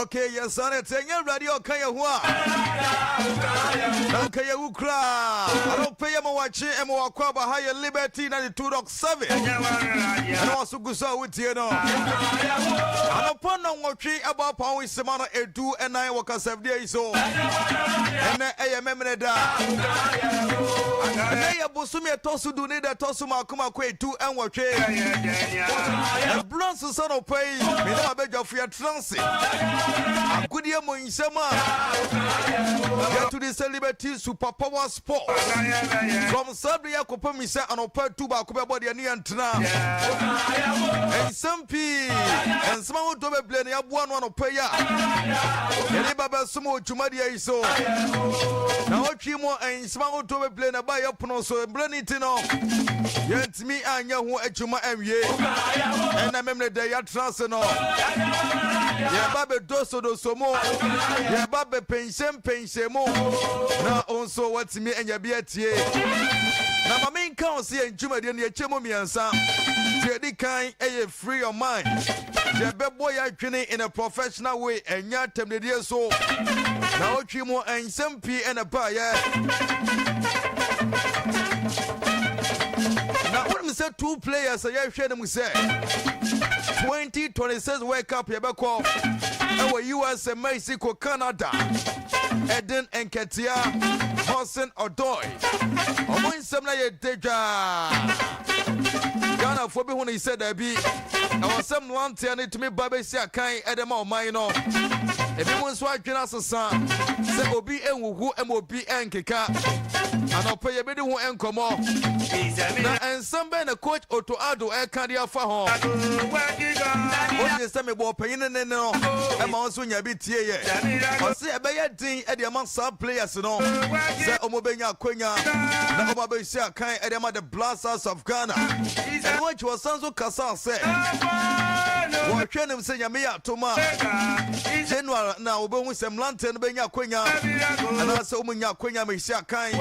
Okay, yɛsane te ɛnyɛ Awurade a ɔka yɛn ho a na nka yɛwu koraa. Anɔpɛ yɛ ma wakye ɛma wakɔ aba ha yɛ Liberty 92.7 ɛna waso gu so a wotie no. Anɔpa nnɔnwɔtwe ɛbɔ apɔn wo sema no 14 wɔ kasafidie yi so. Ɛnɛ ɛyɛ Memene da. Ɛnɛ yɛ bosome ɛtɔ so 10 ne da ɛtɔ so mako mako 18. Ɛberɛ nso sɛ nɔpa yi me ne mabɛdwafo yɛtena ase agodeɛ mu nsɛm a yɛto de sɛ Liberty Super Power Sport from saa bere yɛ akɔpɛ mi sɛ anɔpa 2:15 bɛbɔ deɛ ne yɛntena nsɛm pii, nsɛm ahodoɔ bebree na yɛaboa no anɔpa yi a yɛde ba bɛsom wɔ dwumadeɛ yi so. Na wɔtwe mu nsɛm ahodoɔ bebree na ɛba yɛ pono so mmerɛ ne ti no yɛntumi anyɛ ho adwuma anwie. Ɛna memene dɛ yɛatena ase no, yɛba bɛdosodoso mu, yɛba bɛpɛnhyɛmpɛnhyɛ mu na wo nso watumi anya bi atie. Na ma menka wo sɛ yɛn dwumadeɛ no yɛkyɛ mu mmiɛnsa. Deɛ ɛdi kan ɛyɛ Free Your Mind, yɛbɛbɔ yɛ adwene in a professional way, ɛnyɛ atɛmdedie so. Na wotwi mu nsɛm pii ɛna baayɛ na wonim sɛ two players a yɛhwɛ no mu sɛ 2026 World Cup yɛbɛkɔ ɛwɔ USA, Mexico, Canada, Eddie Nketiah, Hudson Odoi, ɔmo nsɛm na yɛ dwa. Ghanafoɔ bi hu ne sɛ daabi, ɛwɔ sɛ mmeranteɛ no tumi ba bɛsi akan ɛde ma ɔman no. Ebi mu nso adwene asesa sɛ obi nhuhu ma obi nkeka. Anɔpɛ yɛbɛdi ho nkɔmmɔ. Na nsɛm bɛn na Coach Otto Addo ɛka de afa ho? Wogye sɛ mebɔ ɔpanyin ne no ɛma wo nso nya bi tie yɛ. Ɔse ɛbɛyɛ den ɛde ama saa players no sɛ ɔmo bɛnya akwanya na ɔmo abɛsi akan ɛde ama the Black Stars of Ghana. Ɛno akyi wɔsan so kasa sɛ wɔhwɛ nim sɛ Nyame yɛ atom a, January na wɔbɛhu sɛ mmeranteɛ no bɛnya akwanya anaasɛ wɔn nya akwanya mɛsi akan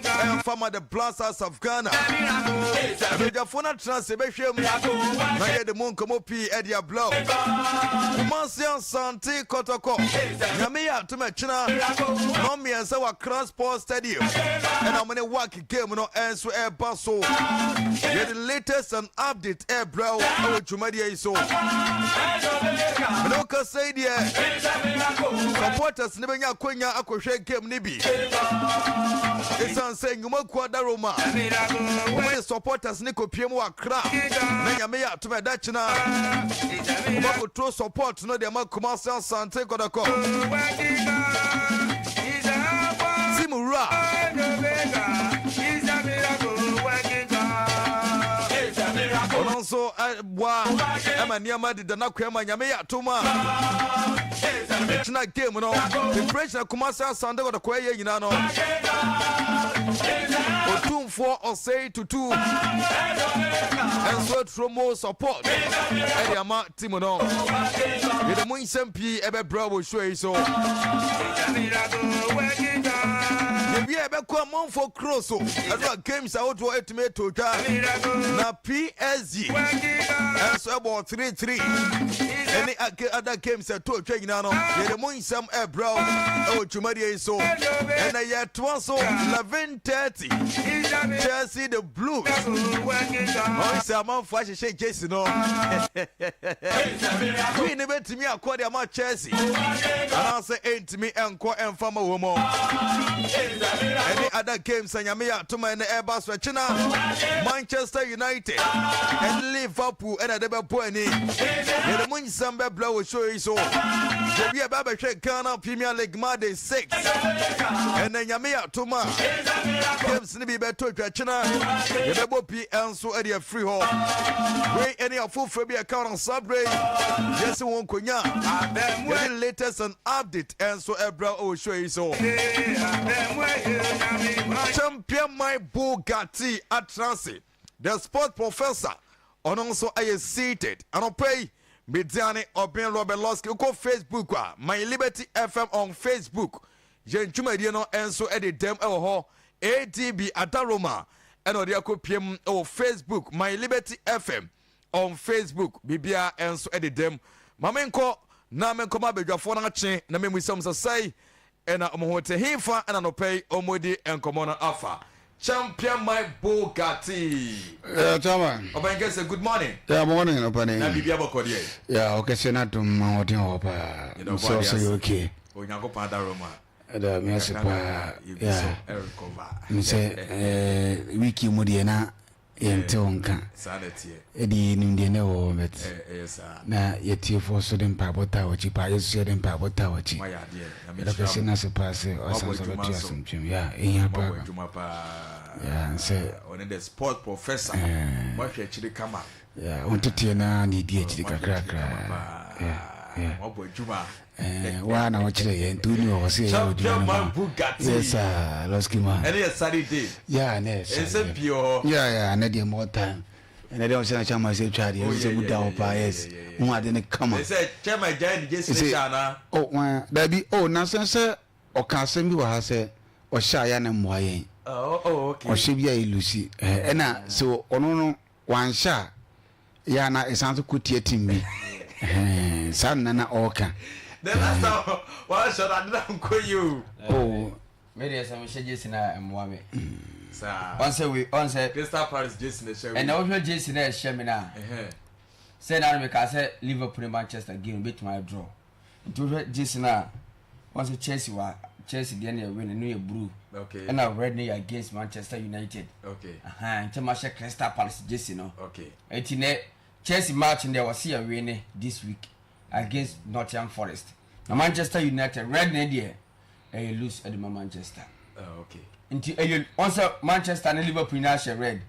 ɛmfa ma the Black Stars of Ghana. Abadwafoɔ no atena ase bɛhwɛ mu na yɛde mu nkɔmmɔ pii ɛde ablɔ. Kumasi Asante Kɔtɔkɔ, Nyame yɛ atom ɛkyena 3:30 wɔ Accra Sports Stadium ɛna wɔn ne WAC game no ɛnso ɛreba so. Yɛde latest and update ɛrebrɛ wo ɛwɔ dwumadie yi so. Mene wo kasa yi deɛ, supporters ne bɛnya akwanya akɔhwɛ game no bi ɛsiane sɛ nnwumakuo adaroma wɔn supporters ne kɔpie mu wɔ Accra na Nyame yɛ atom ɛda kyena wɔmakɔturo support no deɛ ma Kumase Asante Kɔtɔkɔ team wura. Ɔno nso boa ɛma nneɛma deda n'akoa ma Nyame yɛ atom a ɛkyena game no preparation Kumase Asante Kɔtɔkɔ ɛyɛ nyinaa no, Otumfoɔ Ɔsɛe Tutu ɛnso aturo mu support ɛde ama team no. Yɛde mu nsɛm pii ɛbɛbrɛ wɔ show yi so. Yɛwie ɛbɛkɔ amanfoɔ kuro so ɛno a games ahodoɔ ɛtumi ɛtɔ dwa na PSG ɛnso ɛbɔ 3-3 ɛne other games ɛtɔ dwa nyinaa no, yɛde mu nsɛm ɛbrɛ ɛwɔ dwumadie yi so. Ɛnɛ yɛtoa so 11:30, Chelsea the Blues. Ɔn sɛ amanfoɔ ahyehyɛ jersey no, win ne bɛtumi akɔ de ama Chelsea anaasɛ ɛntumi ɛnkɔ ɛmfa ma wɔ mu. Ɛne other games a Nyame yɛ atoma ɛne ɛba so ɛkyena, Manchester United ɛne Liverpool ɛna ɛde bɛbɔ ani. Yɛde mu nsɛm bɛbrɛ wɔ show yi so. Yɛbi ɛbɛ abɛhwɛ Ghana Premier League matchday 6. Ɛnɛ Nyame yɛ atoma games ne bi bɛtɔ dwakyena, yɛbɛbɔ pi nso de afiri hɔ. Wei ɛne afoforɔ bi ɛka no saa berɛ yi yɛse wɔn nkonya yɛde latest and update nso ɛbrɛ wɔ show yi so. Champion my Bugatti Atranse, the sport professor. Ɔno nso yɛ seated. Anɔpa yi, Mediane Obeng Robert Losky. Wokɔ Facebook a, My Liberty FM on Facebook. Yɛn dwumadie no nso de dɛm wɔ hɔ. ADB Adaroma ɛna ɔde akɔpiem wɔ Facebook, My Liberty FM on Facebook. Biribiara nso de dɛm. Ma menkɔ na menkɔma abadwafoɔ no akye na memmisa wɔn sɛ sɛe ɛna wɔn ho te hefa ɛna nɔpɛ yi wɔn di nkɔmmɔ no afa. Champion my Bugatti. Yeah, chairman. Ɔbɛn kɛse, good morning. Yeah, morning, ɔpɛni. Na biribi abɔkɔ deɛ. Yeah, ɔkɛse na dum ma ɔden wɔ paa. Nso ɔsɛ yɛ okay. Onyankopɔn adaroma. Ɛda mi ase paa. Yeah. Nsɛ ɛɛ wiki mu deɛ na yɛnte wo nka. Ɛde yɛnim deɛ na ɛwɔ hɔ but na yɛtiefoɔ so de mpaebɔ taa w'akyi paa yɛn nso yɛde mpaebɔ taa w'akyi. Yɛda kɛse no ase paa sɛ ɔsan so bɛto asomdwem ya ɛhia paa ya nsɛ ɔne the sport professor wɔahwɛ akyiri kama ya wɔn teteɛ naa na ɛdi akyiri kakrakra ya ya wɔabɔ adwuma Eh, waa na wɔkyerɛ yɛn nti woni wɔ hɔ sɛ yɛyɛ adwuma no ma yes sir losky man ɛne yɛ Saturday yeah ne yɛ Saturday ɛnsɛm pii wɔ hɔ yeah yeah ɛnɛ deɛ more time ɛnɛ deɛ wɔhyɛ na kyɛn ma sɛ atwa adeɛ ɛsɛ sɛ mu da hɔ paa yes ho ade ne kama ɛsɛ kyɛn ma gya ne gye sene hyɛ anaa oh wɔn dabi oh na sɛ sɛ ɔka asɛm bi wɔ ha sɛ ɔhyɛ a yɛ na mmoa yɛn oh oh okay ɔhyɛ bi a yɛ lusi ɛna sɛ ɔno no wanhyɛ a yɛ a na ɛsan so kɔ tia team bi ɛhɛn saa na na ɔɔka. The last time wɔahyɛ no ade na nkɔ yie o. Oh. Me deɛ sɛ mehyɛ jersey no a ɛmmoa me. Saa. Ɔn sɛ wei ɔn sɛ. Crystal Palace jersey na ɛhyɛ wei. Ɛnna wohwɛ jersey na ɛhyɛ me no a. Sɛ na mekaa sɛ Liverpool ne Manchester game betumi ayɛ draw. Nti wohwɛ jersey no a wɔn sɛ Chelsea wa Chelsea deɛ no yɛ win no yɛ blue. Okay. Ɛna red no yɛ against Manchester United. Okay. Ahan nti ma hyɛ Crystal Palace jersey no. Okay. Nti nɛ Chelsea match no deɛ wɔsi yɛ win this week against Nottingham Forest. Na Manchester United red no deɛ ɛyɛ loose ɛde ma Manchester. Oh, okay. Nti ɛyɛ wɔn sɛ Manchester ne Liverpool nyinaa hyɛ red.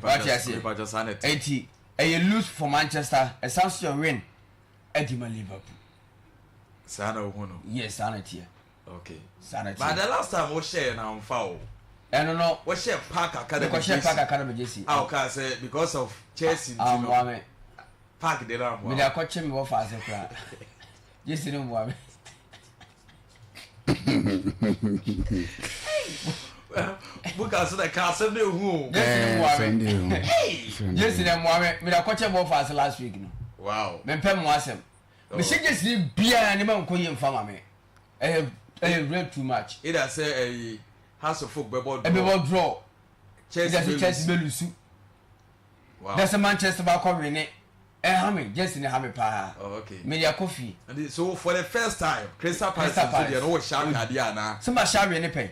Wate aseɛ. Nti ɛyɛ loose for Manchester ɛsan so yɛ win. ɛde ma Liverpool. Saa na wohu no. Yes, saa na ɛteɛ. Okay. Saa na ɛteɛ. But the last time wohyɛɛ na nfa o. Ɛno no. Wohyɛ Park Academy jersey. Mekɔhyɛ Park Academy jersey. A ɔkaa sɛ because of Chelsea nti no. Amboa me. Park de na amboa. Mede akɔkye me wɔ faase koraa. Jersey no mboa me. Buka so na ka asɛm na ehu o. Jersey no mboa me. Jersey no mboa me. Mede akɔkyɛ me wɔ faase last week no. Wow. Mempɛ mo asɛm. Mehyɛ jersey biara ne ma nkɔ yie mfa ma me. Ɛyɛ ɛyɛ red too much. Either sɛ ɛyi House of Folk bɛbɔ draw. Ɛbɛbɔ draw. Chelsea bɛ Chelsea bɛ lusu. Wow. Dɛ sɛ Manchester baakɔ wene. Ɛha me jersey no ha me paa. Oh, okay. Mede akɔ fie. And so for the first time Crystal Palace nso deɛ no wɔ hyɛ ataadeɛ anaa? Sɛ ma hyɛ awe ne pɛn.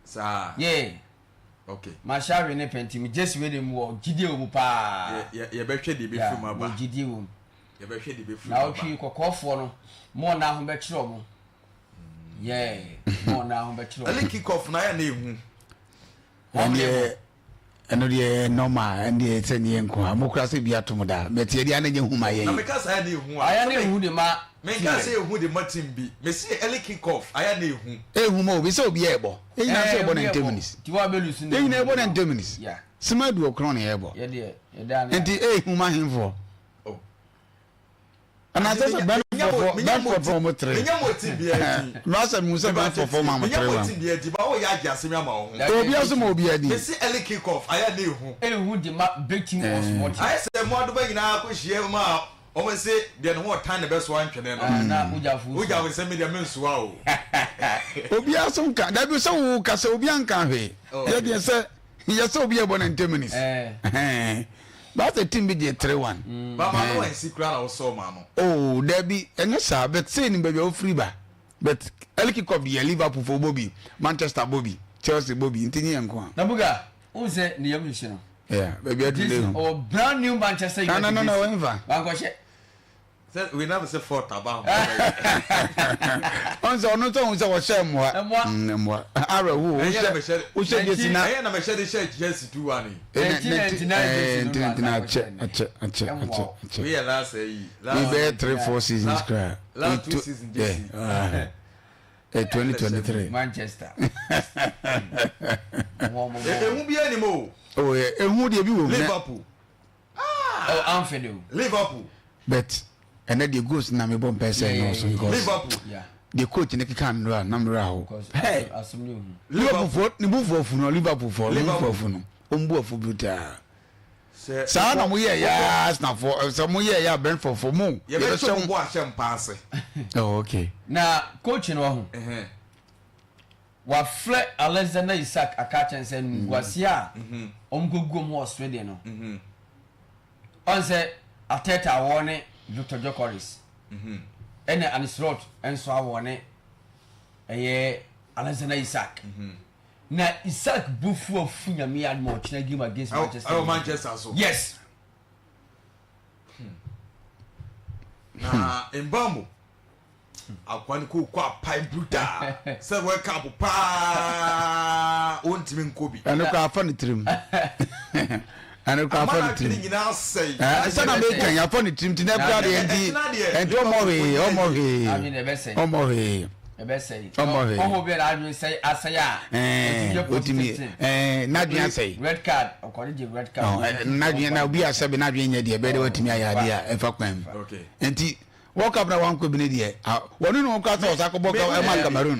Saa. Yeah. Okay. Ma hyɛ awe ne pɛn nti me jersey wei de mu wɔ gyidie wɔ mu paa. Yɛ yɛ yɛbɛhwɛ deɛ ebɛfiri mu aba. Wɔ gyidie wɔ mu. Yɛbɛhwɛ deɛ ebɛfiri mu Na aba. ɔtwe kɔkɔɔfoɔ no mo ɔna ho bɛkyerɛ ɔmo. Yeah. Mo ɔna ho bɛkyerɛ ɔmo. Early kick off na ayɛ na ehu. Ɛndeɛ ɛno deɛ ɛyɛ normal ɛndeɛ sɛ neɛ nko a mo kora sɛ bi atom da but yɛde ana nyɛ hu ma yɛn. Na meka sɛ ayɛ na ehu a. Ayɛ na ehu de ma team. Menka sɛ ehu de ma team bi mese early kick off ayɛ na ehu. Ehu ma obi sɛ obi ɛɛbɔ yɛn nyinaa sɛ ɛbɔ 90 minutes yɛn nyinaa ɛbɔ 90 minutes sima aduokron na yɛbɔ nti ehu ma henfoɔ. Anaasɛ sɛ Brentfordfoɔ Brentfordfoɔ wɔn tere. Menya mo team biara di. Masa mu sɛ Brentfordfoɔ ma mo tere wɔn. Menya mo team biara di ba o yɛ agye asɛm ama wo ho. Obi aso ma obi adi. Mesi early kick off ayɛ na ehu. Ehu de ma big team or small team. Ayɛ sɛ mo adoba nyinaa kɔ hyia mu a wɔn se deɛ ne ho ɔtan na ɛbɛsoa ntwene no. Na wogyafo nso. Wogyafo sɛ me deɛ mensoa o. Obi aso nka dabi sɛ wo kasa obi anka hwee. Yɛ deɛ sɛ yɛ sɛ obi ɛbɔ 90 minutes. Ɛɛ. But sɛ team bi gye 3-1. Ba ma no ansi koraa na wosɔɔ ma no. Oh dabi ɛnyɛ saa but sei nim baabi a wofiri ba but early kick off deɛ Liverpool fo bɔ bi Manchester bɔ bi Chelsea bɔ bi nti nye yɛn nko a. Na Buga wohu sɛ ne yam hyehye no. Yeah baabi aduru Jersey no ehu. ɔwɔ brand new Manchester Na na United na na jersey wɔn fa. wankɔhyɛ. Sɛ wei na sɛ fort aba ho. Ɔn sɛ ɔno nso ɔhu sɛ wɔhyɛ mmoa. Mmoa. Mmoa. Awerɛhoɔ wohyɛ wohyɛ jersey na. Ɛyɛ na mɛhyɛ de hyɛ jersey 2-1 yi. 1999 jersey no na Ntina akyɛ akyɛ akyɛ akyɛ akyɛ. Wei yɛ last ayi. Wei bɛyɛ 3 4 seasons koraa. Last two seasons jersey. Yeah. 2023. Manchester. Ehu bi anim o. Oh yeah, ehu deɛ bi wɔ mu. Liverpool. Ɛwɔ Anfield o. Liverpool. But ɛnɛ deɛ goals na mebɔ mpɛ sɛ ɛnɔɔso because Liverpool. Deɛ coach ne keka nnora na mmerɛ aho. Hey! Liverpool foɔ ne bu foɔ afu no Liverpool foɔ ne bu foɔ afu no wɔn bu afu brutaa. Saa na mo yɛ ya Arsenal foɔ sɛ mo yɛ ya Brentford foɔ mo. Yɛbɛhyɛ mo bɔ ahyɛ mpaase. Oh okay. Na coach no ɔho. Wafrɛ Alexander Isak aka akyerɛ no sɛ animguaseɛ a wɔkɔgu wɔn wɔ Sweden no, ɔn sɛ Arteta awɔ ne Victor Gyokeres, ɛna Arne Slot nso awɔ ne ɛyɛ Alexander Isak. Na Isak bo fu afu nyame yɛ adoma ɔkyena game against Manchester. Ɛwɔ Manchester so. Yes. Na Mbamo Akoa no kɔ kɔ apae brutal sɛ World Cup paa ɔntumi nkɔ bi. Ɛno koraa afa ne tirim. Ɛno koraa afa ne tirim. nyinaa sɛe. Sɛ na meka yi afa ne tirim ti na ɛkura deɛ nti nti ɔmmɔ hwee ɔmmɔ hwee ɔmmɔ hwee. Ɔmmɔ hwee. Ɔhɔ bi a n'adwene sɛe asɛe a. Otumi ɛɛ n'adwene asɛe. Red card ɔkɔde gye red card. N'adwene na obi asɛbe n'adwene nyɛ deɛ ɛbɛyɛ dɛ watumi ayɛ adeɛ a ɛfa kwan mu. Nti World Cup na wankɔ bi ne deɛ wɔne ne ho koraa sɛ ɔsa kɔbɔ ɛma Cameroon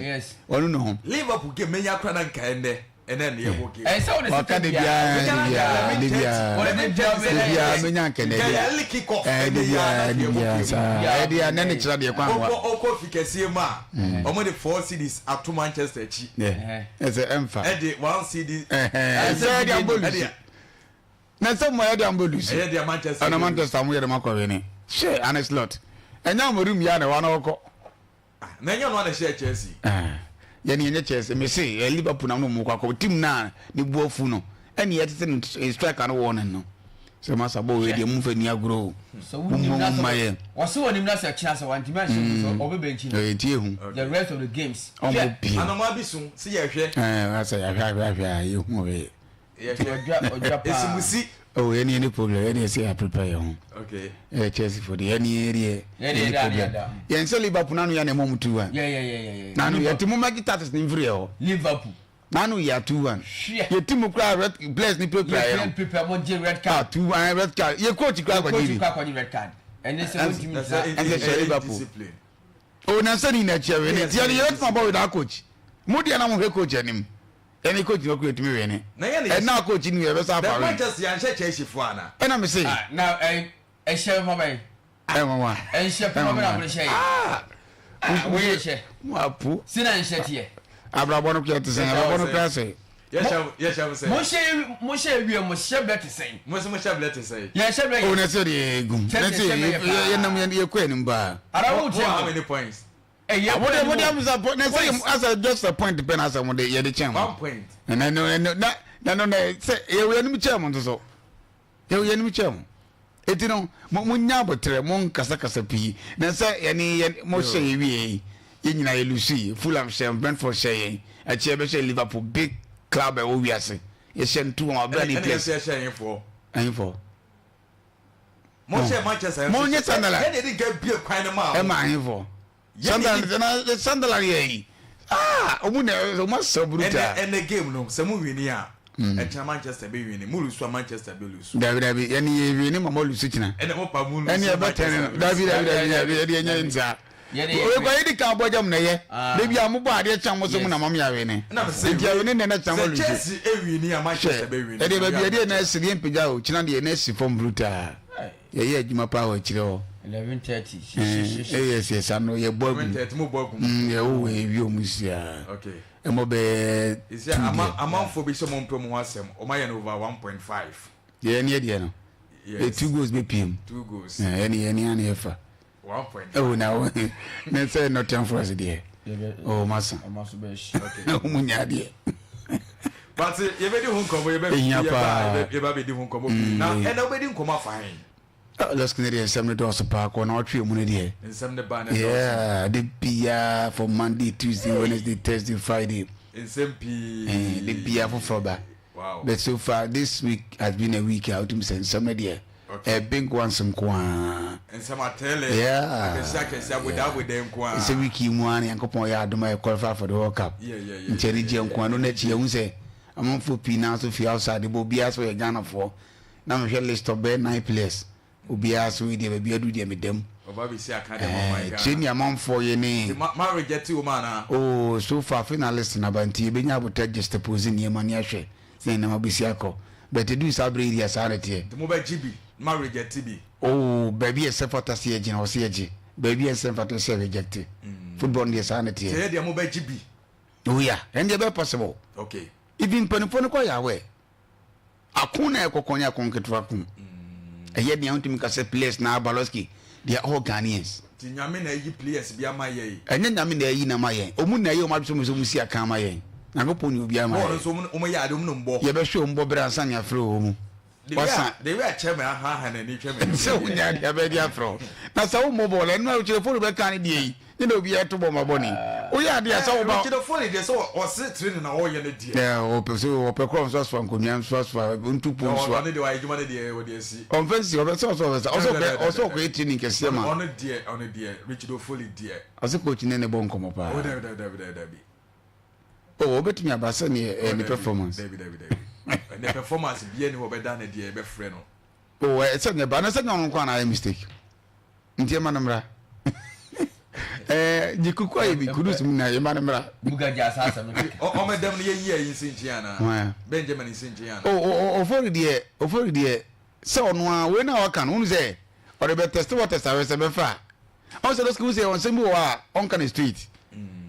wɔne ne ho. Liverpool game menya kora na nka ɛnɛ ɛnɛ ne yɛbɔ game. Ɔka de biara de biara de biara de biara menya nka ɛnɛ deɛ ɛɛ de biara de biara saa ɛde a nɛ ne kyerɛ deɛ kwan wa. Ɔkɔ fi kɛseɛ mu a wɔn de 4 cedis ato Manchester akyi. Ɛsɛ ɛnfa. Ɛde 1 cedi. Ɛsɛ ɛde abɔ lusi. Na sɛ mo ɛyɛ de ambɔ lusi. Ɛyɛ deɛ Manchester. Ɛna Manchester mo yɛ de mo akɔ wini. Hyɛ Arne Slot. Ɛnyɛ Amorim yɛ na wana ɔkɔ. Ah, na ɛnyɛ ɔno ana hyɛ Chelsea. Ah, yɛne yɛnyɛ Chelsea. Me se yɛ Liverpool na mo kɔ akɔ team na ne bu afu no. Ɛne yɛ tete no striker no wɔ ne no. Sɛ masa bɔ wei deɛ mo mfa ni agorɔ o. Mo mo mo ma yɛ. Wɔse wɔnim na sɛ kyena sɛ wantumi anhyɛ gu so ɔbɛ bɛnkyi no. Ɛyɛ ti ehu. The rest of the games. Ɔmo pie. Anoma bi so se yɛhwɛ. Ɛɛ, asɛ yɛahwɛ ahwɛ ahwɛ a yɛhu ɔbɛyɛ. Ɔdwa paa. Esimusi. Oh, yɛne yɛne problem yɛne yɛsɛ yɛ prepare yɛn ho. Okay. Ɛyɛ Chelsea fo de yɛne yɛne yɛne problem. Yɛn sɛ Liverpool nanu yɛ na ɛmɔ mu 2-1. Yeah yeah yeah yeah. Nanu yɛ ti mo mɛgye tactics ne nfiri yɛ hɔ. Liverpool. Nanu yɛ 2-1. Yɛ ti mu kura red players ni prepare yɛ. Yɛ prepare mo gye red card. Ah 2-1 red card. Yɛ coach kura akɔgye bi. Yɛ coach kura akɔgye red card. Ɛne sɛ wɔntumi ntina. Ɛnsɛ hyɛ Liverpool. Oh, na sɛ ni na kyɛ wɛ ne ti yɛ yɛ tuma bɔ without coach. Mo deɛ na mo hwɛ coach anim. Ɛne coach no kura tumi wɛ ne. Ɛna coach no yɛ bɛsa afa wɛ. Manchester yɛn hyɛ Chelsea fo ana. Ɛna mi se. Ah na ɛ ɛhyɛ fɔ bɛyi. Ɛnwanwa. Ɛnhyɛ papa bɛ na mo hyɛ yɛ. Ah. Wo yɛ hyɛ. Mo apu. Si na nhyɛ teɛ. Abrabɔ no kura te sɛn abrabɔ no kura sɛ. Yɛ hyɛ mo sɛ. Mo hyɛ mo hyɛ wie mo hyɛ blɛ te sɛn. Mo sɛ mo hyɛ blɛ te sɛn. Yɛ hyɛ blɛ yɛ. O na sɛ deɛ egum. Na sɛ yɛ nam yɛ kɔ anim paa. Ara wo tiɛ mo. How many points? Ɛyɛ Mo de mo de amisa po na sɛ asɛ just a point pɛ na asɛ mo de yɛ de kyɛn mo. One point. Na na na na na na na sɛ yɛ wɔ anim kyɛn mo nso so. Yɛ wɔ anim kyɛn mo. Eti no mo mo nya abotrɛ mo nkasakasa pii na sɛ yɛne yɛ mo hyɛ yɛ wie yi yɛ nyinaa yɛ lusu yi Fulham hyɛ Brentford hyɛ yɛn akyi yɛ bɛhyɛ Liverpool big club ɛwɔ wiase yɛ hyɛ ntu wɔn abira ne place. Ɛne yɛ hyɛ ɛnfoɔ. Ɛnfoɔ. Mo hyɛ Manchester. Mo nye Sunderland. Yɛn de nka bie kwan no maa. Ɛma ahemfo. Sunderland na Sunderland yɛ yi. Ah, ɔmo na ɔmo asɛ brutal. Ɛnɛ ɛnɛ game no sɛ mo wini a. Ɛkyɛn Manchester bɛ wini. Mo lusu a Manchester bɛ lusu. Dabi dabi yɛn yɛ wini ma mo lusu kyina. Ɛnɛ mo pa mo lusu. Ɛnɛ ɛbɛ tɛn no. Dabi dabi dabi dabi ɛdi ɛnyɛ nsa. Oye kwa yedi kan bɔ jam na yɛ. Debi a mo bɔ adeɛ kyɛn mo so mo na mo yɛ awini. Nti awini na ɛna kyɛn mo lusu. Sɛ Chelsea ewini a Manchester bɛ wini. Ɛdeɛ baabi ɛdeɛ na ɛsi deɛ mpagya o kyina deɛ na ɛsi fam brutal. Yɛyɛ adwuma paa wɔ akyire hɔ. 11:30. Ɛyɛ sɛ sa no yɛ bɔ agum. 11:30 mo bɔ agum. Yɛ wo wɔ ewi ɔmo si a. Okay. Ɛmɔ bɛɛ tu deɛ. Amanfoɔ bi sɛ ɔmo mpɛ ɔmo ho asɛm ɔmo ayɛ no over 1.5. Yɛ ɛne ɛdeɛ no. Yes. 2 goals bɛ piem. 2 goals. Ɛne ɛne ɛne ɛfa. 1.5. Oh na wo ne sɛ Nottingham Forest deɛ. Oh masa. Ɔmo nya adeɛ. But yɛbɛdi ho nkɔmmɔ Ehia paa. yɛba bɛdi ho nkɔmmɔ pii na ɛna wobɛdi nkɔmmɔ afa he Lɔskin ne deɛ nsɛm no dɔɔso paa kɔ na ɔtwe mu no deɛ. nsɛm ne ba ne dɔɔso Yeah, de biara for Monday, Tuesday, Wednesday, Thursday, Friday. nsɛm pii De biara foforɔ ba. Wow. But so far this week has been a week a wotum sɛ nsɛm no deɛ Okay. big ones nko ara. Nsɛm atɛlɛ Yeah. akɛse akɛse aboda aboda nko ara. Sɛ week yi mu ara na Nyankopɔn yɛ adom a yɛ qualify for the World Cup. Yeah, Nti ɛne gyeɛ nko ara no n'akyi yɛhu sɛ amanfoɔ pii naa so fi outside bɔ obiara sɛ ɔyɛ Ghanafoɔ. Na mehwɛ list of bɛyɛ 9 players. Obiara so yi deɛ baabi aduru deɛ meda mu. Ɔba bɛsi aka deɛ ma ɔman Ɛɛ Ghana. kyerɛ nea amanfoɔ yɛ ne. Nti ma ma reject wo ma anaa? Oh so far afei na list no aba nti yɛbɛnya aboterɛ juxtapose nneɛma ne ahwɛ sɛnea nneɛma bɛsi akɔ but ɛduru saa berɛ yi deɛ saa na ɛteɛ. Nti mobɛgye bi na ma reject bi? Oh baabi a ɛsɛ fata sɛ yɛgye no ɛwɔ sɛ yɛgye, baabi a ɛnsɛ mfata sɛ yɛ reject. Football no deɛ saa na Nti ɛteɛ. ɛyɛ deɛ mobɛgye bi? Oh yeah, ɛno deɛ ɛbɛyɛ possible. Okay. Even mpanimfoɔ no koraa yɛ aware. Ako na ɛkɔkɔ ne ako nketewa ko. Ɛyɛ nea wontumi nka sɛ players na Baloski they are all Ghanaians. Nti Nyame na ayi players bi ama yɛn? Ɛnyɛ Nyame na ayi no ama yɛn. Ɔmu na ayi ɔmo adwene sɛ ɔmo si akan ama yɛn. Nyankopɔn ni obiara ma Bɔɔl yɛn. nso ɔmo yɛ ade ɔmo nom bɔ. Yɛbɛhwɛ ɔmo bɔ berɛ ansa na yɛafrɛ ɔmo. Wasa. The way a chairman ahaha n'ani hwɛ me. Sɛ wonya adeɛ abɛɛ de afrɛ wo. Na sɛ wommɔ bɔɔl ɛno a Richard Ofori bɛka ne deɛ yi ne na obiara to bɔ ma bɔne. Woyɛ adeɛ a sɛ woba. Richard Ofori deɛ sɛ ɔse training na ɔyɛ no deɛ. Ɛɛ ɔpɛ sɛ ɔpɛ korɔ nsoasoa nkonnwa nsoasoa ntupo nsoa. Ɔno deɛ wayɛ adwuma no deɛ ɔde asi. Ɔmfa nsi ɔbɛ sɛ ɔsɛ ɔbɛsa ɔsɛ ɔkɔ ɔsɛ ɔkɔyɛ training kɛseɛ ma. Ɔno deɛ ɔno deɛ Richard Ofori deɛ. Ɔse coach ne ne bɔ nkɔmmɔ paa. Oh dabi dabi dabi dabi dabi. Oh ɔbɛtumi aba sɛ ne ɛyɛ ne performance. Dabi dabi dabi ne performance bia ni hɔ ɔbɛda ne deɛ ɛbɛfrɛ no. Oh ɛsɛ nyɛ ba na sɛ nyɛ ɔno nko na ayɛ mistake nti ɛma no mmra ɛɛ gye kuku ayɛ bi kudus mu na ɛma no mmra. Buga gye asa asɛm no kɛkɛ. Ɔmɛ dɛm no yɛ yi ayi nsi nkyɛn ana Benjamin nsi nkyɛn ana. Oh ofori deɛ ofori deɛ sɛ ɔno a wei na waka no wonu sɛ ɔde bɛ test waters ahwɛ sɛ bɛfa a. Ɔn sɛ dɔsiki sɛ ɔnsɛm bi wɔ hɔ a ɔnka no straight.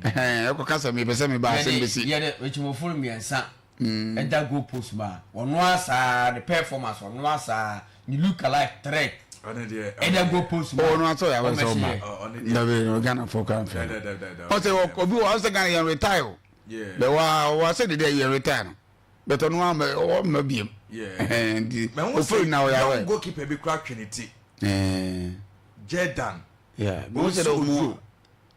Ɛhɛn ɛkɔ ka sɛ mepɛ sɛ meba asɛm bɛsi. Yɛde Richmondfo mmiɛnsa ɛda goal post mu a ɔno ara saa ne performance ɔno ara saa ne look alike three ɛda goal post mu a ɔno asɔ yɛ awɛ sɛ ɔma dabi no Ghana fo kora mfɛ no ɔsɛ obi wɔ ɔsɛ Ghana yɛn retire o bɛ wa wa sɛ dede yɛn retire no bɛtɔ no ama ɔma biem nti ofiri na ɔyɛ awɛ goalkeeper bi kora twe ne ti Jordan Yeah, mo sɛ dɛ ɔmo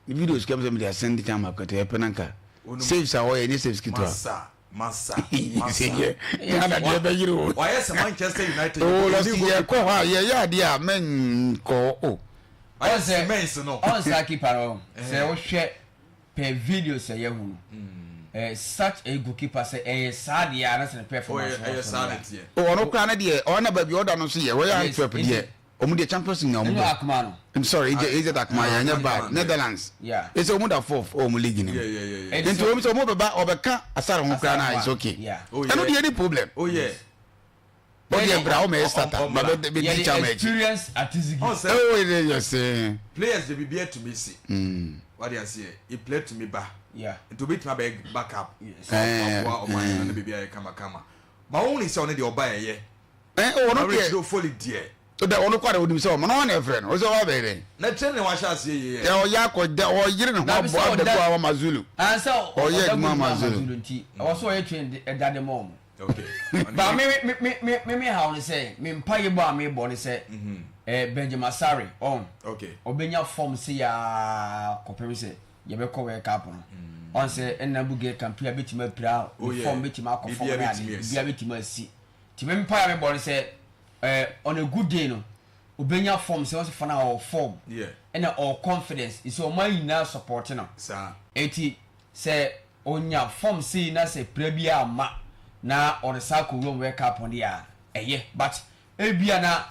ne videos kɛm sɛ mede asɛn de ama kɛtɛ ɛpɛ na nka saves a ɔyɛ nye saves ketewa. Masa, masa, masa. Ghana deɛ bɛyere o. Wayɛ sɛ Manchester United. O lɔsi yɛ kɔ hɔ a yɛyɛ adeɛ a mɛnkɔ o. Wayɛ sɛ Mens no. Ɔnsa keeper no sɛ wohwɛ per videos a yɛhu no eh, such a goalkeeper sɛ ɛyɛ saa deɛ a na sɛ ne performance wɔ so deɛ a. Ɔno koraa ne deɛ ɔna baabi ɔda no nso yɛ Royal Antwerp deɛ. Ɔmo deɛ Champions League na ɔmo bɔ. Akuma no. I'm sorry, AZ AZ Akuma yɛ ɛnyɛ bad. Netherlands. Yeah. Ɛsɛ ɔmo da fourth ɔmo league no mu. Nti wɔn sɛ ɔmo bɛba ɔbɛka Asare ho koraa na it's okay. Ɛno deɛ any problem. Oh yeah. O deɛ bra ɔmo yɛ starter ba bɛ bɛ di chairman akyi. Experience Atizigi. Oh yeah yes. Players de bibi atumi si. Wade aseɛ, e play tumi ba. Yeah. Nti obi tumi abɛyɛ back up. Ɔboa ɔman no ne bibi ayɛ kama kama. Ma wɔn ni sɛ ɔno deɛ ɔba ɛyɛ. Ɛ ɔno deɛ. Richard Ofoli deɛ. Da ɔno kɔ de onim sɛ ɔmo na ɔna ɛfrɛ no ɔsɛ ɔba bɛyɛ dɛn. Na training na wahyɛ aseɛ yie yɛ. Ɔyɛ akɔ da ɔyere ne ho abɔ abɛbɔ awa ma Zulu. Ɔyɛ adwuma ma Zulu. Nti ɛwɔ sɛ ɔyɛ training ɛda de ma ɔmo. Okay. Ba me me me me me me haw ne sɛ me mpa yɛ bɔ a me bɔ ne sɛ ɛɛ Benjamin Asare ɔn. Okay. Ɔbɛnya form se yaa kɔpem sɛ yɛbɛkɔ World Cup no. Ɔn sɛ ɛnna Bugɛ Kampia bɛtumi apira ne form bɛtumi akɔ fam ne ade biribiara bɛtumi asi. Nti me mpaeɛ a mebɔ ne sɛ eh, on a good day no obenya form sɛ ɔsɛ fana ɔwɔ form ɛna ɔwɔ confidence nti ɔman nyinaa support no eti sɛ onya form sei na sɛ pira bi amma na ɔde saa kɔ wuram World Cup no deɛ a ɛyɛ but ebia na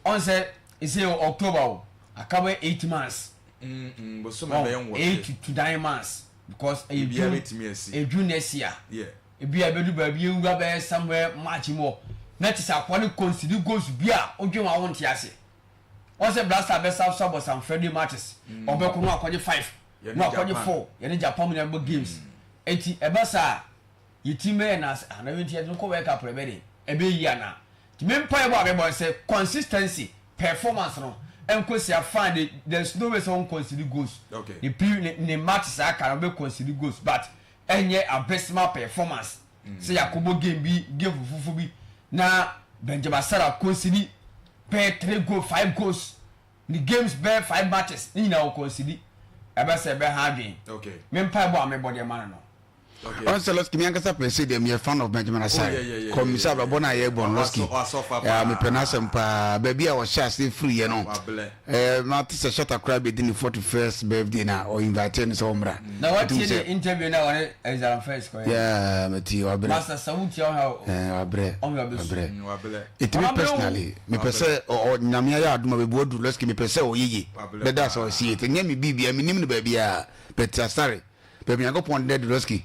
ɔn sɛ ɛsɛ October o aka bɛ 8 months mm, 8 to 9 months because ɛyɛ June ɛyɛ June next year. Yeah. Ebia ebedu baabi yɛnwura bɛyɛ somewhere March mu hɔ na kyesɛ akoa no concede goals bi a wodwen ho a wonte ase. Wɔn sɛ Black Stars bɛsa so abɔ some friendly matches, ɔbɛkɔ na wakɔgye 5 na wakɔgye 4, yɛne Japan mu nyinaa bɛbɔ games. Enti ɛba saa a yɛ team bɛyɛ na ase ah na wei nti yɛde no kɔ World Cup no ɛbɛyɛ den, ɛbɛyɛ yie anaa? Nti me mpaebɔ a mebɔ ne sɛ consistency, performance no nkosia fine de there's no way sɛ wɔn concede goals. Ne pre ne ne matches a aka no wɔbɛ concede goals but ɛnyɛ abysmal performance sɛ yɛakɔbɔ game bi game fufufu bi na Benjamin Asare concede bɛyɛ three goal five goals ne games bɛyɛ five matches ne nyinaa ɔconcede ɛbɛ sɛ ɛbɛha adwene Okay. me mpaebɔ a mebɔ deɛ ma no no. Ɔn sɛ Lɔski mi ankasa pɛ sɛ deɛ meyɛ fan of Benjamin Asare. Kɔ mi sɛ abrabɔ no a yɛbɔ no Lɔski. Mepɛ n'asɛm paa. Baabi a ɔhyɛ ase firi yɛ no. Eh, mate sɛ Shatta koraa bɛdi ne 41st birthday na ɔ invite no sɛ ɔmmra. Na watie ne interview na ɔne Exam First kɔyɛ. Yeah, mati wabrɛ. Master sɛ wotia ɔhwɛ a. Eh, wabrɛ. Ɔhwɛ ɔbɛsu. Wabrɛ. Ɛti me personally, mepɛ sɛ ɔ Nyame ayɛ adom a bɛbu aduru Lɔski mepɛ sɛ ɔyɛ ye. Bɛda sɛ ɔsi yɛ. Nyɛ me biribia, menim no baabiaa. But Asare, baabi Nyankopɔn de Lɔski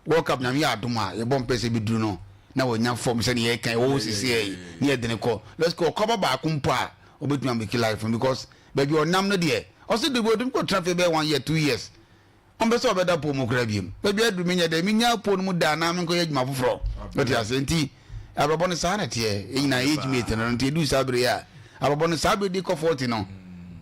World Cup Nyame yɛ adom a yɛbɔ mpae sɛ ɛbɛduru no na wanya form sɛdeɛ yɛka ɛwɔ hɔ seesei yi ne yɛde no kɔ Lɔski ɔkɔ aba baako mpo a ɔbɛtumi amake life no because baabi a ɔnam no deɛ ɔse de ɔtumi kɔtena fie bɛyɛ one year 2 years ɔmpɛ sɛ ɔbɛda pole mu koraa biom. Baabi aduru menyɛ dɛ menya pole no mu da anaa menkɔyɛ adwuma foforɔ. Wote aseɛ? Nti abrabɔ no saa na ɛteɛ. Yɛn nyinaa age mate no nti ɛduru saa bere yi a abrabɔ no saa bere de kɔ 40 no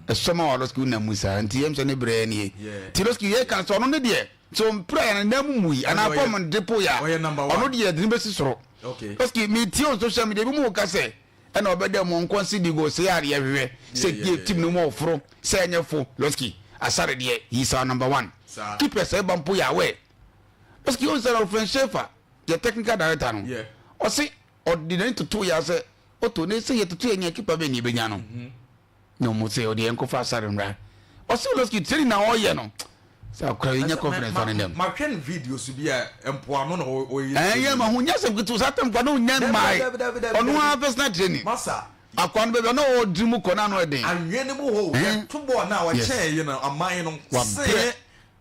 ɛsɔ ma wa Lɔski wonam mu saa nti yɛm sɛ ne berɛ nie. Nti Lɔski yɛka sɛ ɔno ne deɛ sɛ ɔmpira yɛ ne nan mu mui anaa fam de po yɛ a ɔno deɛ de ne bɛsi soro. Lɔski metie on social media bi mu ka sɛ ɛna ɔbɛda mu ɔnkɔ nsi di go sɛ yɛ adeɛ hwehwɛ sɛ yɛ team no mu ɔforo sɛ ɛnyɛ fo. Lɔski Asare deɛ he is our number one keeper sɛ ɛba mpo yɛ awɛ. Lɔski ɔn sɛ French Schaefer yɛ technical director no ɔse ɔde n'ani toto yɛ sɛ ɔtɔ ne sɛ yɛtoto yɛ nya keeper bɛ ne yɛbɛnya no na ɔmo sɛ ɔde yɛn kɔfa Asare mmra. Ɔse Lɔski training na ɔyɛ no sɛ akora yɛnya confidence fa ne dɛm. Mahwɛ no video so bi a mpoano na ɔyɛ. Ɛyɛ ma ho nyɛ sɛ nketewa saa tam kwa na ɔnya mmae ɔno ara personal training masa akwa no baabi a na ɔdiri mu kɔ na ano ɛden. Anwea no mu hɔ yɛto bɔɔl na ɔkyɛn yi no aman no see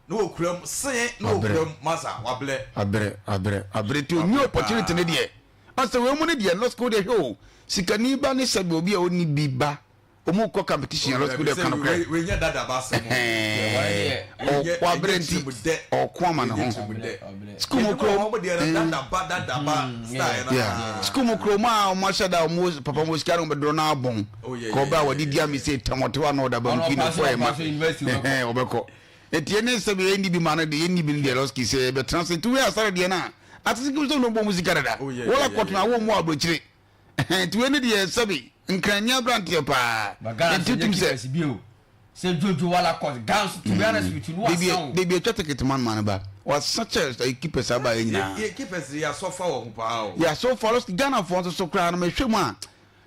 na wɔkura mu see na wɔkura mu masa wabrɛ. Wabrɛ wabrɛ wabrɛ nti ɔnya opportunity no deɛ ɔsɛ wei mu no deɛ lɔsiko deɛ hwɛ o sikani ba ne sɛbi obi a ɔnni bi ba ɔmu kɔ competition a lɔsiko deɛ ka no korɛ wabrɛ nti ɔko ama ne ho. Sukuu mu kuro sukuu mu kuro mu a ɔmo ahyɛ da ɔmo papa mo sika no bɛdoro no abɔn kɔ ɔbɛ a wɔde di ami sɛ tamɔtewa na ɔda banku na fɔ ɛma ɔbɛkɔ etie ne sɛ yɛn ni bi ma no de yɛn ni bi no deɛ lɔski sɛ yɛbɛtena se tuwe asare deɛ no a atese kim sɛ ɔno bɔ mu sika dada wɔla kɔtena wɔn mu aburokyire. Nti wei ne deɛ sɛbi nkranni aberanteɛ paa. Nti wotum sɛ. Sɛ Jojo wala kɔ Ghana so to be honest with you no wasa o. Debi atwa ticket man man ba. Wasa kyɛ ɛyi keepers aba yɛ nyinaa. Yɛ keepers yɛ asɔfa wɔ ho paa o. Yɛ asɔfa lɔski Ghana foɔ nso so koraa no mehwɛ mu a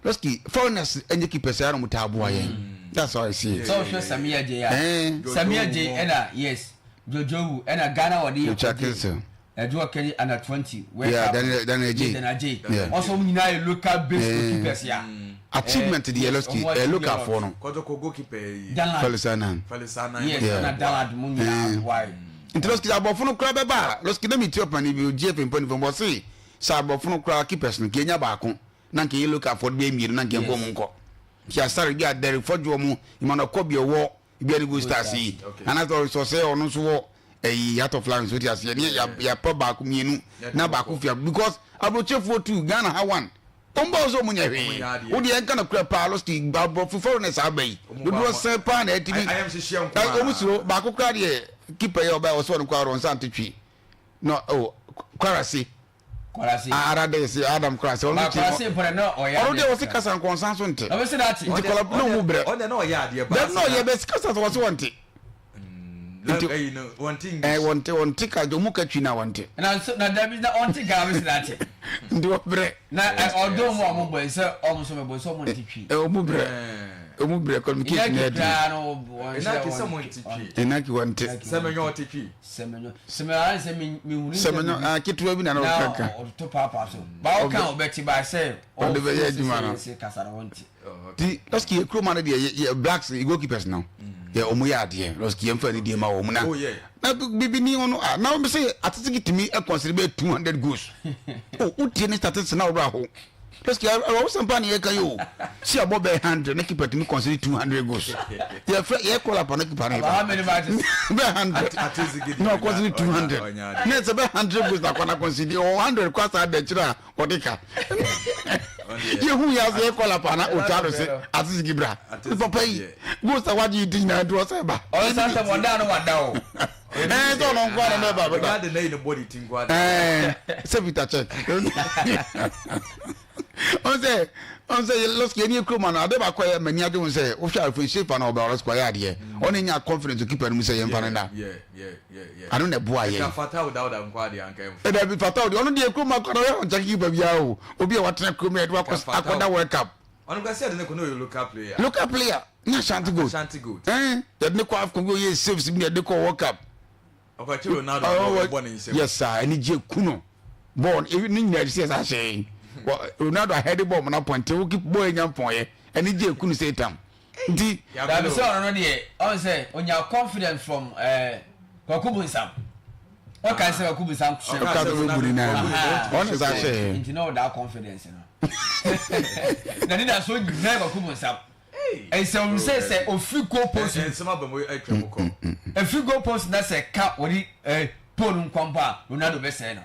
lɔski foreigners ɛnyɛ keepers ɛyɛ na ɔmo taa boa yɛn. That's how I see it. Sɛ ɔhwɛ Samia Jay a Samia Jay ɛna yes Jojo wu ɛna Ghana wɔde yɛ kɔgye. Ɛdwo ɔkɛde under 20 World Cup no Daniel Adjei Daniel Adjei ɔsɔ ɔmo nyinaa yɛ local based goalkeepers ya. Achievement deɛ Lɔski ɛyɛ local foɔ no. Kɔtɔkɔ goalkeeper yi. Danlad Felix Annan. Felix Annan. Yes ɛna Danlad mo nyinaa why. Nti Lɔski sɛ aborɔfo no koraa bɛba a Lɔski na mi ti ɔpani bi GFA mpanyinfoɔ bɔ se sɛ aborɔfo no koraa keepers no nka enya baako na nka yɛ local foɔ no bɛyɛ mmienu na nka yɛn kɔ ɔmo nkɔ. Nti Asare bi a Derek Fɔdwo ɔmo Emmanuel Kɔbi ɔwɔ Ebi a ne Gold Stars yi anaasɛ ɔresɔ sɛ ɔno nso wɔ ɛyi Heart of Lions o ti aseɛ ne yɛapɛ baako mmienu na baako fia because aburokyefoɔ tu Ghana ha one wɔn ba sɛ wɔn nyɛ hwee o deɛ nka na kura paa lɔsti aborɔfo fɔlɔ na saa ba yi dodoɔ sɛn paa na ɛtumi wɔn suro baako kura deɛ keeper yɛ ɔbaa ɔsɛ ɔno kura ɔno nsa ante twi na o kwarase. Kwarase. Ara de se Adam kora sɛ ɔno ti ɔno deɛ ɔse kasa nkɔnsa so nte. Ɔbɛsi na ate. Nti kɔla na ɔmu brɛ. Ɔno na ɔyɛ adeɛ ba. Dɛm na ɔyɛ bɛ kasa sɛ ɔse wɔnte. Nti wɔnte English. Ɛɛ wɔnte wɔnte ka ɔmu ka twi na wɔnte. Na nso na dabi na ɔnte Ghana bɛsi na ate. Nti wɔbrɛ. Na ɔdɔn mu a ɔmo bɔ sɛ ɔmo nso bɛbɔ sɛ ɔmo nte twi. Ɔmu brɛ. Ɔmu brɛ communication yɛ den. Inaki koraa no wɔn sɛ wɔnte twi. Inaki wɔnte. Sɛmɛnyɛ ɔte twi. Sɛmɛnyɔ sɛmɛnyɔ ayɛ sɛ mi mi huni sɛmɛnyɔ ah ketewa bi na na ɔka ka na ɔtoto paapaa so ba ɔka ɔbɛte ba sɛ ɔde bɛyɛ adwuma no sɛ kasa na wɔnte. Ti lɔski yɛ kuroma no deɛ yɛ yɛ blacks goalkeepers no yɛ ɔmo yɛ adeɛ lɔski yɛn fa ne deɛ ma wɔn na oh, na bibi ni ɔno ah na wɔn sɛ atete tumi ɛkɔnsiri bɛ 200 goals o wotie ne statistics na ɔwura ho. Lɔski awɔ sɛmpa ne yɛka yi o si abɔ bɛɛ 100 ne keeper tumi consider 200 goals yɛfrɛ yɛ call up ne keeper ne ba bɛɛ 100 na ɔconsider 200 ne sɛ bɛɛ 100 goals na akɔ na consider ɔwɔ 100 kɔ asa ada akyire a ɔde ka yɛhu yɛ ase yɛ call up ana ɔtwa do se atesigi bra papa yi goals a wagye yi ti nyinaa nti ɔsɛ ba ɔsɛ sɛ wɔda no wada o ɛɛ sɛ ɔno nko ara na ɛba bɛda ɛɛ sɛ Peter check ɔn sɛ. Ɔn sɛ lɔski ɛni ekuro ma no ade baako a ɛyɛ m'ani agye ho sɛ wohwɛ Alfred Schaefer na ɔbɛ ɔlɔski ɔyɛ adeɛ ɔne nya confidence keeper no mu sɛ yɛmfa no nna ano na ɛboa yɛn. Ɛda bi Fatau deɛ ɔno deɛ kurom akɔda ɔyɛ ɔnkyɛ keeper biara o obi a watena kurom yɛde wakɔ akɔda World Cup. Ɔno kura sɛ yɛde ne kɔ na ɔyɛ local player. Local player ne Ashanti Gold. Ashanti Gold. Ɛn yɛde ne kɔ AFCON bi ɔyɛ saves bi na yɛde kɔ World Cup. Ɔkɔkye Ronaldo a ɔbɔ ne nsam. Yes sir anigye ku no bɔɔl no ne nyinaa sɛ ɛsɛ ahyɛ Ronaldo ahɛde bɔɔl mu na pɔnte wo bɔɔl nya mpɔnyɛ anigye ku no sɛ tam nti. Dabi sɛ ɔno no deɛ ɔn sɛ onya confidence from ɛɛ eh, Kwaku Bunsam ɔka sɛ Kwaku Bunsam hyɛ ɔka sɛ ɔbɛbu ne nan ɔno sɛ ahyɛ nti na ɔda confidence no na ne da so nyinaa Kwaku Bunsam. Ɛsɛ ohun sɛ sɛ ofiri goal post. Nsɛm aba mu atwa mu kɔ. Efiri goal post na sɛ ka wɔde ɛɛ pole nkwa mpo a Ronaldo bɛsɛɛ no.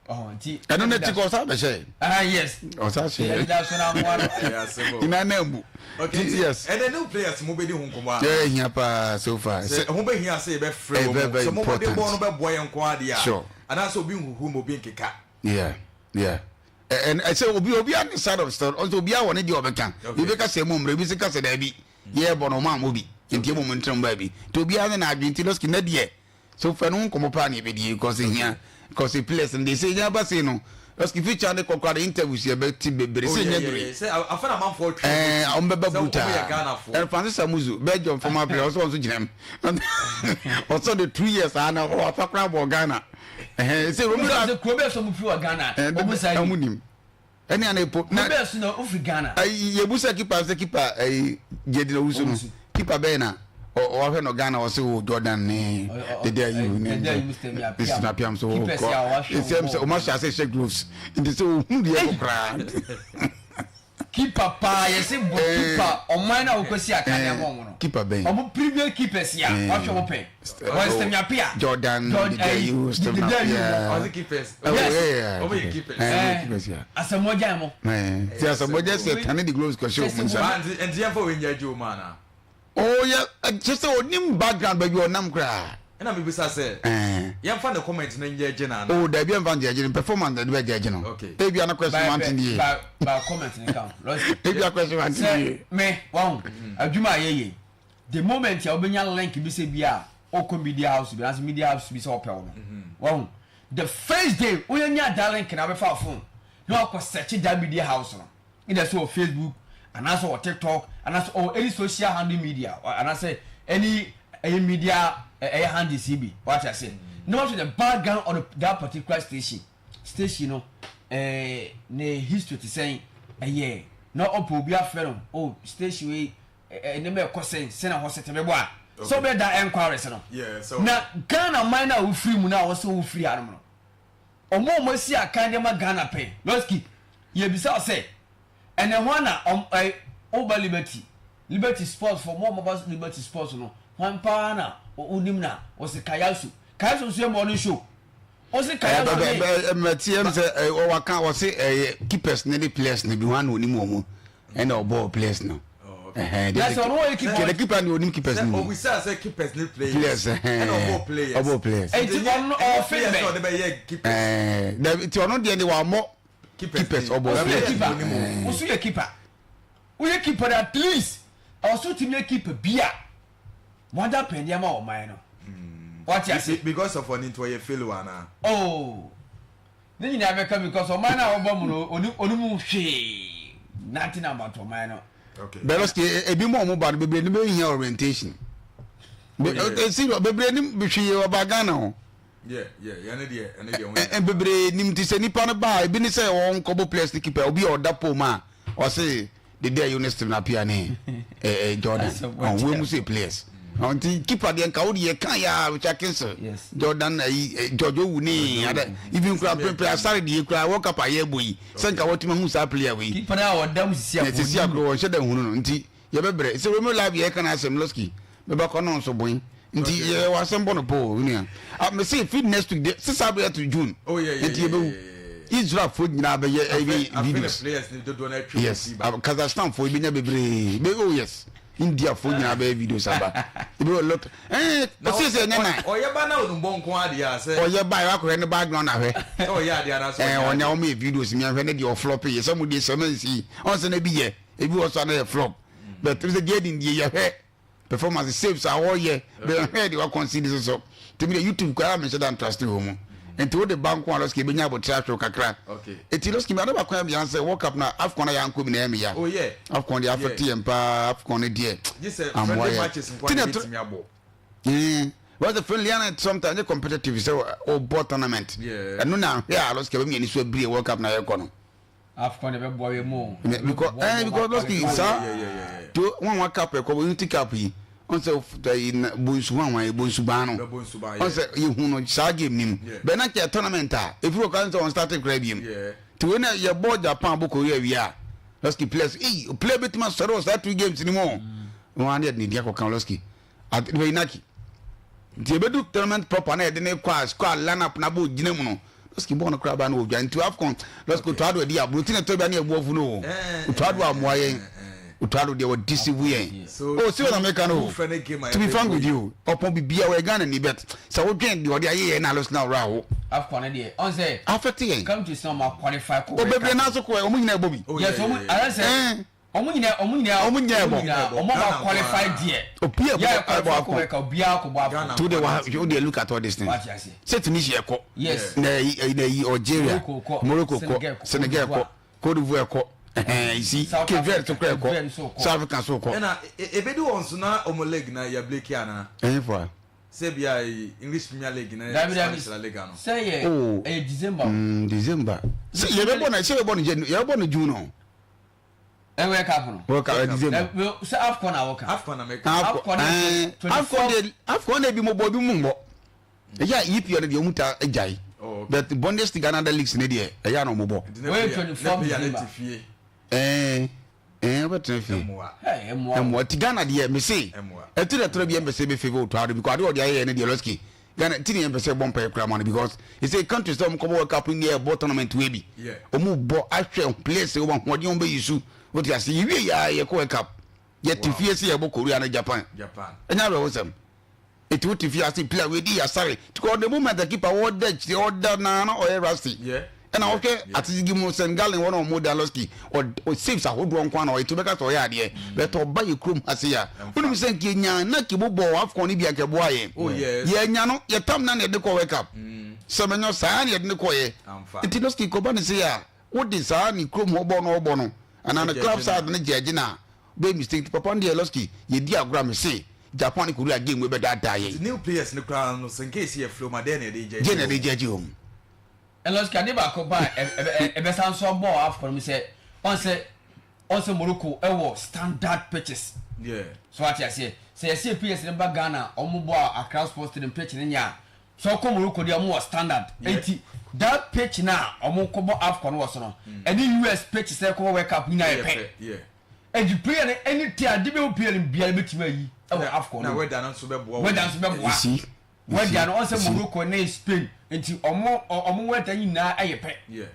Ɔhɔn nti. Ɛno n'akyi kɔ ɔsan bɛhyɛ. Ah yes. Ɔsan hyɛ. Ɛda so na amoa no. Nyinaa na mbu. Okay yes. Ɛnɛ new players mo bɛdi ho nkɔmɔ a. Yɛ hia paa so far. Sɛ ɛho bɛ hia sɛ yɛbɛ frɛ wɔn mu sɛ mo bɔde bɔ no bɛ boa yɛn nko adeɛ a. Sure. Anaasɛ obi nhuhu ma obi nkeka. Yeah yeah. Ɛsɛ obi obi ne side of story ɔsɛ obi wɔ ne deɛ ɔbɛka ebi bɛka sɛ ɛmu mmerɛ ebi sɛ ka sɛ daabi yɛ bɔ no ɔmo ammɔ bi nti ɛmu mu ntena mu baabi nti obi ne n'adwene nti lɔski ne deɛ so fɛ no ho nkɔmɔ paa na ebedie because ehia because players no de sɛ enya ba se no lɔski feature ne kɔkora de interviews yɛ bɛ ti bebree sɛ enya dure ɛɛ ɔmo bɛba brutal ɛn Francis Amuzu Belgium former player ɔsɛ ɔnso gyina mu ɔsɛ de 2 years ana ɔwafa koraa bɔ Ghana. Ɛhɛn sɛ wɔn sɛ kuro bɛɛ so ɔmo firi wɔ Ghana ɔmo sa yi. Ɔmo nim. Ɛne ana epo. Kuro bɛɛ so na ofiri Ghana. Ayi yɛ busa keeper sɛ keeper ɛyi gyedi na owusu no keeper bɛyɛ na ɔwahwɛ no Ghana ɔsɛ o Jordan ne dede ayi ne ne apiam so ɔkɔ nsɛm sɛ ɔmo ahyɛ ase hyɛ gloves nti sɛ ohun deɛ kɔ koraa. Keeper paa yɛse bɔ keeper ɔman no a wokɔsi akan de ama ɔmo no. Keeper bɛn? Ɔmo previous keepers a wahwɛ ɔmo pɛn. Wɔyɛ Stephen Appiah. Jordan Dede Stephen Appiah. Ɔse keepers. Yes. Ɔmo yɛ keepers. Keepers ya. Asamoah Gyan mo. Ti Asamoah Gyan sɛ tane de gloves kɔhyɛ ɔmo nsa. Nti yɛmfa wei nyɛ adwuma anaa? Oh yɛ kyerɛ sɛ onim background baabi ɔnam koraa. Ɛna mi bisa sɛ yɛn fa ne comment no nyɛ gye na ana. Oh dabi ɛnfa nyɛ gye no performance na ɛde bɛ gye no. Okay. Ebi ana question one thing yie. Ba ba comment ne ka ho. Ebi a question one thing yie. Sɛ me wahu adwuma a yɛyɛ the moment a wobɛnya link bi sɛ bi a ɔkɔ media house bi anaasɛ media house bi sɛ ɔpɛ wo no wahu the first day wonya that link na wobɛfa phone na wakɔ search that media house no. Either sɛ ɔwɔ Facebook anaasɛ ɔwɔ TikTok anaasɛ ɔwɔ any social handle media anaasɛ any ɛyɛ media ɛyɛ handles yi bi wate ase na wahwɛ the background of that particular station station no ɛɛ ne history te sɛn ɛyɛ na ɔpɛ obi afrɛ no oh station wei ɛɛ nneɛma ɛkɔ sɛn sɛn na hɔ sɛ tɛbɛbɔ a sɛ ɔbɛyɛ da enquiries no na Ghana man na wofiri mu na wɔsɛ wofiri hanom no. Ɔmo a ɔmo asi akan de ama Ghana pɛn. Lɔski, yɛbisa wo sɛ, ɛnɛ hwan na ɔm ɛɛ woba Liberty, Liberty Sports foɔ, mo a moaba Liberty Sports no, hwan paa na wonim na wɔse Kayaso. Kayaso nso yɛ morning show. Wose Kayaso ne. Mɛte ɛm sɛ ɔwaka wɔse ɛyɛ keepers ne de players no bi hwan na onim wɔn ɛna ɔbɔɔ players no. Na sɛ ɔno ɔyɛ keeper. Kɛlɛ keeper ni onim keepers ni. Obisa sɛ keepers ni players. Ɛna ɔbɔ players. Ɔbɔ players. Eti ɔno ɔwɔ fit bɛ. Ɔde bɛ yɛ keepers. Ɛɛ dabi ti ɔno deɛ de wa mɔ keepers ɔbɔ players. Keeper osu yɛ keeper woyɛ keeper at least ɔso ti mi yɛ keeper bia wada pɛn deɛ ma ɔman no. Wate ase. Because of ɔni nti ɔyɛ failure ana. Oh. Ne nyinaa bɛka because ɔman no a wɔbɔ mu no ɔni ɔni mu hwee nothing about ɔman no. Okay. Bɛlɔski ebi mu a wɔn ba no bebree no bɛ hia orientation. Oh, yeah. Esi bebree ni hwee ɔba Ghana ho. Yeah, yeah, yeah, ɛne deɛ, ɛne deɛ ho yɛ. Bebree nim ti sɛ nipa no ba ebi ne sɛ wɔn nkɔbɔ players ne keeper obi a ɔda pole mu a ɔse dede ayew ne Stephen Appiah ne eh, eh, Jordan ɔn mu sɛ players nti keeper deɛ nka wo deɛ ka ya Richard Kingston Jordan ayi eh, George Owu ne ada even kura pere asare deɛ kura World Cup ayɛ bɔ yi sɛ nka wɔtumi ahu saa player wei keeper no a ɔda mu sisi akɔ sisi akɔ wɔn hyɛ da nhunu no nti yɛbɛbrɛ sɛ Romeo Lavia yɛ ka na asɛm Losky bɛba kɔ no nso boin nti yɛ wɔ asɛm bɔ no po nua ah me say feed next week de sisa bɛyɛ to June oh, yeah, yeah, nti yɛbɛwu Israel fo nyinaa bɛyɛ ɛbi videos yes Kazakhstan fo ebi nya bebree be oh yes. India fo nyinaa bɛyɛ videos aba. Ebi wɔ lot. Eh, ɔsi sɛ ɛnyɛ nan. Ɔyɛ ba na onum nko adeɛ a sɛ. Ɔyɛ ba yɛ akɔhwɛ ne background ahwɛ. Sɛ ɔyɛ adeɛ anaasɛ ɔnyɛ adeɛ. Ɔnyɛ wɔn yɛ videos mi ahwɛ ne deɛ ɔflop yɛ sɛ mo deɛ sɛ ɔmɛ nsi. Ɔn sɛ na ebi yɛ ebi wɔ so ana yɛ flop. But sɛ deɛ di deɛ yɛhwɛ performance saves a ɔyɛ bɛn hwɛ deɛ wakɔnsi de soso. Tèmi deɛ YouTube koraa mi nhyɛ da ntrust wɔ mu. Nti wo de ba nko a lɔski ebenya abotire ahwɛ kakra. Eti lɔski mi ade baako yɛ mi yan sɛ World Cup na AFCON na yɛankɔ bi na ɛyɛ mi ya. Oh yeah. AFCON deɛ affect yɛn paa AFCON no deɛ amoa yɛn. Ti na to wɔn sɛ friendly ana sometimes ne competitive sɛ ɔbɔ tournament. Ɛno na ahwɛ a lɔski ɛbɛmi yɛn ni so abiri World Cup na yɛkɔ no. AFCON de bɛboa yɛn mu o. Because ɛɛ because lɔski saa to wɔn wɔn cup ɛkɔ unity cup yi wɔn sɛ ɛyi bonsu wɔn wɔn bonsu ban no wɔn sɛ yehu no saa game nim bɛn na kyɛ tournament a efiri wɔ kan sɛ wɔn start kura bi mu ti wei na yɛ bɔ Japan bɔ Korea wie a lɔski players eyi player bi tuma sɔrɔ wɔ saa two games ni mu o wɔn ani yɛ de ne di akɔ kan lɔski. Ade Inaki. Nti ebedu tournament proper na yɛde ne kɔ a squad line up na bɔ gyina mu no. Lɔski bɔɔl no koraa ba na wɔdwa nti AFCON lɔski otɔ ado adi aburo ti na ɛtɔ bi a ne yɛ afu no o. Otɔ ado amoa yɛn. Otɔ ado deɛ wɔ deceive yɛn. O si wɔn ameka no o. To be frank with you ɔpɔn bibia wɔyɛ Ghana ni bet sɛ wodwen deɛ ɔde ayɛ yɛn na lɔski na ɔwura aho. AFCON no deɛ ɔn sɛ. Affect yɛn. Countries na ɔmo qualify kɔ. O bebree naa so kɔ ɔmo nyinaa ɛbɔ bi. Yes ɔmo ayɛ sɛ. Ɔmo nyinaa ɔmo nyinaa ɔmo nyinaa ɛbɔ nyinaa ɔmo aba qualify deɛ. Obi a ɛbɔ ɛbɔ akɔ ɛka obiara kɔ bɔ akɔ. To de wa o de look at all these things. Sɛ Tunisia kɔ. Yes. Na ɛyi na ɛyi Algeria. Morocco kɔ. Senegal kɔ. Cote d'Ivoire kɔ. Ɛhɛn you see Cape Verde so kora ɛkɔ. South Africa so kɔ. Ɛna ebedi wɔn so na ɔmo league na yɛ blake ana. Ɛyin fo a. Sɛ bi a English Premier League na Spanish La Liga no. Sɛ yɛ ɛyɛ December. December. Sɛ yɛ bɛ bɔ na sɛ yɛ bɔ no yɛ bɔ no June no. World Cup no. World Cup ɛdi December. Sɛ AFCON na wɔka. AFCON na mɛka. AFCON AFCON de AFCON de bi mo bɔ bi mo mbɔ. Ɛyɛ a EPL no deɛ ɔmo ta gyae. But Bundesliga and other leagues ne deɛ ɛyɛ a na ɔmo bɔ. Wɔyɛ 24 December. Ɛɛ ɛɛ ɔbɛtena fie. Ɛmoa ti Ghana deɛ mese ɛti na ɛtɔrɔ bi yɛn pɛ sɛ bɛ favour Otto Addo because adeɛ ɔde ayɛ yɛ ne deɛ lɔski. Ghana ti ne yɛn pɛ sɛ bɔ mpaeɛ koraa ma no because ɛsɛ countries sɛ wɔn kɔbɔ World Cup ne ɛbɔ tournament wei bi wɔn bɔ ahwɛ players wɔn ahoɔden wɔn bɛyi su wote ase yɛwie yɛ a yɛkɔ World Cup yɛte fie sɛ yɛbɔ Korea ne Japan ɛnyɛ awerɛhosɛm ɛti wote fie ase player wei di yasare because the moment the keeper wɔda akyire ɔda naa na ɔyɛ rusty ɛna wohwɛ atizigi mu St. Gallen wɔn a wɔn da Lɔski ɔ saves ahodoɔ nko na ɔyɛ to bɛka sɛ ɔyɛ adeɛ bɛtɛ ɔba yɛ kurom ha se ya wonim sɛ nka yɛnya na kebo bɔ AFCON no bi anka ɛboa yɛn oh, yɛnya no yɛtam na na yɛde kɔ World Cup sɛ mɛnyɛ saa na yɛde ne kɔyɛ nti Lɔski kɔba ne se ya wode saa ne kurom hɔ bɔ no ɔbɔ no anaa ne club side no gyɛgye na bɛyɛ mistake papa no deɛ Lɔski yɛdi agorɔ a mese Japan ne Korea game wei bɛdaadaa yɛn new players no koraa no sɛ nka ɛsi yɛ flow ma dɛn na yɛde gyɛgye na yɛde gyɛgye wɔn. Ɛna ɔsika ade baako ba a ɛbɛsan so abɔ AFCON mu sɛ ɔn sɛ ɔn sɛ Morocco ɛwɔ standard pitches. Yeah. So ate aseɛ sɛ yɛsɛ players no ba Ghana ɔmo bɔ a Accra Sports Stadium pitch no nyɛ a sɛ ɔkɔ Morocco deɛ ɔmo wɔ standard. Eti that pitch na ɔmo kɔbɔ AFCON wɔ so no ɛne US pitch sɛ kɔbɔ World Cup nyinaa yɛ pɛ. Eti player no ɛne ti ade bɛ player no biara bɛtumi ayi ɛwɔ AFCON no. Na weather no nso bɛboa. Weather nso bɛboa. Weather no ɔsɛ Morocco ne Spain nti ɔmo ɔmo weather nyinaa ɛyɛ pɛ.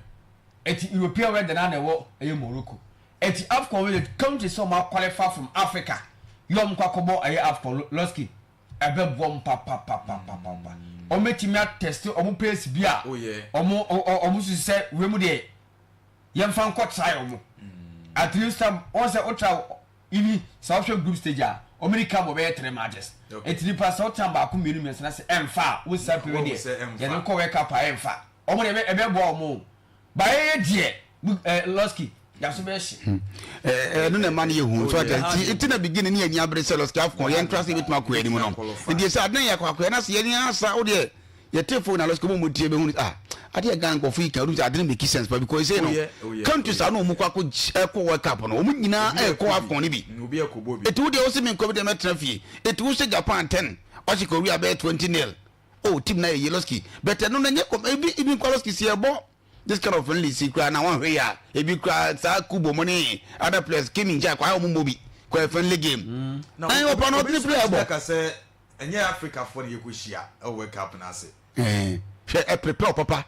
Eti European weather na na ɛwɔ ɛyɛ Morocco. Eti AFCON weather country sɛ ɔmo aqualify from Africa yɛ ɔmo kɔ akɔbɔ ɛyɛ AFCON lɔski ɛbɛ bɔ ɔmo papapapapapa. Ɔmo etimi atɛste ɔmo players bi a ɔmo ɔmo susu sɛ wei mu deɛ yɛnfa nkɔ try ɔmo. At least wɔn sɛ o try Even sɛ wohwɛ group stage a, wɔn di kan bɔ bɛyɛ three matches. Eti nipa sɛ wotena baako mmienu mmiɛnsa na sɛ ɛnfa a, wo saa pere deɛ yɛde kɔ World Cup a ɛnfa. Wɔn deɛ ɛbɛboa wɔn o. Ba yɛyɛ deɛ ɛɛ Lɔski yaso bɛyɛ hye. Ɛno na ɛma no yɛ hu so ata nti nti na beginning ne yɛn ani abere sɛ Lɔski AFCON yɛn ntra sɛ yɛbɛtumi akɔ anim no. Nti sɛ ade na yɛ akɔ akɔ yɛn ase yɛn asa wo deɛ Yɛte phone na lɔsika mu tie bɛhunu ah adeɛ Ghana nkurɔfo yi ka wodum sɛ ade no make sense pa because sei no countries a na wɔn kɔ akɔ ɛkɔ World Cup no wɔn nyinaa ɛkɔ AFCON no bi eti wo deɛ wosɛ mi nkɔ bi deɛ mɛtena fie eti wosɛ Japan 10 ɔhyɛ Korea bɛyɛ 20 nil oh team na yɛ yie lɔski but ɛno na nyɛ kɔm ebi ebi nkɔ lɔski si ɛbɔ this kind of friendly si kura na wɔn hwɛ yɛ a ebi kura saa Kubo mo ne other players Kim Min-jae kɔ ayɛ wɔn mbɔ bi kɔ friendly game ɛn ɔpa na ɔtene player bɔ. Ɛnyɛ Africa foɔ na yɛkɔ hyia ɛwɔ World Cup no ase. Ɛɛ hwɛ ɛ prepare papa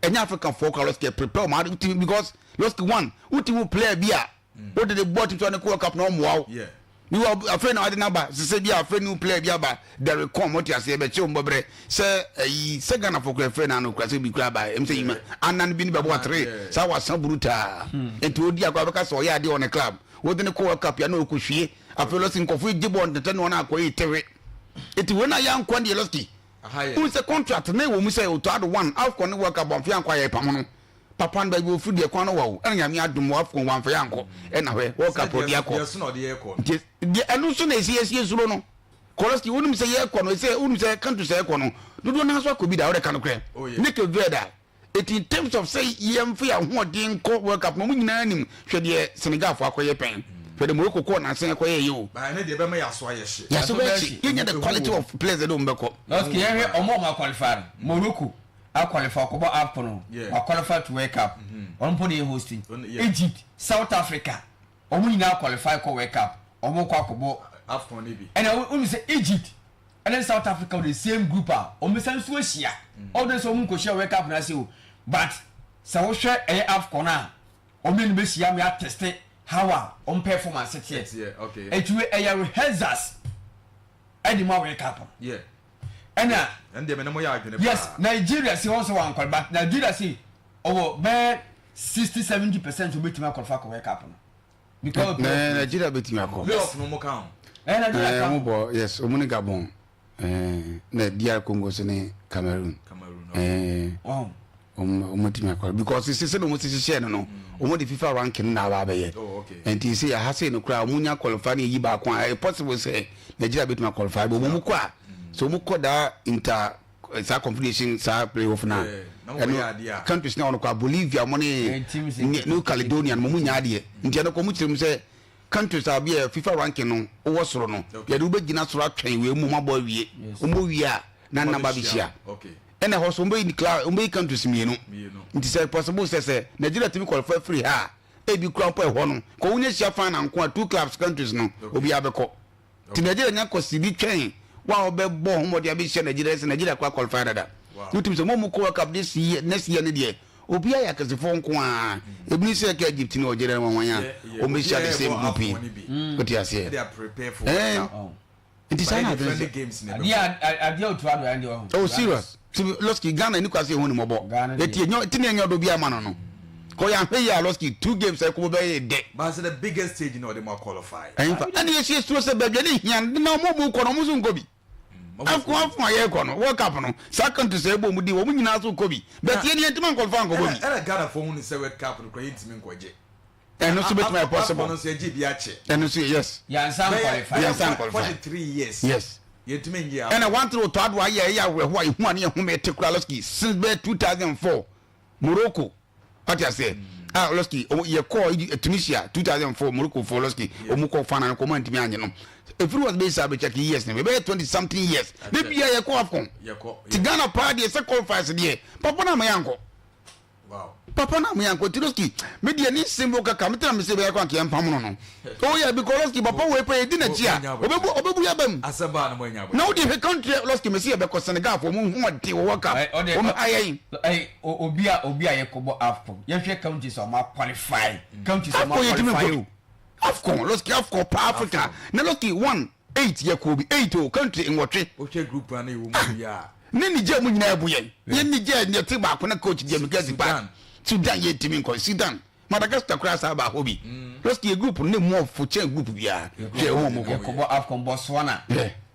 ɛnyɛ Africa foɔ kora lɔski ɛ prepare ɔmo ade wotumi because lɔski one wotumi wo player bi a wode de bɔ team so ne kɔ World Cup na ɔmoa wo. Bi wɔ afei na ɔde n'aba sese bi a afei new player bi aba Derek Kom ɔte aseɛ bɛkye wɔn bɔbrɛ sɛ ɛyi sɛ Ghana fo kura fɛ na ano kura sɛ bi kura aba ɛm sɛ yima anan bi ne bɛbɔ atere saa wasa brutaa nti odi akɔ abɛka sɛ ɔyɛ adeɛ wɔ ne club wɔde ne kɔ World Cup ya na ɔkɔ hwie afei lɔsi nkɔfo gye bɔɔl ntɛntɛn na wɔn akɔ yi tewe eti wɔn a yɛ ankɔ deɛ lɔsi n sɛ contract na ɛwɔ mu sɛ Otto Addo one AFCON ne World Cup wɔn fi ankɔ ayɛ pam no. Papa no baabi ofiri deɛ kwan no wa o ɛna nyame adom wɔ afcon wamfa yɛ ankɔ ɛna hwɛ world cup ɔde akɔ nti deɛ ɛno nso na ɛsi yɛsi esuro no kɔlɔski wonim sɛ yɛkɔ no ɛsɛ wonim sɛ country sɛ ɛkɔ no dodoɔ naa so akɔ bi da wode ka no korɛ ne Cape Verde a ɛti in terms of sɛ yɛmfa yɛ ahoɔden nkɔ world cup no ɔmo nyinaa nim hwɛ deɛ Senegal fo akɔyɛ pɛn hwɛ deɛ Morocco kɔɔ nansa ɛkɔyɛ yɛ o yɛaso bɛhye yɛnya the quality of players ɛde ɔmo bɛkɔ. Lɔski yɛhwɛ ɔmo ɔmo akɔlifaa no Morocco a qualify ɔkɔbɔ AFCON no wa qualify to World Cup ɔno mpo na yɛ hosting Egypt South Africa wɔn nyinaa qualify kɔ World Cup wɔn kɔ akɔbɔ AFCON no bi ɛna wɔn sɛ Egypt ɛne South Africa wɔ the same group a wɔn bɛsan nso ahyia ɔno sɛ wɔn nkɔhyia World Cup no ase o but sɛ wohwɛ ɛyɛ AFCON a wɔn mmienu bɛhyia ma yɛateste how a wɔn performance teɛ ɛti ɛyɛ rehearsals ɛde ma World Cup no. Yeah. Ɛna. Ɛn deɛ me ne mo yɛ adwene paa. Yes, Nigeria si wɔn sɛ wɔn ankɔla but Nigeria si ɔwɔ bɛɛ 60-70% obetumi akɔlfa akɔ World Cup no. Because na Nigeria betumi akɔ. Playoff no mo ka ho. Ɛɛ Nigeria ka ho. Ɛɛ mo bɔ yes ɔmo ne Gabon ɛɛ na DR Congo so ne Cameroon. Cameroon. Ɛɛ. Wɔn. Wɔn wɔn tumi akɔ because sɛ sɛ na wɔn sisi hyɛ no no wɔn de FIFA ranking na aba abɛyɛ oh, okay. nti sɛ aha sɛ no koraa wɔn nya qualify na eyi baako a ɛyɛ possible sɛ Nigeria betumi qualify but wɔn kɔ a so wɔn kɔ daa inter saa confederation saa playoff na ɛno countries na wɔn kɔ a Bolivia wɔn ne New Caledonia no wɔn nya adeɛ nti ɛno kɔ wɔn kyerɛ mu sɛ countries a bi yɛ FIFA ranking no wɔ soro no yɛde wobɛgyina soro atwɛn wei mu mabɔ awie wɔn wie a na nnamba bɛhyia ɛna ɛhɔ so wɔbɛyi club wɔbɛyi countries mmienu nti sɛ possible sɛ sɛ Nigeria tumi qualify firi ha a ebi kura mpo ɛhɔ no kɔ wonya hyia final nko a two clubs countries no obiara bɛkɔ nti Nigeria nya kɔ sidi twɛn wa a wɔbɛbɔ ho mmɔden abɛhyia Nigeria sɛ Nigeria kora qualify dada wotumi sɛ mo mu kɔ World Cup this year next year ne deɛ obiara yɛ akɛsefoɔ nko a ebi ne sɛ ɛka Egypt ne Algeria ne wɔn wɔn a wɔbɛhyia the same group yi wote aseɛ ɛɛ nti saa na adwene sɛ adeɛ otu ado ɛnde ɔho. oh serious ti lɔski ghana ni kwasi ehun ni mɔbɔ eti enyo ti ni enyo do bi ama no no kɔ yan hwɛ yi a lɔski two games ɛkɔ bɛ yɛ dɛ. But the biggest stage na ɔde mo qualify. Ɛnfa ɛna yɛ si esuo sɛ baabi ɛne hia na ɔmo mu kɔ no ɔmo nso nkɔ bi afɔ afɔ a yɛ kɔ no world cup no saa country sɛ ɛbɔ ɔmo di wɔn nyinaa so kɔ bi bɛti yɛ ni yɛn ntoma nkɔlfa nkɔbɔ bi. Ɛna Ghana fo hu ni sɛ world cup no kura yɛn ntumi nkɔgye. Ɛno nso bɛtumi ayɛ possible. Afcon nso yɛgye bi akyɛ. Ɛno nso yes. Yɛnsa nkwalify. Yɛnsa nkwalify. 43 years. Yes. Yɛntumi ngye Afcon. Ɛna one thing otɔ ado ayɛ ɛyɛ awerɛhoɔ a ehu a ne yɛ home te koraa lɔski since bɛyɛ 2004 Morocco wate aseɛ a lɔski yɛ kɔɔ Tunisia 2004 Morocco fo lɔski ɔmo kɔ final no kɔ ɔmo antumi anye no efiri wɔ bɛyɛ saa bɛkyɛ years no bɛyɛ 20 something years de bia yɛ kɔ Afcon ti Ghana paa deɛ sɛ qualifiers deɛ papa na ama yɛ ankɔ. Papa na mo yanko Tiroski me deɛ ne nsɛm bi kaka me tena me se bɛyɛ kwan kɛ mpam no no oh yeah because Loski papa wei pɛ yɛdi n'akyi a obebu obebu yɛ bɛm na wode hwɛ country Loski me se yɛbɛkɔ Senegal fo mo ho ɔde wɔ World Cup wɔn ayɛ yi obi a obi a yɛkɔbɔ AFCON yɛhwɛ countries a wɔn qualify countries a wɔn qualify o AFCON Loski AFCON pa Africa na Loski one Eight yɛ kɔɔ bi eight o country nwɔtwe. Wohwɛ group a na ɛwɔ mu bi a. Ne Niger mu nyinaa bu yɛn. Yɛn Niger yɛ te baako na coach deɛ mika si pa. Sudan yɛ ntumi nkɔ Sudan. Madagascar koraa saa baako bi. Lɔski yɛ group no ne mu ɔfo kyɛn group biara. Hwɛ ɛho ɔmo kɔ. Yɛkɔbɔ AFCON Botswana,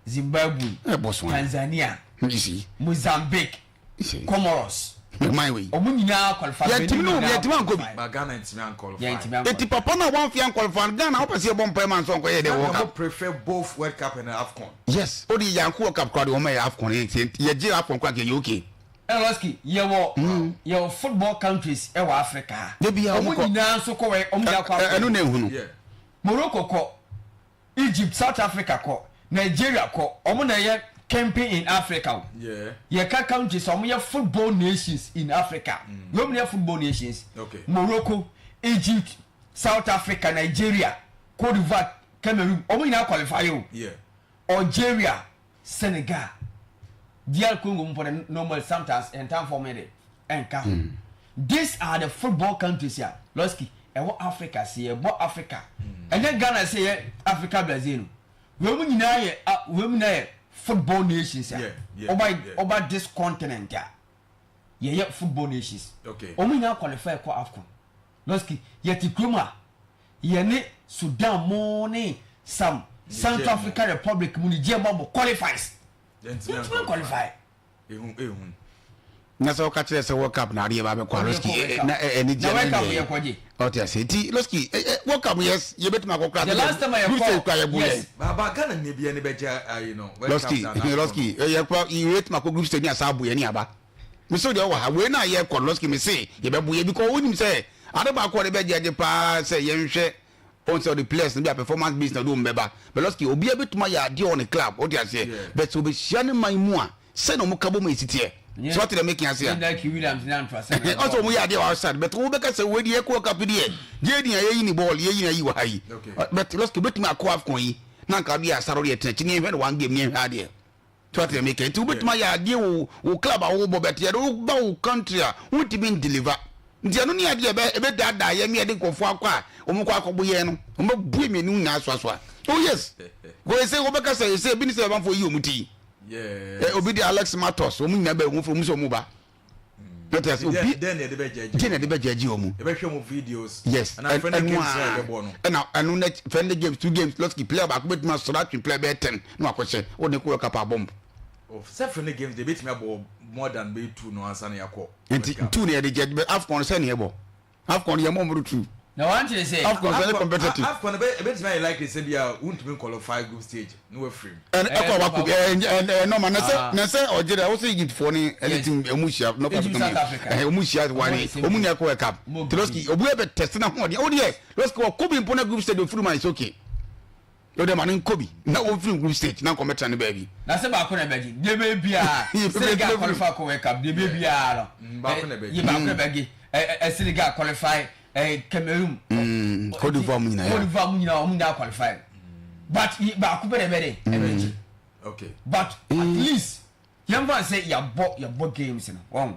Zimbabwe, Tanzania, Mozambique. Comoros. Man wei. Ɔmo nyinaa qualify. Yɛntumi no yɛntumi ankɔ bi. Ba Ghana ntumi anqualify. Yɛntumi anqualify. Eti papa no a wɔnfi anqualify no Ghana wopɛ sɛ yɛbɔ mpae ma nso ɔnkɔyɛ dɛ World Ghana Cup. prefer both World Cup and AFCON. Yes o de yɛanko World Cup koraa de wɔn yɛ AFCON yɛ yɛgye AFCON koraa nka yɛ okay. Ɛna yɛwɔ yɛwɔ football countries ɛwɔ Africa ha. Dabi a wɔn kɔ. nyinaa nso kɔ wɔn nyinaa kɔ AFCON. Ɛno na ehunu. Morocco kɔ. Egypt, South Africa kɔ, Nigeria kɔ, ɔmo na ɛyɛ camping in Africa o. Yɛka countries a ɔmo yɛ football nations in Africa. Wei ɔmo na yɛ football nations. Morocco, Egypt, South Africa, Nigeria, Cote d'Ivoire, Cameroon, ɔmo nyinaa qualify o. Algeria, Senegal, DR Congo mpo de normally sometimes ntamfo ɔmo yɛ de ɛnka ho. These are the football countries a Lɔski ɛwɔ Africa sɛ yɛbɔ Africa. Ɛnyɛ Ghana sɛ yɛ Africa Brazil no. Wei mu nyinaa yɛ wei mu nyinaa yɛ football nations a. Ɔba ɔba this continent a yɛyɛ football nations. Wɔn nyinaa qualify kɔ AFCON. Lɔski yɛte kurom a yɛne Sudan mo ne some Central African Republic mu Niger mo abɔ qualifies. Yɛntumi qualify. Ehu ehu. Na sɛ ɔka kyerɛ sɛ World Cup na adeɛ ba bɛkɔ a Lɔski na ɛne gye ne deɛ ɔte ase nti Lɔski World Cup yes yɛbɛtumi akɔ koraa group stage koraa yɛbo yɛn. Baba Ghana ni bia ne bɛgye ayi no. Lɔski Lɔski yɛ kora yɛbɛtumi akɔ group stage ne asa abo yɛn ne aba. Mesɛ deɛ ɔwɔ ha wei na yɛkɔ Lɔski mese yɛbɛbo yɛ because wonim sɛ ade baako a ɔde bɛgye agye paa sɛ yɛnhwɛ Wohu sɛ ɔde players no bi a performance based na ɔde wɔn bɛba. Belosky, obiara bɛtumi ayɛ adeɛ wɔ ne club, wote aseɛ. But sɛ ɔbɛhyia ne man mu a, sɛdeɛ wɔn ka bɔ mu ɛsi teɛ. So woate deɛ meka ase a? Ɔsɛ wɔn yɛ adeɛ wɔ outside, but wobɛka sɛ wei deɛ ɛkɔ World Cup deɛ, Jayden a yɛyi ne bɔɔl, yɛyi no ayi wɔ ha yi. But Belosky, wobɛtumi akɔ AFCON yi, na anka wode asare wode atena akyi na yɛnhwɛ no one game na yɛnhwɛ adeɛ. So ate meka nti wobɛtumi ayɛ adeɛ wɔ wo club a wobɔ but yɛde wo ba wo country a wontumi ndeliver nti ɛno ne adeɛ ɛbɛ ɛbɛdaadaa yɛn ne yɛde nkurɔfoɔ akɔ a wɔn kɔ akɔbo yɛn no wɔn bɛbue mmienu nyinaa soasoa oh yes kò ɛsɛ wɔbɛka sɛ ɛsɛ ebi ne sɛ ɛbanfoɔ yi wɔn ti ɛ obi de Alex Matos wɔn nyinaa bɛ wɔn firi wɔn sɛ wɔn ba Let us obi den na yɛde bɛ judge den na yɛde bɛ judge wɔn. Yɛbɛhwɛ wɔn videos. Yes ɛna friendly games na yɛbɛbɔ no. Ɛna ɛno na friendly games two games lɔski player baako bɛtumi asɔrɔ atwe player bɛyɛ ten na wakɔhyɛ wɔde ne kɔ World Cup abɔmb. Sɛ friendly games de ebetumi abɔ more than bɛyɛ two no ansa na yɛakɔ. Nti two na yɛde judge bɛ AFCON sɛ na yɛbɔ. AFCON yɛ mɔ mɔdo tu. Na wɔn kyerɛ sɛ. AFCON sɛ ɛyɛ competitive. AFCON ebe ebetumi ayɛ likely sɛ bi a wuntumi qualify group stage na wafiri mu. Ɛn ɛkɔ a wakɔ bi ɛɛ ɛɛ nɔɔma na sɛ na sɛ Algeria wosɛ Egypt foɔ ne ɛne team ɔmo hyia North Africa mu ɛhɛn ɔmo hyia wani ɔmo nya kɔ World Cup Trotsky obi ɛbɛ test na ho ɔdeɛ ɔdeɛ Trotsky ɔkɔ bi mpo na group stage ofiri mu a it's okay. Yɛ dɛ ma no nkɔ bi na ɔmfiri group stage na nkɔmɛtena ne baabi. Na sɛ baako na ɛbɛgye deɛ ɛbɛyɛ biara Senegal qualify kɔ World Cup deɛ ɛbɛyɛ biara no baako na ɛbɛgye yɛ baako na ɛbɛgye ɛ Senegal qualify ɛ Cameroon Cote d'Ivoire mu nyinaa Cote d'Ivoire mu nyinaa wɔn nyinaa qualify but baako bɛ na ɛbɛde ɛbɛgye okay but at least Yɛmfa no sɛ yɛabɔ yɛbɔ games no wɔn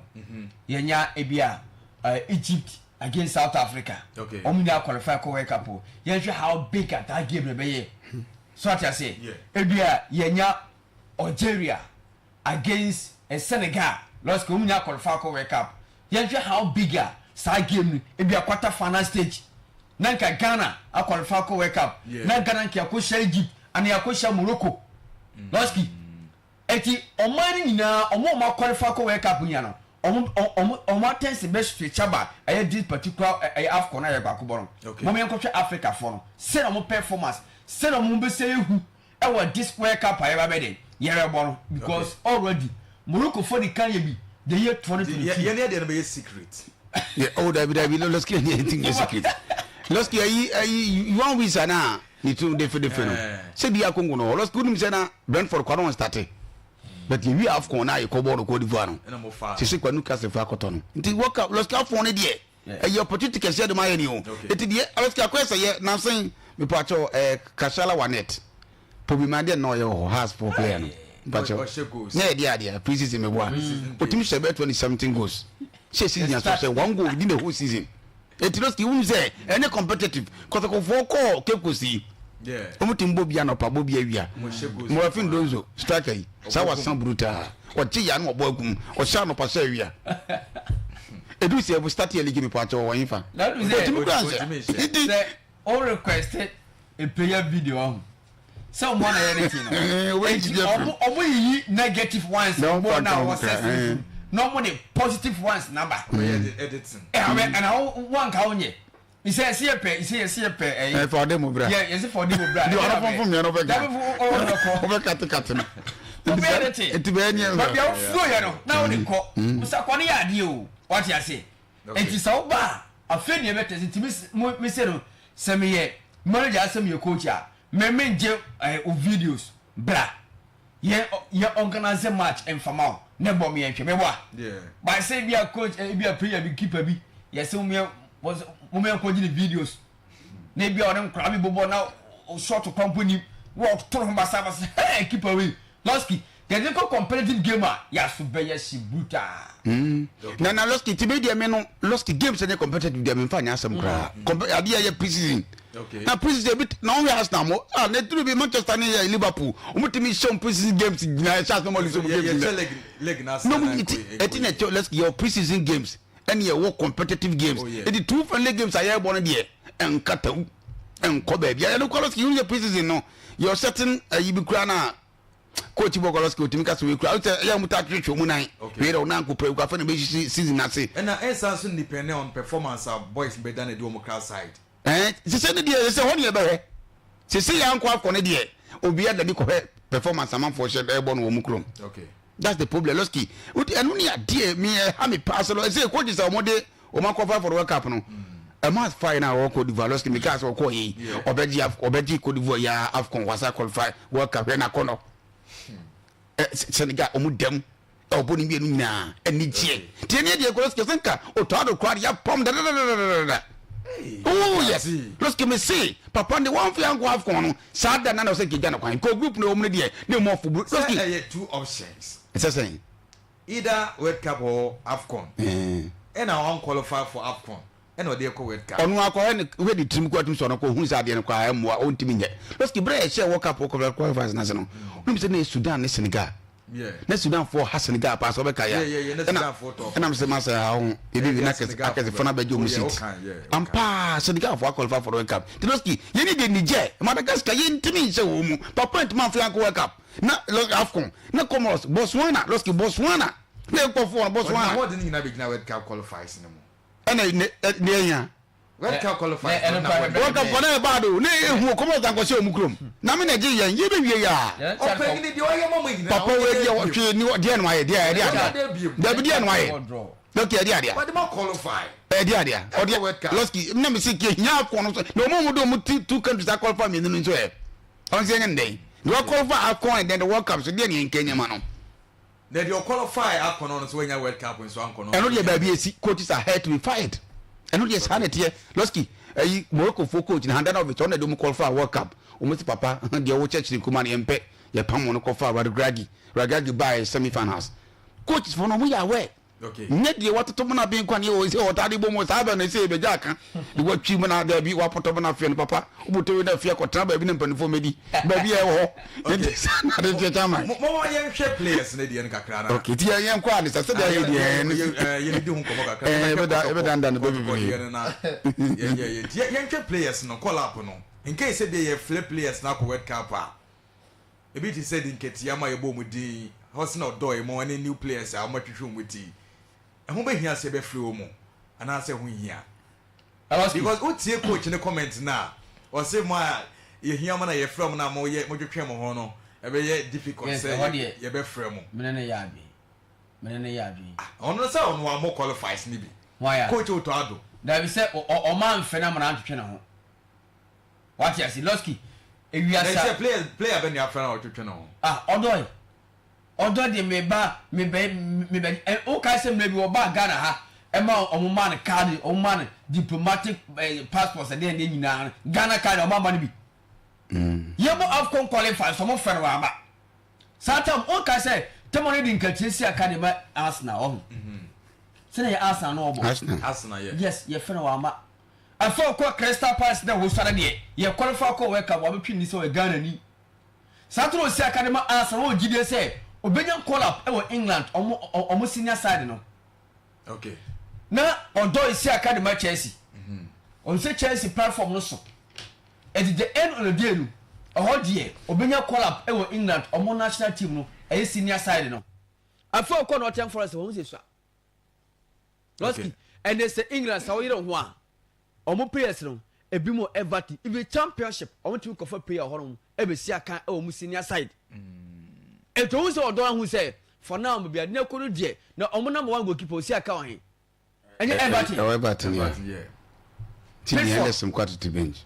yɛnya ebi a uh, Egypt against South Africa okay. wɔn nyinaa qualify kɔ World Cup o yɛnhwɛ how big a that game na ɛbɛyɛ so ate ase ebi a yɛnya Algeria against eh, Senegal lɔsike wɔn nyinaa qualify kɔ World Cup yɛnhwɛ how big a saa game no ebi a quarter final stage na nka Ghana aqualify kɔ World Cup yeah. na Ghana nka yɛakɔhyia Egypt ana yɛakɔhyia Morocco lɔsike. Enti ɔman no nyinaa ɔmo a ɔmo aqualify kɔ world cup nyinaa no ɔmo ɔmo ɔmo attention bɛ switch aba ɛyɛ this particular ɛyɛ AFCON a yɛkɔ akɔbɔ no. Okay. Mom yɛnkɔhwɛ Africa foɔ no sɛdeɛ ɔmo performance sɛdeɛ ɔmo bɛsɛ ehu ɛwɔ this world cup a yɛba bɛ den yɛrɛbɔ no because already Morocco foɔ di kan yɛ bi the year 2022. Yɛn yɛ deɛ no bɛyɛ secret. Yeah, oh, dabi dabi Lɔski ɛni ɛni ti nyɛ secret. Lɔski ayi ayi you wan wisa na ne tu defe defe no. Sɛ bi akonko no Lɔski wonim sɛ na Brentford kwa no wɔn starte. But yɛ wi AFCON na yɛ kɔ bɔɔl no Cote d'Ivoire no. Ɛna mo fa. Sisi kwa Newcastle fa akɔtɔ no. Nti World Cup Lɔski AFCON ne deɛ ɛyɛ opportunity kɛseɛ de ma yɛ ni o. Eti deɛ Lɔski akɔyɛ sɛ yɛ nansen mepa kyɛw ɛɛ Kashala Wanet. Pobi ma deɛ na ɔyɛ wɔ hɔ Hearts foɔ player no. Mepa kyɛw. Na yɛ deɛ adeɛ pre season meboa. Otumi hyɛ bɛyɛ 20 something goals. Hyɛ season aso hyɛ one goal within the whole season. Eti Lɔski wonim sɛ ɛnyɛ competitive. Kɔtɔkɔfoɔ kɔɔ Cape Coast yi. Wɔn ti bɔ bi anɔpa bɔ bi awia. Morafin Donzo striker yi saa wasan brutal. Ɔgye ya na ɔbɔ agum. Ɔhyɛ anɔpa hyɛ awia. Edu sɛ ɛbu start yɛ league mi pakyɛ wɔ wɔn fa. Otumi kura nhyɛ. Nti sɛ o request a prayer video ɔho sɛ ɔmo na yɛ ne ti no. Eti ɔmo ɔmo yiyi negative ones ɔmo na ɔwɔ sɛ na ɔmo de positive ones naba. Ɛna ɛna wɔn nka wɔn yɛ. Sɛ yɛsi yɛ pɛ sɛ yɛsi yɛ pɛ ɛyi. Ɛ fa ɔde mu bra. Yɛ yɛsi fa ɔde mu bra. Di ɔno fɔnfɔn miɛ no bɛ ka. Dabi fo ɔwɔ bɛ kɔ. Ɔbɛ kate kate no. Ɔbɛ yɛ de te. Eti bɛ ɛni ɛwura. Baabi a wofuo yɛ no na ɔde kɔ. Musa kɔ ne yɛ adeɛ o wate ase. Eti sɛ ɔba a afei ni ɛbɛ tɛsi nti mi mi se no sɛ mi yɛ manager asɛ mi yɛ coach a mɛ mi ngye ɛɛ o videos bra. Yɛn yɛ organise match nfama o ne bɔ mi yɛn hwɛ mɛbɔ a by sɛ ebi a coach ebi a player bi keeper bi yɛsɛ mo yɛ mo yɛn kɔ gye ne videos na ebi a ɔne nkora bi bɔbɔ na short kwan po nim na ɔtoro ho basabasa hey keeper wei lɔski yɛde kɔ competitive game a yaso bɛyɛ si brutal. Na na lɔski ti bi deɛ mi no lɔski games ɛnyɛ competitive deɛ mi nfa nyɛ asɛm koraa adeɛ yɛ pre-season. Na pre-season ebi na wɔn yɛ Arsenal mo ah na eturu bi Manchester ne yɛ Liverpool wɔn tumi hyɛ wɔn pre-season games nyinaa ɛhyɛ ase na wɔn lose wɔn games nyinaa. Na wɔn ti ɛti na ɛkyɛ let's yɛ pre-season games ɛne yɛ wɔ competitive games eti two friendly games a yɛrebɔ no deɛ ɛnkatawu ɛnkɔ baabi ɛno kɔ lɔsi yɛn yɛ pre-season no yɛ certain ɛyi bi kura na coach bɔ kɔlɔsi otumi kasa wei kura ɔsɛ ɛyɛ ɔmo ta twetwe ɔmo nan wei dɛ ɔnan ko pɛ afɛ na bɛ sisi season ase. Ɛna ɛsan so depend on performance a boys bɛ da na di wɔn class side. Ɛn sese ne deɛ sese hɔ ne yɛ bɛhwɛ sese yɛ ankɔ akɔ ne deɛ obiara dani kɔhwɛ performance amanfoɔ hyɛ ɛbɔ no wɔn kurom. Okay. That's the problem lɔski ɛno ne adeɛ mi ɛha mi paa sɛ lɔ ɛsɛ coaches a wɔn de wɔn akɔfa for the World Cup no ɛma fae na ɔwɔ Cote d'Ivoire lɔski mi kaa sɛ ɔkɔ yi ɔbɛgye ɔbɛgye Cote d'Ivoire ya AFCON wasa qualify World Cup hwɛ n'akɔnɔ ɛ Senegal ɔmo dɛm ɔbɔ ne mmienu nyinaa ɛni gyeɛ tie ne deɛ kɔ lɔski sɛ nka otɔ ado koraa de yapɔm dadadadadada oh yes lɔski mi se papa ne wɔn fi ankɔ AFCON no saa da na na ɔsɛ nkegya no kwan kɔ group na wɔn no deɛ ne mu ɔfo bu lɔski sɛ ɛyɛ two options ɛsɛ sɛn. Either World Cup or Afcon ɛna ɔn qualify for Afcon ɛna ɔde ɛkɔ World Cup. Ɔno akɔ hɛ ne hwɛ ne tirim kɔ atum sɛ ɔno kɔ ohun sɛ adeɛ no koraa ɛmmoa ɔntumi nyɛ lɔski berɛ a yɛhyɛ World Cup wɔ qualifiers no ase no wonim sɛ na yɛ Sudan ne Senegal na Sudan foɔ ha Senegal paa sɛ ɔbɛka yɛ ɛna ɛna sɛ masɛ ha ho ebi bi na akɛsefoɔ no abɛgye ɔmo seat ampaa Senegal foɔ qualify for the World Cup nti lɔski yɛne deɛ Niger Madagascar yɛntumi nhyɛ wɔn mu papa ntumi amfa yɛn ankɔ World Cup na Afcon na Comoros Botswana lɔski Botswana na ekɔ fo Botswana. Ɔde n'ahoɔden nyinaa bɛgyina World Cup qualifiers no mu. Ɛna ne ne ɛhia. World Cup qualifiers no na wɔde. World Cup kɔ na yɛ baado ne ehu Comoros ankɔhyɛ wɔn kurom na me na gye yɛn yɛ bɛ wie yaa. Ɔpanyin deɛ ɔyɛ mɔmɔ nyinaa. Papa wo deɛ hwee ni deɛ no ayɛ deɛ ɛde adeɛ dabi deɛ no ayɛ lɔki ɛde adeɛ. Wɔde ma qualify. Ɛde adeɛ ɔde lɔski na mi si ke hia akɔ no so na wɔn mu de wɔn ti two countries akɔlify mmienu no nso yɛ. Ɔn sɛ yɛnyɛ no dɛn? Deɛ waqualify akɔ and then the World Cup so deɛ ne yɛnka nyɛ ma no. Na deɛ ɔqualify akɔ no no so wanya World Cup nso ankɔ no. Ɛno deɛ baabi esi coaches are here to be fired. Ɛno deɛ saa na ɛteɛ. Losky ɛyi Morocco fo coach no Handanovic ɔno na ɛde wɔn qualify World Cup. Wɔn si papa deɛ wɔkyerɛkyerɛ nkuma no yɛmpɛ yɛpam wɔn kɔfa Regragui. Regragui baeɛ semi finals. Coaches fo no wɔn yɛ aware. Nyɛ deɛ watoto mena ben kwan yɛ sɛ ɔtaa de bɔ mu saa bɛ no sɛ ɛbɛgya aka de watwi mena daabi wapotɔ mena afeɛ no papa wobotɔ wei no afeɛ kɔtena baabi na mpanimfoɔ mɛdi baabi a ɛwɔ hɔ nti saa na de nkyɛ kyɛ man mɔmɔ yɛnhwɛ players no deɛ no kakra na okay ti yɛn yɛn kɔ a ne sɛ sɛdeɛ ayɛ deɛ yɛn di ho nkɔmɔ kakra ɛbɛda ɛbɛda nda no bɛbebree yɛnhwɛ players no call up no in case sɛ deɛ yɛflɛ players no akɔ World Cup a Ebi te sɛ Dinketia ma yɛbɔɔ mu din, Hudson Odoi mo ne new players a wɔatwetwe wɔn ti. Ɛho bɛhia sɛ yɛbɛfrɛ wɔn mu anaasɛ ɛho nhia? Because wotie coach ne comment no a, ɔse mo a yɛhia mo na yɛfrɛ mo na moyɛ motwetwe mo ho no, ɛbɛyɛ difficult Yes, sɛ ɛhɔ deɛ yɛbɛfrɛ mo. me ne no yɛ adwene. Me ne no yɛ adwene. Ah, ɔno sɛ ɔno wammɔ qualifies no bi. Hwan a? Coach Otto Addo. Dabi sɛ ɔ- ɔ- ɔma mfɛ no ama no antwetwe ne ho. Wate ase Losky ewiase. Na sɛ player player bɛ ne afra na ɔtwetwe ne ho. Ah ɔdɔ yi ɔdɔ deɛ me ba me bɛ me bɛ ɛ o ka sɛ mmerɛ bi ɔba Ghana ha ɛma ɔmo ma no card ɔmo ma no diplomatic eh, passport ɛdeɛ ɛdeɛ nyinaa Ghana card ɔmo ama no bi. Mm. Yɛ bɔ AFCON qualifiers ɔmo fɛ no wɔ aba. Saa tam o ka sɛ tɛmɔ ne de nkatie si aka de ma Arsenal ɔho. Sɛ yɛ Arsenal no ɔbɔ. Arsenal. Arsenal yɛ. Yes yɛ fɛ no wɔ ama. Afei ɔkɔɔ Crystal Palace na wɔsuare deɛ yɛ qualify kɔɔ World Cup wabɛtwe ne sɛ ɔyɛ Ghanani. Saa nso na ɔsi aka de ma Arsenal wɔ gyidie sɛ ɔbɛnya call up wɔ England ɔmo ɔmo senior side no. Okay. Na ɔdɔ esi aka de ma Chelsea. Ɔno sɛ Chelsea platform no so. At the end of the day no ɛhɔ deɛ ɔbɛnya call up wɔ England ɔmo national team no ɛyɛ senior side no. Afei ɔkɔɔ Nottingham Forest wɔn sɛ sua. Lɔski ɛnɛ sɛ England sɛ woyere ho a ɔmo players no ebi mo Everton even championship ɔmo tumi kɔfa player hɔ nom ɛbɛsi akan ɛwɔ ɔmo senior side etu ohun sɛ ɔdɔn ahu sɛ for now baabi ade n'akɔ no deɛ na ɔmo number one goalkeeper osi aka wɔ he ɛnyɛ Everton ɛwɔ Everton yɛ ti ni Henderson kɔ atete bench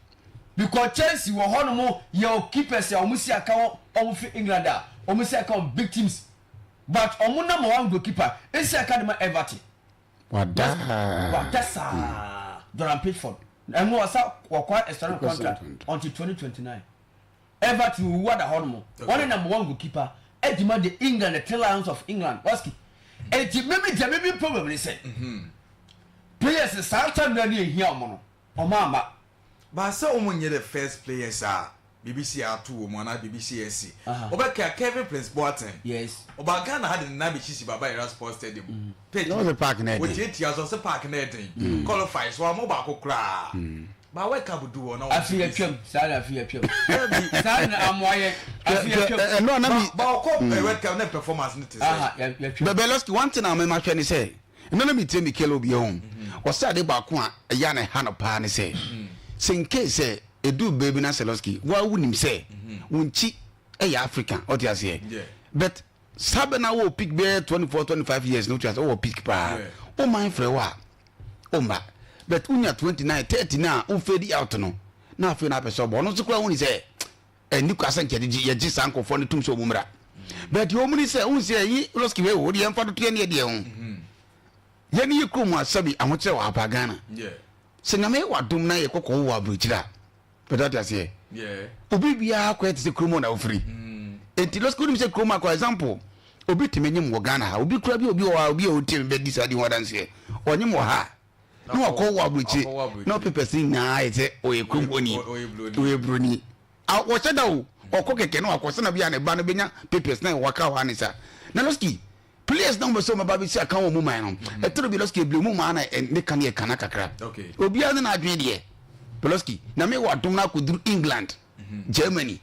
because Chelsea wɔ hɔ nom yɛ keepers a ɔmo si aka wɔ ɔmo fi England a ɔmo si aka wɔ big teams. But ɔmo number one goalkeeper esi aka de ma Everton. Wada. Wada saa. Jordan Pickford. Ɛno ɔsa wɔkɔ external contract until 2029. Everton owu ada hɔ nom. Wɔne number one goalkeeper ɛdi ma the England the Three Lions of England. Waski. Eti mímí deɛ mímí problem ni sɛ. Players saa time na ni ehia ɔmo no ɔmo ama. But sɛ wɔn nyɛ the first players a biribi si ato wɔn anaa biribi si asi. Wɔbɛka Kevin Prince Boateng. Yes. Ɔbaa Ghana ha de ne nan bɛsisi Baba Yara Sports Stadium. Pitch Na ɔsɛ park na ɛden. Wɔtiatia so ɔsɛ park na ɛden. Qualify so wɔammɔ baako koraa. Ba World Cup du hɔ na wɔn Afi atwam saa na afi atwam. Saa na amoa yɛ afi atwam. Ɛno a na mi. Ba ɔkɔ World Cup na performance no te sɛ. Aha yɛtwam. Bɛbɛlɔski one thing a mɛma hwɛ ne sɛ ɛno na metie Mikel Obi ho ɔsɛ ade baako a ɛyɛ a na ɛha no paa ne sɛ sɛ nkei sɛ ɛduu baabi na Selosky woa wonim sɛ wo nkyi ɛyɛ African ɔte aseɛ but saa bɛ na wɔ peak bɛyɛ 24 25 years no wote aseɛ wowɔ peak paa wo man frɛ wo a womma but wonya 29 30 no a wo fade out no na afei na apɛ sɛ ɔbɔ ɔno nso koraa woni sɛ ɛnni kwa sɛ nkyɛ yɛgye yɛgye saa nkurɔfoɔ no tom sɛ ɔmu mmra but deɛ ɔmu ni sɛ wohu sɛ ɛyi Losky wei wo deɛ yɛmfa dotoɛ ne yɛdeɛ ho yɛne yɛ kurom a sɛbi ahokyerɛ wɔ apa Ghana sɛ nyame yɛ wadom na yɛkɔ kɔwo wɔ aburokyire a bɛtɛ ate aseɛ obi biara kɔyɛ te sɛ kurom na wofiri enti Losky wonim sɛ kurom akɔ example obi tumi nyem wɔ Ghana ha obi kura bi obi wɔ ha obi a ɔtie me bɛdi saa di ho adanseɛ ɔnyem wɔ ha na wakɔ wɔ aburokyire na ɔpepɛs ne nyinaa ayɛ sɛ ɔyɛ kurom hɔ ni ɔyɛ buroni wɔhyɛ da o ɔkɔ kɛkɛ na wakɔ sɛnɛ bi a ne ba no bɛnya papers na waka hɔ ne sa na lɔski players na wɔn sɛ wɔn ba bɛsi aka wɔn mu man no ɛtɔrɔ bi lɔski ebile mu maa na ne ka ne yɛ kana kakra obiara ne n'adwene deɛ lɔski na mi wɔ adom na akɔduru England Germany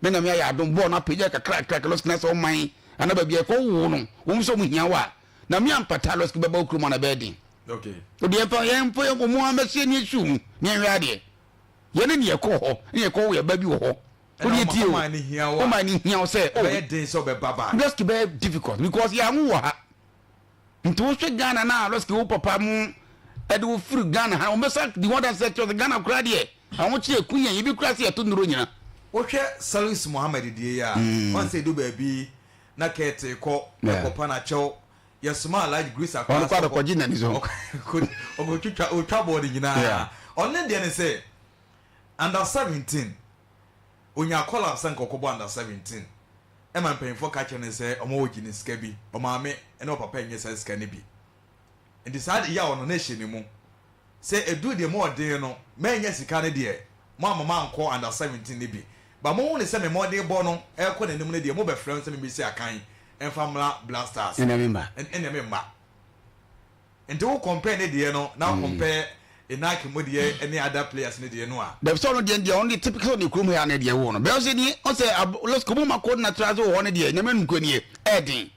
na nyame ayɛ adom bɔɔl no apagya kakra kakra lɔski na sɛ ɔman ana baabi a ɛkɔ wo no wɔn sɛ wɔn hia wɔ a na mi ampata lɔski bɛba wo kurom ana bɛyɛ den. Ode yɛmfa yɛmfa yɛn mu amɛhyɛ ne esu mu ne yɛnhwɛ adeɛ. Yɛne ne yɛkɔ hɔ ne yɛkɔ wo yɛba bi wɔ hɔ. Ode yɛ tie o. Ɔma ne hia wo sɛ oh. Bɛyɛ den sɛ ɔbɛba ba. Lɔski bɛyɛ difficult because yɛn awo wɔ ha. Nti wohwɛ Ghana na lɔski wo papa mu ɛde wo firi Ghana ha wɔn bɛsa di wɔn dansi kyerɛ sɛ Ghana koraa deɛ ahokyere eku yɛn ebi koraa sɛ yɛto nnuro nyina. Wohwɛ Salisu Mohammed deɛ yi a, wɔn sɛ edu baabi na kɛɛte kɔ ɛkɔ pa na kyɛw Yɛsomaa Alhaji Grusah koraa Ɔno sɛ kɔ abɛkɔgye n'ani so. ɔkɔtwitwa ɔtwa bɔɔl no nyinaa. Ɔno ne deɛ ne sɛ under 17 ɔnyaa call up sɛ nka ɔkɔbɔ under 17 ɛma mpanyinfoɔ ka kyerɛ no sɛ ɔma ɔgye ne sika bi ɔmaame ne ɔpapa nyɛ saa sika no bi nti saa de yaw no na ɛhyɛ ne mu. Sɛ ɛduru deɛ mu ɔden no mannya sika no deɛ moamma mankɔ under 17 no bi but mohu no sɛ me mmɔden bɔ no ɛrekɔ n'anim no deɛ mobɛfrɛ me sɛ memmɛsi akan mfa mmra Black Stars Ɛnneɛ memma. Ɛnneɛ memma. Nti wo compare ne deɛ no na wo compare Inaki mo deɛ ne other players no deɛ no a. Dabi sɛ ɔno deɛ deɛ ɔno deɛ typical ne kurom ha ne deɛ wɔ no bɛyɛ sɛ nie ɔsɛ los kobo ma kɔ natural sɛ wɔ hɔ no deɛ nyame nukɔ nie ɛɛden.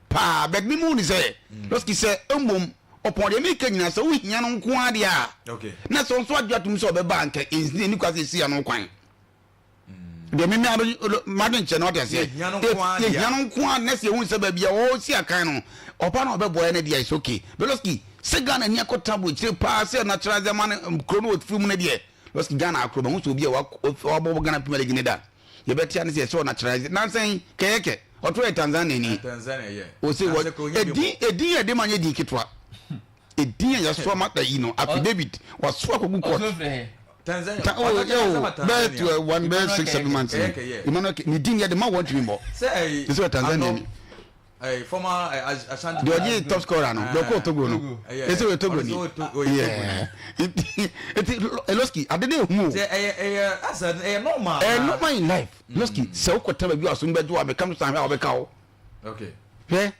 paa but me mu ne sɛ lɔski sɛ mmom ɔpɔn deɛ meka nyinaa sɛ wohia no nko ara deɛ a na sɛ ɔnso agye atom sɛ ɔbɛba anka ɛnsini ɛni kwa sɛ ɛsi ano kwan deɛ me made nkyɛ no ɔte aseɛ yɛhia no nko ara na sɛ yɛhu sɛ baabi a ɔsi akan no ɔba na ɔbɛboa no deɛ it's okay but lɔski sɛ Ghana ni akɔtena aburokyire paa sɛ natural sɛ ma no kuro no ɔfiri mu no deɛ lɔski Ghana akoro mahu sɛ obi a wabɔ Ghana Premier League ne da yɛbɛte ane sɛ yɛsɛ ɔnaturalize nansa yi kɛyɛkɛ ɔto yɛ Tanzania ni ɔsɛ wɔ edin edin yɛ de ma nyɛ din ketewa edin yɛ yɛsoa ma yi no affidavit wasoa kɔgu court Tanzania Ta, oh, yo, bɛyɛ to one bɛyɛ 6 7 months Emmanuel ne din yɛ de ma wɔn tumi bɔ sɛ ɛsɛ wɔ Tanzania ni Hey, former Ashanti. Deɛ ɔgye top scorer no, deɛ ɔkɔɔ Togo no, ɛsɛ ɔyɛ Togo ni. Eti Eloski, ade de ehu o. Ɛyɛ ɛyɛ asɛ ɛyɛ normal. Ɛyɛ normal in life. Eloski, sɛ wokɔ tena baabi a ɔsom bɛgye wa mɛka no san hwɛ a wɔbɛka wo. Okay. Hwɛ,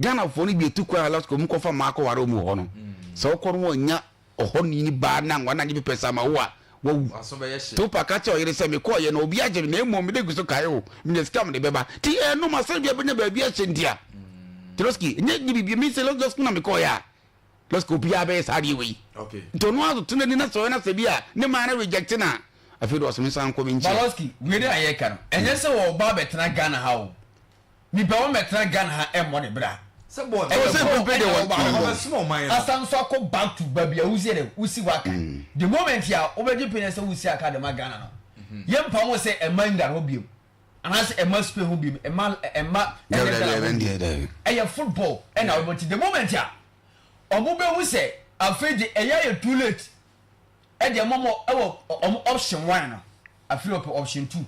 Ghanafoɔ no bi etu kwan a Eloski wɔn kɔfa mmaa kɔware wɔn wɔ hɔ no. Sɛ wokɔ no wɔnya Ɔhɔni ni baa na anwa na nye pepɛ sa ma wo a, wawu. W'aso bɛyɛ hye. Topa ka kyerɛɛ ɔyere sɛ, Mekɔeɛ no, obi agye me, na mmom mede gu so kae wo. Menya sika a mede bɛba. Nti ɛno ma sɛ bia bɛnya baabi ahyɛ nti a. Trotsky, ɛnyɛ nye biribi, me sɛ Losky na mekɔeɛ a, Losky obiara bɛyɛ saa adeɛ wei. Okay. Nti ɔno ara toto n'ani na sɛ ɔyɛ na sɛ bi a ne man no reject no a, afei de ɔse mensan nkɔ me nkyɛn. Balosky, wei no a yɛreka no, ɛnyɛ sɛ wɔreba abɛtena Ghana ha o. Nipa wɔn bɛtena Ghana ha ɛmmɔ ne bra. Sɛ bɔɔl Ɛyɛ Sɛ bɔɔl mpe deɛ ɛna wɔn wɔba hɔ. ɔbɛsom ɔman no. Asan nso akɔ back to baabi a wosi yɛ dɛ wosi hɔ aka. The moment a wobɛgye pene sɛ wosi aka de ma Ghana no, yɛmpa ho sɛ ɛmma England hɔ biom anaasɛ ɛmma Spain hɔ biom, ɛmma ɛmma ɛnyɛ Ghana hɔ biom. Ɛyɛ football ɛna wɔbɔ nti the moment a wɔn bɛhu sɛ afei de ɛyɛ ayɛ too late ɛde ɛma wɔn ɛwɔ wɔn option one no, afei wɔpɛ option two.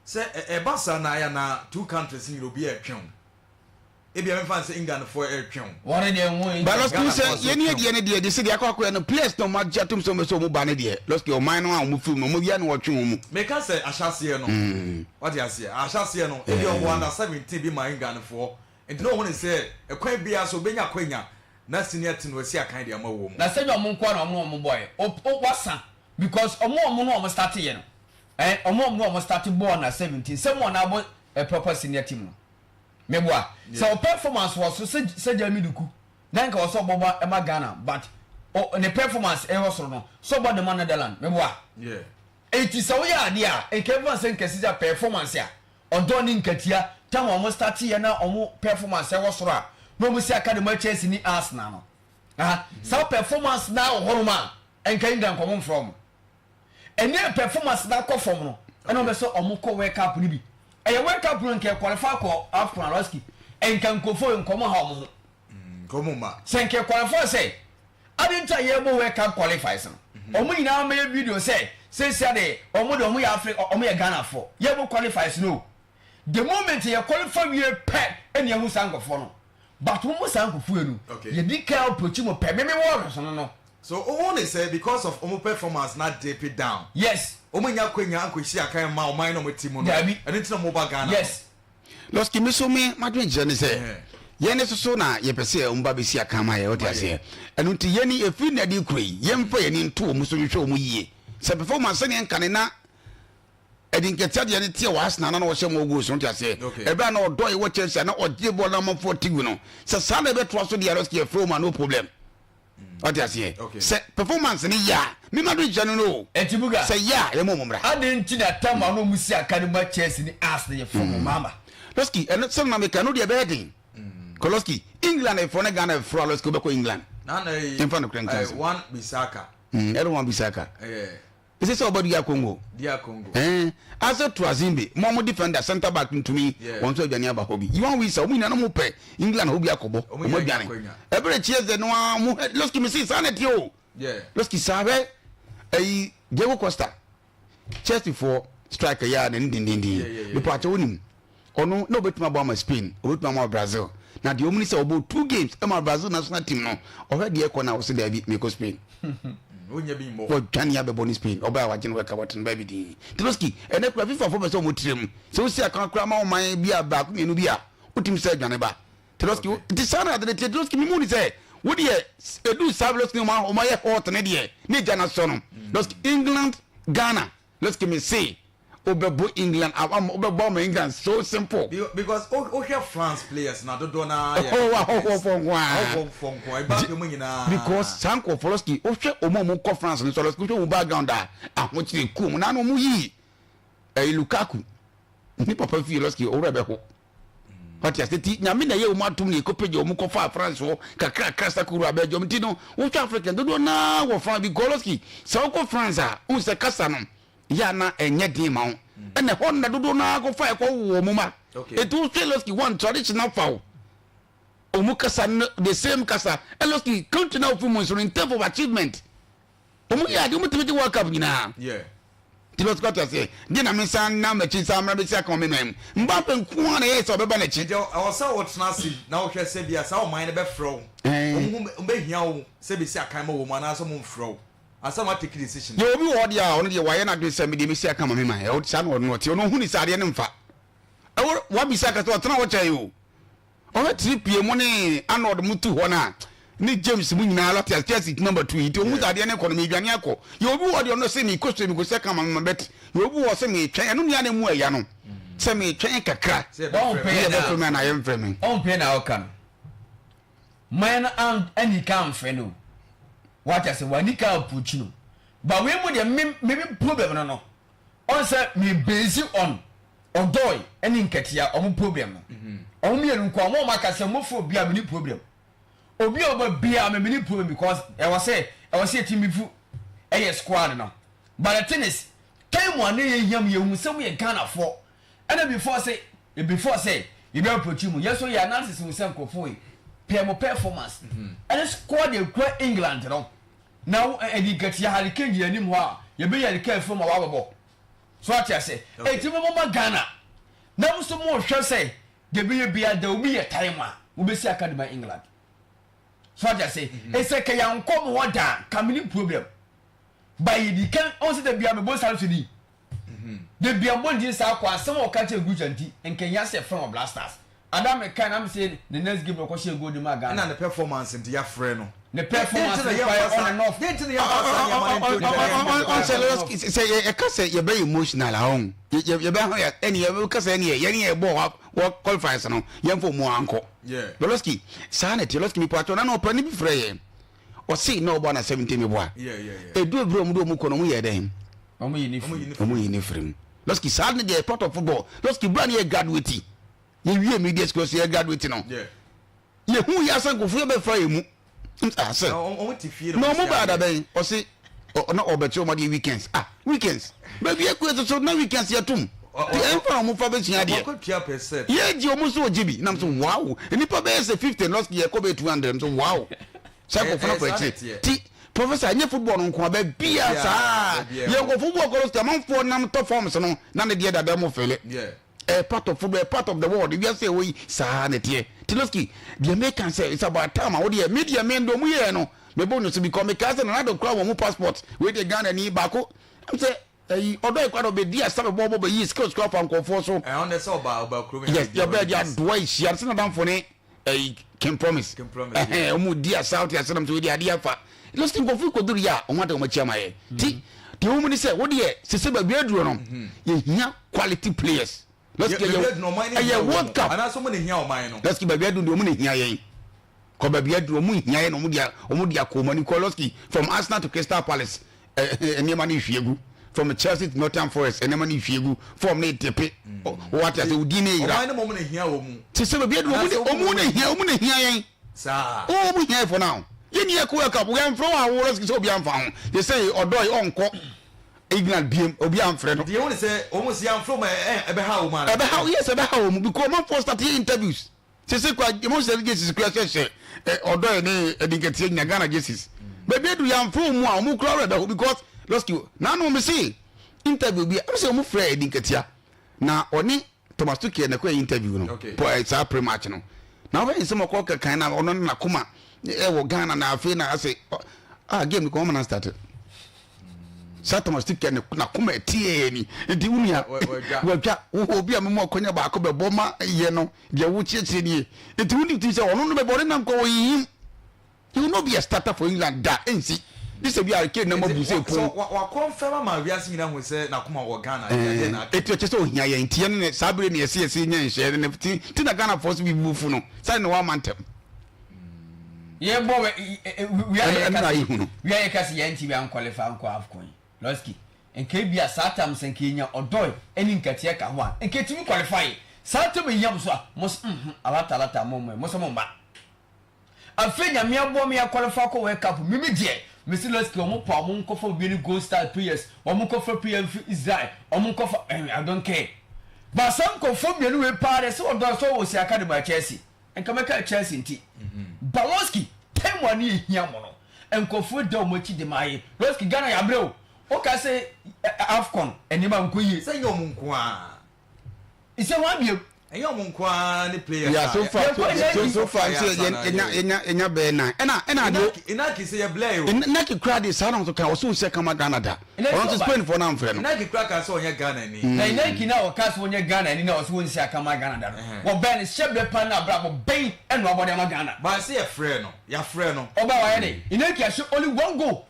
Sɛ ɛba saa na ayɛ na two countries nyina obi ɛtwe wo. Ebia memfa no sɛ Englandfoɔ retwe wo. Wɔn deɛ nwo But England. Lɔski Ghanafoɔ sɛ nso yɛn retwe deɛ ne deɛ de sɛ deɛ akɔ akɔyɛ no players na wɔn agye atom sɛ wɔn bɛ sɛ wɔn ba ne deɛ Lɔski ɔman no a wɔn firi mu no wɔn wia na wɔtwe wɔn mu. Meka sɛ ahyɛaseɛ no, wate aseɛ, ahyɛaseɛ no, ebia ɔbɔ under 17 bi ma Englandfoɔ, nti na ɔhunu sɛ ɛkwan biara so ɔbɛnya akwanya na senior team no wasi akan de ama wɔn. Na sɛdeɛ ɔmo nkoa na ɔmo ne ɔmo bɔɛ o o wasa because ɔmo a ɔmo ne ɔmo starte yɛ no eh ɔmo a ɔmo ne ɔmo starte bɔɔ na 17 sɛ mo na abɔ eh, proper senior team no meboa sɛ o performance wɔ so sɛ sɛ Jeremy Doku na nka wɔ sɛ ɔbɔ ba ɛma Ghana but o ne performance ɛwɔ soro no sɛ ɔbɔ de ma Netherland meboa Yeah. eti sɛ woyɛ adeɛ a nka ɛfa sɛ nka sisi a performance a ɔdɔ ne nkatia tam a ɔmo starte yɛ na ɔmo performance ɛwɔ soro a na ɔmo si aka de ma Chelsea ne Arsenal no ah saa performance na wɔ hɔnom a nka England kɔ ɔmo mfrɛ ɔmo ɛnɛ performance na akɔ fam no ɛna ɔmo sɛ ɔmo kɔ World Cup no bi ɛyɛ World Cup no nka qualify kɔ AFCON alɔski nka nkofo nkɔmɔ ha ɔmo ho Nkɔmɔ ma. Sɛ nka qualify sɛ adi nti a yɛbɔ World Cup qualifies no, ɔmo nyinaa mɛyɛ video sɛ sɛsia de ɔmo de ɔmo yɛ Africa, ɔmo yɛ Ghana fo, yɛbɔ qualifies no. The moment yɛ qualify wie pɛ ɛna ɛho saa nkɔfoɔ no, but wɔn mo saa nkɔfoɔ yi no yɛdi kan approach mo pɛ mímí wɔɔre so no no. So ohun ne sɛ because of ɔmo performance na dip down. Yes. Ɔmo nya akwanya ankɔsi akan ma ɔman na ɔmo ti mu no. Dabi. Ɛno nti na ɔmo ba Ghana no. Yes. Lɔski me so me madwen kyerɛ ne sɛ yɛn ne soso na yɛpɛ sɛ wɔn ba bɛsi akan ma yɛ, wote aseɛ? Ɛno nti yɛn ɛfiri nnɛ de kuro yi yɛmfa yɛn ani nto wɔn so nhwehwɛ wɔn yie sɛ performance sɛdeɛ nkane na ɛde nkɛteɛ deɛ ne teɛ wɔ Arsenal na na ɔhyɛ more goals no, wote aseɛ? Ɛberɛ a na ɔdɔ yɛ wɔ Chelsea a na ɔgye bɔɔl na amanfoɔ te gu no, sɛ saa na ɛbɛtoa so deɛ Lɔski yɛfrɛ wɔn a no problem. Wate aseɛ? Sɛ performance no yɛ a, me ma do nkyerɛ no no o. Enti Buga. Sɛ yɛ a, yɛma ɔmo mmra. Adɛn nti na tam a na ɔmo si aka no ma Chelsea ne Arsenal yɛ fam ɔmo ama? Losky, ɛno sɛdeɛ na meka, ɛno deɛ ɛbɛyɛ den. Koloski, England foɔ ne Ghana foɔ a Losky wobɛkɔ England. Na na yi. Yɛmfa nokorɛ nka asɛm. Wan Bissaka. Ɛne Wan Bissaka. Ɛyɛ. Ɛsɛ sɛ ɔba DR Congo. DR Congo. Ɛɛ Ase Tuazimbe, mo a mo defender centre back ntumi, wɔn nso adwane aba hɔ bi. Iwan Wissa, wɔn nyinaa na wɔn pɛ England hɔ bi akɔbɔ, wɔn adwane. Ɛbɛrɛ Chiesa no ara, wɔn hɛ, Losky mi si saa na ɛteɛ o. Losky saa hwɛ, ɛyi Diego Costa, Chelsea foɔ striker yi a n'ani dendenden. Nipa akyɛ wonim. Ɔno na obetumi abɔ ama Spain, obetumi ama Brazil. Na deɛ ɔmu ni sɛ ɔbɔ two games ɛma Brazil national team no, ɔhwɛ deɛ ɛkɔ na ɔsɛ daabi mekɔ Spain. Wɔdwane abɛbɔ ne Spain, ɔbaa a wagye no wɛka wɔte no baabi din. Trotsky, ɛnɛ kura FIFA fo pɛ sɛ ɔmo tiri mu. Sɛ wosi akan kura ma ɔman bi a baako mmienu bi a, wotumi sɛ adwane ba. Trotsky, nti saa na ade no teɛ. Trotsky, mi mu ni sɛ, wo deɛ edu saa Trotsky ɔmo ɔmo ayɛ hot ne deɛ, ne gya na sɔ no. Trotsky, England, Ghana. Losky me se wobɛbɔ England ama wobɛbɔ ama England so simple. Because wohwɛ France players na dodoɔ naa yɛ oh ahɔhoɔfoɔ nko ara ahɔhoɔfoɔ nko ara Mbappe mu nyinaa because saa nkurɔfoɔ Losky wohwɛ wɔn a wɔkɔ France no so Losky wohwɛ wɔn background a ahokyere ku wɔn na wɔn yi ɛyi Lukaku ne papa fie Losky owurɛ bɛho. Wate ase ti nyame na ɛyɛ wɔn atom na ɛkɔpagya wɔn kɔfaa France hɔ kakrakra sakuru a Belgium nti no wohwɛ African dodoɔ naa wɔ France because sɛ wokɔ France a wohu sɛ kasa no yɛ a na ɛnyɛ den ma wo ɛna ɛhɔ na dodoɔ naa kɔfa ɛkɔ wɔ wɔn ma ɛti wohwɛ Losky one tradition afa wo wɔn kasa no the same kasa Losky country na wofi mu nso no in terms of achievement Wɔn yɛ ade, wɔn tumi gye World Cup nyinaa. Nti bɛ sukɔ te aseɛ. Deɛ na me nsa nam m'akyi nsa mmra bɛsi aka wɔ me man mu. Mbappe nko ara na ɛyɛ sɛ ɔbɛba n'akyi. Nti ɛwɔ sɛ wotena ase na wohwɛ sɛ bia saa ɔman no bɛfrɛ wo, wɔn ho bɛhia wo sɛ bɛsi akan ma wɔn anaasɛ wɔn mfrɛ wo ansa na woatake decision. Yɛwɔ obi wɔ hɔ deɛ a ɔno deɛ wayɛ n'adwene sɛ medeɛ mɛsi akan ma me man. Ɛwɔ saa na ɔno ɔte. Ɔno ɔhu ne sɛ adeɛ no mfa. Ɛwɔ wabisa ka sɛ ɔtena hɔ kyɛe o. Ɔhwɛ Trippier mu ne Arnold mu tu hɔ no a, ne James mu nyinaa lɔte ase Chelsea number two yi nti ohun sɛ adeɛ no kɔ no meredwane akɔ. Yɛ obi wɔ hɔ deɛ ɔno sɛ mekɔ soro mekɔ sɛ kama ma bɛt. Yɛ obi wɔ hɔ sɛ metwɛn ɛno nea na emu ɛya no sɛ metwɛn kakra. Wɔn pɛ na yɛbɛfrɛ me anaa yɛmfrɛ me. Wɔn pɛ na ɔka no. Man no an ani ka amfrɛ no. Wate ase wani ka approach no. But wei mu deɛ me me problem no no. Ɔn sɛ me base on Odoi ne Nketia ɔmo problem no. Ɔmo mmienu nko a ɔmo a ɔmo aka sɛ ɔmo fɛ obi a me ni problem. Obi a ɔba biara me me ni problem because ɛwɔ sɛ ɛwɔ sɛ yɛtumi fu ɛyɛ squad no. But the thing is time a na yɛhia mo yɛhu sɛ mo yɛ Ghanafoɔ ɛna before sɛ before sɛ yɛbɛ approach mo yɛ so yɛ analysis hu sɛ nkurɔfoɔ yi pɛ mo performance ɛne squad ekura England no na ɛdi Nketia Harry Kane gyina anim hɔ a yɛbɛyi Harry Kane firi mu a wabɛbɔ. So ate ase? Eti mo mo ma Ghana na mo so mo hwɛ sɛ debi yɛ bia da obi yɛ time a. Mobɛsi aka de ma England. So ate ase? Sɛ ka yɛankɔ mo hɔ da a, ka menni problem. But yɛdi kan, ɔhu sɛ da biara mebɔ Salisu din. Da biara mebɔ ne din saa kɔ asɛm a ɔka kyerɛɛ Gucha nti, nka ɛhia sɛ yɛfrɛ no wɔ Black Stars. Ada mekae na mese ne next game no ɔkɔhyɛɛ goal de maa Ghana. Ɛna ne performance nti yɛafrɛ no. Ne performance no koraa yɛ on and off. Dɛn nti na yɛmfa saa nneɛma no nto dwa? Ɔnsɛ sɛ yɛka sɛ yɛbɛyɛ emotional a ɔn yɛbɛho yɛ ɛne yɛbɛka sɛ ɛne yɛne yɛbɔ wɔ qualifiers no yɛmfa ɔmu ankɔ. Loloski saa na ɛteɛ Loloski mepa atwɔ na na ɔpɛ ne bi frɛ yɛn ɔse na ɔbɔ na 70 meboa ɛdu ebire ɔmo de ɔmo kɔ no ɔmo yɛ dɛn ɔmo yi ne firi ɔmo yi ne firi mu Loloski saa ne deɛ part of football Loloski bra ne yɛ graduate yɛ wie media school so yɛ graduate no yɛ hu yɛ asɛ nkofo yɛ bɛ fa yɛ mu asɛ na ɔmo ba adabɛn ɔse na ɔbɛkyerɛ ɔmo adeɛ weekends ah weekends baabi akue soso na weekends yɛ tum ti ɛnfa na ɔmo fa bɛsua adeɛ yɛ gye ɔmo so ɔgye bi nam so wow nipa bɛyɛ sɛ 50 lɔs yɛ kɔ bɛyɛ 200 so wow sɛ nkɔfo no kɔ akyire ti professor ɛnyɛ football no nko a baabi a saa yɛ nkɔ football kɔ lɔs amanfoɔ nam tɔ forms no na ne deɛ dada mo fɛlɛ ɛyɛ part of football ɛyɛ part of the world wiase ɛwɔ yi saa na ɛteɛ tiloski deɛ meka sɛ it's about time a wodeɛ me deɛ me deɛ ɔmo yɛɛ no mebɔ no so because mekaa sɛ nana do kora wɔn mu passport wei deɛ Ghana ni baako ɛm sɛ ɛyi ɔdɔ ekura na ɔbɛdi asa bɛbɔ ɔbɔ bɛyi skills kora fa nkɔfoɔ so ɛhɔn dɛ sɛ ɔba ɔba kurom yes yɛbɛ de adoa ehyia sɛ nadamfo ne ɛyi King Promise King Promise, ɛhɛn ɔmo di asa ɔte ase nam sɛ wɔdi adeɛ afa lɔsi nkɔfo koduru yɛ a ɔmo ade ɔmo akyi ama yɛ ti deɛ wɔn mu ni sɛ wɔdeɛ sese baabi aduro no yɛhia quality players lɔsi yɛ ɛyɛ World Cup anaasɛ ɔmo na ehia ɔman no lɔsi baabi aduro deɛ ɔmo na ehia yɛn kɔ baabi aduro ɔmo hia yɛn na ɔmo de ɔmo de akɔ ɔmo ani kɔ lɔsi from Arsenal to Crystal Palace ɛɛ nneɛma no ehwie gu from Chelsea to Nottingham Forest nneɛma no ehwie gu form no etepe wɔate ase odi ne yira ɔman no mo na ehia wɔn mu te sɛ baabi aduro ɔmo de ɔmo na ehia ɔmo na ehia yɛn saa ɔmo hia yɛn for now yɛn ni ɛkɔ World Cup yɛn fɛ wɔn awo lɔsi sɛ obi anfa ho te sɛ ɔdɔ yi ɔnkɔ England biem obi anfrɛ no deɛ wɔn sɛ wɔn si anfrɛ mu ɛ ɛbɛha wɔn ana ɛbɛha yes ɛbɛha wɔn because ɔmo afɔ start yɛ interviews sese kura ɔmo sɛ jerseys kura hyehyɛ ɛ ɔdɔ yɛ ne ɛdi nkɛteɛ nyina Ghana jerseys baabi edu yɛn afrɛ mu a ɔmo kura ɔrɛ bɛho because lɔsi nanu mi se interview bi ɛmi sɛ ɔmo frɛ ɛdi nkɛteɛ na ɔne Thomas Tuchel na ɛkɔ yɛ interview no Okay. pɔ ɛ saa pre match no na ɔbɛ nsɛm ɔkɔ kankan na ɔno ne n'akoma ɛwɔ Ghana na afei na ase ɔ ah game kɔn ɔmo na start saa Thomas Tuchel ne n'akoma ɛteɛ ni nti wunia Wadwa. wadwa wo obi a memu akɔnya baako bɛbɔ ma yɛ no deɛ wo kyerɛkyerɛ nie nti wuni ti sɛ ɔno no bɛbɔ ɔne nam kɔ wɔ yiyim he will not be a starter for England da ɛnsi this sɛ bi a Kane na ma bu sɛ pon wakɔnfɛm ama wiase nyinaa hu sɛ n'akoma wɔ Ghana deɛ na aka ɛti ɔkyɛ sɛ ohia yɛn nti yɛn ne saa bere ne yɛsi yɛsi nyɛ nhyɛ ne ti ti na Ghana fɔ so bi bu fu no saa ne wama ntɛm yɛbɔ wia Ɛno- yɛ ɛno na kasi ayi hu no. wia yɛ kasi yɛn ti wia nqualify nkɔ AFCON yi lɔski nka ebi a saa tam sɛ nka enya ɔdɔi ɛne nkateɛ ka ho a nka etumi qualify saa tam enyam so a mo s mhm alata alata mo mo mo sɛ mo mba afei nyame aboɔ me aqualify kɔ World Cup mimi deɛ mesi lɔski ɔmo pa ɔmo nkɔfa obi ne gold star players ɔmo nkɔfa player nfiri Israel ɔmo nkɔfa ɛn I don't care baasa nkɔfo mmienu wei paa de sɛ ɔdɔ sɛ ɔwɔ si academy a Chelsea nka mɛka Chelsea nti Baloski time a ne yɛhia mo no nkɔfoɔ da ɔmo akyi de maa yɛ Lɔski Ghana yɛabrɛ o woka sɛ AFCON nneɛma nkɔ yie sɛ nyɛ ɔmo nko a sɛ wɔn abiem ɛnyɛ ɔmo nko a ne players yeah so far Yɛn so kɔ so Nike. so far nso yɛn yɛnya yɛnya yɛnya bɛyɛ nan ɛna ɛna adeɛ Inaki sɛ yɛ blɛ o Nike kura de saa na nso kan ɔso nhyɛ kama Ghana da Nike ɔno nso ɔba. Spain fo na nfrɛ no Inaki kura ka sɛ ɔnyɛ Ghana ni na Nike na ɔka sɛ wɔnyɛ Ghana ni na ɔsɛ wɔnsi akama Ghana da no Ɛhɛn. wɔbɛn no hyɛ berɛ pa no abrabɔ bɛn ɛna wabɔde ama Ghana ba sɛ yɛfrɛ no yɛafrɛ no ɔba wayɛ de Inaki ahyɛ only one goal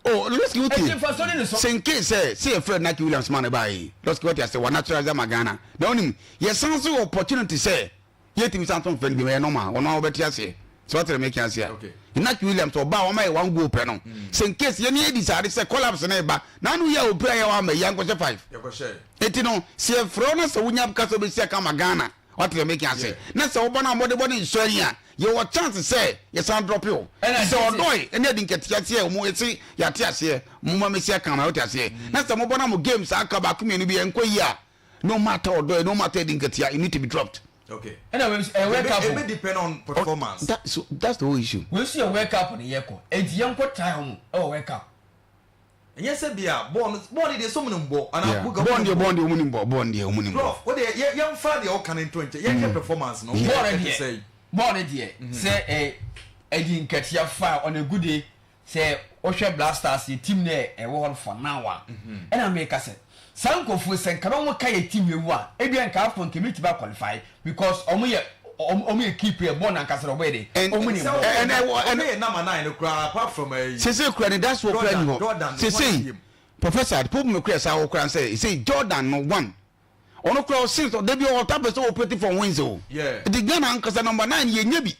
oh Lɔski wotie ɛti nfa so ne ne so sɛ nke sɛ sɛ yɛfrɛ Nike Williams ma no baa yi Lɔski wɔte ase wa naturalize ama Ghana na onim yɛsan so wɔ opportunity sɛ yɛtumi san so mfrɛ no bi ma yɛ normal ɔno a wɔbɛte aseɛ sɛ wɔte meka ase a Okay. Nike Williams ɔbaa wɔma yɛ one goal pɛ no sɛ nke sɛ yɛne yɛdi saa de sɛ collapse no ɛba na ano yɛ a opira yɛ wɔ ama yi ankɔhyɛ five yɛkɔhyɛ eti no sɛ yɛfrɛ wo na sɛ wonya kasa wobɛsi aka ma Ghana wate deɛ meka ase Yeah. na sɛ wobɔ no a mmɔde bɔ ne nsɔ ani a yɛwɔ chance sɛ yɛsan drop o Ɛna sɛ gyesi- ɔdɔe ɛne adi nkatea seɛ ɔmo ɛse yɛate aseɛ moma mɛsi aka ma wote aseɛ na sɛ mobɔ no mo games aka baako mmienu bi ɛnkɔ yi a no matter ɔdɔe no matter adi nkatea you need to be dropped okay ɛna wei nso ɛyɛ World Cup o ebe depend on performance that, so, that's the whole issue wei nso yɛ World Cup ne yɛkɔ enti yɛnkɔ try ho ɛwɔ World Cup ɛnyɛ sɛ bia bɔɔl no bɔɔl no deɛ sɛ ɔmo nim bɔ anaa Yeah. buga bɔn deɛ bɔn deɛ ɔmo nim bɔ bɔn deɛ ɔmo nim bɔ prof o deɛ yɛ yɛmfa deɛ ɔka no nto nkyɛn yɛnhwɛ performance no Bɔɔl ɛte deɛ. sɛ yi. Bɔɔl no deɛ sɛ ɛ ɛdi nkatia fa on a good day sɛ wohwɛ Black Stars yɛ team no a ɛwɔ hɔ no for now a ɛna meka sɛ saa nkurɔfoɔ sɛ nka na wɔn ka yɛ team yɛ mu a ebia nka AFCON nka ebetumi a qualify because wɔn yɛ wɔn yɛ key player bɔɔl no ankasa na wɔn yɛ de wɔn nim bɔɔl. Ɛnɛ wɔ ɛnɛ yɛ nama nine no koraa apart from ɛyi. Sese kura ne dasoɔ kura ni hɔ sese professor pope mi kura saa wɔ kura sɛ sese Jordan no one ɔno kura ɔsen sɛ ɔda bi ɔta pɛ sɛ ɔpɛti from wins o nti Ghana ankasa number nine yɛ nye bi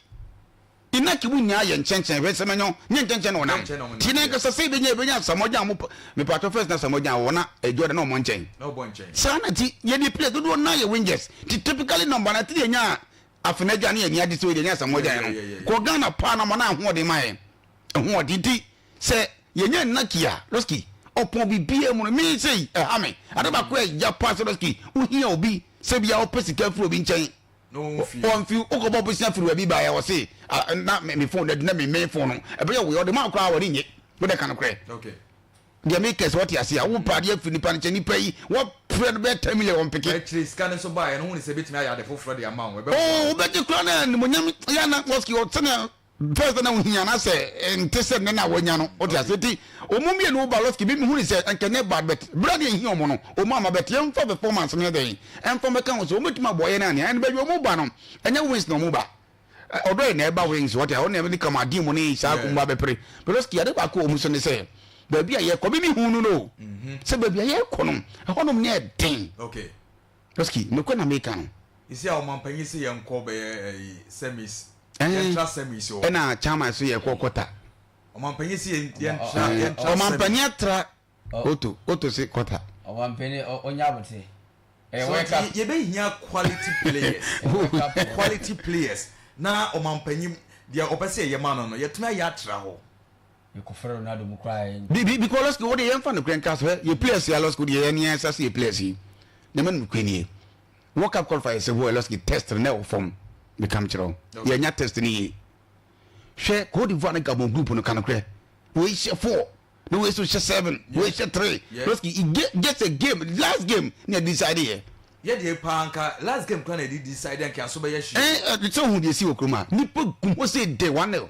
Inaki mu nyinaa yɛ nkyɛnkyɛn hwɛ sɛmɛnyɔ nyɛ nkyɛnkyɛn na ɔnam ti na ankasa sɛ ebenya ebenya Asamoah Gyan mo mepatɔ first na Asamoah Gyan wɔ na Jordan na ɔmɔ nkyɛn saa na ti yɛ de players dodoɔ na yɛ wingers ti typically number nine ti yɛ nya Afena Gyan ne yɛ ni agye sɛ yɛ nya Asamoah Gyan no kɔ Ghana paa number nine ahoɔden ma yɛ ɛhoɔden ti Sɛ yɛnya Naki a, Lɔski, ɔpɔn biribiara mu no, me sei, ɛha me. Ade baako a ɛya paa sɛ Lɔski, wohia obi, sɛ bia wopɛ sika firi obi nkyɛn, ɔmfi, wokɔbɔ bosea firi baabi baeɛ, ɔse, na me phone na me main phone no, ɛbɛyɛ wo yɛ, ɔde ma wo koraa ɔde nye, wode ka nokorɛ. Deɛ meka sɛ wɔte ase a, wopɛ adeɛ afiri nipa no nkyɛn, nipa yi, wɔprɛ no bɛyɛ 10 million wɔmpeke. Akyire sika no nso baeɛ no, wohu no sɛ ɛbɛtumi ayɛ ade foforɔ de ama wo, ɛbɛboa wo. Oh, wobɛgye koraa na animuonyam yɛ na Lɔski, ɔsɛnea First na ohia na sɛ nte sɛ nnɛ na wanya no wote ase nti ɔmo mmienu ba lɔski bi mehu ne sɛ nkɛ nyɛ bad but bere ne ehia ɔmo no ɔmo ama but yɛmfa performance no yɛ dɛn ɛmfa mɛka ho sɛ ɔmo bɛtumi aboa yɛn anea ɛne baabi ɔmo ba no ɛnyɛ wins na ɔmo ba ɔdɔ yɛ na ɛba wins wɔte a ɔne ɛne kama adi mu ne saa kum ba bɛpere but lɔski ade baako ɔmo so ne sɛ baabi a yɛkɔ bi mi hu no no sɛ baabi a yɛkɔ no ɛhɔnom ne ɛden. Okay. Lɔski, nokorɛ na meka no. Sisi a ɔmanpanyin se yɛn kɔ bɛyɛ ɛyi semis. Yɛn tra semis o. Ɛna chairman so yɛ kɔ kɔta. Ɔmanpanyin se yɛn yɛn tra yɛn tra semis. Ɔmanpanyin atra oto oto se kɔta. Ɔmanpanyin onya abote. Ɛyɛ World Cup. Yɛ bɛ hia quality players. Quality players na ɔmanpanyin deɛ ɔpɛ sɛ yɛ ma no no yɛtumi ayɛ atra hɔ. Mekɔfrɛ Ronaldo mu koraa ɛ. Bi bi because lɔski wo deɛ yɛnfa nokorɛ nka so hɛ yɛ players ya lɔski wo deɛ yɛn yɛn sase yɛ players yi na mɛ nokorɛ nie World Cup qualifiers hɔ lɔski test no na ɛwɔ fam meka mekyerɛ wo yɛnya test no yie hwɛ Cote d'Ivoire ne Gabon group no ka nokorɛ wei hyɛ 4 na wei so hyɛ 7 wei hyɛ 3 lɔski just a game last game na yɛ decide yɛ. Yɛ deɛ paa nka last game koraa na yɛde decide anka aso bɛyɛ hye. Ɛn ɛ sɛ ohun deɛ esi wɔ kurom a nipa gu hɔ sɛ de one nil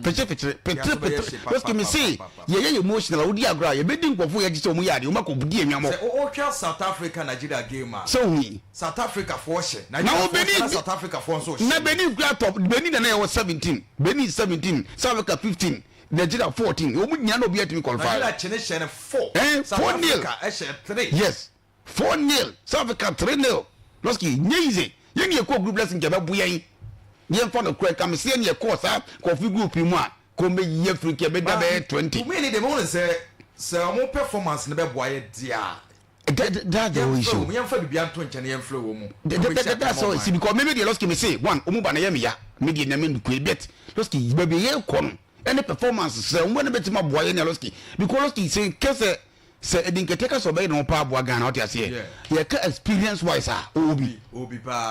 fɛkyɛ fɛkyerɛ pɛtɛrɛ pɛtɛrɛ lɔsike mi se yɛyɛ emotional a wodi agorɔ a yɛbɛdi nkurɔfoɔ yɛ gye sɛ wɔn yɛ adeɛ wɔn akɔ di enwamɔ. Sɛ wohwɛ South Africa Nigeria game a. Sɛ ohun yi. South Africa foɔ hyɛ Nigeria foɔ hyɛ na South Africa foɔ nso hyɛ. Na Benin kura top Benin na na yɛwɔ 17 Benin 17 South Africa 15 Nigeria 14 wɔn nyinaa na obi atumi qualify. Nigeria kyene hyɛ no 4 Ɛn South 4 nil Africa hyɛ 3. Yes. 4 nil South Africa 3 nil lɔski nye yize yɛn ni yɛkɔ group lesson kɛ bɛ bu yɛn yɛn fa no kura nka mesi yɛn ni yɛkɔ saa kɔfi group yi mu a kò mbɛ yi afiri kɛ bɛ da bɛyɛ 20. To me ni de mo sɛ sɛ ɔmo performance no bɛ boa yɛ di a. That's the whole issue. Yɛn fa bibi anto nkyɛn yɛn filɛ wɔ mu. That's all esi because maybe deɛ lɔski mi se one ɔmo ba na yɛ mi ya mi deɛ nyame nukuri bet lɔski baabi yɛ kɔ no ɛne performance sɛ ɔmo ne bɛ ti ma boa yɛ ni lɔski because lɔski sɛ kɛsɛ sɛ ɛdi nkɛtɛ ka sɛ ɔbɛyɛ ne ho paa aboa Ghana ɔte aseɛ yɛka experience wise a ɔwɔ bi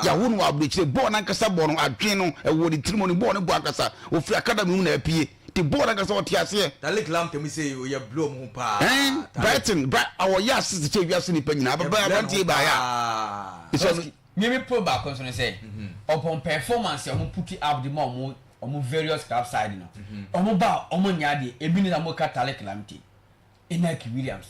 yàwó no wɔ aburokyire bɔɔl n'ankasa bɔɔl no adwene no ɛwɔ ne tirim no bɔɔl no bɔ ankasa ofiri academy mu na apue te bɔɔl n'ankasa ɔte aseɛ. Tariq Lamptey mu sɛ oyɛ blow mu ho paa. Ɛn Brighton bra ɔyɛ assist kyɛ wiase nipa nyinaa ababa aberanteɛ baayɛ a. Mímí pro baako nso ne sɛ ɔpɔn performance a ɔmo put up de ma ɔmo ɔmo various club side no ɔmo ba ɔmo nya adeɛ ebi ne na mo ka Tariq Lamptey. Inaki Williams,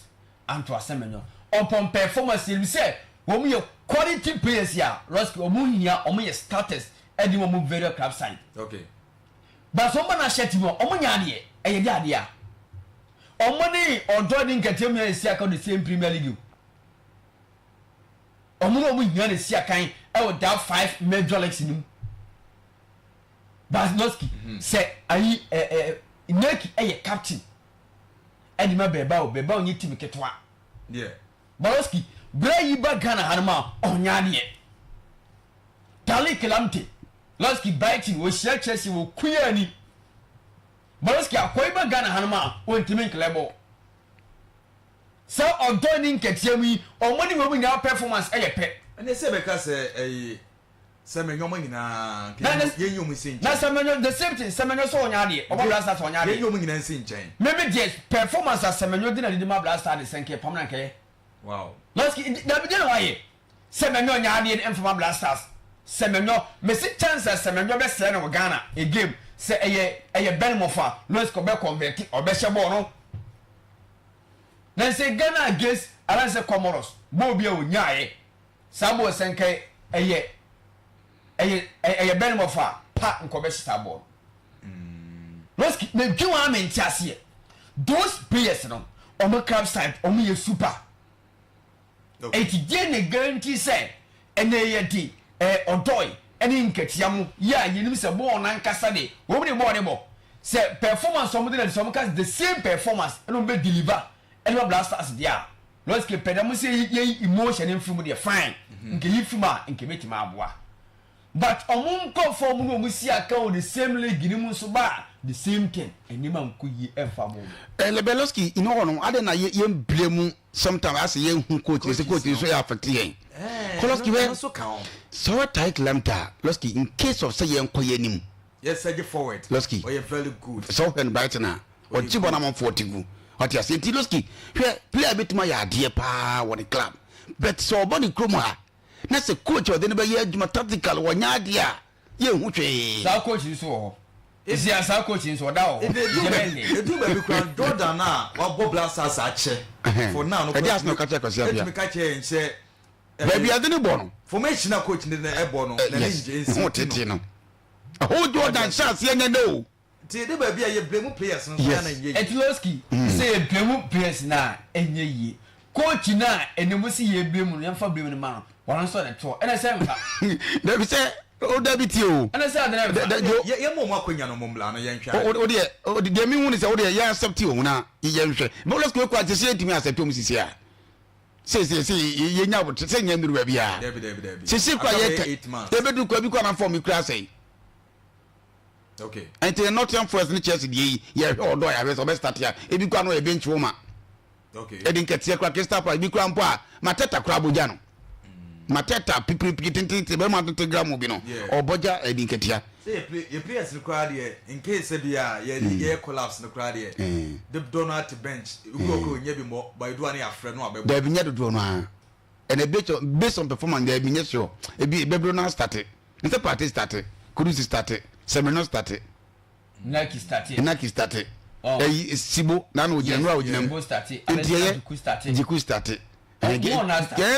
Antoine Semenyo upon performance yɛnim sɛ wɔn yɛ quality players a Roski wɔn hia wɔn yɛ starters ɛde wɔn various club side. Okay. But sɛ wɔn ba na ahyɛ team a wɔn nya adeɛ ɛyɛ de adeɛ a wɔn ne ɔdɔ ne nkɛtɛ mu yɛ esi aka the same Premier League o wɔn na wɔn hia na esi akan ɛwɔ that five major leagues no mu. Barcelona sɛ ayi ɛ ɛ Inaki ɛyɛ captain. Ɛde ma Bilbao, Bilbao nyɛ team ketewa. Baloski, berɛ yi ba Ghana ha no ma ɔnyɛ adeɛ. Tariq Lamptey, Losky Brighton, wɔhyia Chelsea wɔ kuya ani. Baloski akɔ yi ba Ghana ha no ma ɔntumi nklɛ bɔ. Sɛ ɔdɔ ne nkatia mu yi, ɔmo ne wɔn nyinaa performance ɛyɛ pɛ. Ɛnna sɛ bɛka sɛ ɛyi sɛ mɛ nyɔma nyinaa yɛn yi ɔmo nsi nkyɛn. Na sɛ mɛ nyɔ the same thing sɛ mɛ nyɔ sɛ ɔnyɛ adeɛ ɔba Black Stars ɔnyɛ adeɛ. Yɛn yi ɔmo nyinaa nsi nkyɛn. Mɛmi deɛ performance a sɛ mɛ nyɔ di na didi ma Black Stars de sɛ nkɛ pam na nkɛyɛ. Wow. Lɔski dabi deɛ na wayɛ sɛ mɛ nyɔ nyɛ adeɛ nfa ma Black Stars. Semenyo mesi chance a Semenyo bɛsɛe no wɔ Ghana a game sɛ ɛyɛ ɛyɛ Bournemouth a Losky ɔbɛ convert ɔbɛhyɛ bɔɔl no. Na sɛ Ghana against anaasɛ Comoros bɔɔl bi a ɔnyaeɛ saa bɔɔl sɛ nka ɛyɛ ɛyɛ ɛyɛ Bournemouth a pa nka ɔbɛhyɛ saa bɔɔl no. Losky medwen wɔn a mente aseɛ those players no wɔn club side wɔn yɛ super. Enti deɛn na guarantee sɛ ɛnɛ yɛde eh, ɔdɔe ne nkatia mo yɛ a yɛnim sɛ bɔɔl no ankasa de wɔn de bɔɔl no bɔ sɛ performance wɔn de na sɛ wɔn ka the same performance ɛna wɔn bɛ deliver ɛde ma Black Stars deɛ a Lɔske pɛ dɛ mo sɛ yɛyi emotion mfiri mu deɛ fine nka yi firi mu a nka ebɛtumi aboa But ɔmo nkorɔfoɔ ɔmo ne ɔmo si akan wɔ the same league no mu nso ba a the same thing nneɛma nkɔ yie ɛmfa ma ɔmo. Eh Lebelowski in hɔ no adɛn na yɛ yɛn blame mu sometimes asɛ yɛn hu coach no sɛ coach no nso yɛ affect yɛn Koloski hwɛ sɛ ɔyɛ tight lamta Lowski in case of sɛ yɛn kɔ yɛn anim Lowski sɛ ɔhwɛ no Brighton a ɔgye bɔ no amanfoɔ te gu ɔte aseɛ nti Lowski hwɛ player bɛtumi ayɛ adeɛ paa wɔ ne club but sɛ ɔbɔ ne kurom ha na sɛ coach a ɔde no bɛyɛ adwuma tactical wɔnyɛ adeɛ a yɛnhu hwee. Saa coach nso wɔ hɔ. Esi a saa coach nso ɔda wɔ hɔ. Edu baabi kura Jordan a wabɔ Black Stars akyɛ for now no kura. Ɛdi asena ɔka kyerɛ Kwasi Appiah. Etumi ka kyerɛ yɛn sɛ. Baabi ade ne bɔ no. Formation a coach ne ɛbɔ no. N'ani ngye nsi ho tete no. Ɛhɔ Jordan hyɛ aseɛ nyɛ dɛ o. Nti ɛdu baabi a yɛ blame players no nso yɛ na ɛnyɛ yie. Etiloski sɛ yɛ blame players no a ɛnyɛ yie. Coach no a ɛnɛ mo si yɛ blame no yɛnfa blame no ma no ɔno nso ɔde toɔ ɛnɛ sɛ nfa. Dabi sɛ o dabi tie o. Ɛnɛ sɛ ade no nfa. Yɛ ma ɔmo akonya no ɔmo mmla no yɛn hwɛ ade. O deɛ o deɛ mi hu ni sɛ o deɛ yɛ accept wɔn na yɛn hwɛ. Bɔlɔsiki wei kura te sɛ yɛn tumi accept wɔn sisi a. Sɛ sɛ sɛ yɛ nya abotire sɛ nyɛ nnuru baabi a. Dabi dabi dabi. Sisi kura yɛ kɛ yɛ bɛ duru kura bi kura na fɔm kura asɛe. Okay. Nti Nottingham Forest ne Chelsea deɛ yi yɛhwɛ ɔdɔ a yɛahwɛ sɛ ɔbɛ start a ebi kura no yɛ bench warmer. Okay. Ɛdi nkɛteɛ kura Crystal Palace ebi kura mpo a Mateta kura abogya no. Mateta pipiripiri tententen bɛrima tenten gram bi no ɔbɔgya ɛdi nkɛtea. Sɛ yɛ play yɛ players no koraa deɛ in case sɛ bi a yɛ mm. yɛ collapse no koraa deɛ mm. dodoɔ no ate bench ebi wɔ koro nyɛ bi mmɔ ba edu a ne yɛafrɛ no abɛbɔ. Dabi nyɛ dodoɔ no ara ɛna based on based on performance dabi nyɛ sure ebi bɛburo no astarte. Nsɛ Partey starte, Kudus starte, Semenyo starte. Naki starte. Naki starte. Oh. Ɛyi Sibo na na ogyina nura ogyina mu. Sibo starte. Nti ɛyɛ Jiku starte. Jiku starte. Ɛɛ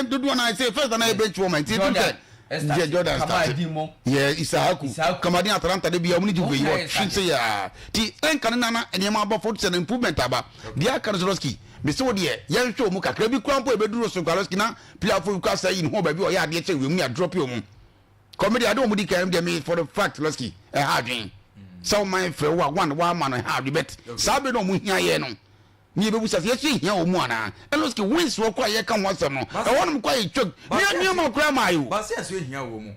dodoɔ na sɛ first na yɛ bench wɔn nti etu sɛ. Yɛ Jordan starte. Yɛ Isahaku. Kamadin Atalanta de bi a wɔn ni Juve yi wɔ twi se yaa. Ti ɛnka ne nana nneɛma abɔ fo sɛ na improvement aba. Deɛ aka no Soroski. Mesi wo deɛ yɛnhwɛ wɔn mu kakra bi kura mpo ebeduru so Soroski na player fo kura sɛ yi ne ho baabi ɔyɛ adeɛ kyɛ wiem ne adrɔpi wɔn. Kɔ me deɛ ade wɔn di kan deɛ me for the fact lɔski ɛha adwen sɛ ɔman frɛ wo a one wama no ɛha adwen but saa bere na wɔn hia yɛ no ne yɛbɛbu sɛ yɛsɛ hia wɔn mu anaa ɛna lɔski wins wɔ kɔ a yɛka ho asɛm no ɛhɔ nom kɔ a yɛtwa ne nneɛma koraa maa yɛ o. Baasi ɛso ehia wɔn mu.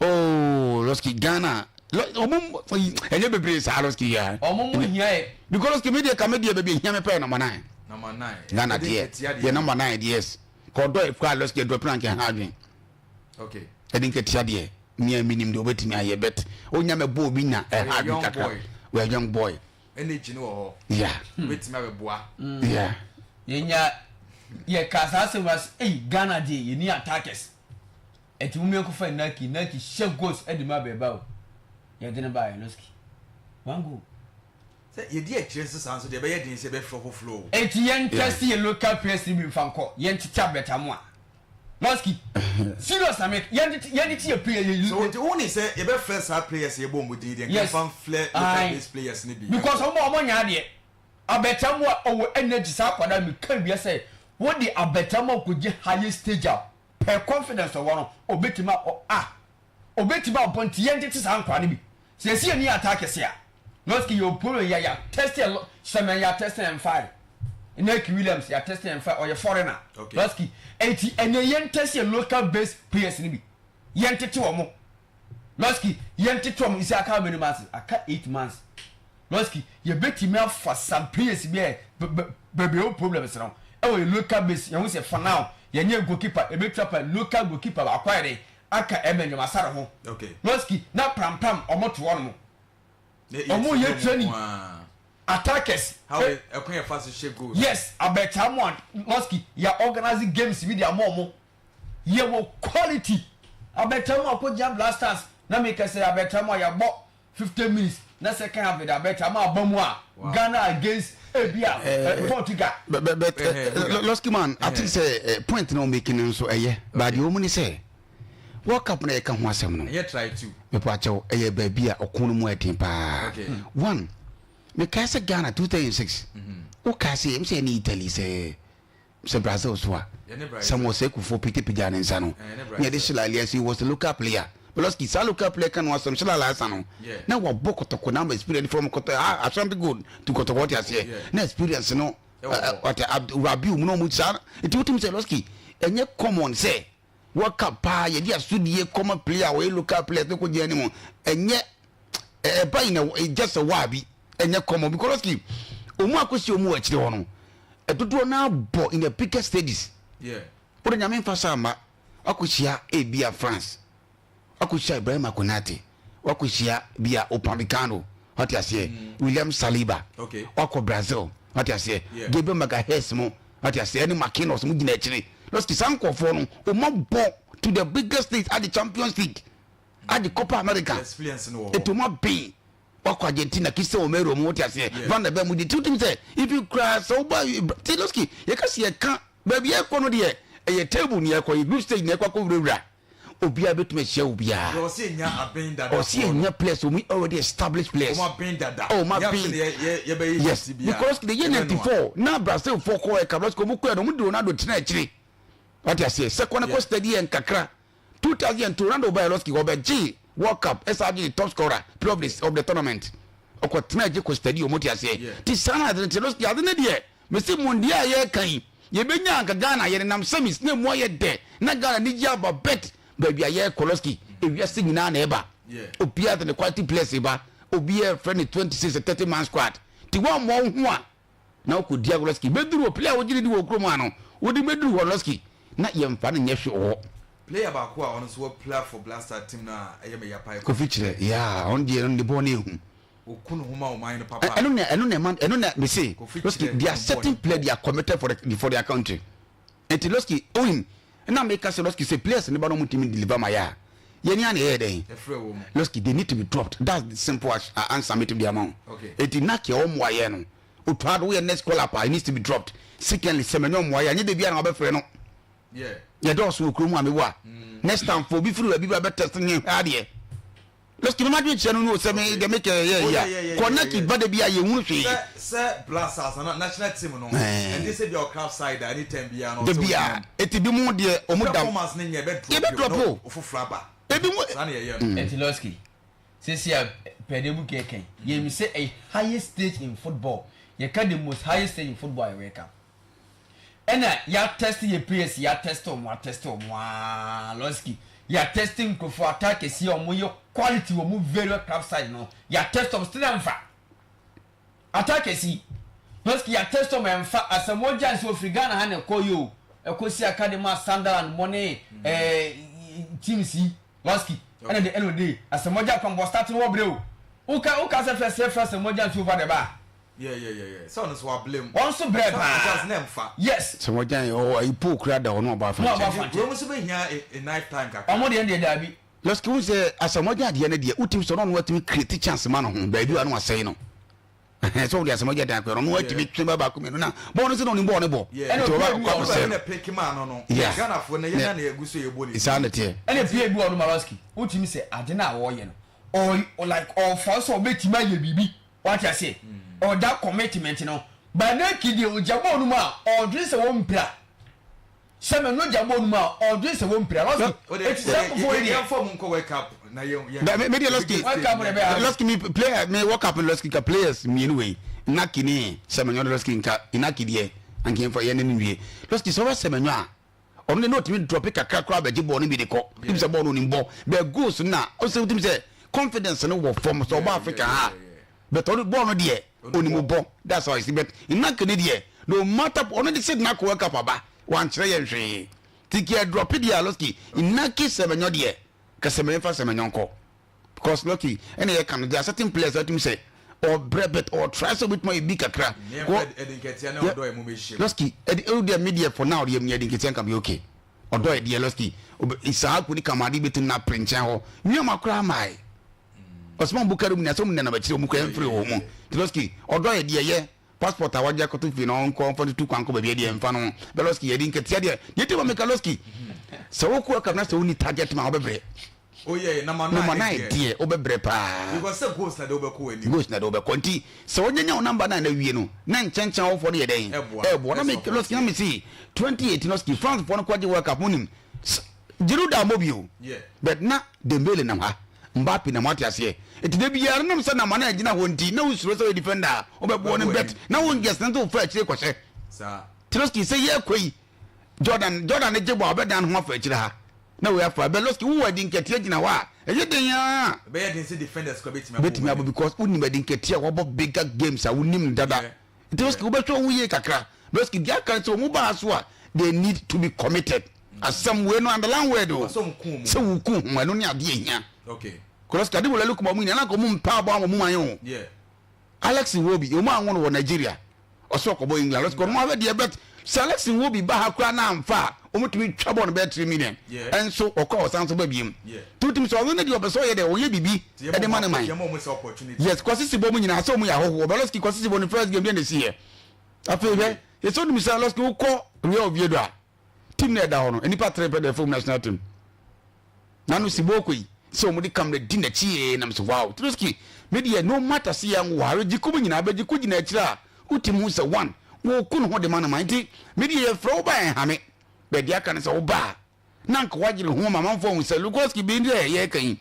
Oh lɔski Ghana wɔn ɛnyɛ bebree saa lɔski yɛ. Wɔn mu hia yɛ. Because lɔski mi deɛ ka mi deɛ baabi ehia mi pɛ yɛ number nine. Number nine. Ghana deɛ yɛ number nine yes kɔ dɔ yɛ kɔ a lɔski yɛ dɔ pina nkɛ ha adwen. Okay. Ɛde nkatia deɛ mea menim deɛ wobɛtumi ayɛ but wonya mɛbɔ obi na ɛha adwe kakra wɔyɛ young boy energy no wɔ hɔ yeah wobɛtumi abɛboa yeah yɛnya yɛka saa asɛm wa sɛ ei Ghana deɛ yɛni attackers ɛnti mom yɛnkɔfa Naki Naki hyɛ goals de ma bɛɛba o yɛde no baeɛ Losky one goal Sɛ yɛdi akyire nso saa nso deɛ ɛbɛyɛ den sɛ yɛbɛfrɛ foforɔ o. Enti yɛn test yɛ local players no bi nfa nkɔ yɛn tete abɛtamoa Losky serious na me yɛn tete yɛn tete yɛ player yɛ So nti wo nim sɛ yɛbɛfrɛ saa players a yɛbɔ wɔn din deɛ nka yɛmfa mflɛ local based players no bi. Because wɔn a wɔn nyɛ adeɛ abɛtamoa ɔwɔ energy saa akwadaa mi ka wia sɛ wode abɛtamoa kɔgye highest stage a per confidence ɔwɔ no obetumi a ah Obetumi abɔ nti yɛn tete saa nkwadaa no bi. Sɛ yɛsi yɛn ni ataa kɛse a, Lɔski yɛ opolo yɛ ya test yɛ sɛmɛn ya test yɛn fae. Inaki Williams ya test yɛn fae ɔyɛ foreigner. Lɔski eti ɛnɛ yɛn test yɛ local based players no bi. Yɛn tete wɔn. Lɔski yɛn tete wɔn isi aka how many months? Aka 8 months. Lɔski yɛbɛtumi afa some players bi a bebree wɔ problems no ɛwɔ yɛ local base yɛn ho sɛ for now yɛn nyɛ goalkeeper yɛbɛtwa pa local goalkeeper baako ayɛ dɛ Aka ɛmɛ nyom asare ho. Lɔski na prampram ɔmo to hɔ nom. Ɔmo yɛ training. Attackers. How ɛkwan yɛ fa so hyɛ goals. Yes abɛtaa mo a lɔski yɛ organize games bi de ama ɔmo. Yɛ wɔ quality. Abɛtra mu akɔgyina Black Stars na meka sɛ abɛtra mu a yɛabɔ 50 minutes na second half de abɛtra mu aba mu a Ghana against ebi a eh, Portugal. But but but Losky man, I think sɛ point na wɔn making no nso ɛyɛ. But deɛ wɔn ni sɛ World Cup na yɛka ho asɛm no. Ɛyɛ try two. Mepɔ akyɛw ɛyɛ baabi a ɔko no mu ɛden paa. One, mekae sɛ Ghana 2006. Wokae sɛ yɛm sɛ ɛne Italy sɛ sɛ Brazil so a Samuel Osei Kufuor pagya ne nsa no na yɛde Shilla Elias he was a local player Belosky saa local player ka no asɛm Shilla Alhassan no na wabɔ kɔtɔkɔ na ama experience from kɔtɔ ah, Ashanti Gold to kɔtɔkɔ wɔte aseɛ na experience no ɔte Rabiu mu na ɔmu saa nti wotumi sɛ Belosky ɛnyɛ common sɛ World Cup paa yɛde asodie kɔma player a wɔyɛ local players ne kɔgyina anim ɛnyɛ ɛba yi na just a while bi ɛnyɛ common because ki ɔmu akɔsi ɔmu wɔ akyire hɔ no ɛdodoɔ no abɔ in the biggest stages wode nyame mfa sa ama wakɔhyia ebia France wakɔhyia Ibrahima Konate wakɔhyia bia Upamecano wate aseɛ mm. William Saliba okay. wakɔ Brazil wate aseɛ yeah. Gabriel Magalhaes mo wate aseɛ ɛne Marquinhos mo gyina akyire lɔski saa nkurɔfoɔ no ɔma bɔ to the biggest stage ade Champions League ade Copa America ɛti ɔma ben wakɔ Argentina Cristian Romero mo wate aseɛ Van der Ven mo de ti wotim sɛ ifi koraa sɛ woba ti lɔski yɛka si yɛka baabi yɛkɔ no deɛ ɛyɛ table ne yɛkɔ yɛ group stage ne yɛkɔ akɔ wurawura obiara bɛtumi ahyia obiara. Deɛ ɔsi enya aben dada. Ɔsi enya players omi already established players. Ɔmo aben dada. Oh, ɔmo aben. Yes, because the year 94 na Brazil fo kɔ ɛka Brazil ɔmo kɔ yɛ no ɔmo de Ronaldo tena akyire. Wate aseɛ sɛ kɔ ne kɔ steady yɛ nkakra. 2002 Ronaldo ba Eloski ɔbɛ gye World Cup ɛsa agye the top scorer player of the of the tournament. Ɔkɔ tena agye kɔ steady ɔmo te aseɛ. Ti saa na ade te Eloski ade ne deɛ. Mese mundial a yɛreka yi yɛbɛnya anka Ghana yɛnenam semis na ɛmu ayɛ dɛ na Ghana anigye aba bet baabi a yɛrekɔ lɔski ewiase nyinaa na ɛba obiara de ne quality players ba obiara frɛ ne 26 30 man squad nti woammɔ wo ho a na wokɔdi agorɔ lɔski bɛduru hɔ player a wogye ne di wɔ kurom a no wode bɛduru hɔ lɔski na yɛmfa no nyɛ hwee wɔ hɔ. Player baako a ɔno nso wɔ play for Blaster team no a ɛyɛ me ya paa yɛ Kofi Kyerɛ yeah ɔno deɛ no ne bɔɔl no yɛ hu. Oku ne ho ma ɔman no papa. Ɛno na ɛno na ɛma ɛno na me se Losky there are certain players they are committed for the for their country nti Losky onim ɛna me ka sɛ Losky sɛ players ne ba na ɔmo ntumi deliver ma yɛ a yɛn ni a na yɛyɛ dɛn Losky they need to be dropped that's the simple answer me to di ama wo eti na kɛ ɔmo ayɛ no otua do woyɛ next call up a it needs to be dropped secondly sɛ mɛ nyɛ ɔmo ayɛ anyɛ de bi a na wabɛfrɛ no yɛ dɔɔso wɔ kurom a mewɔ a next time fo obi firi baabi ba bɛ test ne hwɛ adeɛ. Lɔski mi ma dwen kyerɛ no no sɛ me deɛ mekɛ yɛ yɛ kɔ na ki ba da bi a yɛ hunu hwee. Sɛ sɛ Blasters ana national team no ɛnde sɛ bia ɔka offside a anytime biara no da bi a eti bi mu deɛ ɔmo dam performance ne nyɛ bɛ drop drop o ofoforo aba ebi mu saa na yɛyɛ no. Eti Lɔski sɛsi a pɛde bu kɛkɛn yɛ mi sɛ ɛyɛ highest stage in football yɛ ka the most highest stage in football a yɛ wɛ ka. Ɛna ya test yɛ players ya test ɔmo a test ɔmo aa lɔski ya test nkurɔfoɔ attackers yi a ɔmo yɛ quality wɔ mo various club side no ya test ɔmo still ɛnfa attackers yi lɔski ya test ɔmo ɛnfa Asamoah Gyan sɛ ofiri Ghana ha na ɛkɔ yi o ɛkɔ si aka de ma Sunderland mo ne ɛɛ teams yi lɔski ɛna de ɛna ɔde Asamoah Gyan kwan bɔ start no wɔ brɛ o woka woka sɛ fɛ sɛ fɛ Asamoah Gyan so over the bar. Yeah yeah yeah yeah. Sɛ ɔno nso wablame. Wɔn nso brɛ paa. Sɛ ɔno nfa. Yes. Sɛ wɔn gyan ɔ ayi pole kura da hɔ na ɔbɔ afa nkyɛn. Wɔn nso bɛ hia a knife time kakra. Wɔn deɛ deɛ daabi. Lɔski wohu sɛ Asamoah Gyan adeɛ no deɛ wotim sɛ ɔno ɔno atumi create chance ma no ho baabi a na wasɛe no ɛhɛn sɛ wode Asamoah Gyan dan akɔyɛ no ɔno atumi twe ba baako mmienu na bɔɔl no sɛ na ɔnim bɔɔl no bɔ nti ɔba akɔ akɔsɛe no yeah saa na ɛteɛ. Ɛna pie bi wɔ no ma Lɔski wotumi sɛ ade no a wɔyɛ no ɔ like ɔfa sɛ ɔbɛtumi ayɛ biribi Wate aseɛ? Ɔwɔ that commitment no. But Nike deɛ ɔgya bɔɔl no mu a, ɔdwene sɛ wɔmpira. Sɛ mɛ no gya bɔɔl no mu a, ɔdwene sɛ wɔmpira. Lɔski, eti saa nkurɔfoɔ yi deɛ. Yɛn fɔ mu nkɔ World Cup na yɛn yɛn. Ba me me deɛ Lɔski. World Cup deɛ bɛyɛ. Lɔski mi player me World Cup no Lɔski nka players mmienu wei Inaki ne Semenyo no Lɔski nka Inaki deɛ anka yɛn fa yɛn ne no nwie. Lɔski sɛ ɔbɛ Semenyo a ɔno deɛ na ɔtumi drɔpe kakra koraa bɛgye bɔɔl no bi de kɔ wotim sɛ bɔɔl no onim bɔ bɛ goals no na ɔsɛ wotim sɛ confidence no wɔ fam sɛ ɔbɔ Africa ha but ɔno bɔɔl no deɛ onim bɔ that's how I see but Inaki ne deɛ no matter ɔno de sɛ Inaki World Cup aba wankyerɛ yɛn hwee ti kɛ drɔpe deɛ Aloski Inaki Semenyo deɛ ka Semenyo fa Semenyo nkɔ Because lucky ɛna yɛ ka no there are certain players a wotumi sɛ ɔbrɛ but ɔtry sɛ obetumi ayɛ bi kakra. Nneɛma ɛdi nketewa na ɔdɔ ɛmu bɛ hyɛ mu. Lucky ɛdi ɛdi deɛ mi deɛ for now deɛ mi ɛdi nketewa nka bi okay. Ɔdɔ ɛdeɛ lɔski Isaaku ne Kamadi bɛtumi na apere nkyɛn hɔ nneɛma koraa mae. Osman Bukari mu nyinaa sɛ wɔn nenam akyire wɔn kura mfiri wɔn mu. Nti lɔski ɔdɔ ɛdeɛ yɛ passport a wagye akɔto fie na ɔnkɔ ɔmfa tutu kwan kɔ baabi ɛdeɛ mfa no ho. Bɛ lɔski yɛde nkatia deɛ deɛ ti ma meka lɔski sɛ wokɔ akam na sɛ wonni target ma wobɛbrɛ. Oh yeah, number nine. Number nine deɛ wobɛbrɛ paa. Because sɛ goals na de wobɛkɔ w'anim. Goals na de wobɛkɔ nti sɛ wonyanya wo number nine awie no na nkyɛnkyɛn awofoɔ no yɛ dɛn? Ɛboa. Ɛboa. Na me lɔski na me se 2018 lɔski France foɔ no kɔgye World Cup mo nim Giroud ammɔ bio. Yeah. But na Dembele nam ha, Mbappe nam ate aseɛ. Nti da biara nam sɛ number nine gyina hɔ nti na wosuro sɛ woyɛ defender a wobɛboɔ no but na wo guess no nso wofa akyire kɔhyɛ. Saa. Nti lɔski sɛ yɛkɔ yi Jordan Jordan ne gye bɔ a ɔbɛdan ne ho afa akyire ha na wei afa bɛ lɔski wowɔ adi nkatia gyina hɔ a ɛyɛ den aa. Ɛbɛyɛ den sɛ defenders kora bɛtumi abɔ Bɛtumi abɔ because wonim adi nkatia a wɔbɔ bigger games a wonim no dada Yeah. nti lɔski wobɛhwɛ wo ho yie kakra lɔski deɛ aka ne sɛ wɔn baa so a they need to be committed asɛm wei no underline word o Ɔsɛ wɔn ku wɔn. sɛ woku ho ɛno ne adeɛ hia Okay. lɔski ade wɔ lalu kuma wɔn nyinaa na nka wɔn mpa abɔ ama wɔn man o Yeah. Alex Iwobi, wɔn anwo no wɔ Nigeria, ɔsɛ ɔkɔbɔ England. Ɔsɛ ɔno ahwɛ deɛ bet sɛ Alex Iwobi ba ha koraa na amfa a, wɔtumi twa bɔɔl no bɛyɛ 3 million. Ɛnso ɔkɔ a ɔsan so ba biem. Nti wotumi sɛ ɔno ne deɛ ɔpɛ sɛ ɔyɛ dɛ ɔyɛ biribi ɛde ma ne man. Yes, Kwasi Sibo mu nyinaa sɛ wɔn yɛ ahɔhoɔ. Bɛ Lɔski Kwasi Sibo ne first game deɛ na esi yɛ. Afei hwɛ, yɛsɛ wonim sɛ Lɔski wokɔ Real Oviedo a, team na ɛda hɔ no, nnipa tere pɛ na ɛfam national team. Na no Siboko yi sɛ wɔn de camera di n'akyi yee nam sɛ wow Trotsky me deɛ no matter sɛ yɛn ware gye kum nyinaa bɛgye ko gyina akyire a wotim ho sɛ one wɔku ne ho de ma no ma nti me deɛ yɛfrɛ wo ba ɛnhame bɛde aka no sɛ wo ba a na nka wagyere ho ma amanfoɔ ahu sɛ Lukowski bi deɛ yɛreka yi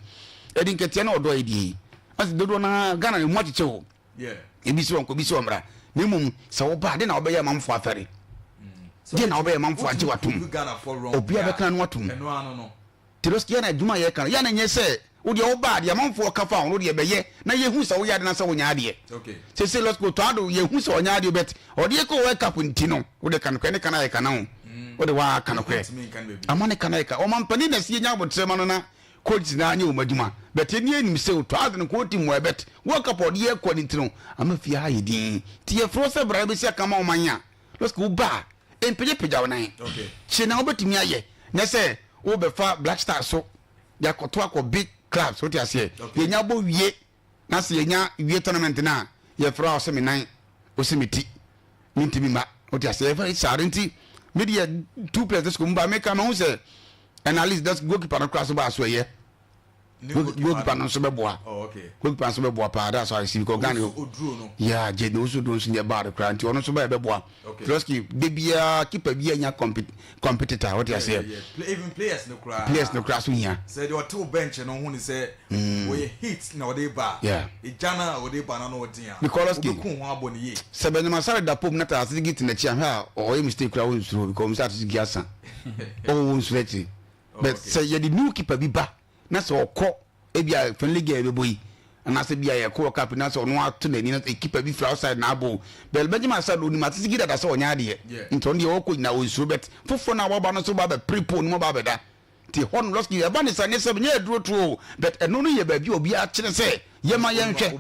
ɛde nkatia na ɔdɔ ɛdie yi ɔsɛ dodoɔ no Ghana ne mu akyekyɛ o ebi sɛ ɔnkɔ ebi sɛ ɔmmra na mmom sɛ woba a de na wobɛyɛ amanfoɔ afɛre deɛ na wobɛyɛ amanfoɔ agye watom obiara bɛka no atom Tiroski yɛ na adwuma a yɛka no yɛ na nyɛ sɛ wodeɛ woba a deɛ amanfoɔ ka fa ho no deɛ bɛyɛ na yɛhu sɛ woyɛ ade na sɛ wonyɛ adeɛ sese lɔsko tɔ ado yɛhu sɛ ɔnyɛ adeɛ but ɔdeɛ kɔ World Cup nti no wode ka nokorɛ ne ka no ayɛ ka na ho wode waa ka nokorɛ ama ne ka no ayɛ ka ɔmampanin na sɛ yɛnya abotrɛ ma no na coach na anyɛ wɔn adwuma but ɛni anim sɛ otɔ ade no kɔɔ team wɔ but World Cup ɔde yɛ kɔ ne nti no ama fie ha yɛ din nti yɛfrɛ sɛ bra bɛsi aka ma ɔman a lɔski wo ba a mpagyapagya wo nan kye na wobɛtumi ayɛ nyɛ sɛ wobɛfa Black Stars so de akɔto akɔ big clubs wote aseɛ yɛnya bɔ wie na sɛ yɛnya wie tournament no a yɛfrɛ a ɔsɛ me nan ɔsɛ me ti mentumi ma wote aseɛ yɛfrɛ saa nti me deɛ two players sɛ sukuu mu ba meka mahu sɛ and at least that's goalkeeper no koraa so baa so ɛyɛ goalkeeper no nso bɛboa oh, goalkeeper nso bɛboa paa that's why I see because Ghana yeah gye na osu duro nso nyɛ bad koraa nti ɔno nso bɛyɛ bɛboa Trotsky de biara keeper bi anya competitor wote aseɛ even players no koraa players no koraa so hia sɛ deɛ ɔte wo bench no ho ne sɛ mm. wɔyɛ heat na ɔde ba ɛgya no a ɔde ba no na ɔden a wobɛku ho abɔ ne yie sɛ Benjamin Asare da pom na ta asese gi te n'akyi ahwɛ a ɔyɛ mistake koraa wɔnsuro because ɔmo sɛ asese gi asa ɔwɔ wɔn nsuro akyiri but sɛ yɛde new keeper bi ba na sɛ ɔkɔ ebi a friendly game bɛbɔ yi anaasɛ bi a yɛkɔ World Cup na sɛ ɔno ato n'ani na keeper bi firi outside na abɔ but Benjamin Asare onim asese gi dada sɛ ɔnyɛ adeɛ nti ɔno deɛ ɔkɔ nyinaa ɔnsuro but foforɔ no a waba no nso ba bɛpere pole no mu ba bɛda nti hɔ no lɔski ɛba ne sa ne sɛ nyɛ aduro turo but ɛno no yɛ baabi a obiara kyerɛ sɛ yɛma yɛnhwɛ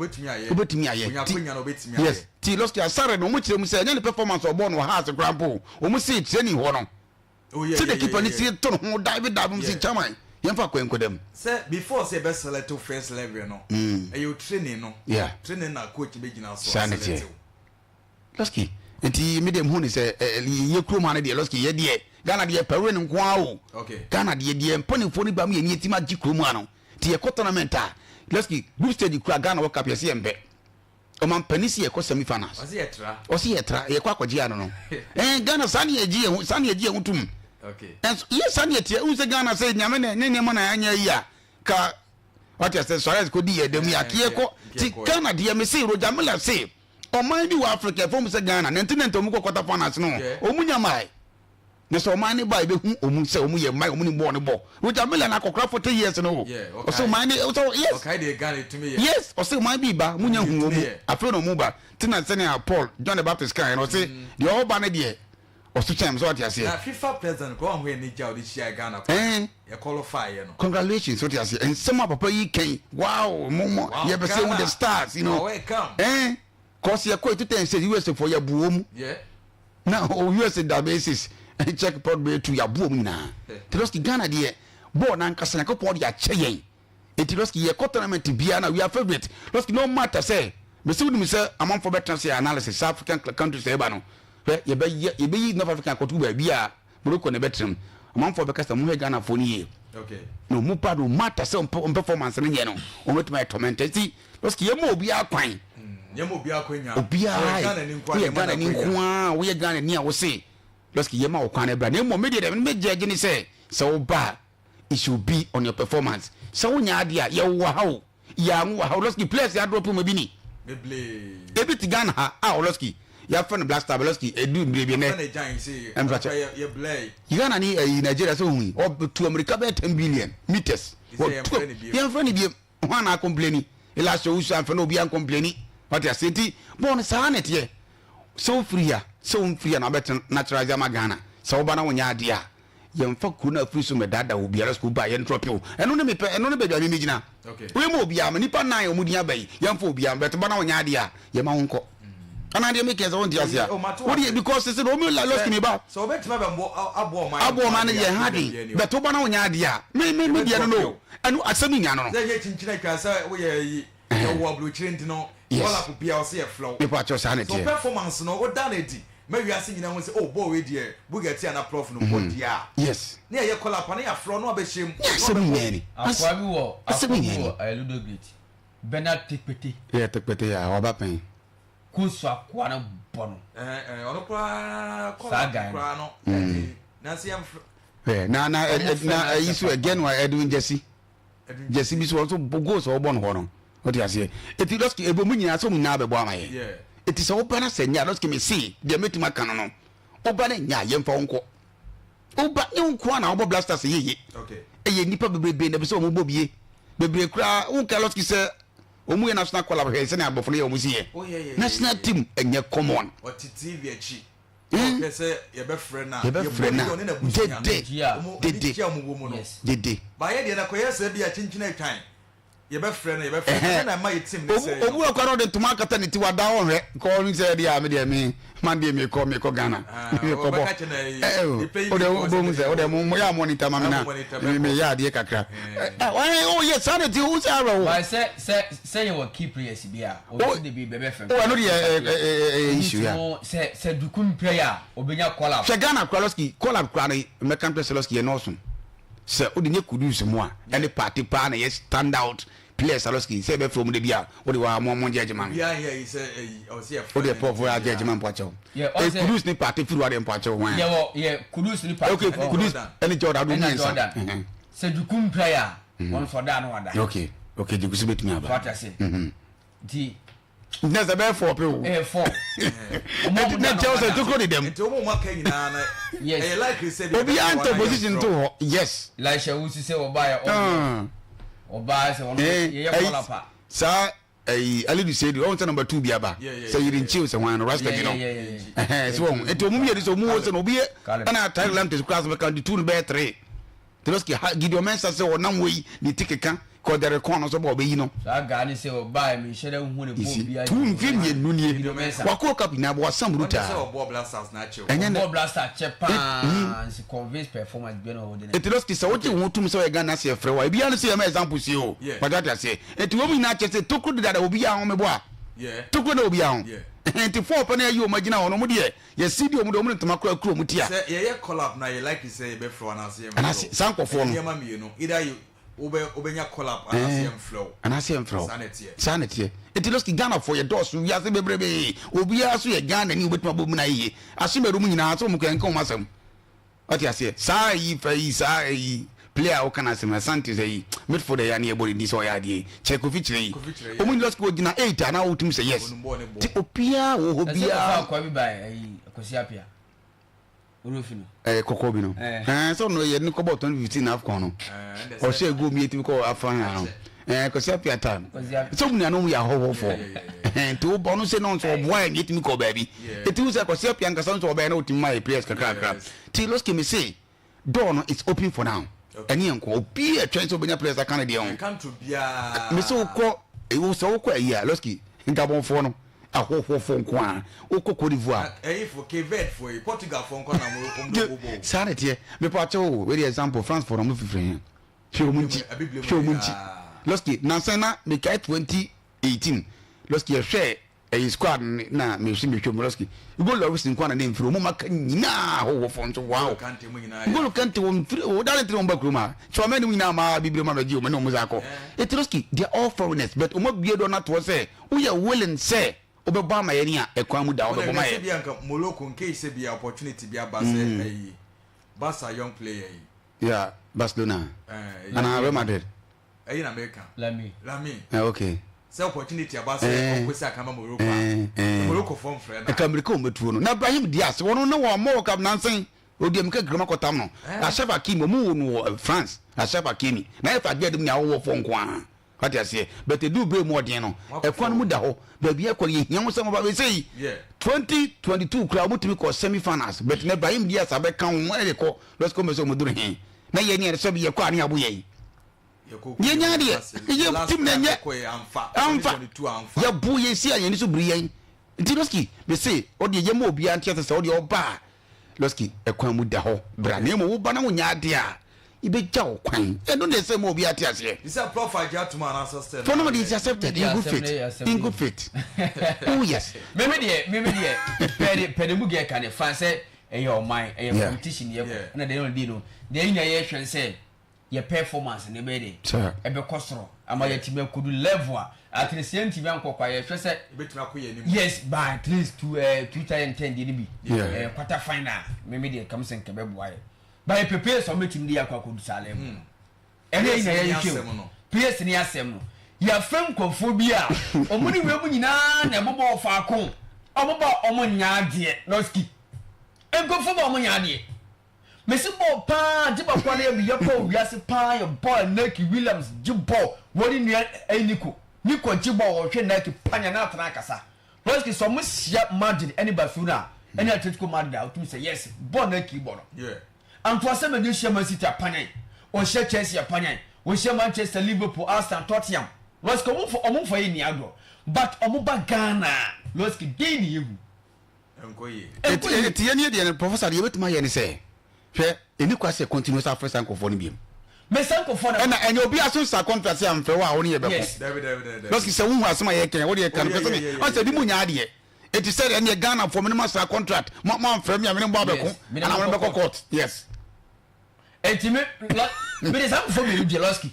wobɛtumi ayɛ ti yes ti lɔski Asare no wɔn kyerɛ mu sɛ ɛnyɛ ne performance ɔbɔ no wɔ ha ase koraa mpo wɔn si training hɔ no Oh, sɛdeɛ keeper no si to ne ho dive dive mu si chairman yɛmfa kwan nkɔda mu. Sɛ before sɛ yɛbɛ select wo first level no mm. ɛyɛ o training no yeah. training na coach bɛ gyina so a select wo. Lɔski nti mi deɛ muhu ni sɛ ɛ yɛ kurom ha no deɛ lɔski yɛ deɛ Ghana deɛ pɛwe no nko ara o Ghana deɛ deɛ mpanimfoɔ no ba mu yɛ ni yɛ ti ma gye kurom ha no nti yɛ kɔ tournament a lɔski group stage kura Ghana World Cup yɛ si yɛ mpɛ. Ɔmanpanin si yɛkɔ semi finals. Ɔsi yɛ tra. Ɔsi yɛ tra yɛkɔ akɔgye ano no. Ɛn Ghana saa ne yɛgye yɛn ho saa ne yɛgye yɛn ho tum. Okay. Ɛnso yɛ saa ne yɛteɛ n sɛ Ghana sɛ nyame na ne nneɛma na anyɛ yi a ka wate asɛ Suarez kɔ di yɛ dɛm yi a keɛ kɔ ti Ghana deɛ me se Roger Miller se ɔman bi wɔ Africa ɛfɔm sɛ Ghana 1990 ɔmo kɔ quarter finals no ɔmo nya mae. Na sɛ ɔman no ba a ebehu ɔmu sɛ ɔmu yɛ mman ɔmu nim bɔɔl no bɔ. Roger Milla na akɔkora 40 years no o. Ɔsɛ ɔman no ɔsɛ yes. Ɔkae deɛ Ghana etumi yɛ. Yes ɔsɛ ɔman bi ba mo nya hu ɔmu afei na ɔmu ba ti na sɛnea Paul John the Baptist kan no ɔsɛ deɛ ɔba no deɛ ɔso kyɛn mi sɛ ɔte aseɛ. Na FIFA president kora ɔho ani gya ɔde hyia Ghana kora yɛ qualify yɛ no. Congratulations ɔte aseɛ nsɛm a papa yi kɛn wow mo mo yɛ bɛ sɛ hu the stars you know. Ɛn. Cause yɛ kɔ 2006 USA fo yɛ bu wɔn. Yeah. Na o USA da bɛ six. Czech Republic bɛyɛ tu yɛaboɔ mu nyinaa. Nti lɔski Ghana deɛ bɔɔl nankasa Nyankopɔn de akyɛ yɛn. Nti lɔski yɛkɔ tournament biara na we are favourite. Lɔski no matter sɛ mesi wonim sɛ amanfoɔ bɛtena se analysis sɛ African countries ɛba no hwɛ yɛbɛyɛ yɛbɛyi North Africa akɔto baabi a Morocco na ɛbɛtena mu. Amanfoɔ bɛka sɛ monhwɛ Ghanafoɔ no yie. Na ɔmu ba no matter sɛ ɔm performance no nyɛ no wɔn bɛtumi ayɛ tormented. Nti lɔski yɛma obiara kwan. Yɛma obiara kwanya. Obiara woyɛ Ghana ni nko ara woyɛ Ghana ni a wose lɔski yɛma wo kwan bra. Na mmom me deɛ deɛ me gyɛgye ne sɛ sɛ woba a it should be on your performance. Sɛ wonya adeɛ a yɛwɔ ha o yɛanwo wɔ ha o lɔski players yɛ adrɔpe mu ebi ni. Ebi te Ghana ha a lɔski yɛafrɛ no Black Star lɔski edu mmiri bi nɛ mfakyɛ. Ghana ni ɛyi Nigeria sɛ ohun yi ɔtu Amerika bɛyɛ 10 billion meters wɔtu yɛnfrɛ no biem. Hwan na akɔmpleni? Elisha owusu amfɛ na obiara nkɔmpleni. Wate aseɛ? Nti bɔɔl no saa na ɛteɛ. Sɛ wofiri ha, sɛ womfiri ha na wabɛtena naturalize ama Ghana. Sɛ woba na wonyɛ adeɛ a, yɛmfa kuro no a afiri so mmɛdaadaa obiara sɛ woba a yɛndrɔpe wo. Ɛno ne mepɛ, ɛno ne baabi a me megyina. Wei ma obiara, ma nnipa nnan a wɔn din aba yi, yɛmfa obiara, but ba na wonyɛ adeɛ a, yɛma wo nkɔ. Anaa deɛ meka sɛ wonte aseɛ a? Wodeɛ because sɛ Romeo Laloski me ba. Sɛ wɔbɛtumi abɛbɔ aboɔ ɔman aboɔ ɔman no deɛ ɛha adwen but woba na wonyɛ adeɛ a me me me deɛ no no ɛno asɛm nya no no. Sɛ ɛnyɛ kyinkyin atwa sɛ woyɛ yi yɛwɔ aburokyire nti no call up bia ɔsɛ yɛ frɛ wo. Mepa kyɛw saa na ɛteɛ. So performance no woda no adi ma wiase nyinaa hu sɛ oh bɔɔl wei deɛ Bugatti anaa Prof no bɔ deɛ a. Yes. Ne yɛyɛ call up a na yɛafrɛ wo na wabɛhyɛ mu. Ne asɛm nyinaa ni. Akoa bi wɔ akoa bi wɔ ɛyɛ Ludogorets Bernard Tekpete. Yɛ Tekpete yɛ a waba pɛn. Kosu akoa no bɔ no. Ɛɛ ɔno koraa kɔla koraa no. Nansi yɛn fr. Ɛ na na na ɛyi so ɛgɛ no Edwin Jesse. Jesse bi so wɔn so goals a wɔbɔ no hɔ no. Wɔte aseɛ. Eti lɔski ebo mu nyinaa sɛ wɔn nyinaa bɛbɔ ama yɛ. Eti sɛ ɔba na sɛ nya lɔski mi si deɛ mɛtumi aka no no ɔba na nya yɛn fa wɔn kɔ. Woba nyɛ wo nko ara na wobɔ Blasters yiye. Ɛyɛ nnipa bebrebe na ɛpɛ sɛ wɔbɔ bie. Bebree koraa wonka Lɔski sɛ wɔn yɛ national call up hwɛ sɛnea abɔfo no yɛ wɔn si yɛ. National team ɛnyɛ common. Ɔte TV akyi. Ɔhwɛ sɛ yɛbɛfrɛ no a. Yɛbɛfrɛ no a. Dede. Dede. Dede. Baayɛ deɛ na kɔyɛ sɛ bi a kyinkyin atwan. Yɛbɛfrɛ no, yɛbɛfrɛ no. Ɛno na ɛma yɛ team no sɛe no. Obi wɔ kora na ɔde ntoma akata ne ti wada ɔnhwɛ kɔ ɔno sɛ ɛdeɛ a me deɛ me man deɛ mekɔ mekɔ Ghana mekɔ bɔ ɛɛ o deɛ o bɛ sɛ o deɛ mo yɛ a monitor ma me na me me yɛ adeɛ kakra ɛɛ o yɛ saa na ti o sɛ awɛ o. But sɛ sɛ sɛ yɛ wɔ key players bi a o ti de bi bɛbɛ fɛm. O ɛno deɛ ɛɛ ɛɛ issue ya. Sɛ sɛ Duku mpɛ yɛ a obenya call up. Hwɛ Ghana kora lɔski call up kora no mɛka mpɛ sɛ lɔski yɛ nɔɔso. Sɛ wode nyɛ Kudus mu a ɛne Partey paa na ɛyɛ stand out players a Losky sɛ yɛbɛfrɛ wɔn da bi a wode waa mo mo gyɛgye ma me. Wode Paul fo agyɛgye ma mpo akyɛw. Eh Kudus ne Partey firi hɔ adeɛ mpo akyɛw hwan a. Kudus ne Partey. Okay Kudus ɛne Jordan wode mmiɛnsa. Sɛ Duku mpɛ a wɔn nso ɔda ano ada. Okay okay Duku so betumi aba. So ate ase. Nti na sɛ bɛyɛ fɔ pe o. ɛyɛ fɔ. Ɛti na kyɛw sɛ tokuro de dɛm. Nti wɔn mu aka nyinaa no yes ɛyɛ likely sɛ obiara ntɔ position to hɔ yes. Elisha Wusu sɛ ɔbaa yɛ ɔn ɔbaa sɛ ɔno yɛyɛ kɔla pa. Saa ɛyi Alidu Seidu ɔn sɛ number 2 bi aba sɛ yiri nkyiw sɛ hwan no rasta bi no ɛhɛn sɛ wɔn nti wɔn mmienu sɛ wɔn wɔ sɛ na obi yɛ ɛna Tyler Lamptey kura sɛ bɛka de 2 no bɛyɛ 3. Trotsky ha Gideon Mensah sɛ ɔnam wei ne ti keka kɔ Derek Kɔn no so bɔ ɔbɛyi no. Saa guy ne sɛ ɔbaa mi nhyɛ da nhu ne bɔɔl biara. Tu mfe mmienu nie wakɔ cup nyinaa bɔ wasam brutaa. Ɛnyɛ nɛ. Ɔbɔ Blaster kyɛ paa nsi convince performance biara na ɔwɔ de ne. Trotsky sɛ wogye wo ho tom sɛ ɔyɛ Ghana sɛ yɛfrɛ wo a ebiara ne sɛ yɛma example sie o wate ate aseɛ nti wɔn nyinaa kyɛ sɛ tokuro dedada obiara ho mebɔ a tokuro da obiara ho nti fɔɔ pɛ na yɛyi wɔn agyina hɔ no wɔn deɛ Yɛsi di ɔmo de ɔmo de ntoma kora kura ɔmo ti a. Sɛ yɛyɛ call up no a yɛ likely sɛ yɛbɛfrɛ wo anaasɛ yɛmfrɛ wo. Anaasɛ saa nkorɔfoɔ no. Ɛyɛ nneɛma mmienu either you wobɛ wobɛnya call up anaasɛ yɛmfrɛ wo. Anaasɛ yɛmfrɛ wo. Saa na ɛteɛ. Saa na ɛteɛ. Nti Losky Ghanafoɔ yɛ dɔɔso wiase bebrebee obiara so yɛ Ghanani obetumi abɔ mu na ayɛ yie. Asemɛru mu nyinaa sɛ ɔmo kɔ yɛnka ɔmo asɛm. Wate aseɛ? Saa ayi fa yi, saa ayi player a woka n'asɛm Asante sɛ yi midfielder yi a ne yɛbɔ ne din sɛ ɔyɛ adeɛ yi, kyerɛ Kofi kyerɛ yi. Kofi kyerɛ yi. Wɔn nyinaa sɛ ogyina 8 a na wotumi sɛ yes. Onim bɔɔl ne bɔ. Ti obiara wɔ hɔ Ɛsɛ kɔfa biara. akoa bi bae ayi Kwasi Appiah. Orofi no. Ɛyɛ kɔkɔɔ bi no. Ɛɛ. Ɛɛ sɛ ɔno yɛ ne kɔbɔ 2015 AFCON no. Ɛɛ ɛnde sɛ. Ɔhyɛ goal mi etimi kɔ afa ha no. Ɛɛ Kwasi Appiah time. Kwasi Appiah. Sɛ wɔn nyinaa no wɔn yɛ ahɔhoɔfoɔ. Yeah, yeah, yeah, yeah. Ɛhɛn nti wo ɔno sɛ no nso ɔboa yɛn yɛtumi kɔ baabi. Yeah. Eti wo sɛ Kwasi Appiah nkasa nso ɔbɛyɛ na ɔtumi ma yɛ players kakrakra. Yes. Ti Losky me se door no is open for now. Okay. Ɛne yɛn nko obi a ɛtwɛn sɛ ɔbɛnya players aka ne deɛ ho. Country biara. Me se wokɔ ewo sɛ wokɔ ayi a Losky Gabonfoɔ no. Ahɔhoɔfoɔ nko ara. Wokɔ Cote d'Ivoire. Ɛyifo, Cape Verde foɔ yi, Portugal foɔ nko ara na wɔn wɔn bɔ bɔɔl. Saa na ɛteɛ. Mepa kyɛw o, wei deɛ example, France foɔ no wɔn fifiri he? Hwɛ wɔn nkyi, hwɛ wɔn nkyi. Lɔski, nansa na mekae 2018, lɔski yɛhwɛɛ ɛyi squad no na mehwɛ mehwɛ mu lɔski. Hugo Lloris nko ara na ne mfiri, wɔn maka nyinaa ahɔhoɔfoɔ nso, wow. N'Golo Kante wɔn mfiri, wɔn dade ntene wɔn ba kurom ha. Tchouameni mu nyinaa maa bibire ma bɛgye wɔn ne wɔn san kɔ. Eti lɔski, they are all foreigners, but wɔn abue dɔ no atoɔ sɛ Woyɛ willing sɛ wobɛbɔ ama yɛn a, ɛkwan mu da wobɛbɔ ma yɛn. Sɛ bia nka Morocco nkei sɛ bia opportunity bi aba sɛ ɛyi Barca young player yi. Yeah, Barcelona. Ana Real Madrid. Ɛyi na meka. Lamine. Lamine. Eh, okay. Sɛ opportunity aba sɛ ɔnkɔsi akan ma Morocco a. Morocco fɔ mfrɛ na. Ɛka mmirika wɔn bɛtuo no. Na Brahim Diaz wɔn ne wɔn mɔ World Cup nansen. Odi mmirika grama kɔtam no. Achraf Hakimi wɔn wo no wɔ France. Achraf Hakimi. Na yɛ fa adeɛ de mu ne awɔwɔfoɔ nko ara. Wate aseɛ? But ɛduru berɛ mu ɔden no, ɛkwan no mu da hɔ. Baabi ɛkɔ no, yɛhia ho sɛ moba bɛsei. 2022 koraa wɔtumi kɔ semi finals, but na Brahim Diaz abɛka ho ɛde kɔ Lɔsiko mɛ sɛ wɔduru he. Na yɛn ne sɛ yɛkɔ a ne yɛabo yɛn. Yɛnya adeɛ, yɛ team na ɛnyɛ amfa. Yɛbo yɛn si a yɛn ani so biri yɛn. Nti Lɔski, mese, ɔdeɛ yɛma obiara nte ase sɛ ɔdeɛ ɔba a, Lɔski, ɛkwan mu da hɔ bra. Na mmom woba na wonyɛ adeɛ a, yɛbɛgya wo kwan. Ɛno na ɛsɛ ma obiara te aseɛ. He said prof agye atom anaasɛ still For now, it's accepted in good faith. In good faith. Oh yes. Meme deɛ, meme deɛ, pɛde pɛde mu gɛ ka ne fan sɛ ɛyɛ ɔman, ɛyɛ competition yɛ kɔ. Ɛna deɛ ɛna di no, deɛ nyina yɛ hwɛ sɛ yɛ performance no ɛbɛyɛ dɛ ɛbɛkɔ soro ama yɛatumi akɔdu level a at least yɛntumi ankɔ kɔ a yɛhwɛ sɛ yes by at least two eh, 2010 deɛ no bi eh, quarter final meme deɛ kam sɛ nka bɛboa yɛ ba yɛ pepee sɛ ɔmɛtumi de yɛ akɔ akɔdu saa level no ɛne yɛ nyina yɛhwɛ o players ne asɛm no yɛafrɛ nkurɔfoɔ bi a ɔmo ne wei mu nyinaa na ɛbobɔ faako ɔmo ba ɔmo nya adeɛ lɔski nkurɔfoɔ ba ɔmo nya adeɛ Mesi bɔɔl paa gye bakwa no yɛ meyɛ kɔɔ wiase paa yɛ bɔɔl Nike Williams gye bɔɔl wɔne nua ɛyi Nico Nico gye bɔɔl ɔhwɛ Nike panya na atena akasa Lɔski sɛ ɔmo hyia Madrid ɛne Barcelona a ɛne Atletico Madrid a wotumi sɛ yes bɔɔl Nike bɔ no Antoine Semenyo hyia Man City apanyan ɔhyia Chelsea apanyan ɔhyia Manchester Liverpool Arsenal Tottenham Lɔski ɔmo nfa ɔmo nfa yɛ ni agorɔ but ɔmo ba Ghana Lɔski dɛn ne yɛhu Eti yɛn yɛ deɛ no professor deɛ yɛbɛtumi ayɛ ne sɛ hwɛ ɛni kwa sɛ continuous afrɛ saa nkurɔfoɔ no biom. Ɛna ɛnyɛ obi aso nsa contract sɛ amfrɛ wo a wo ne yɛ bɛko. Lɔski sɛ wohu asɛm a yɛkɛn wo deɛ ka no pɛ sɛ me ɔsɛ bi mu nya adeɛ. Eti sɛ ɛneɛ Ghana foɔ mene ma saa contract mo mo amfrɛ me a mene mo abɛko ana mo bɛkɔ court. Yes. Eti me me de saa nkurɔfoɔ mmienu deɛ Lɔski.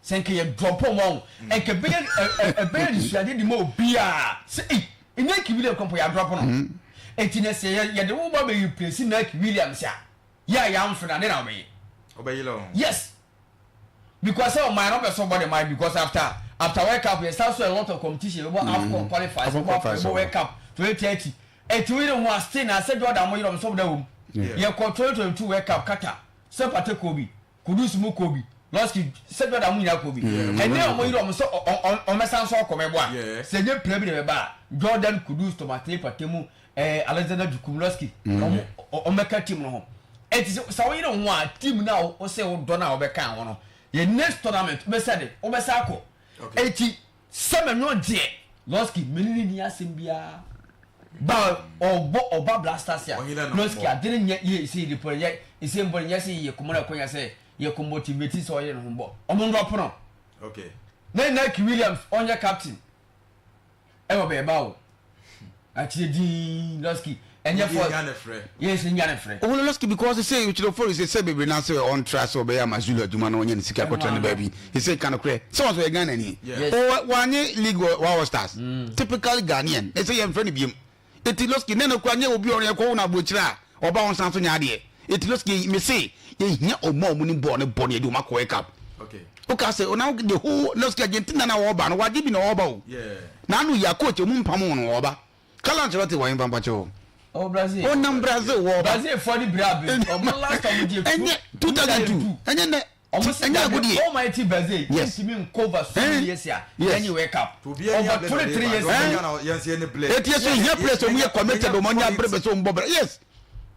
Sɛ nka yɛ drop wɔn a nka ɛbɛyɛ ɛbɛyɛ adesuadeɛ de ma obiara sɛ ei Inaki Williams kɔmpo yɛ adrop no eti na sɛ yɛ yɛde wo ba bɛ replace Inaki Williams a yɛ a yɛamfo no ade na wobɛyɛ Ɔbɛyelɛ wɔn. Yes because sɛ ɔman no ɔpɛ sɛ ɔbɔ ne man because after after World Cup yɛ san so a lot of competition yɛbɛbɔ AFCON qualifiers yɛbɛbɔ AFCON yɛbɛbɔ World Cup 2030 eti wo yere ho a still na sɛ Jordan mo yere wɔn sɛ ɔmo da wɔm yɛkɔ 2022 World Cup Qatar sɛ Partey kɔɔ bi Kudus mu kɔ bi, Losky, sɛ Jordan mu nyinaa kɔ bi. Ɛnɛ a wɔyere wɔn sɛ wɔbɛsan so akɔ mɛbɔ a, sɛ ɛnyɛ pira bi na ɛbɛba a, Jordan, Kudus, Thomas Teye Partey mu, eh, Alexander Djukum, Losky, wɔn wɔbɛka team no ho. Enti sɛ sɛ woyere wo ho a, team no a wosɛ wodɔ no a wɔbɛka ho no, yɛ next tournament wobɛsa de, wobɛsa akɔ. Enti Sɛ me no deɛ Losky me ne no nni asɛm biara ba ɔbɔ ɔba blasters a Losky ade no nyɛ yɛ sɛ yɛde pɔ yɛ sɛ mbɔ nyɛ sɛ yɛ kɔmɔ na kɔnya sɛ yɛ kɔ motivate sɛ ɔyɛ ne ho bɔ ɔmo ndrɔpo no na Nike Williams ɔnyɛ captain ɛwɔ bɛɛba o. Akyire dinn Losky ɛnyɛ fɔ yɛ sɛ nya ne frɛ. Ohun Losky because sɛ kyerɛ fɔri sɛ sɛ bebree na sɛ ɔntra sɛ ɔbɛyɛ Amazulu adwuma na ɔnyɛ ne sika kɔtra ne baabi sɛ ka nokorɛ sɛ wɔn nso yɛ Ghana ni wanye league wa All Stars typically Ghanaian ɛsɛ yɛn frɛ no biem eti Losky ne no kora nyɛ obi ɔno yɛkɔ wo na aburokyire a ɔba wɔn san so nyɛ adeɛ eti Losky me se yɛhia ɔmo a ɔmo nim bɔɔl ne bɔ ne yɛde ɔmo akɔ World Cup woka sɛ ɔna the whole Losky Argentina na wɔba no wagye bi na ɔba o. Na ano yi a coach ɔmu mpam wo no ɔba. Carlo Ancelotti wɔ hefa mpakyɛ o? Ɔwɔ Brazil. Ɔnam Brazil wɔ ɔba. Brazil fɔ ni bere abe. Ɔmo last time gye Ɛnyɛ 2002. Ɛnyɛ nɛ. Ɔmo si Ɛnyɛ agodie. Ɔmo ayɛ ti Brazil. Yes. Ntumi nkɔ over so many years a. Yes. Yɛnye World Cup. Over 23 years. Eti yɛ so hia players ɔmo yɛ committed ɔmo anya abere bɛ sɛ ɔmo bɔ bra. Yes.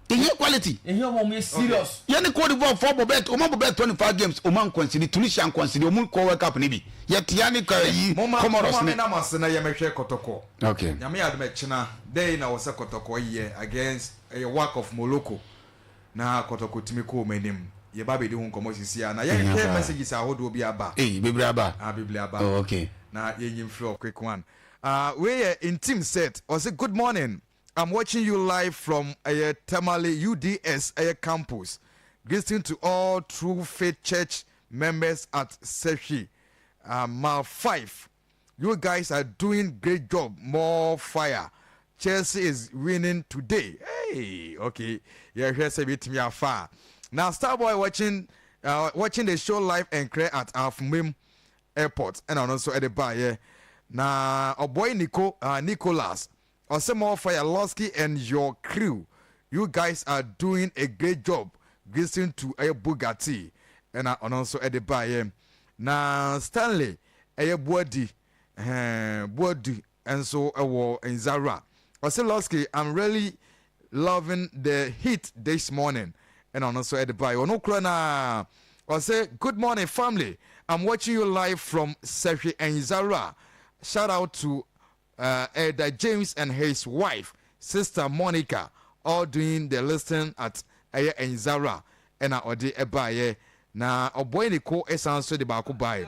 Yɛhia quality. Yɛhia ɔmo a ɔmo yɛ serious. Yɛne Cote d'Ivoire foɔ bɔ bɛɛ ɔmo abɔ bɛɛ 25 games ɔmo anconcede Tunisia anconcede ɔmo kɔ World Cup no bi yɛtea ne ka yi Momma Comoros momma ne. me nam ase na yɛmɛhwɛ kɔtɔkɔ. Okay. Nyame yɛ adom ɛkyena dɛn na wɔsɛ kɔtɔkɔ yɛ against ɛyɛ WAC of Morocco na kɔtɔkɔ tumi kɔ wɔn anim. Yɛba abɛdi ho nkɔmmɔ sisi a na Ɛhia yɛnhwɛ paa. messages ahodoɔ bi aba. Ei bebree aba. Ah bebree aba. Oh okay. Na yɛnyi mfiri hɔ quick one. Ah wei yɛ Ntim Set ɔse good morning I'm watching you live from ɛyɛ Tamale UDS ɛyɛ campus. Greeting to all True Faith Church members at Sehwi uh, mile 5. You guys are doing great job. More fire. Chelsea is winning today. Hey, okay. Yeah, here's a bit me afar. Now, Starboy watching watching the show live and clear at Afmim Airport. And I also at the bar, yeah. Now, a boy Nico Nicholas. Ɔse more fire Losky and your crew you guys are doing a great job greasing to ɛyɛ Bugatti ɛna ɔno nso ɛde baeɛ na Stanley ɛyɛ Boadi ɛhɛn Boadu nso ɛwɔ Nzara ɔse Losky I'm really loving the heat this morning ɛna ɔno nso ɛde baeɛ ɔno kura na ɔse good morning family I'm watching you live from Sehwe Nzara shout out to Elder James and his wife sister Monica all doing the listening at ɛyɛ Nzara ɛna ɔde ɛbaeɛ na ɔbɔe ne ko ɛsan so de baako baeɛ.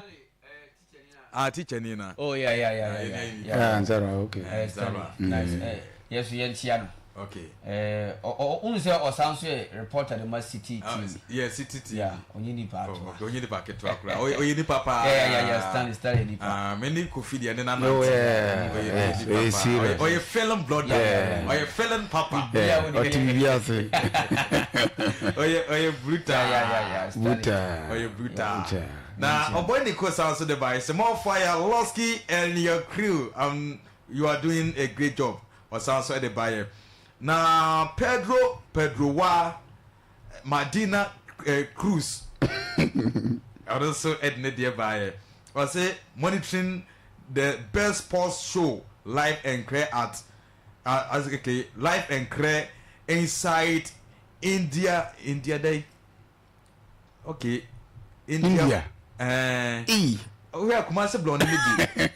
Ah, teacher ni na. Oh yeah yeah yeah yeah yeah. yeah. Ah, Nzara, okay. Stanley, nice. Yes, yɛn tia no. Okay. Ɔn sɛ ɔsan so yɛ reporter de ma City TV. Yeah, City TV. Yeah, ɔnye nipa ato. Okay, ɔnye nipa ketewa koraa. Ɔyɛ nipa paa. Yeah, yeah, yeah, Stanley, Stanley nipa. Ah, me ne Kofi deɛ ne nana. Oh, yeah. Ɔyɛ nipa paa. Ɔyɛ film blogger. Ɔyɛ film papa. Yeah, ɔte biribi ase. Ɔyɛ brutal. Yeah, yeah, yeah, Stanley. Brutal. Ɔyɛ brutal. Na ɔbɔ ne ko san so de ba. It's more fire, Losky and your crew. You are doing a great job. Ɔsan so de ba yɛ. Na Pedro Pedro wa Madina Cruz ɔno nso de ne deɛ baeɛ. Ɔse monitoring the best sports show live and clear at okay, live and clear inside India India day. Okay. India. India. Eh. Wohwɛ Kumasi blɔn ne bi.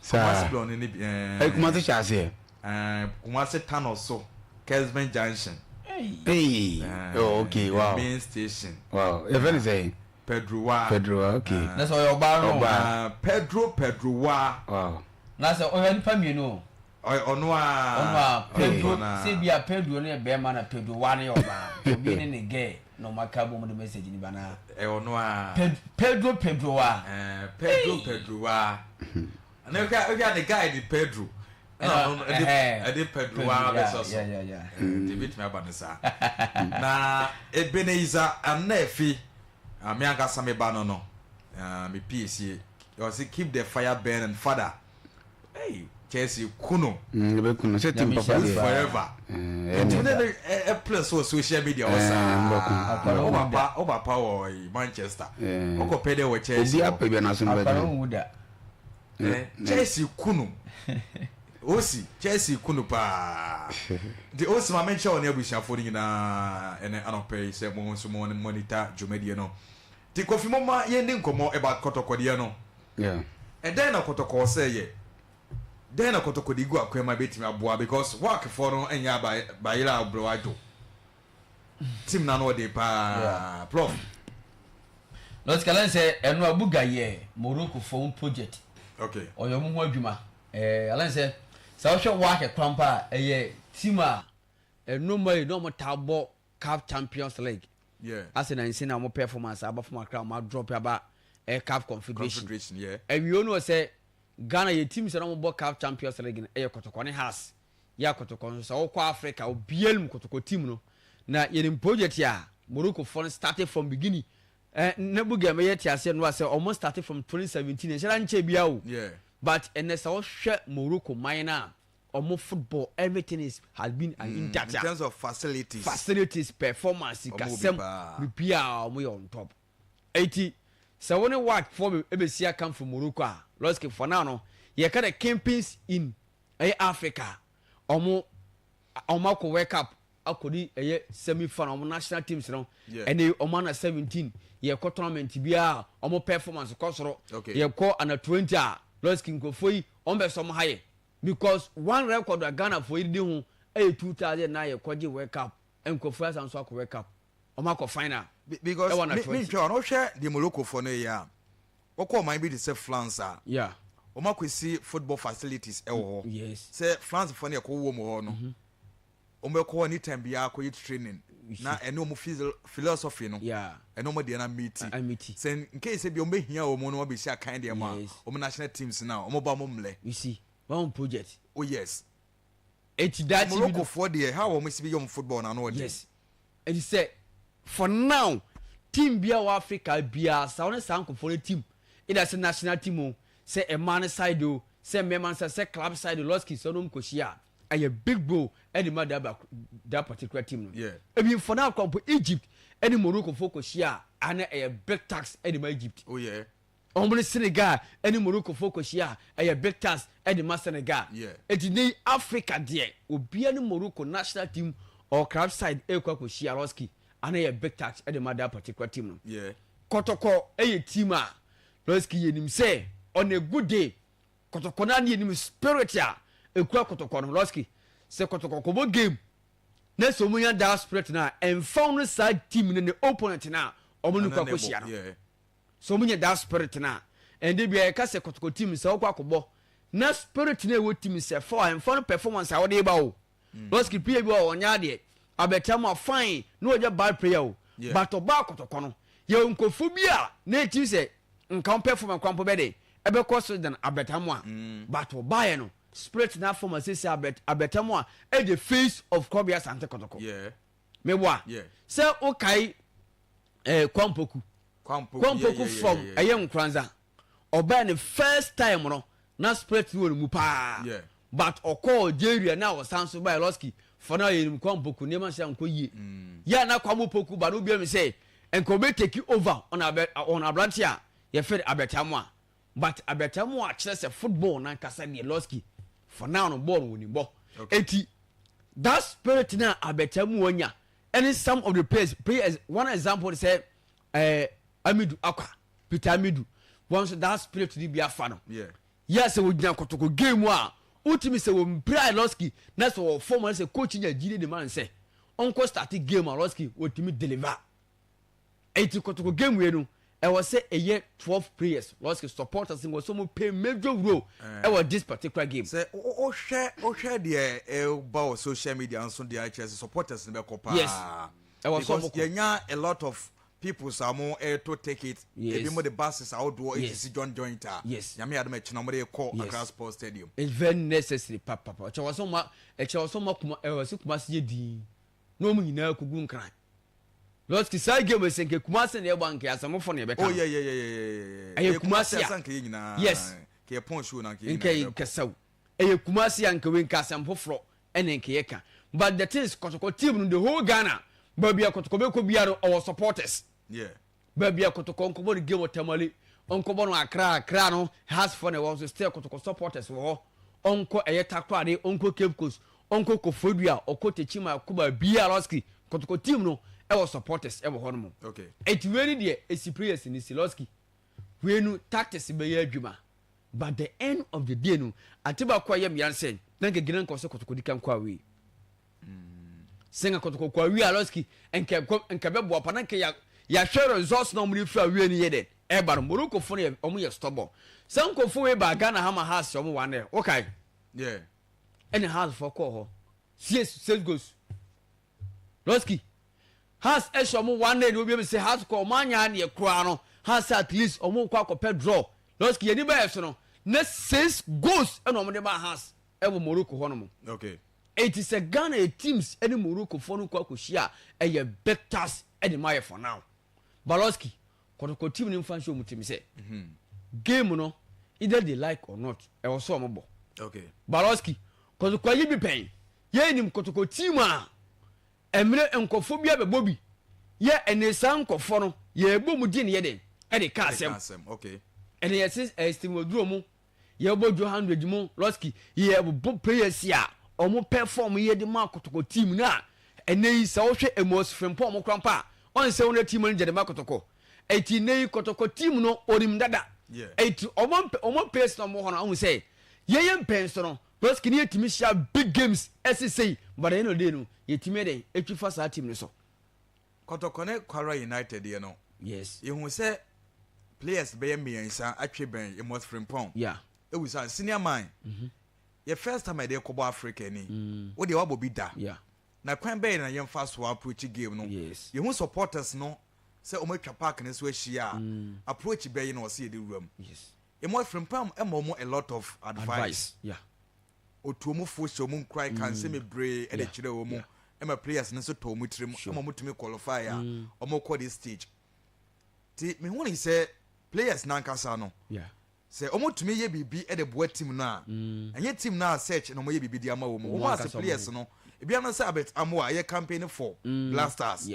Kumasi blɔn ne bi. Eh. Kumasi hyɛ aseɛ. Eh, Kumasi Tano so, Kesben Junction. Hey. Oh, okay, wow. Main station. Wow. Yɛfrɛ no sɛ? Pedro Wa. Pedro Wa, okay. Na sɛ ɔyɛ ɔbaa no. Ɔbaa. Pedro Pedro Wa. Wow. Na sɛ ɔyɛ nipa mmienu o. Ɔno a. Ɔno a Pedro sɛ bi a Pedro no yɛ bɛrima na Pedro Wa no yɛ ɔbaa. Obi ne ne girl na ɔmo aka bɔ mu de message ni ba na. Ɔno a. Pedro Pedro Wa. Pedro Pedro Wa. Na ɔhwɛ ne guy de Pedro. Ɛna ɔno ɛde ɛde Pedro Wa bɛsɔ so. Nti ebetumi aba ne saa. Na Ebenezer Anaefi, me ankasa me ba no, me piesie. Ɔsi keep the fire burning father. Hey, Chelsea kuno. Ebe kuno sɛ team papa deɛ. Forever. Nti ne ne ɛ play so wɔ social media wɔ saa. O papa o papa wɔ Manchester. Ɔkɔ pɛ dɛ wɔ Chelsea. Obi apɛ bi anaso mbɛ Akwadaa nwu da. Chelsea kunu. Osi Chelsea kunu paa. Nti osi ma menkyɛ wɔ ne abusuafoɔ no nyinaa ɛnɛ anɔpɛ yi sɛ mo nso mo monitor dwumadie no. Nti Kofi mo ma yɛndi nkɔmmɔ ɛba kɔtɔkɔdeɛ no. Ɛdɛn na kɔtɔkɔɔ sɛ yɛ? Dɛn na kɔtɔkɔ de gu akwan mu a ebetumi aboa because WAC-foɔ no nyɛ bayerɛ a ɔbrɛ wadwo. Team na no ɔde paa. Prof. Lɔtikala sɛ ɛno Abuga yɛ Morocco fo project. Okay. Ɔyɛ ɔmo ho adwuma. Alan sɛ ɔhwɛ WAC krampa a ɛyɛ team a ɛno yi na ɔmo taa bɔ CAF Champions League. Asɛ na nsi na ɔmo performance aba fam akra ɔmo adrop aba CAF Confederation. Confederation, yeah. Ɛwio no sɛ Ghana yɛ team sɛ na ɔmo bɔ CAF Champions League no ɛyɛ Kɔtɔkɔ ne Hearts. Yɛ Kɔtɔkɔ nso sɛ ɔkɔ Africa obiara mu Kɔtɔkɔ team no na yɛnim project a Morocco fo no started from beginning. Na Buga mɛyɛ te aseɛ no sɛ ɔmo started from 2017 nhyɛn nkyɛn bia o. But ɛnɛ sɛ ɔhwɛ Morocco man na ɔmo football, everything is has been an intact. In terms of facilities. Facilities, performance, kasɛm biribiara ɔmo yɛ on top. Eti sɛ wɔn ne WAC fo ebesi aka from Morocco a lɔsike for now no yɛka the campaigns in ɛyɛ Africa, ɔmo akɔ World Cup. akɔdi ɛyɛ semi final, ɔmo national teams no. Ɛne ɔmo under 17 yɛkɔ tournament biara, ɔmo performance kɔ soro. Yɛkɔ under 20 a, Lɔski, nkurɔfoɔ yi ɔmo bɛ sɛ ɔmo ha yɛ because one record a Ghana foɔ yi di ho ɛyɛ 2009 yɛkɔgye World Cup. Nkurɔfoɔ asan so akɔ World Cup, ɔmo akɔ final. Because ɛwɔ under me 20. Ntwa ɔno, hwɛ deɛ Morocco foɔ no yɛ a, wɔkɔ ɔman bi te sɛ France a, wɔn akɔsi football facilities ɛwɔ hɔ. Sɛ France foɔ no yɛkɔ wɔ mu hɔ no, wɔn bɛkɔ hɔ anytime biara akɔyɛ training na ɛne wɔn philosophy no, ɛne wɔn deɛ na meet. I meet. Sɛ nke sɛ bi wɔn bɛhia wɔn no, wɔn bɛsi akan deɛ mu a, wɔn national teams na wɔn ba wɔn mlɛ. You see one project. Oh yes. Eti daakye bi Morocco foɔ deɛ, how wɔn si bi yɛ wɔn football na ano ɔden. Yes, eti sɛ for now team bia wɔ Africa biara saa wɔne saa nkɔfoɔ no team, either sɛ national team o, sɛ mmaa no side o, sɛ mmarima no side, sɛ club side o, Lɔski, sɛ ɔnom kɔhyia a, ɛyɛ big blow ɛde ma that particular team no. Ebi for now kɔ mpo, Egypt ɛne Morocco foɔ kɔhyia a, ana ɛyɛ big task ɛde ma Egypt. Wɔn ne Senegal ɛne Morocco foɔ kɔhyia a, ɛyɛ big task ɛde ma Senegal. Eti ne Africa deɛ, obiara ne Morocco national team or club side ɛkɔ akɔhyia, Lɔski, ana ɛyɛ big task ɛde ma that particular team no. Kɔtɔkɔ ɛyɛ team a, Lɔski, yɛnim sɛ on a good day Kɔtɔkɔ naa ne yɛnim spirit a ekura Kɔtɔkɔ no. Lɔski, sɛ Kɔtɔkɔ kɔbɔ game na sɛ wɔn nya that spirit na ɛnfa no saa team no ne opponent na wɔn ne kɔ akɔhyia no, so wɔn nya that spirit na ɛnde bia yɛka sɛ Kɔtɔkɔ team sɛ wɔkɔ akɔbɔ na spirit na ɛwɔ team sɛ fa a, ɛnfa no performance a wɔde ba o. Lɔski, player bi wɔ ɔnyɛ adeɛ abɛtɛ mu a, fine, na ɔyɛ bad player o, but ɔbaa Kɔtɔkɔ no, yɛ nkɔfo bi a na eti sɛ nka wɔn performance kwan po bɛ de ɛbɛkɔ so dan abɛtɛ mu a, but ɔbaayɛ no, spirit na form asese abɛtɛ mu a, ɛyɛ the face of Kɔbea Asante Kɔtɔkɔ. Meboa sɛ wokae Kwampoku. Kwampoku. Kwampoku from ɛyɛ Nkoranza, ɔbaa ne first time no na spirit no wɔ ne mu paa, but ɔkɔɔ Algeria na ɔsan so baa, Lɔski, for now yɛnim Kwampoku nneɛma nhyɛ nkɔ yie yɛ na Kwamo Poku ba no, obiara mi sɛ nka obe take over on abɛ on aberante a yɛfɛ Abɛtamu a, but Abɛtamu a kyerɛ sɛ football nankasa deɛ, Lɔski, for now no ball wɔ ne bɔ. Eti that spirit na Abɛtamu anya ɛne some of the players, one example sɛ Amidu Akwa, Peter Amidu, wɔn nso that spirit ni bi afa no. Yɛ sɛ wɔgyina Kɔtɔkɔ game mu a, wotumi sɛ wɔn mpira, Lɔski, na sɛ wɔ fɔm na sɛ coach nya gyide de ma no sɛ ɔnkɔ start game a, Lɔski, wɔtumi deliver. Eti Kɔtɔkɔ game wei no, ɛwɔ sɛ ɛyɛ 12 players. Lɔski, supporters wɔ sɛ wɔn play major role ɛwɔ this particular game. Sɛ wohwɛ deɛ ɛba wɔ social media nso deɛ, akyerɛ sɛ supporters no bɛkɔ paa. Yes, ɛwɔ sɛ because ɔmo kɔ. Yɛnya a lot of people a mo ɛɛto ticket. Ebi mo de buses ahodoɔ esisi joint joint a, Nyame adom, ɛkyina mo de kɔ Accra Sports Stadium. It's very necessary papapa. Ɛkyɛ wɔ sɛ ɔma, ɛkyɛ wɔ sɛ ɔma kuma, ɛwɔ sɛ Kumasi yɛ dinn na wɔn nyinaa kogu Nkran. Lɔski, saa game sɛ nke Kumasi na ɛbɔ anke asɛmofo na ɛbɛka no. Ɛyɛ Kumasi a asa nka yɛ nyinaa. Nka yɛ pɔn show na nka yɛ nka nyinaa yɛbɛkɔ. Nkɛsɛw ɛyɛ Kumasi a, nka wei nka asɛm foforɔ ɛna nka yɛ ka, but the thing is Kɔtɔkɔ team no, the whole Ghana, baabi a Kɔtɔkɔ bɛkɔ biara no, ɔwɔ supporters. Baabi a Kɔtɔkɔ nkɔbɔ no game wɔ Tamale, ɔnkɔbɔ no Accra, Accra no Hearts foɔ na ɛwɔ so, still Kɔtɔkɔ supporters wɔ hɔ. Ɔnkɔ ɛyɛ Takoradi, ɔnkɔ Cape Coast, ɔnkɔ Koforidua, ɔkɔ Techiman, ɔkɔ baabiara, Lɔski, Kɔtɔkɔ team no ɛwɔ supporters ɛwɔ hɔ nom. Eti wei ni deɛ esi players ni si, Lɔski, wei no tactics bɛyɛ adwuma, but the end of the day no, ate baako a ɛyɛ mmea sɛ na nka gyina nka ɔsɛ Kɔtɔkɔ di kan kɔ away. Sɛ nka Kɔtɔkɔ kɔ awie a, Lɔski, nka nka bɛboa pa na nka ya yɛahwɛ results na wɔn de firi awie no yɛ dɛ ɛba no. Morocco fo no yɛ, wɔn yɛ stubborn. Sɛ nkɔfo wei ba Ghana ha ma Hearts wɔn wa nɛ okay. Ɛna Hearts fo kɔɔ hɔ six goals. Lɔski, Hearts ɛhyɛ wɔn 1-0 na obi sɛ Hearts kɔ wɔn anya adeɛ koraa no, Hearts at least wɔn kɔ akɔpɛ draw. Lɔski, yɛn ni bɛyɛ so no na six goals ɛna wɔn de ba Hearts ɛwɔ Morocco hɔ nom. Eti sɛ Ghana yɛ teams ɛne Morocco foɔ no kɔ akɔhyia a, ɛyɛ big task ɛde ma yɛ for now. Baloski, Kɔtɔkɔ team no nfa nhyɛ wɔn team sɛ game no, either they like or not, ɛwɔ so wɔn bɔ. Baloski, Kɔtɔkɔ ayi bi pɛn, yɛn nim Kɔtɔkɔ team a mmerɛ nkɔfoɔ bi abɛbɔ bi yɛ, ɛne saa nkɔfoɔ no yɛbɔ mu di ne yɛ den ɛde ka Ɛde ka asɛm. Asɛm. Ɛne yɛse ɛyɛ Steven Oduro mu, yɛbɔ Joe 100 mu, Lɔski, yɛbɔ players a ɔmo perform yɛ de ma Kɔtɔkɔ team no a. Ɛnɛ yi sɛ wohwɛ Amos Frimpong ɔmo kora mpo a, ɔn sɛ wɔn team manager de ma Kɔtɔkɔ. Eti nnɛ yi Kɔtɔkɔ team no onim dada. Eti ɔmo mpɛ ɔmo players na ɔmo wɔ hɔ no ahu sɛ yɛyɛ mpɛn so no Losky ne yɛtumi hyia big games ɛse sei but at the end of the day no yɛtumi yɛ dɛn ɛtwi fa saa team no so. Kɔtɔkɔ ne Kwara United deɛ no, Yes. yɛhu sɛ players bɛyɛ mmiɛnsa atwe bɛn Amos Frimpong. Yeah. Ewu sɛ senior man, yɛ first time a yɛde kɔbɔ Africa ni, wo deɛ wabɔ bi da. Yeah. Na kwan bɛyɛ na yɛmfa so approach game no. Yes. Yɛhu supporters no sɛ wɔn atwa park no so ahyia a, approach bɛyɛ na ɔsɛ yɛde wura mu. Yes. Amos Frimpong ma wɔn a lot of advice. Advice. Yeah. Otu wɔn fo hyɛ wɔn nkuran ka nsɛm bebree de kyerɛ wɔn ma players no nso tɔ wɔn tirim ma wɔn tumi qualify a wɔn kɔ this stage. Ti mehu ne sɛ players nankasa no sɛ wɔn tumi yɛ biribi de boa team no a, ɛnyɛ team no a search na wɔn yɛ biribi de ama wɔn. Wɔn as players no ebi ano sɛ Albert Amoah yɛ campaign for Blasters.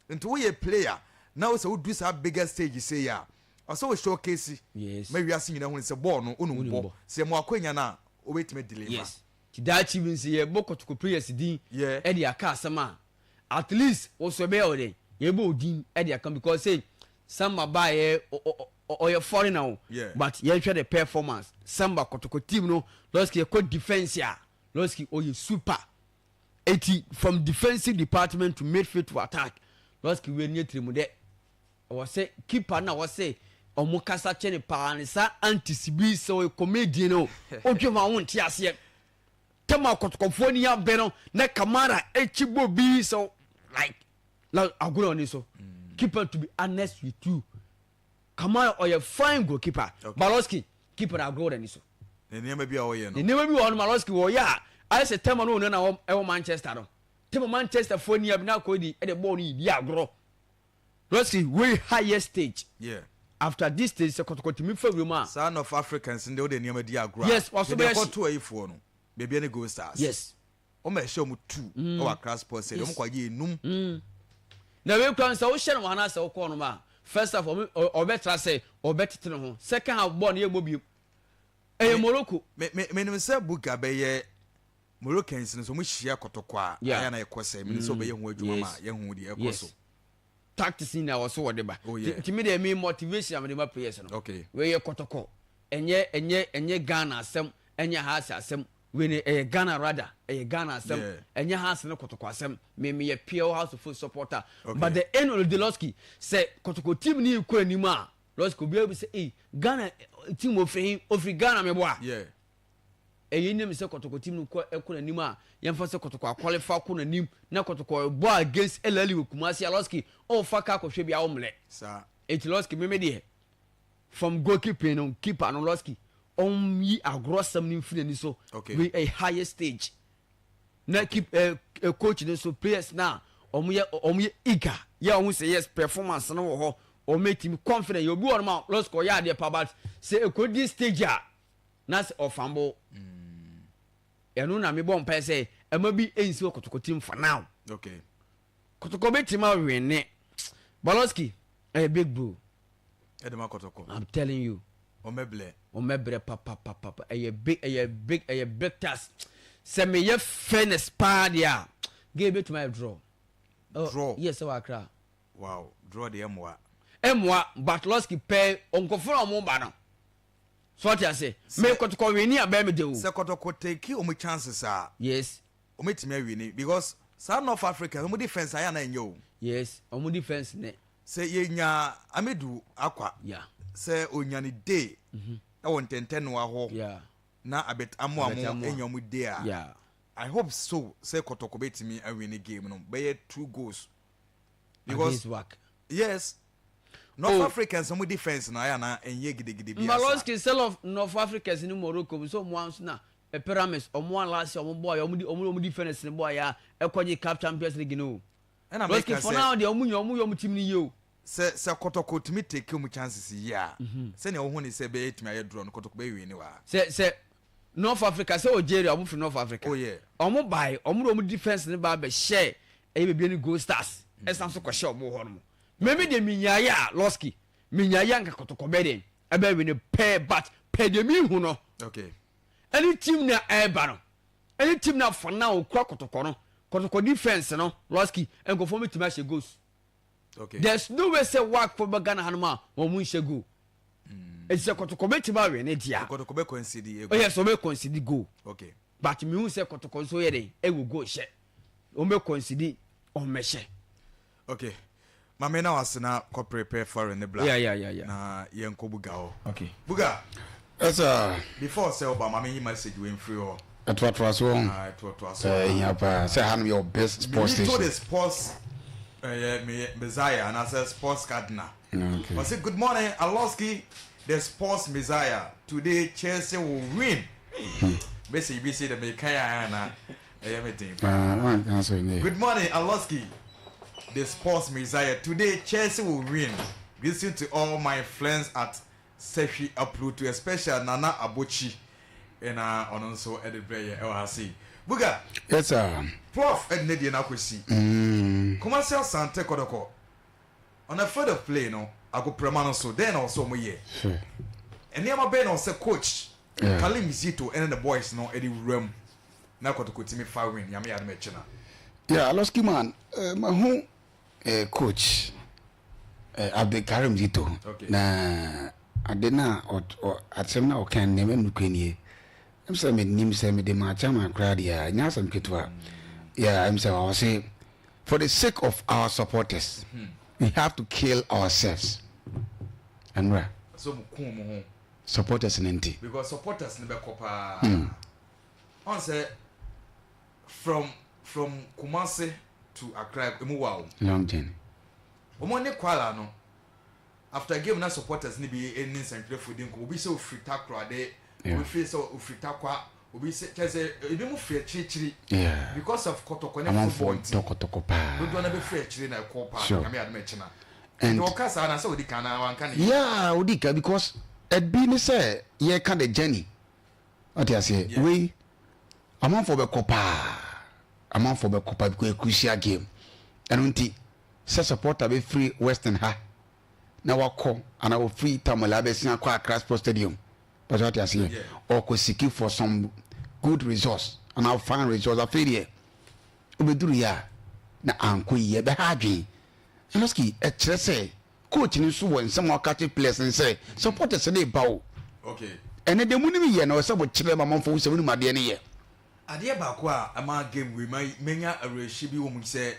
Nti woyɛ player na wosɛ wodu saa bigger stage sei a, ɔsɛ wo showcase ma wiase nyinaa hu sɛ bɔɔl no wonim bɔ. Sɛ yɛma akwanya no a, wobɛtumi deliver. Yes. Nti daakye bi nso yɛbɔ Kotoko players din de aka asɛm a, at least wo nso ɛbɛyɛ wo dɛn? Yɛbɛbɔ wo din de aka because sei Samba baeɛ ɔyɛ foreigner o, but yɛnhwɛ the performance. Samba Kotoko team no, Losky yɛkɔ defence a, Losky ɔyɛ super. Eti from defensive department to midfield to attack, Losky wei no nyɛ tirimudɛ. Ɛwɔ sɛ keeper no a wɔsɛ ɔmo kasa kyɛ no paa no saa antis bi sɛ ɔyɛ comedian o, wodwe ho a wonte aseɛ. Tɛm a kɔtɔkɔfoɔ ni abɛ no na Kamara akyi bɔ bi sɛ like na agorɔ ni so. Keeper, to be honest with you, Kamara ɔyɛ fine goalkeeper. Okay. Baloski keeper na agorɔ wɔ n'ani so. Ne nneɛma bi a ɔyɛ no. Ne nneɛma bi wɔ hɔ no Baloski wɔyɛ a ayɛ sɛ tɛm a no ɔno na ɛwɔ Manchester no. Tɛm a Manchester foɔ ni abɛ na akɔ di ɛde bɔɔl no yi di agorɔ. Lɔsi wei highest stage. Yeah. After this stage sɛ kɔtɔkɔ tumi fa wiem a. Saa North Africans no deɛ wode nneɛma di agorɔ a. Yes, waso Yɛde bɛyɛ hye. ɛkɔto ayifoɔ no, baabi ne Gold Stars. Yes. Wɔn a ɛhyɛ wɔn tu wɔ Accra Sports Stadium, wɔn kɔ agye enum. Na wei kura no sɛ wohyɛ no wɔ ha na sɛ wokɔ nom a, first half ɔbɛtra sɛ ɔbɛtete ne ho, second half bɔɔl no yɛ mmɔ bio. Ɛyɛ Morocco. Me me menim sɛ Buga bɛyɛ Moroccans no sɛ wɔn hyia kɔtɔkɔ a, ayɛ na ɛkɔ sɛ menim sɛ ɔbɛyɛ ho adwuma ma yɛhu deɛ ɛkɔ so. Tactics nyinaa wɔ so wɔde ba. Oh, yeah. Nti me deɛ me motivation a mede ma players no. Okay. Wei yɛ kɔtɔkɔ. Ɛnyɛ ɛnyɛ ɛnyɛ Ghana asɛm, ɛnyɛ Hearts asɛm. Wei no ɛyɛ Ghana rather, ɛyɛ Ghana asɛm. Yeah. Ɛnyɛ Hearts ne kɔtɔkɔ asɛm. Me meyɛ pure Hearts of Oak supporter. Okay. But the end of the day Losky, sɛ kɔtɔkɔ team no rekɔ anim a, Losky obiara bi sɛ, ei, Ghana team ofiri he? Ofiri Ghana meboa. Yeah. Eyi ne sɛ Kɔtɔkɔ team no kɔ ɛkɔ n'anim a, yɛmfa sɛ Kɔtɔkɔ akɔlefa kɔ n'anim na Kɔtɔkɔ bɔ against El Ahly wɔ Kumasi a Losky ɔfa kaa kɔhwɛ bi a ɔmlɛ. Saa. Eti Losky meme deɛ from goalkeeping no keeper no Losky ɔnyi agorɔsɛm no mfiri n'ani so. Okay. Wei a higher stage. Na keep eh, eh, coach no so players na ɔmo yɛ ɔmo yɛ eager yɛ ɔmo sɛ yes performance no wɔ hɔ ɔmo etimi confident yɛ obi wɔ no ma Losky ɔyɛ adeɛ pa but sɛ ekodi stage a na sɛ ɔfam bo ɛno na mebɔ mpae sɛ ɛma bi nsi wɔ kɔtɔkɔ team for now. Okay. Kɔtɔkɔ bɛtumi awene Baloski ɛyɛ big bro. Ɛde ma kɔtɔkɔ. I'm telling you. Ɔmɛbrɛ. Ɔmɛbrɛ papapapa ɛyɛ big ɛyɛ big ɛyɛ big task sɛ meyɛ fairness paa deɛ a game bɛtumi ayɛ draw. Draw. Yes, ɛwɔ Accra. Wow, draw deɛ ɛmoa. Ɛmoa but Losky pɛ nkɔfoɔ a wɔn ba no. So ɔte ase? Me kɔtɔkɔ wini a bɛyɛ me de o. Sɛ kɔtɔkɔ take wɔn chances a. Yes. Wɔn etumi awini because saa North Africa wɔn defence ayɛ na ɛnyɛ o. Yes, wɔn defence ne. Sɛ yɛ nya Amidu Akwa. Yeah. Sɛ onya ne day. Ɛwɔ ntɛntɛnoa hɔ. Yeah. Na Abet Amoa mo enya wɔn day a. Yeah. I hope so sɛ kɔtɔkɔ betumi awini game no bɛyɛ 2 goals. Because against WAC. Yes. North Oh. Africans ɔmo defense no ayɛ ana ɛnyɛ gidigidi bi asa. Maloski sell off North Africans ne Morocco bi sɛ ɔmo anso na eh, Pyramids ɔmo a last year ɔmo bɔɔ yɛ ɔmo di ɔmo ɔmo defenders ne bɔɔ yɛ a ɛkɔgye CAF Champions League no o. Ɛna Maloski meka for sɛ now deɛ ɔmo nyɛ ɔmo yɛ ɔmo team no yie o. Sɛ Kɔtɔkɔ tumi take ɔmo chances yie a, sɛnea wohu ne sɛ bɛyɛ tumi ayɛ draw no, Kɔtɔkɔ bɛ win wɔ ha. Sɛ North Africa sɛ Algeria ɔmo firi North Africa. Oh yeah. Ɔmo bae ɔmo de ɔmo defense ne ba bɛhyɛ ɛyɛ baabi ne Gold Stars ɛsan so kɔhyɛ ɔmo hɔ nom. Meme deɛ menyaeɛ a Losky menyaeɛ a nka Kɔtɔkɔ bɛ deɛ ɛbɛ win pɛɛ but pɛɛ deɛ mehu no. Okay. Ɛne team na ɛɛba no ɛne team na for now okura Kɔtɔkɔ no. Kɔtɔkɔ defense no Losky nkurɔfoɔ bɛtumi ahyɛ goals. Okay. There's no way sɛ WAC fo bɛ Ghana hanom a wɔn nhyɛ goal. Eti sɛ Kɔtɔkɔ bɛtumi awe ne deɛ a. Kɔtɔkɔ bɛ concede a goal. Oh yes, wɔn bɛ concede goal. Okay. But mehu sɛ Kɔtɔkɔ nso yɛ den ɛwɔ goal hyɛ. Wɔn bɛ concede wɔn bɛhyɛ. Okay. Maame na wase na kɔ prepare foreign ne bla. Yeah, yeah, yeah, yeah. Na yɛn kɔ Buga hɔ. Okay. Buga. Yes sir. Before sɛ ɔba maame yi message wei mfiri hɔ. Ɛtoatoa so wɔn. Ah, ɛtoatoa so. Ɛhia paa sɛ hanom yɛ best sports station. Mito the sports ɛyɛ me messiah anaasɛ sports cardinal. Okay. Ɔsɛ good morning Aloski the sports messiah today Chelsea will win. Message bi sɛ dɛ meka yɛ ana ɛyɛ me den paa. Good morning Aloski the sports messiah today Chelsea will win. Listen to all my friends at Sehwi Aprutu especially Nana Abochi ɛna ɔno nso ɛde brɛ yɛ ɛwɔ ha sei. Buga. Yes sir. Prof ɛde ne deɛ no akɔsi. Kumasi Asante Kɔtɔkɔ on the field of play no agoprama no so dɛn na ɔsɛ ɔmo yɛ? Nneɛma bɛn na ɔsɛ coach Kalim Zito ɛne the boys no ɛde wura mu na Kɔtɔkɔ tumi fa win Nyame yɛ adom ɛkyena. Yeah, Aloski man, mahu coach Abdulkarim Zito na ade no a asɛm no a ɔka no nneɛma nukura nie. Ɛm sɛ menim sɛ mede maa chairman koraa deɛ a ɛnyɛ asɛm ketewa. Yeah, ɛm sɛ ɔse for the sake of our supporters we have to kill ourselves. Ɛnora. So mo kun mo ho. Supporters no nti. Because supporters no bɛkɔ paa. Ɔn sɛ from Kumasi to Accra emu wa o. Long journey. Wɔn ne Kwala no after game na supporters no bi ne nsɛntwerɛfoɔ di nkɔmmɔ obi sɛ ofiri Takoradi obi firi sɛ ofiri Tarkwa obi sɛ kyerɛ sɛ ebi mu firi akyirikyiri because of kɔtɔkɔ ne football nti kɔtɔkɔ paa dodoɔ no bɛfiri akyiri na ɛkɔ paa Nyame adom akyina nti ɔka saa na sɛ odi kan na wanka ne yeah odi kan because ɛbi ne sɛ yɛka the journey ɔte aseɛ wei amanfoɔ bɛkɔ paa amanfoɔ bɛkɔ paa because crucial game ɛno nti sɛ supporter bɛfiri western ha na wakɔ anaa ofiri Tamale abɛsen akɔ Accra Sports Stadium pàtó ate aseɛ ɔkɔ seeking for some good results anaa fine results afei deɛ obɛduru yɛ a na ankɔ yie ɛbɛha adwene ɛnɔski ɛkyerɛ sɛ coach no nso wɔ nsɛm a ɔka kyerɛ players no sɛ supporters no ba o ɛnɛ deɛ munim yɛ no ɛsɛ mo kyerɛ ma manfo sɛ munim adeɛ no yɛ. Adeɛ baako a ɛma game wei ma menya awerɛhyɛ bi wɔ mu sɛ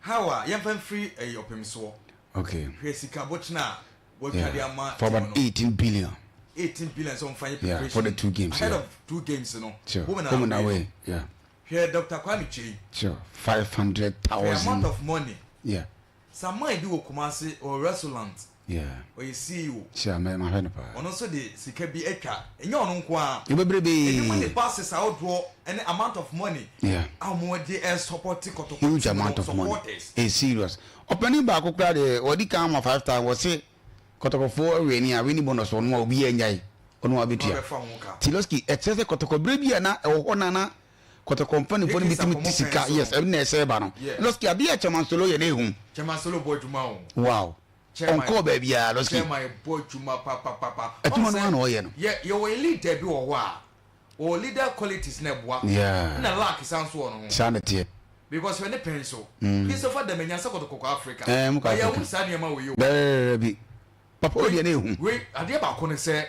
How a yɛmfa mfiri ɛyi ɔpem soɔ. Okay. Hwɛ sika bokyena a watwa de ama For about 18 billion. 18 billion sɛ ɔmfa nyɛ preparation. Yeah, for the two games. Ahead yeah. of two games no. Sure. Home and away. Yeah. Hwɛ Dr. Kwame Kyei. Sure. 500,000. Hwɛ amount of money. Yeah. Saman bi wɔ Kumasi ɔwɔ restaurant. Yeah. Ɔyɛ CEO. Sure, mɛ ma hwɛ no paa. Ɔno nso de sika bi atwa. Ɛnyɛ ɔno nko ara. Bebrebe. Ebi mo de buses ahodoɔ ɛne amount of money. Yeah. A wɔn de ɛsupport kɔtɔkɔ. Huge amount of money. It's serious. Ɔpanin baako koraa deɛ wɔdi kan ama 5,000 wɔse kɔtɔkɔfoɔ awie ni a winning bonus ɔno a obi yɛ nyae ɔno a bɛtua. Tiloski ɛkyerɛ sɛ kɔtɔkɔ bere bi a na ɛwɔ hɔ na na kɔtɔkɔ mpanimfoɔ no bi tumi ti sika yes ɛno na ɛsɛ ba no. Loski adeɛ a Chairman Solo yɛ na ehu. Chairman Solo bɔ adwuma o. Wow. Ɔnkɔɔ baabiara Loski. Chairman bɔ adwuma papapapa. Adwuma no ara na ɔyɛ no. Yɛ yɛwɔ leader bi wɔ hɔ a ɔwɔ leader qualities na ɛboa. Yeah. Ɛna luck san so wɔ ne ho. Saa na ɛteɛ. Because hwɛ ne pɛn so. Christopher Damanya sɛ kɔtɔkɔ kɔ Africa. Ɛɛ mo kɔ Ɔyɛ Africa. hu saa nneɛma wei o. Daabi. Papa o deɛ na ehu. Wei adeɛ baako ne sɛ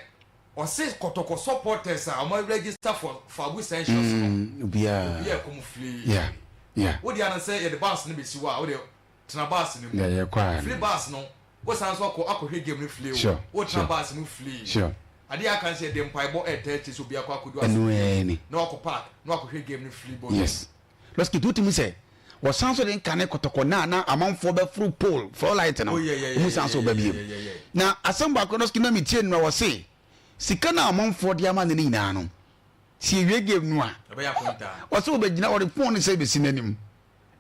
ɔse kɔtɔkɔ supporters a wɔn register for Fabu Essentials no. Obiara. Obiara ɛkɔm flee. Yeah. Yeah. Wo deɛ ano sɛ yɛde bus no bɛsi hɔ a wo deɛ tena bus no mu. Yeah, yɛkɔ a. Firi bus no wo san so akɔ akɔhwɛ game no flee o. Sure. Wo tena Sure. bus mu flee. Sure. Adeɛ a aka ne sɛ yɛde mpaebɔ ɛɛtaa akyire sɛ obiara kɔ akɔdu Ɛno asɛm ara ni. na wakɔ park na wakɔhwɛ game no flee bɔ. Yes. Lɔski wotumi sɛ wɔsan so de nkane kɔtɔkɔ na na amanfoɔ bɛforo pole floor light no Oh, yeah, yeah, yeah, wɔn san so yeah, ba yeah, biem yeah, yeah, yeah. na asɛm baako lɔski na metie no na wɔse sika no a amanfoɔ de ama no no nyinaa no si ewie game no a Ɛbɛyɛ akontaa. wɔsɛ wɔbɛgyina wɔde phone no sɛ bɛsi n'anim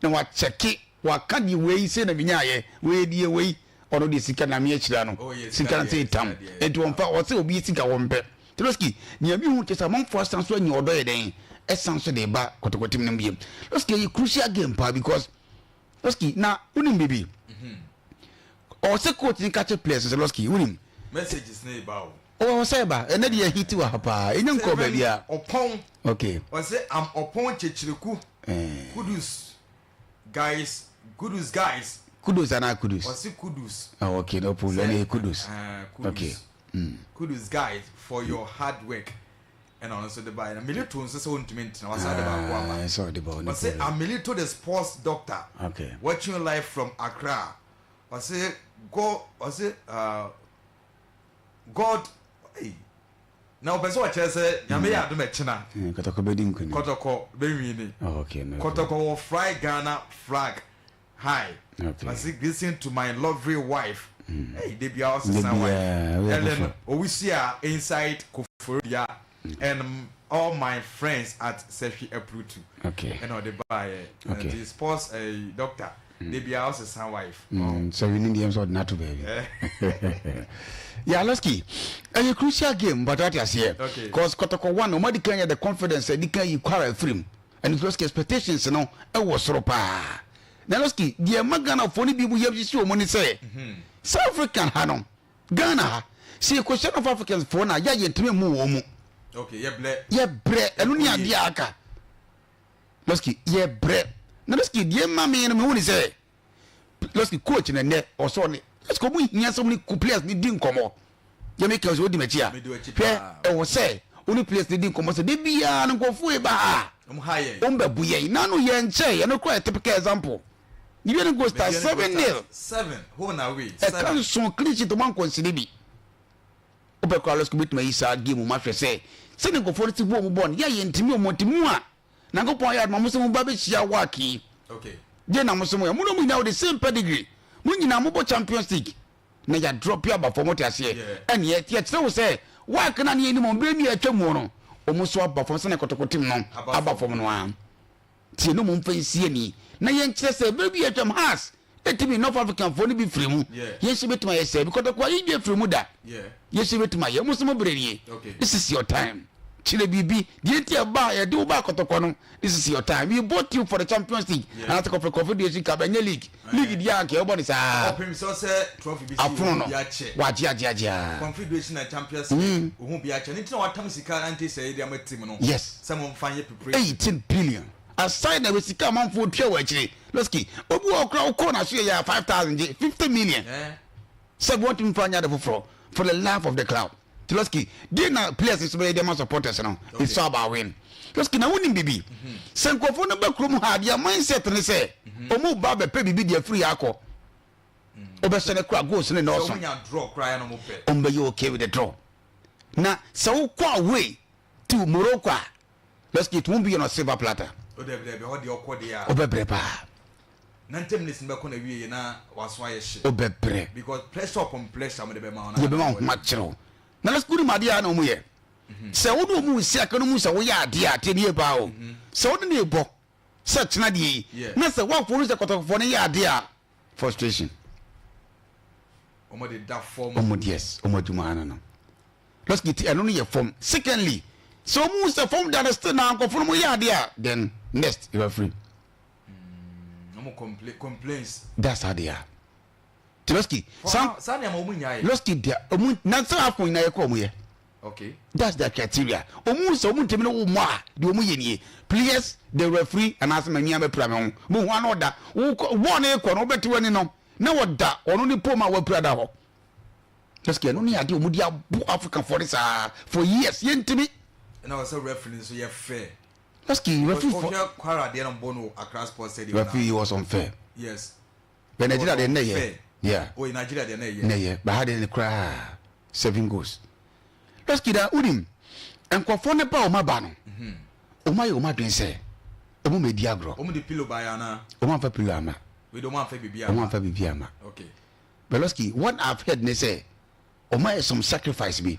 na wakyɛke waka deɛ wei sɛ na menyaayɛ wei deɛ wei ɔno deɛ sika na meakyira no Oh, yeah, sika no sika sɛ deɛ, tam sika deɛ. nti wɔmfa ɔsɛ obi sika wɔmpɛ Trotsky nea mehu kyɛ sɛ amanfoɔ asan so anya ɔdɔ yɛ dɛn ɛsan so de ba kɔtɔkɔtim no mu biem. Trotsky ɛyɛ crucial game paa because Trotsky na wonim biribi ɔsɛ coach no ka kyerɛ players sɛ Trotsky wonim Messages ne ba o. ɔwɔ sɛ ba ɛnɛ deɛ hit wɔ ha paa ɛnya nkɔɔ baabi a Ɔpɔn okay ɔsɛ am ɔpɔn kyekyereku. Eh. Kudus guys, Kudus guys. Kudus anaa Kudus? Ɔsi Kudus. Oh, okay, no problem. Ɛna yɛ Kudus. Uh, Kudus. Okay. Kudus guys for your hard work. Ɛna ɔno nso de ba yɛ na Milito nso sɛ ɔntumi ntena wasa de baako aba. Ah, sɛ ɔde ba ɔno Ɔsi problem. Amilito the sports doctor. Okay. Watching live from Accra. Ɔsi go ɔsi God. Hey. Na ɔpɛ sɛ ɔkyerɛ sɛ Nyame yɛ adom ɛkyena. Kɔtɔkɔ bɛdi nkunim. Kɔtɔkɔ bɛwini. Oh, okay, no Kɔtɔkɔ wɔ fly Ghana flag high. Okay. Ɔse greeting to my lovely wife. Hey, de bia ɔsesa Da wife. biara, woyɛ Ellen foforɔ. Owusia inside Koforidua and all my friends at Sehwi Aprutu. Okay. Ɛna ɔde baayɛ. Okay. Nti sports doctor. De bia ɔsesa wife. Sɛ wini deɛ sɛ ɔde no ato baabi. Yeah, Losky, ɛyɛ crucial game but wate aseɛ. Okay. Cause Kɔtɔkɔ one, ɔmo adi kan yɛ the confidence ɛdi kan yi Kwara afiri mu. Ɛno nti Losky expectations no ɛwɔ soro paa. Na Losky, deɛ ɛma Ghanafoɔ no bi mu yam hyehye wɔn ne sɛ, South African ha no, Ghana ha, sɛ yɛkɔhyia North Africans foɔ no a, yɛ a yɛntumi mmu wɔn mu. Okay, yɛbrɛ. Yɛbrɛ, ɛno ne adeɛ a aka. Losky, yɛbrɛ. Na Losky, deɛ ɛma me no mehu ne sɛ, Losky coach no nnɛ ɔsɔ ne Losky ɔmo hia sɛ ɔmo ne players ne di nkɔmɔ. Yɛ me kɛse odi m'akyi a. Medi w'akyi Hwɛ paa. ɛwɔ sɛ wo ne players ne di nkɔmɔ sɛ de biara no nkurɔfoɔ yi ba ha a, Ɔmo ha yɛn. ɔmo bɛbu yɛn. Nano yɛn nkyɛn, ɛno koraa yɛ typical example. Libya ne goal star Mediani 7-0. Gold Stars, 7 home and away. Ɛka 7. nson clean sheet ɔmo ankɔnsini bi. Wopɛ koraa Losky bɛtumi ayi saa game mu ahwɛ sɛ sɛdeɛ nkurɔfoɔ no si bɔ ɔmo bɔɔl no yɛ a yɛntumi ɔmo nti mu a Nyankopɔn ayɛ adom a mo sɛ mo ba bɛhyia WAC yi. Okay. Deɛ na mo sɛ mo yɛ mo ne ɔmo nyinaa wɔ the same pedigree. Mo nyinaa mo bɔ Champions League na yɛ drop aba fam wote aseɛ. Yeah. Ɛneɛ yɛkyerɛ wo sɛ WAC no a ne yɛnim ɔmo berɛ bi a atwa muo no ɔmo nso aba fam sɛdeɛ kɔtɔkɔ team no Aba aba fam. fam no ara. Tie no momfa nsie ni na yɛnkyerɛ sɛ berɛ bi a atwam Hearts ɛtumi North African foɔ no bi firi mu. Yeah. Yɛn nso bɛtumi ayɛ sɛ bi kɔtɔkɔ ayi dwa firi mu da. Yeah. Yɛn nso bɛtumi ayɛ. Mo nso mo berɛ nie. Okay. This is your time. Kyerɛ biribi. Deɛ nti ɛba a yɛde wo ba kɔtɔkɔ no, this is your time. We bought you for the Champions League. Yeah. Anaasɛ kɔfɛ Confederation Cup ɛnyɛ league. League deɛ anka yɛbɔ ne saa. Ɔpem sɛ ɔsɛ trophy bi si Afono ohun no. bi akyɛ. Wagye agye agye a. Confederation and Champions League ohun bi akyɛ. Ne nti na watam sika ante sɛ yɛde ama team no. Yes. Sɛ mo nfa nyɛ preparation. 18 billion. Aside na sika amanfoɔ tua wɔ akyire. Losky, obi wɔ hɔ koraa wokɔɔ n'aso yɛ yɛ a 5000 gye 50 million. Eh. Sɛ bi wɔntumi mfa nyɛ ade foforɔ for the love of the club. Nti Losky, deɛ na players nso bɛyɛ de ama supporters no, it's all about win. Losky, na wonim biribi? Sɛ nkurɔfoɔ no ba kurom ha a, their mindset ne sɛ wɔn ba bɛpɛ biribi de afiri ha akɔ. Wobɛhyɛ no koraa goals no Sɛ nnɔɔso. wɔn nya draw koraa yɛ na wɔn pɛ. Wɔn bɛyɛ okay with the draw. Na sɛ wokɔ away to Morocco a, Losky, it won't be on a silver platter. O dɛbi dɛbi ɛhɔ deɛ ɔkɔ deɛ a. Wobɛbrɛ paa. 90 minutes no bɛkɔ na wie yɛ na waso ayɛ hye. Wobɛbrɛ. Because pressure upon pressure mo de bɛma wɔn. Yɛbɛma wɔn ho akyerɛ wo. Na Losky wonim adeɛ a na wɔn yɛ. Sɛ wo ne wɔn resi aka no mu sɛ woyɛ adeɛ a, tie nie paa o. Sɛ wo ne no rebɔ sɛ kyena deɛ yi, Yeah. na sɛ woafoɔ no sɛ kɔtɔkɔfoɔ no yɛ adeɛ a, frustration. Wɔn de da fam. Wɔn yes, wɔn adwuma ano no. Losky ti ɛno no yɛ fam. Secondly, sɛ wɔn hu sɛ fam da no still na nkɔfoɔ no mo yɛ adeɛ a, then next you are free. Wɔn complaints. That's how they are. Ti Losky, saa Saa nneɛma wɔn nyae. Losky deɛ wɔn na sɛ afɔ nyinaa yɛ kɔ wɔn yɛ. Okay. That's their criteria. Wɔn hu sɛ wɔn ntumi ne wo mmɔ a deɛ wɔn yɛ nie. Players, the referee anaasɛ mami abɛpira me ho. Mo hu ano ɔda. Wokɔ bɔɔl no ekɔ no wobɛte w'ani no na wɔda ɔno ne pom a wapira da hɔ. Losky ɛno ne adeɛ wɔn de abo Africa fɔ ne saa for years yɛntumi. Ɛna wɔ sɛ referee nso yɛ fair. Losky referee fɔ. Ɔhwɛ Kwara deɛ no bɔ no Accra Sports Stadium. Referee was unfair. Yes. But Nigeria deɛ nnɛ yɛ. Yeah. Oh, Nigeria deɛ nnɛ yɛ. Nnɛ yɛ. But ha deɛ ne koraa seven goals. Losky da wonim nkurɔfoɔ ne ba wɔn aba no. Wɔn ayɛ wɔn adwene sɛ wɔn ma edi agorɔ. Wɔn de pillow ba yɛ ana. Wɔn anfa pillow ama. Wei de wɔn anfa biribi ama. Wɔn anfa biribi ama. Okay. But Losky what I've heard ne sɛ wɔn ayɛ some sacrifice bi.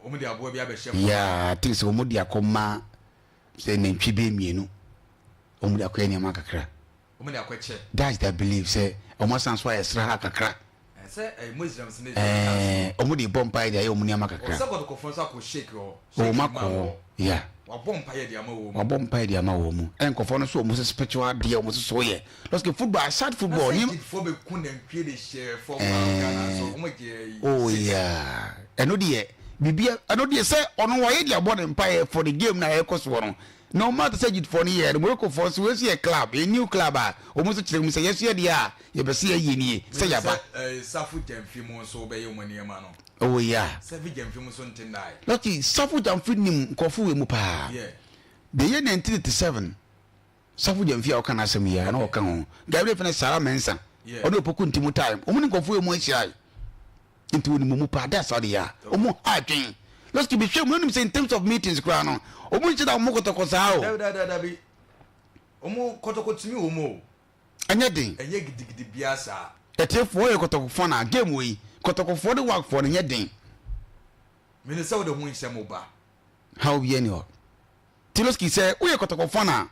Wɔn de aboa bi abɛhyɛ fam. Yeah, I think sɛ wɔn de akɔma sɛ nantwi bɛyɛ mmienu. Wɔn de akɔyɛ nneɛma kakra. Wɔn de akɔkyɛ. That's their belief sɛ wɔn asan so ayɛ sraha kakra. Sɛ ɛyɛ Muslims ne. Ɛɛ wɔn de bɔ mpaeɛ de ayɛ wɔn nneɛma kakra. Ɔsɛ kɔtɔkɔfoɔ nso akɔ shake hɔ. Wɔn akɔ hɔ yeah. Wabɔ mpaeɛ de ama wɔn mu. Wabɔ mpaeɛ de ama wɔn mu. Ɛna nkurɔfoɔ no nso wɔn sɛ spiritual adeɛ wɔn nso so yɛ. Lɔsike football aside football. Na sɛ Egyptfoɔ bɛ ku nantwie de hyɛ fam a Ghana nso wɔn gye ayi. Oh yeah ɛno deɛ biribi ɛno deɛ sɛ ɔno wɔyɛ de abɔ ne mpaeɛ for the game na ɛkɔ soɔ no. No matter sɛ Egyptfoɔ no yɛɛ no, Moroccofoɔ nso wei nso yɛ club, ɛyɛ new club a wɔn nso kyerɛ mu sɛ yɛn nso yɛ deɛ a yɛpɛ sɛ yɛyɛ nie, sɛ Menim yɛaba. sɛ eh, Safo Gyamfi mo nso wobɛyɛ wɔn nneɛma no. Oh yeah. Safi Gyamfi mo nso nte nnae. Lucky, Safo Gyamfi nim nkurɔfo wei mu paa. Yeah. The year 1987, Safo Gyamfi a ɔka n'asɛm yi a na Okay. ɔka ho. Guy bi a yɛfrɛ no Sarah Mensah, Yeah. ɔne Opoku Ntimu time, wɔn ne nkurɔfo wei mu ahyiae. Nti wɔnim wɔn paa, that's how they are. Wɔn ha adwen. Lɔski bi hwɛ mu, wonim sɛ in terms of meetings koraa no, wɔn nhyɛ da wɔn kɔtɔkɔ saa o. Dabi dabi dabi. Wɔn kɔtɔkɔ tumi wɔn o. Ɛnyɛ den. Ɛnyɛ gidigidi biara saa. Atiefoɔ yɛ kɔtɔkɔfoɔ na game wei, kɔtɔkɔfoɔ ne wakfoɔ no ɛnyɛ den. Menim sɛ wode ho nhyɛ mo ba. Haw biara ni hɔ. Tiloski, sɛ woyɛ kɔtɔkɔ fan a,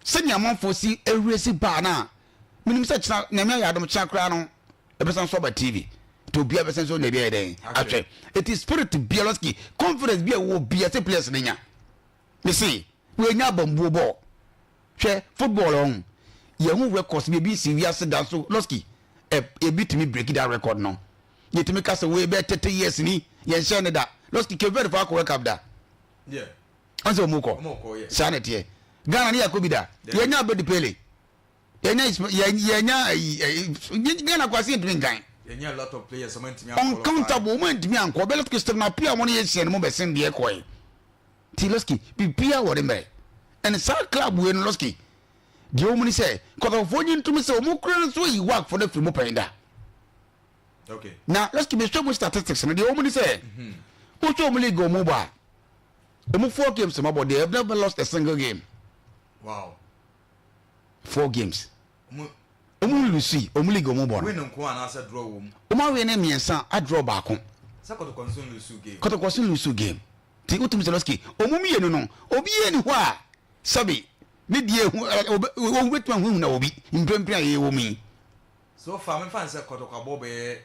sɛnea amanfoɔ si resi baa no a, menim sɛ kyena, Nyame ayɛ adom, kyena koraa no, ɛbɛsan so aba TV. Nti obiara bɛsan so anya bi ayɛ dɛn? Ahwɛ. Eti spirit bia, Loski, confidence bi a ɛwɔ bia sɛ players no nya. Mese, wɔanya abambuo bɔɔl. Hwɛ, football ɔn, yɛho records bi, ebi nsi wiase da nso, Loski, ɛ, ebi tumi break that record no. Yɛtumi ka sɛ wei bɛyɛ 30 years ni, yɛnhyɛɛ ne da. Loski, Cape Verde fo akɔ World Cup da. Yeah. Ɔn sɛ ɔmo kɔ. Saa na ɛteɛ. Ghana ne yɛakɔ bi da. Yɛnya Abedi Pele. Yɛnya yɛnya ayi ɛyi Ghana kɔ ase yɛntumi nkan. Yɛnya a lot of players ɔmo antumi ankɔ. Uncountable ɔmo antumi ankɔ. Bɛlɛ Christopher Appiah ɔmo ne yɛ hyia no mo bɛsen deɛ kɔɛ. Ti Lɔski biribiara wɔ ne mmerɛ. Ɛne saa club wei no Lɔski deɛ wɔn ni sɛ kɔtɔkɔfoɔ nyi ntom sɛ wɔn kura nso ayi wakfo no afiri mu pɛn da. Okay. Na Lɔski mehwɛ mu statistics no deɛ wɔn ni sɛ wohwɛ wɔn league wɔn bɔ a. Ɔmo four games ɔmo abɔ they have never lost a single game. Wow. Four games. Ɔmo lusi ɔmo league ɔmo bɔ no. Win nko anaasɛ draw wɔ mu. Ɔmo awie ne mmiɛnsa a draw baako. Sɛ kɔtɔkɔ nso lusu game. Kɔtɔkɔ nso lusu game. Ti wotum sɛ lɔski ɔmo mmienu no obi yɛ ni hɔ a sɛbi ne deɛ ehu ɛ ɔmo betuma huhuna obi mprempren a yɛwɔ mu yi. So far mefa nsɛ kɔtɔkɔ abɔ bɛyɛ.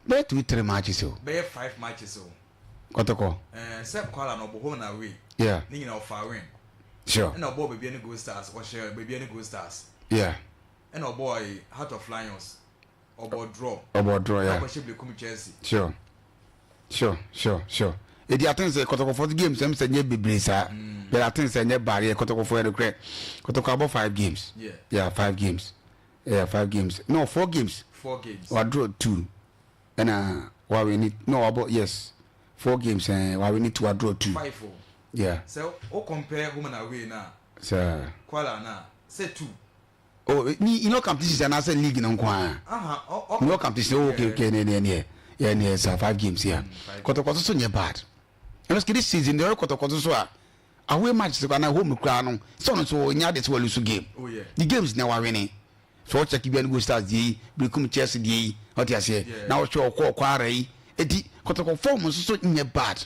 Bɛyɛ two three matches o. Bɛyɛ five matches o. Kɔtɔkɔ. Ɛɛ sɛ Kwala no ɔbɔ home and away. Yeah. Ne nyinaa ɔfaa win. Sure. Ɛna ɔbɔɔ Bibiani Gold Stars ɔhyɛ Bibiani Gold Stars. Yeah. Ɛna ɔbɔɔ ɛyi Heart of Lions ɔbɔ draw. Ɔbɔ draw yeah. Ɛna ɔkɔhyɛ Berekum Chelsea. Sure. Sure sure sure. Edi aten sɛ kɔtɔkɔfo games ɛm sɛ nyɛ bebree saa. But aten sɛ nyɛ bad yɛ kɔtɔkɔfo yɛ no korɛ. Kɔtɔkɔ abɔ five games. Yeah. Yeah five games. Yeah five games no four games. Four games. Wa draw two ɛna wa win no wabɔ yes four games ɛn eh, wa win two wa draw two. Five o. Yeah. Sɛ o compare home and away na. Sɛ. Kwala na sɛ two. Oh ni in all competitions anaasɛ league no nko ara. Aha o o. In all competitions oh okay okay ne ne ne yeah ne sa five games yeah. Kɔtɔkɔtɔ so nyɛ bad. Ɛno sɛ this season deɛ ɔyɛ kɔtɔkɔtɔ so a away match sɛ anaa home koraa no sɛ ɔno nso ɔnya de sɛ walusu game. Oh yeah. The games na wawene. So ɔkyɛ bia no go stars deɛ yi berekum Chelsea deɛ yi ɔte aseɛ na ɔhwɛ ɔkɔ ɔkɔ ara yi eti kɔtɔkɔ form nso so nyɛ bad.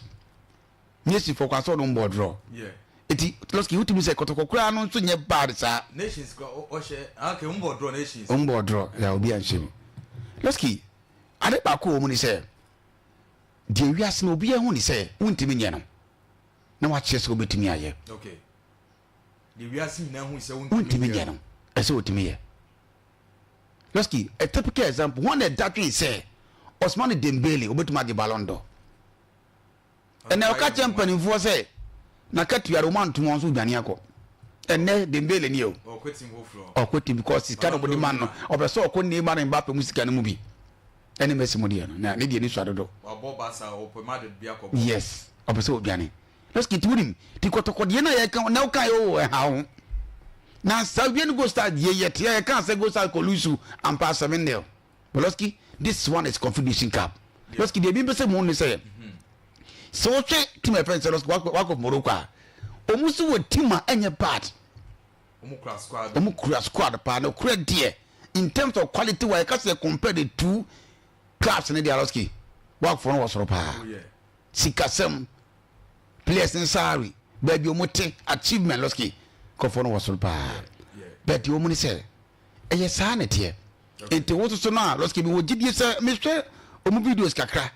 Nation fɔ kɔ asɛ ɔno mbɔ draw. Yeah. Eti lɔski wotumi sɛ kɔtɔkɔ koraa no nso nyɛ bad saa. Nations kora ɔhyɛ okay mbɔ draw nations. Mbɔ draw ya obi anhyɛ mu. Lɔski ade baako wɔ mu ni sɛ deɛ wiase no obiara hu ni sɛ wontumi nyɛ no na wakyerɛ sɛ wobɛtumi ayɛ. Okay. Deɛ wiase nyinaa hu sɛ wontumi nyɛ no ɛsɛ wotumi yɛ. Lɔski a typical example wɔn na ɛda dwen sɛ Ousmane Dembele obɛtumi agye Ballon d'Or. Ɛnɛ ɔka kyerɛ mpanimfoɔ sɛ n'akatua de wɔn antom wɔn nso dwane akɔ. Ɛnɛ Dembele ni o. Ɔkɔ team because sika na wɔde ma no. Ɔpɛ sɛ ɔkɔ Neymar ne Mbappe mu sika no mu bi. Ɛne Messi mu deɛ no na ne deɛ ni sua dodo. Yes, ɔpɛ sɛ ɔdwane. Lɔski ti wonim ti kɔtɔkɔdeɛ na yɛka na woka yɛ o ɛha ho. Na saa wie no Gold Stars deɛ yɛ teɛ yɛka sɛ Gold Stars kɔ lusu ampa 7-0. Boloski, this one is Confederation Cup. Boloski, deɛ ebi mpɛ sɛ mu ne sɛ, sɛ wohwɛ team a ɛfɛn sɛ Lɔski wakɔ Morocco a, wɔn nso wɔ team a ɛnyɛ bad. Wɔn kura squad paa na kura deɛ in terms of quality wa yɛka sɛ compare the two clubs ne deɛ Lɔski wakɔ no wɔ soro paa. Oh, Sikasɛm, players ne salary, baabi wɔn te, achievement Lɔski kɔfoɔ no wɔ soro paa. But deɛ wɔn ne sɛ ɛyɛ saa na ɛteɛ nti wo soso no a lɔski mewɔ gyidie sɛ mehwɛ ɔmo videos kakra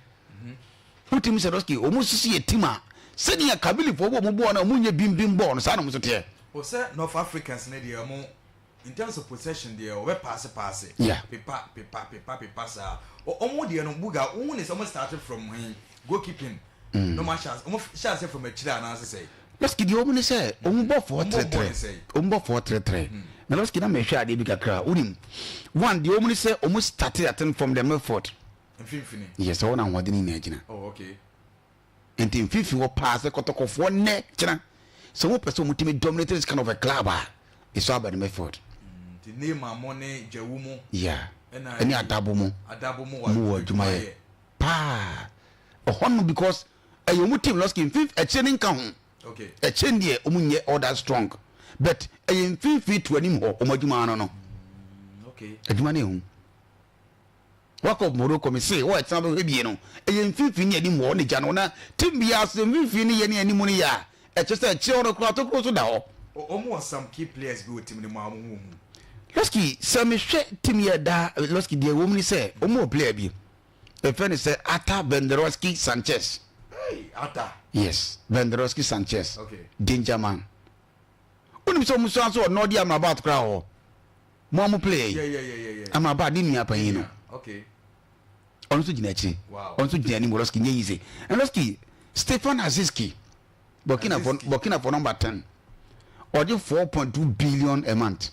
wotumi sɛ lɔski ɔmo soso yɛ team a sɛdeɛ kabilifoɔ bɔ ɔmo bɔɔl no ɔmo nyɛ bimbim bɔɔl no saa na ɔmo so teɛ. O sɛ North Africans ne deɛ ɔmo in terms of possession deɛ ɔbɛ paase paase Yeah. pepa pepa pepa pepa saa ɔmo deɛ no buga wohu ne sɛ ɔmo start from he goalkeeping na ɔmo ahyɛ ase ɔmo hyɛ ase from akyire anaasɛ sɛ. Lɔski deɛ wɔn ne sɛ wɔn bɔ 4-3-3, wɔn bɔ 4-3-3. Na lɔski na mehwɛ adeɛ bi kakra, wonim one deɛ wɔn ne sɛ wɔn start aten from the midfield. Mfimfini. Yes, ɛhɔ na ahoɔden nyinaa gyina. Oh, okay. Nti mfimfini hɔ paa sɛ kɔtɔkɔfoɔ nnɛ kyena sɛ wɔn pɛ sɛ wɔn tumi dominate this kind of a club a, it's all about the midfield. Nti Neymar mo ne Jawu mo. Yeah. Ɛne Adabo mo. Adabo mo wɔ adwuma yɛ paa. Ɛhɔ no because ɛyɛ wɔn team lɔski mfimfini ɛkyerɛ ne nka ho. Okay. Ɛkyerɛ ne deɛ wɔn nyɛ all that strong but ɛyɛ mfimfini to anim hɔ wɔn adwuma no. Okay. Adwuma no ehu. Wakɔ Morocco me se wɔ ɛtena bɛhwɛ bie no ɛyɛ mfimfini ne anim hɔ ne gya no na team biara sɛ mfimfini ne yɛ ne anim no yɛ a ɛkyerɛ sɛ ɛkyerɛ hɔ no koraa tokuro so da hɔ. Wɔn wɔ some key players bi wɔ team no mu a wɔn ho hu. Lɔski sɛ mehwɛ team yɛ da Lɔski deɛ wɔm ni sɛ wɔn wɔ player bi ɛfɛ ne sɛ Arthur Venderoski Sanchez. Hey, Arthur. Yes, Venderoski Sanchez. Okay. Danger man. Wonim sɛ wɔn nso wɔ Nordi Amrabat koraa wɔ hɔ. Mo a mo play yi. Amrabat ne nua panyin no. Okay. Ɔno nso gyina akyire. Wow. Ɔno nso gyina anim. Lɔski nyɛ yize. And Lɔski Stefan Aziski Burkina for Burkina for number 10. Ɔgye 4.2 billion a month.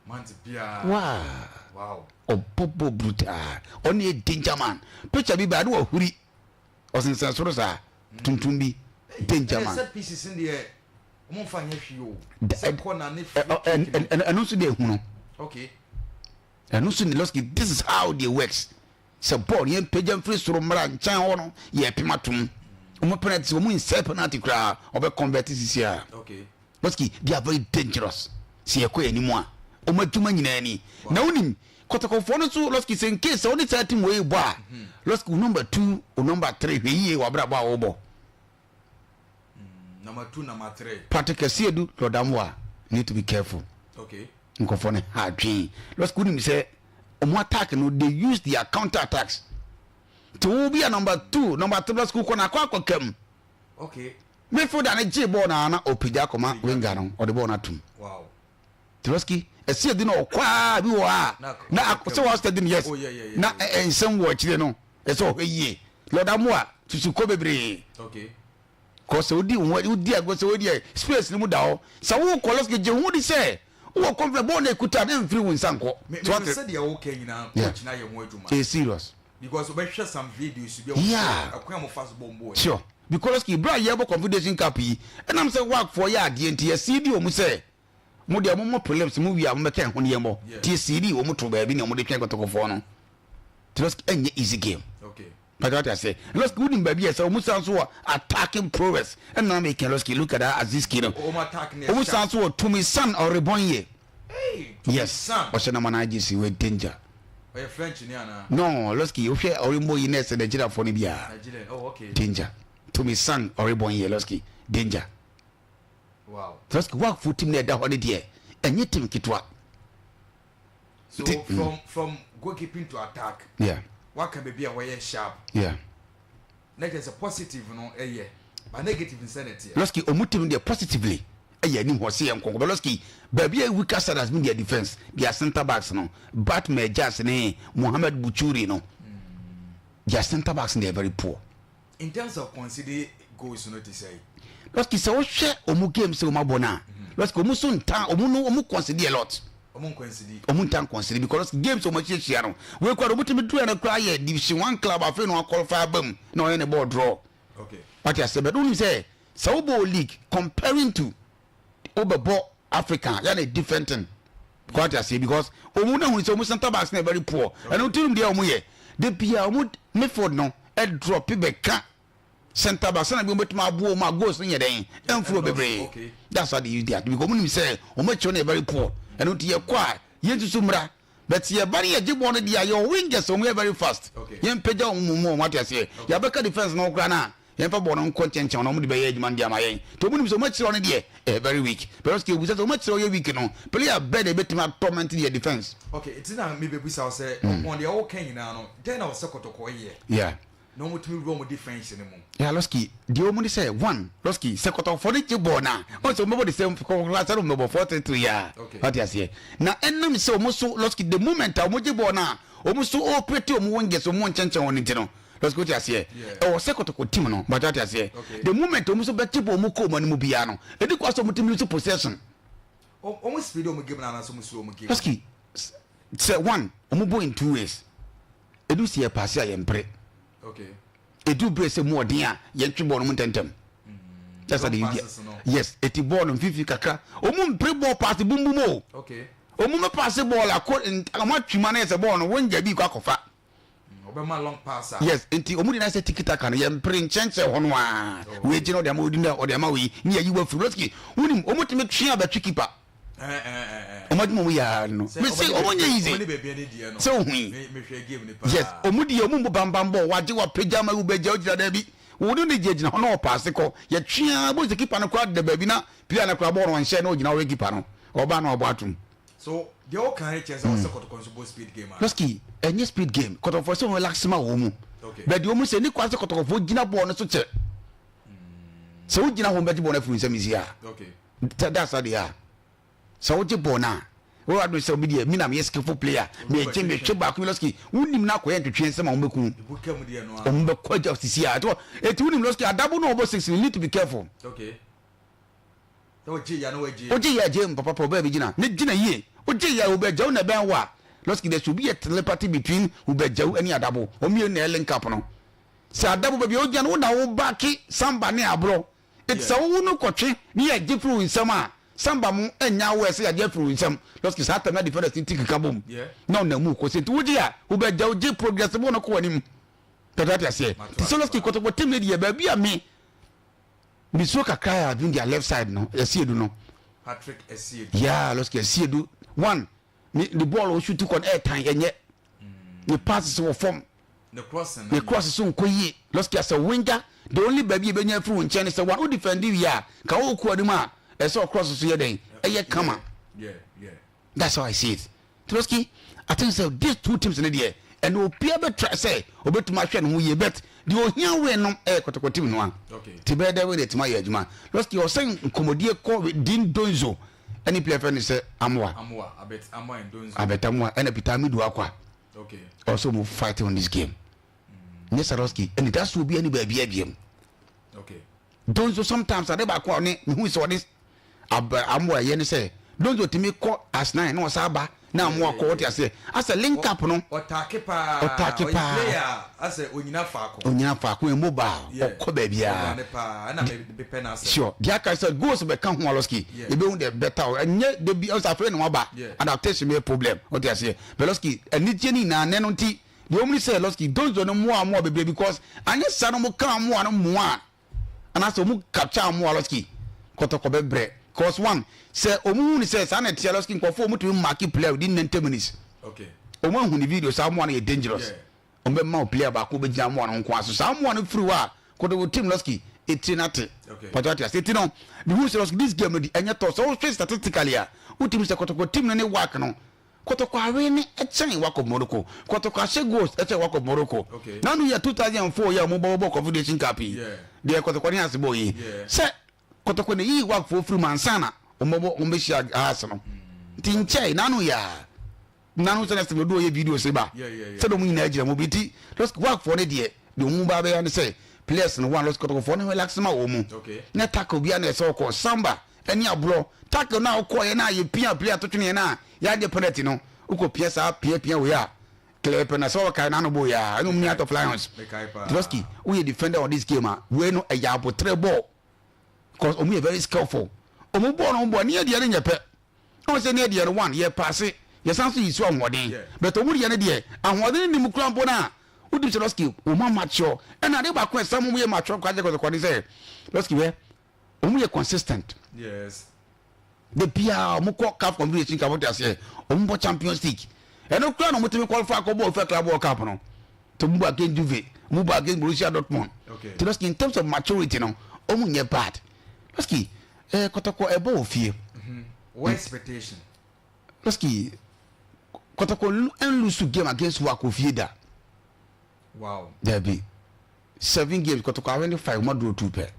Month biara. Wow. Wow. Ɔbɔbɔ brutal. Ɔno yɛ danger man. Picture bi ba ne wahuri. Ɔsensɛn soro saa. Tuntum bi. Danger man. Set pieces in deɛ ɔmo nfa nyɛ hwee o. Sɛ corner ne free kick no. Ɛno nso deɛ ehunu. Okay. Ɛno nso ne Lɔski this is how they works. Sɛ bɔɔl yɛn pagya mfiri soro mmra nkyɛn hɔ no yɛ pem atom. Wɔn penalty wɔn nsɛ penalty koraa ɔbɛ convert sisi a. Okay. Lɔski they are very dangerous. Sɛ yɛkɔ yɛn anim a wɔn adwuma nyinaa ni. Na wonim kɔtɔkɔfoɔ no nso Lɔski sɛ in case sɛ wɔne saa team wei bɔ a Lɔski wo number 2 wo number 3 hwɛ yie wɔ abrabɔ a wɔbɔ. Number 2 number 3. Patrick Asiedu Lɔdamwa need to be careful. Okay. Nkɔfoɔ no ha adwen. Lɔski wonim sɛ wɔn attack no they use their counter attacks. Nti wo bi a number 2 number 3 Lɔski kɔ na akɔ akɔ kam. Okay. Midfielder no gye bɔɔl na na ɔpagya akɔma winger no ɔde bɔɔl no atum. Wow. Lɔski Asiedu no ɔkɔ a bi wɔ a na sɛ wɔ steady no yes Oh, yeah, yeah, yeah, na yeah. nsɛm wɔ akyire no ɛsɛ ɔhwɛ yie. Lɔdamwa susu kɔ bebree. Okay. Kɔ sɛ wodi ho wodi agorɔ sɛ wodi ɛ space no mu da hɔ sɛ wokɔ Lɔski gye ho di sɛ wowɔ confidence bɔɔl no ekuta na mfiri wo nsa nkɔ. Me So me wate sɛ deɛ woka nyinaa Yeah. coach na yɛ ho adwuma. Ɛyɛ serious. Because wobɛhwɛ some videos bi a Yeah. ɛkwan a mofa so bɔ mbɔ. Sure. Because Lɔski bere a yɛbɔ Confederation Cup yi ɛnam sɛ WAC foɔ yɛ adeɛ nti yɛsii di wɔn sɛ mo deɛ mo mo prelims mo wie a mo bɛka ɛho ne yɛn bɔ. Yeah. Ti yɛsii di wɔn to baabi na wɔn de twɛn kɔtɔkɔfoɔ no. Ti Lɔski ɛnyɛ easy game. Okay. Pàtó wate ase. Lɔski wonim baabi a sɛ wɔn san so wɔ attacking prowess ɛna na meka Lɔski look at that Aziski no. Wɔn attack ne Wɔn san so wɔ Tumi San Ɔrebɔnyɛ. Hey, Tumi Yes. San. Ɔhyɛ nama na agye si wɔ danger. Ɔyɛ French ni ana? No, Lɔski wohwɛ ɔrebɔ yi na ɛsɛ Nigeriafoɔ no biara. Nigerian. Oh, okay. Danger. Tumi San Ɔrebɔnyɛ Lɔski danger. Wow. Lɔski wakfo team na ɛda hɔ ne deɛ ɛnyɛ team ketewa. So from goalkeeping to attack. Yeah. Waka baabi a wɔyɛ sharp. Yeah. Na kyerɛ sɛ positive no ɛyɛ but negative nsɛ na ɛteɛ. Lɔski ɔmo team deɛ positively ɛyɛ anim hɔ se yɛ nkɔnkɔ but Lɔski baabi a weaker side has been their defence, their centre backs no Batman Jas ne Mohammed Buchuri no their centre backs no they are very poor. In terms of conceding goals no te sɛ. Lɔski sɛ wohwɛ ɔmo game sɛ ɔmo abɔ no a Lɔski ɔmo so nta ɔmo no ɔmo concede a lot. Ɔmo nconcede. Ɔmo nta nconcede because games ɔmo ahyiahyia no wei kora ɔmo tumi duru yɛ no koraa yɛ division 1 club afei na ɔqualify aba mu na ɔyɛ ne ball draw. Okay. Wate ase bɛ wonim sɛ sɛ wobɔ league comparing to wobɛbɔ Africa yɛ na different thing. Wate ase because ɔmo na hunu sɛ ɔmo center backs na very poor. Ɛno tirim deɛ ɔmo yɛ de bia ɔmo midfield no ɛdrop bɛka center back sɛnɛ bi ɔmo bɛtumi aboɔ ɔmo a goals no yɛ dɛn ɛnfuro bebree. Okay. That's why they use that because ɔmo nim sɛ ɔmo akyi no yɛ very poor. Ɛno nti yɛ kɔ a yɛn nsusu mmra but yɛ ba ne yɛ gye bɔɔl no deɛ yɛ wingers ɔmo yɛ very fast. Okay. Yɛn mpagya ɔmo mu mu ɔmo ate aseɛ. Yɛabɛka defence no koraa na yɛn fa bɔɔl no nkɔ nkyɛnkyɛn na ɔmo de bɛyɛ adwuma no de ama yɛn. Nti ɔmo nim sɛ ɔmo akyerɛ ɔno deɛ ɛyɛ very weak. But ɔsɛ ebusa sɛ ɔmo akyerɛ ɔyɛ weak no player bɛɛ na ebɛtumi atorment deɛ defence. Okay, nti na mi bɛbusa wo sɛ ɔpɔn deɛ ɔwɔ kan nyinaa no dɛn na ɔsɛ kɔtɔkɔ yɛ Yeah. na ɔmo tumi wura ɔmo defence no mu. Yeah, Lɔski deɛ ɔmo de sɛ one Lɔski sɛ kɔtɔkɔfoɔ no gye bɔɔl na ɔmo sɛ ɔmo bɛbɔ the same kɔkɔkɔ asɛ ɔmo bɛbɔ 4-3-3 ya. Okay. Ɔte aseɛ na ɛnam sɛ ɔmo so Lɔski the moment a ɔmo gye bɔɔl na ɔmo so operate ɔmo wingers ɔmo nkyɛnkyɛn wɔn ti no. Lɔski, wote aseɛ? Ɛwɔ sɛ Kɔtɔkɔ team no, mpakyɛ wote aseɛ? The moment ɔmo nso bɛte bɔ ɔmo kɔ ɔmo anim biara no, ɛdi kwa sɛ ɔmo tumi lose possession. Ɔmo speed ɔmo game no anaasɛ ɔmo slow ɔmo game? Lɔski, sɛ one, ɔmo bɔ in two ways. Edu sɛ yɛ paase a yɛn pere. Edu bere sɛ mu ɔden a yɛn twe bɔɔl no mu ntɛntɛm. That's how they use Yes, eti bɔɔl no mfimfini kakra. Ɔmo mpere bɔɔl paase bum bum o. Ɔmo mɛ paase bɔɔl akɔ, ɔmo atwi mu anayɛ sɛ bɔɔl no wɔn gya bi kɔ akɔfa. Ɔbɛma long pass a. Yes, nti ɔmo de na sɛ tiki taka no yɛ mpere nkyɛnkyɛn hɔ no aa. Oh. Wei gyina ɔde ama odi na ɔde ama wei ne yɛyi wa firi Lɔski. Wonim ɔmo tumi twe abɛtwe keeper. Ɔmo adwuma ɔmo yɛ aa no. Mesi ɔmo nyɛ easy. Sɛ ohun yi. Yes, ɔmo di ɔmo mbɔ bambam bɔ wagye wapagya ama wo bɛgya ogyina daabi. Wo ne ne gye gyina hɔ na ɔpaase kɔ. Yɛtwe aa bɔ sɛ keeper no koraa da baabi na player no koraa bɔɔl no ɔnhyɛ na ogyina hɔ keeper no. Ɔba na ɔbɔ atom. So deɛ woka no kyerɛ sɛ ɔsɛ kɔtɔkɔ nso bɔ speed game a? Lɔski, ɛnyɛ speed game. Kɔtɔkɔfoɔ sɛ wɔn relax ma wɔn mu. But deɛ wɔn sɛ ne kwan sɛ kɔtɔkɔfoɔ gyina bɔɔl no so kyɛ. Sɛ wogyina hɔ bɛgye bɔɔl no afiri nsam nsi a. That's how they are. Sɛ wogye bɔɔl no a, wɔn adwene sɛ obi deɛ mi na meyɛ skillful player. Mɛgye mɛtwe baako bi lɔski. Wonim na akɔyɛ ntwetwe nsɛm a wɔn bɛku. Wɔn bɛkɔ agya sisi a. Eti wonim lɔski adabo na ɔbɔ six you need to be careful. Okay. Wogye yɛ agye mu papapa ɔbaa bi gyina ne gyina yie wogye yɛ wobɛgyaw na ɛbɛn wo a lɔski there should be a telepathy between wobɛgyaw ne adabo wɔn mmienu na ɛlink up no sɛ adabo baabi a wogyina no wo na wo baaki samba ne aborɔ eti sɛ wowo no kɔtwe ne yɛ gye firi wo nsam a samba mo nya aware sɛ yɛagye afiri wo nsam lɔski saa tam na defenders ti keka bom na ɔnam mu kɔ sɛ nti wogye a wobɛgyaw gye progress bɔ no kɔ w'anim tɛtɛ ate aseɛ te sɛ lɔski kɔtɔkɔ team ne deɛ baabi a me Nisuo kakra yɛ adwene dia left side no Asiedu no. Patrick Asiedu. Yeah, Losky Asiedu one ne ne bɔɔl ɔshoot kɔ no ɛɛtan ɛnyɛ ne pass so wɔ fam. Ne cross no. Ne cross so nkɔ yie. Losky asɛ winger the only baabi ebenya afiri wo nkyɛn ne sɛ one wo defend wie a ka wo kɔ anim a ɛsɛ ɔcross so yɛ dɛn ɛyɛ kama. Yeah, yeah. That's how I see it. Trotsky, I think sɛ these two teams no deɛ ɛna obiara bɛ try sɛ obetumi ahwɛ ne ho yie but deɛ ohia win no ɛyɛ kɔtɔkɔ team no a ti bɛyɛ dɛ wei de etumi ayɛ adwuma. Trotsky ɔsɛn nkɔmɔdie kɔ Dean Donzo ɛne player fɛ ne sɛ Amoa. Amoa, Abet Amoa and Donzo. Abet Amoa ɛna Peter Amidu Akwa. Okay. Ɔsɛ ɔmo fight on this game. Mm. Nyɛ Trotsky ɛne that's obi ɛne baabi abiem. Okay. Donzo sometimes ade baako a ɔne mehu sɛ ɔde amoa ɛyɛ ne sɛ Donzo tumi kɔ as nine na ɔsa aba na amoa kɔ ɔte aseɛ asɛ link up no ɔtaake paa ɔtaake paa ɔyɛ player asɛ onyina faako onyina faako yɛ mobile ɔkɔ baabiara sure deɛ aka sɛ goals bɛka ho alɔski ebehu deɛ bɛta o ɛnyɛ debi ɔsɛ afei na waba adaptation bɛyɛ problem ɔte aseɛ bɛlɔski anigye ne nyinaa nɛ no nti Deɛ wɔn ni sɛ lɔski donzo no mmoa mmoa bebree because anyɛ saa no wɔn ka mmoa no mmoa anaasɛ wɔn capture mmoa lɔski kɔtɔkɔ bɛbrɛ cause one sɛ wɔn hu ni sɛ saa na ɛteɛ lɔski nkɔfo wɔn tumi mark player within 90 minutes. Wɔn ahu ni video saa mmoa no yɛ dangerous. Wɔn bɛ ma o player baako bɛ gyina mmoa no nko aso saa mmoa no firi hɔ a kɔtɔkɔ team lɔski etiri na te pàtó ate ase eti no mihu sɛ lɔski this game no di ɛnyɛ tɔ sɛ wɔhwɛ statistically a wotumi sɛ kɔtɔkɔ team no ne work no Kotoko awe ne kyɛn Wakɔ Morocco. Kotoko ahyɛ goals kyɛn Wakɔ Morocco. Na no yɛ 2004 yɛ ɔmo bɔ bɔ Confederation Cup yi. Deɛ Kotoko ne ase bɔ yi. Sɛ Kotoko na eyi Wakfoɔ firi mu ansa na ɔmo bɔ ɔmo bɛhyia Hearts no. Nti nkyɛe na no yɛ a na no sɛ na sɛ ɔdo ɔyɛ video se ba. Sɛ ɔmo nyinaa gyina mu bi nti Wakfoɔ no deɛ deɛ ɔmo ba bɛyɛ ne sɛ players no one Kotokofoɔ no relax ma wɔn mu. Na tackle bia na ɛsɛ ɔkɔ Samba ɛne aborɔ tackle no a wokɔɔyɛ no a yɛpia player to tweneɛ no a yɛagye penalty no wokɔ pia saa pia pia wei a clear pɛ na sɛ wɔkae no ano bɔ yɛ a ɛne ɔmni out of lions. Trotsky woyɛ defender on this game a wei no ɛyɛ abotrɛ ball because ɔmo yɛ very skillful. Ɔmo bɔɔl no bɔ ne yɛ deɛ no nyɛ pɛ ɔmo sɛ ne yɛ deɛ no one yɛ paase yɛsan so yi so ahoɔden but ɔmo deɛ no deɛ ahoɔden ne mu kura mpo no a wodim sɛ Trotsky ɔmo amateur ɛna ade baako a ɛsɛ mo yɛ mature kora gyɛ kɔtɔkɔ ne sɛ Trotsky wɛ ɔmo yɛ consistent. De bia ɔmo kɔ CAF Confederation Cup ɔte aseɛ ɔmo bɔ Champions League ɛno kura na ɔmo tumi qualify akɔ bɔ UEFA Club World Cup no to ɔmo bɔ against Juve, ɔmo bɔ against Borussia Dortmund. Ti in terms of maturity no ɔmo nyɛ bad. Lɔski kɔtɔkɔ ɛbɔ wɔ fie. What expectation? Lɔski kɔtɔkɔ ɛnlose game against WAC wɔ fie da. Dabi, seven games kɔtɔkɔ awin five, ɔmo aduro two pɛ.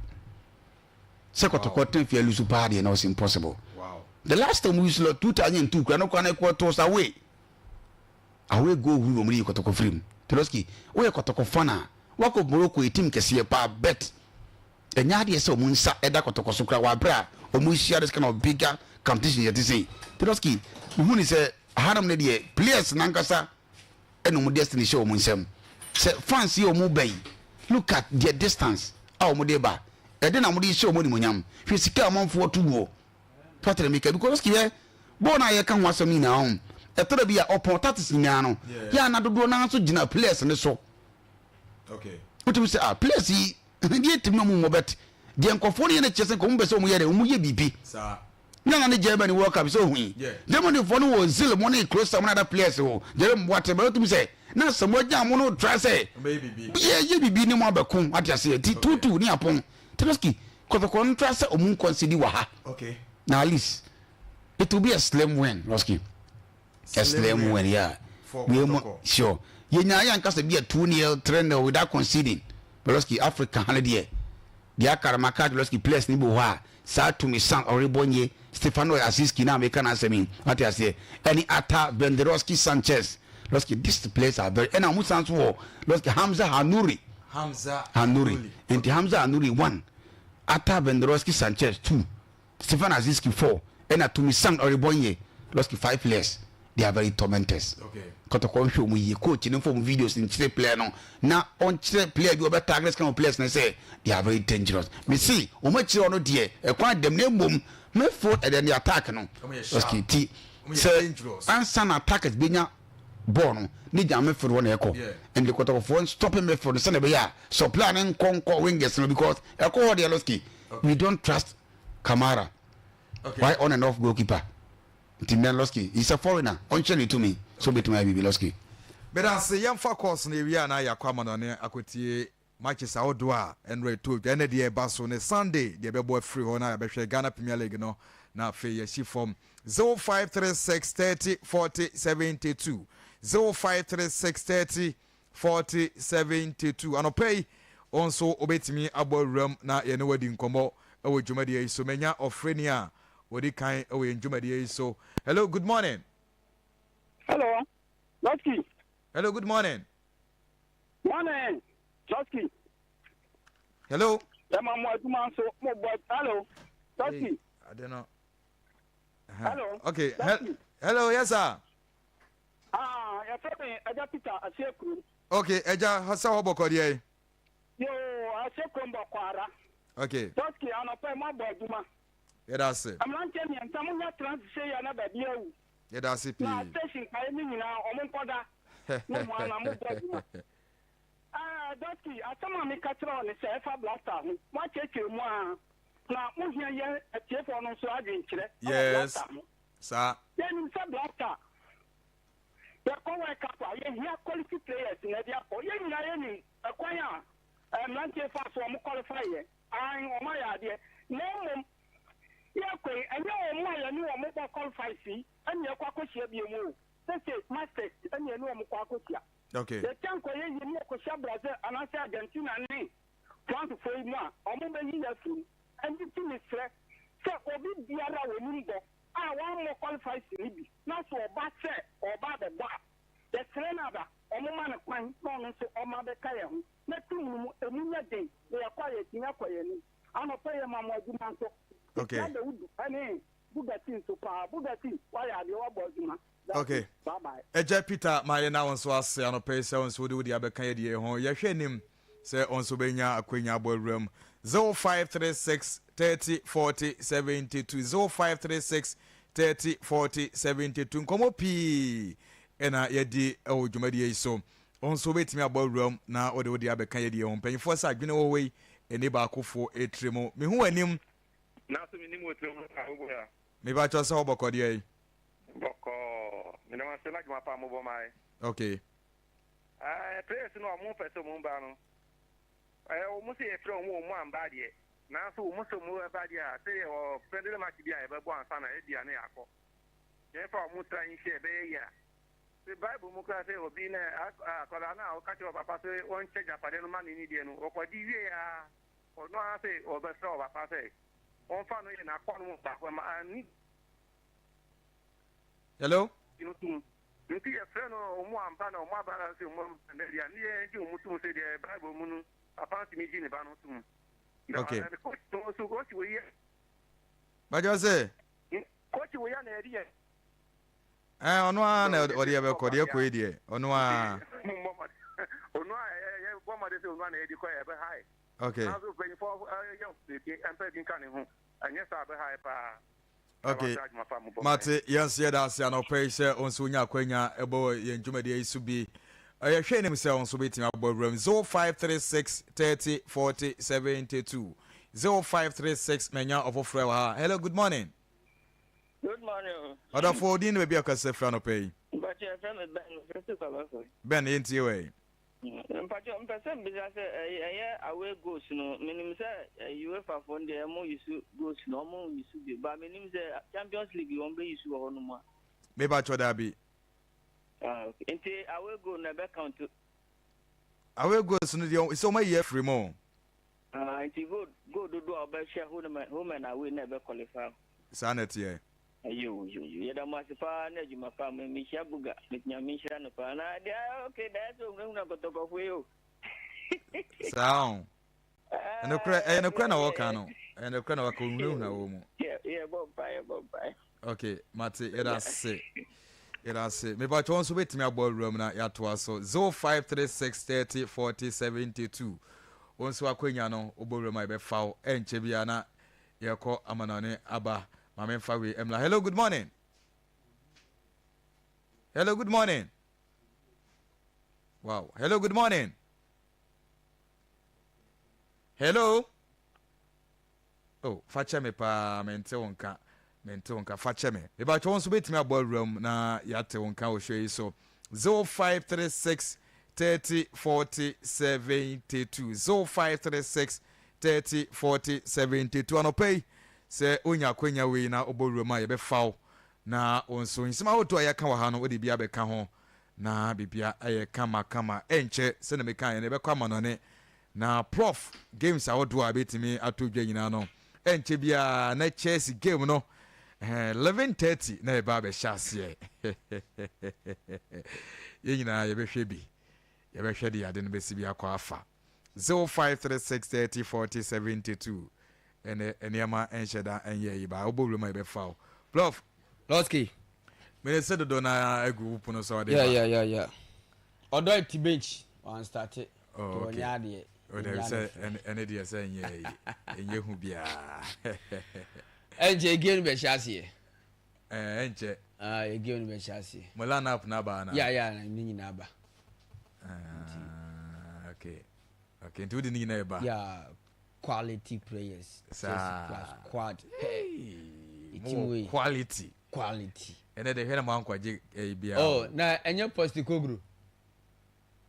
Sɛ kɔtɔkɔ ten fie lose paa deɛ na ɔsi impossible. The last time we used 2002 kura no kura no kɔ to away away goal wuru wɔn yi kɔtɔkɔ firim. Teloski woyɛ kɔtɔkɔ fan a Wakɔ Morocco yɛ team kɛseɛ paa but ɛnyɛ adeɛ sɛ wɔn nsa ɛda kɔtɔkɔ so koraa wɔ abere a wɔn rehyia this kind of bigger competition yɛte sei. Tedoski, mehu ne sɛ hanom no deɛ players nankasa ɛna wɔn destiny hyɛ wɔn nsam. Sɛ fans yi a wɔn ba yi, look at their distance a wɔn de ba. Ɛde na wɔn de hyɛ wɔn animuonyam. Hwɛ sika a amanfoɔ to guo. Tɔtɛrɛ mi ka because yɛ bɔɔl no a yɛka ho asɛm nyinaa ho. Ɛtɔrɔ bi a ɔpɔn tactics nyinaa no, yɛ ana dodoɔ naa nso gyina players ne so. Wotumi sɛ ah players yi deɛ tumi na wɔn mmɔ bɛt deɛ nkɔfoɔ no yɛ no kyerɛ sɛ nka wɔn bɛ sɛ wɔn yɛ dɛ wɔn yɛ biribi. Na na ne Germany World Cup sɛ ohui. Germany foɔ no wɔ Zil mo ne Klose mo ne other players o Jerome Boateng bɛ wotumi sɛ na Samuel Gyan mo no try sɛ yɛ yɛ biribi ne mo abɛko ate aseɛ ti 2-2 ne apɔn Tedoski kɔtɔkɔ no try sɛ ɔmo nkɔnsidi wɔ ha na at least it will be a slim win Roski a slim win yeah wei mu sure yɛnya yɛ ankasa bi a 2-0 3-0 without conceding Roski Africa ha no deɛ deɛ aka no maka Roski players no bi wɔ hɔ a saa tumi san ɔrebɔ nye Stefano Aziz-Ki na meka n'asɛm yi wate aseɛ ɛne Arthur Venderoski Sanchez Roski these players are very ɛna wɔn san so wɔ Roski Hamza Hanuri Hamza Hanuri nti Hamza Hanuri 1 Arthur Venderoski Sanchez 2 Stefan Aziz-Ki 4 ɛna tumi san ɔrebɔ nye Roski 5 players they are very tormentors. Kɔtɔkɔ nhwɛ wɔn yie coach ne nfa wɔn videos nkyerɛ player no na ɔnkyerɛ player bi ɔbɛ target kind of players ne sɛ they are very dangerous. Me si wɔn akyerɛ ɔno deɛ ɛkwan dɛm na emom midfield ɛdɛ ne attack no Roski ti sɛ ansa na attackers benya bɔɔl no ne gya midfield hɔ na ɛkɔ ɛnde kɔtɔkɔfoɔ stop midfield no sɛnɛ ɛbɛyɛ a supply ne nkɔ nkɔ wingers no because ɛkɔ hɔ deɛ Roski we don't trust Kamara. Why on and off goalkeeper nti nnɛ Losky he's a foreigner ɔnkyerɛ ne tumi sɛ obetumi ayɛ biribi Losky. Medase yɛmfa course no yɛwie a na yɛakɔ amanɔne akɔtie matches ahodoɔ a ɛnora ɛtɔɔ dwa ɛnɛ deɛ ɛba so ne Sunday deɛ ɛbɛbɔ afiri hɔ na yɛabɛhwɛ Ghana Premier League no na afei yɛasi fam 0536 30 40 72 0536 30 40 72 Anɔpa yi wo nso wobɛtumi abɔ awuram na yɛne wo adi nkɔmmɔ wɔ dwumadie yi so. Manya ɔfrɛni a ɔdi kan wɔ yɛn dwumadie yi so. Hello, good morning. Hello, Losky. Hello, good morning. Morning, Losky. Hello. Yɛma mo adwuma nso mo bɔ. Hello, Losky. Hey, I don't know. Hello. Okay. He hello, yes sir. Ah, yɛfrɛ me Agya Peter Aseɛ Kurom. Okay, Agya, sɛ hɔ bɔkɔ deɛ yi? Yoo, Aseɛ Kurom bɔkɔ ara. Okay. Toski, anɔpa yi moabɔ adwuma. Yɛda ase. Mmeranteɛ mmiɛnsa monya trans sei a na baabi awu. Yɛda ase pii. Na station kaeɛ no nyinaa ɔmo nkɔda. Mo mo ana mobɔ adwuma. Eh, Doski, asɛm a meka kyerɛ wo ne sɛ ɛfa Blaster ho. Moakyerɛkyerɛ mu ara. Na mohia yɛn atiefoɔ no nso adwenkyerɛ wɔ Yes. Blaster ho. Saa. Yɛnim sɛ Blaster yɛkɔ World Cup a, yɛhia quality players na ɛde akɔ. Yɛn nyinaa yɛnim ɛkwan a mmeranteɛ faa so wɔn qualify yɛ. Aane, wɔn ayɛ adeɛ. Na mmom yɛkɔ yi, ɛnyɛ wɔn a yɛne wɔn bɔ qualifies yi ɛna yɛkɔ akɔhyia biom o. Sese Masters ɛna yɛne wɔn kɔ akɔhyia. Okay. Yɛkyɛ nkɔyɛ yie ne yɛkɔhyia Brazil anaasɛ Argentina ne France foɔ yi mu a, wɔn bɛyi yɛn afiri mu. Ɛno nti mesrɛ sɛ obi biara a ɔnim bɔ a wammɔ qualifies no bi na sɛ ɔba sɛ ɔreba abɛbɔ a, yɛsrɛ no aba wɔmma no kwan na ɔno nso ɔmma bɛka yɛn ho na team no mu ɛmu nyɛ den na yɛkɔ a yɛatumi akɔ yɛn anim. Anɔpa yi yɛma mo adwuma nso. Okay. Mekyia Dawudu ne Bugatti nso paa. Bugatti woayɛ adeɛ woabɔ adwuma. Okay. Bye bye. Agya Peter ma yɛn na wo nso ase anɔpa yi sɛ wo nso wode wo deɛ abɛka yɛn deɛ ho. Yɛhwɛ anim sɛ wo nso bɛnya akwanya abɔ awuram. 0536 30 40 72 0536 30 40 72 Nkɔmmɔ pii na yɛadi wɔ dwumadie yi so. Wo nso wobɛtumi abɔ awuram na wode wo deɛ abɛka yɛn deɛ ho. Mpanyinfoɔ sɛ adwene wɔ hɔ yi ɛni baakofoɔ tiri mu. Mehu w'anim. Nanso menim wo tiri ho a wobɔ ya. Mepakyɛw sɛ wobɔkɔ deɛ yi? Bɔkɔɔ. Meda mo ase n'adwuma pa a mobɔ ma yɛ. Okay. Ɛɛ players no a wɔn pɛ sɛ wɔn ba no, ɛɛ wɔn sɛ yɛfrɛ wɔn wɔn amba deɛ, nanso wɔn sɛ wɔn ba deɛ a sɛ yɛwɔ friendly match bi a yɛbɛbɔ ansa na ebi a na yɛakɔ. Yɛn fa wɔn tra nhyɛ ɛbɛyɛ yie a. Sɛ Bible mu koraa sɛ obi na akwadaa no a ɔka kyerɛ ɔpapa sɛ ɔnkyɛ agyapadeɛ no ma ne ne deɛ no, ɔkɔgye wie a ɔno ara sɛ ɔbɛsrɛ ɔpapa sɛ ɔmfa no yɛ n'akoa no mu baako ma ne Hello? no tom. Nti yɛfrɛ no ɔmo amba na ɔmo aba na sɛ ɔmo aba na deɛ ne yɛn gye ɔmo tom sɛ deɛ Bible mu no papa ntumi gye ne ba no tom. Okay. Na coach no nso coach wei yɛ. Bàjọ́ sɛ. Coach wei yɛ na yɛde yɛ. Ɛɛ ɔno ara na ɔde yɛ bɛkɔ deɛ kɔ yi deɛ ɔno ara. Ɔno ara yɛ bɔ mmɔden sɛ ɔno ara na yɛde kɔ yɛ bɛ ha yɛ. Okay. Nanso mpanyinfoɔ yɛ mpɛ bi nka ne ho ɛnyɛ saa bɛ ha yɛ paa. Okay, mate yɛn nso yɛda ase anɔpa yi sɛ wo nso wonya akwanya ɛbɔ yɛn dwumadie yi so bi. Yɛhwɛ anim sɛ wo nso bɛtumi abɔ awuram 0536 30 40 72 0536 manya ɔfoforɔ wɔ ha. Hello, good morning. Good morning. Ɔdɔfo, odin ne baabi a ɔkasa firi anɔpa yi. Mpakyɛ yɛfrɛ me Ben, mefrɛ fi Kwabafo. Ben, yɛntie wɔ yi. Mpakyɛ mpɛ sɛ mbisa sɛ ɛyɛ away goals no menim sɛ UEFA foɔ no deɛ ɔmo use goals no ɔmo use bi but menim sɛ Champions League wɔn bɛ use wɔ hɔ nom a. Mepakyɛ daabi. Ah okay nti away goal no ɛbɛ count. Away goals no deɛ sɛ ɔmo ayi afiri mu. Ah nti goal goal dodoɔ a ɔbɛhyɛ home and away na ɛbɛ qualify. Saa na ɛteɛ. Ayo yo yo yɛda mo ase paa ne adwuma pa mo mehyia buga nyame nhyira no paa na deɛ okay da sɛ ohunahuna kɔtɔkɔfoɔ yi o. Saa o. Ɛnokorɛ ɛyɛ nokorɛ na wɔka no ɛyɛ nokorɛ na wɔka ohunahuna wɔ mu. Yɛ bɔ mpa yɛ bɔ mpa. Okay mate yɛda ase yɛda ase mepa kyɛw nso bɛtumi abɔ awura mu na yɛatoa so 0536 30 40 72 wo nso akwanya no wobɔ wura mu a yɛbɛfa wo ɛnkyɛ biara na Yɛkɔ amanɔne aba. Ma me nfa wei mmra. Hello, good morning. Hello, good morning. Wow. Hello, good morning. Hello. Oh, fa kyɛ me paa, mente wo nka. Mente wo nka, fa kyɛ me. Mebatwɛ wo nso bɛtumi abɔ awura mu na yɛate wo nka wɔ show yi so. 0536 30 40 72 0536 30 40 72 Anɔpa yi, sɛ wonya akwanya wei na wobɔ wuram a, yɛbɛfa wo na wo nso nsɛm ahodoɔ a yɛaka wɔ ha no wode bi abɛka ho na biribia ayɛ kama kama. Ɛnkyɛ sɛdeɛ mekaeɛ no yɛbɛkɔ amanɔne na prof games ahodoɔ a ɛbɛtumi ato dwa nyinaa no ɛnkyɛ biara na Chelsea game no 11:30 na yɛba abɛhyɛ aseɛ. Yɛn nyinaa yɛbɛhwɛ bi, yɛbɛhwɛ deɛ ade no bɛsi bi akɔ afa. 0536 30 40 72 ɛnɛ nneɛma nhyɛ da nyɛ yi baa wobɔ wuram a yɛbɛfa wo prof. Lɔski. Mene sɛ dodo na agu wo pono so ɔde ba. Yeah yeah yeah. Ɔdɔ ti bench wan starte. Oh, okay. Ɔnyɛ adeɛ. O dabi sɛ ɛne deɛ sɛ nyɛ yi ɛnyɛ hu biara. Ɛnkyɛ game no bɛhyɛ aseɛ. Ɛɛ ɛnkyɛ. Ah, game no bɛhyɛ aseɛ. Mo line up na aba ana? Yeah yeah, ne nyinaa aba. Ah, okay. Okay, nti wode ne nyinaa ɛba. Yeah, quality players. Saa. Squad. Hey, mo quality. Quality. Ɛnɛ de hwɛ na mo ankwagye ɛyi biara. Oh, na ɛnyɛ Postecoglou.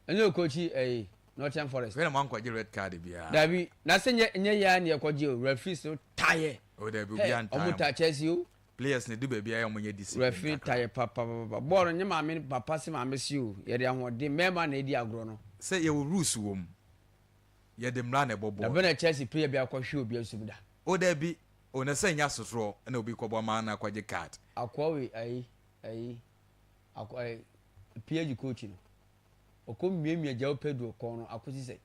Ɛnyɛ okokyi ɛyi Nottingham Forest. Hwɛ na mo ankwagye red card biara. Dabi, na sɛ nyɛ nyɛ yɛ a na yɛkɔgye o, referees no tayɛ. Oh, dabi obi antaa. Ɔmo ta Chelsea o. Players no du baabi a ɔmo nyɛ discipline kakra. Referee ta yɛ papapapa. Bɔɔl no nye maame ne papa se maame se o, yɛde ahoɔden, mmarima na edi agorɔ no. Sɛ yɛwɔ rules wɔ mu, yɛde mmara na ɛbɔ bɔɔl. Dabi na Chelsea player bi akɔ hwe obi asom da. O dabi, o na sɛ nyɛ asotorɔ na obi kɔbɔ ama no akɔgye card. Akoa wei ayi ayi akɔ ayi PSG coach no, ɔkɔ miamia João Pedro kɔn no akosi sɛ.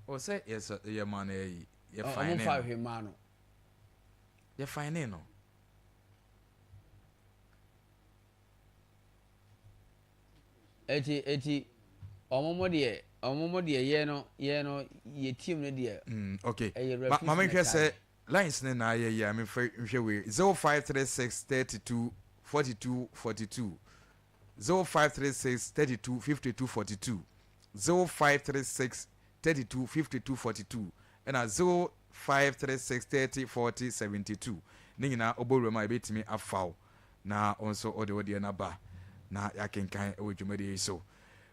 O sɛ yɛ sɛ yɛ ma no ayi, yɛ fine no. Ɔmo fa hwee maa no. Yɛ fine no. Eti eti ɔmo mo deɛ ɔmo mo deɛ yɛ no yɛ no yɛ team no deɛ. Mm, okay. Ɛyɛ Ma referees ma na menhwɛ sɛ tae. lines ne na ayɛ yi a memfa nhwɛ wei 0536 32 42 42 0536 32 52 42 0536 32 52 42 ɛna 0536 30 40 72 ne nyinaa wobɔ wuram a yɛbɛtumi afa wo na wo nso wode wo deɛ no aba na yɛakenkan wɔ dwumadie yi so.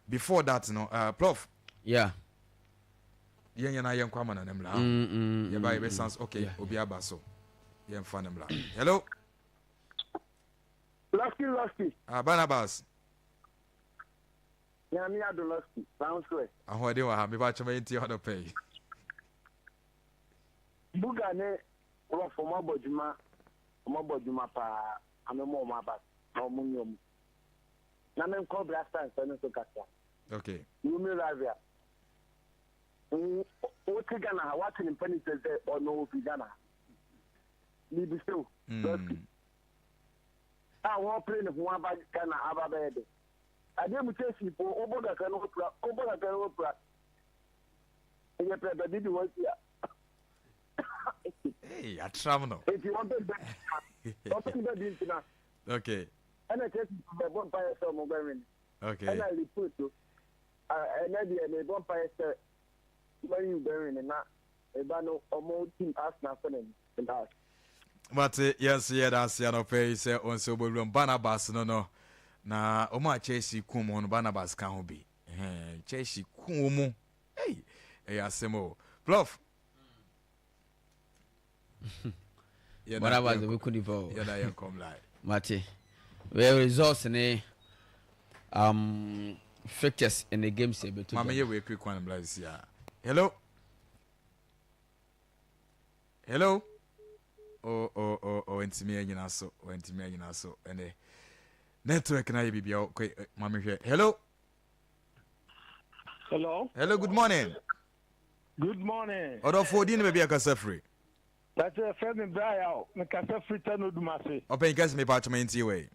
Before that no, uh, Prof. Yeah. Yɛn nyinaa yɛnkɔ ama no mmra. Mm, mm, Yɛba mm, yɛbɛsan mm. so okay, Yeah, obi aba so. Yɛmfa no mmra. Hello. Lusty Lusty. Ah, Barnabas. Nyame adom Lusty. Saa nso ɛ. Ahoɔden wɔ ha. Mepa kyɛw ma yɛntie hɔ anɔpa yi. Buga ne Prof ɔmo abɔ adwuma ɔmo abɔ adwuma paa ame mo ɔmo aba na ɔmo nyɛ ɔmo. Na menkɔ Black Stars no so kakra. Okay. Wumi Ravia. Wote Ghana ha, woate ne mpanin sɛ sɛ ɔno ofi Ghana ha. Mebisa o, Lɔski. A wɔpere ne ho aba Ghana aba bɛyɛ de. Adeɛ mu Chelsea po, wobɔ kakra na wapira, wobɔ kakra na wapira. Ɛyɛ pɛpɛ bi de wɔasi a. Hey, atram no. Eti wɔn pɛ bɛ, wɔn pɛ bɛ bi ntina. Okay. Ɛna Chelsea po bɛbɔ mpaeɛ sɛ wɔn bɛwin. Okay. Ɛna Liverpool so, ɛnɛ deɛ mebɔ mpaeɛ sɛ Man U bɛwin na meba no wɔn team Arsenal kɔ n'anim. Meda ase. Mate yɛn nso yɛda ase anɔpa yi sɛ wɔn nso wɔbɛwuram Barnabas no no na wɔn a Chelsea kum wɔn no Barnabas ka ho bi. Chelsea kum wɔn mu. Hey, ɛyɛ asɛm o. Prof. Barnabas bɛku nipa o. Yɛda yɛn kɔm lai. Mate. Wei results ne fixtures in the games ɛbɛto. Maame yɛ wei quick one bla si a. Hello. Hello. Oh oh oh oh ntumi anyina so. Ntumi anyina so. Ɛnɛ network na yɛ biribi a kɔ maame hwɛ. Hello. Hello. Hello, good morning. Good morning. Ɔdɔfo odi ne baabi akasa firi. Bàtɛ fẹ́ mi Brian o, mi kasa firi Tano Dumase. Ɔpɛn kɛse mi pa atwoma nti wei.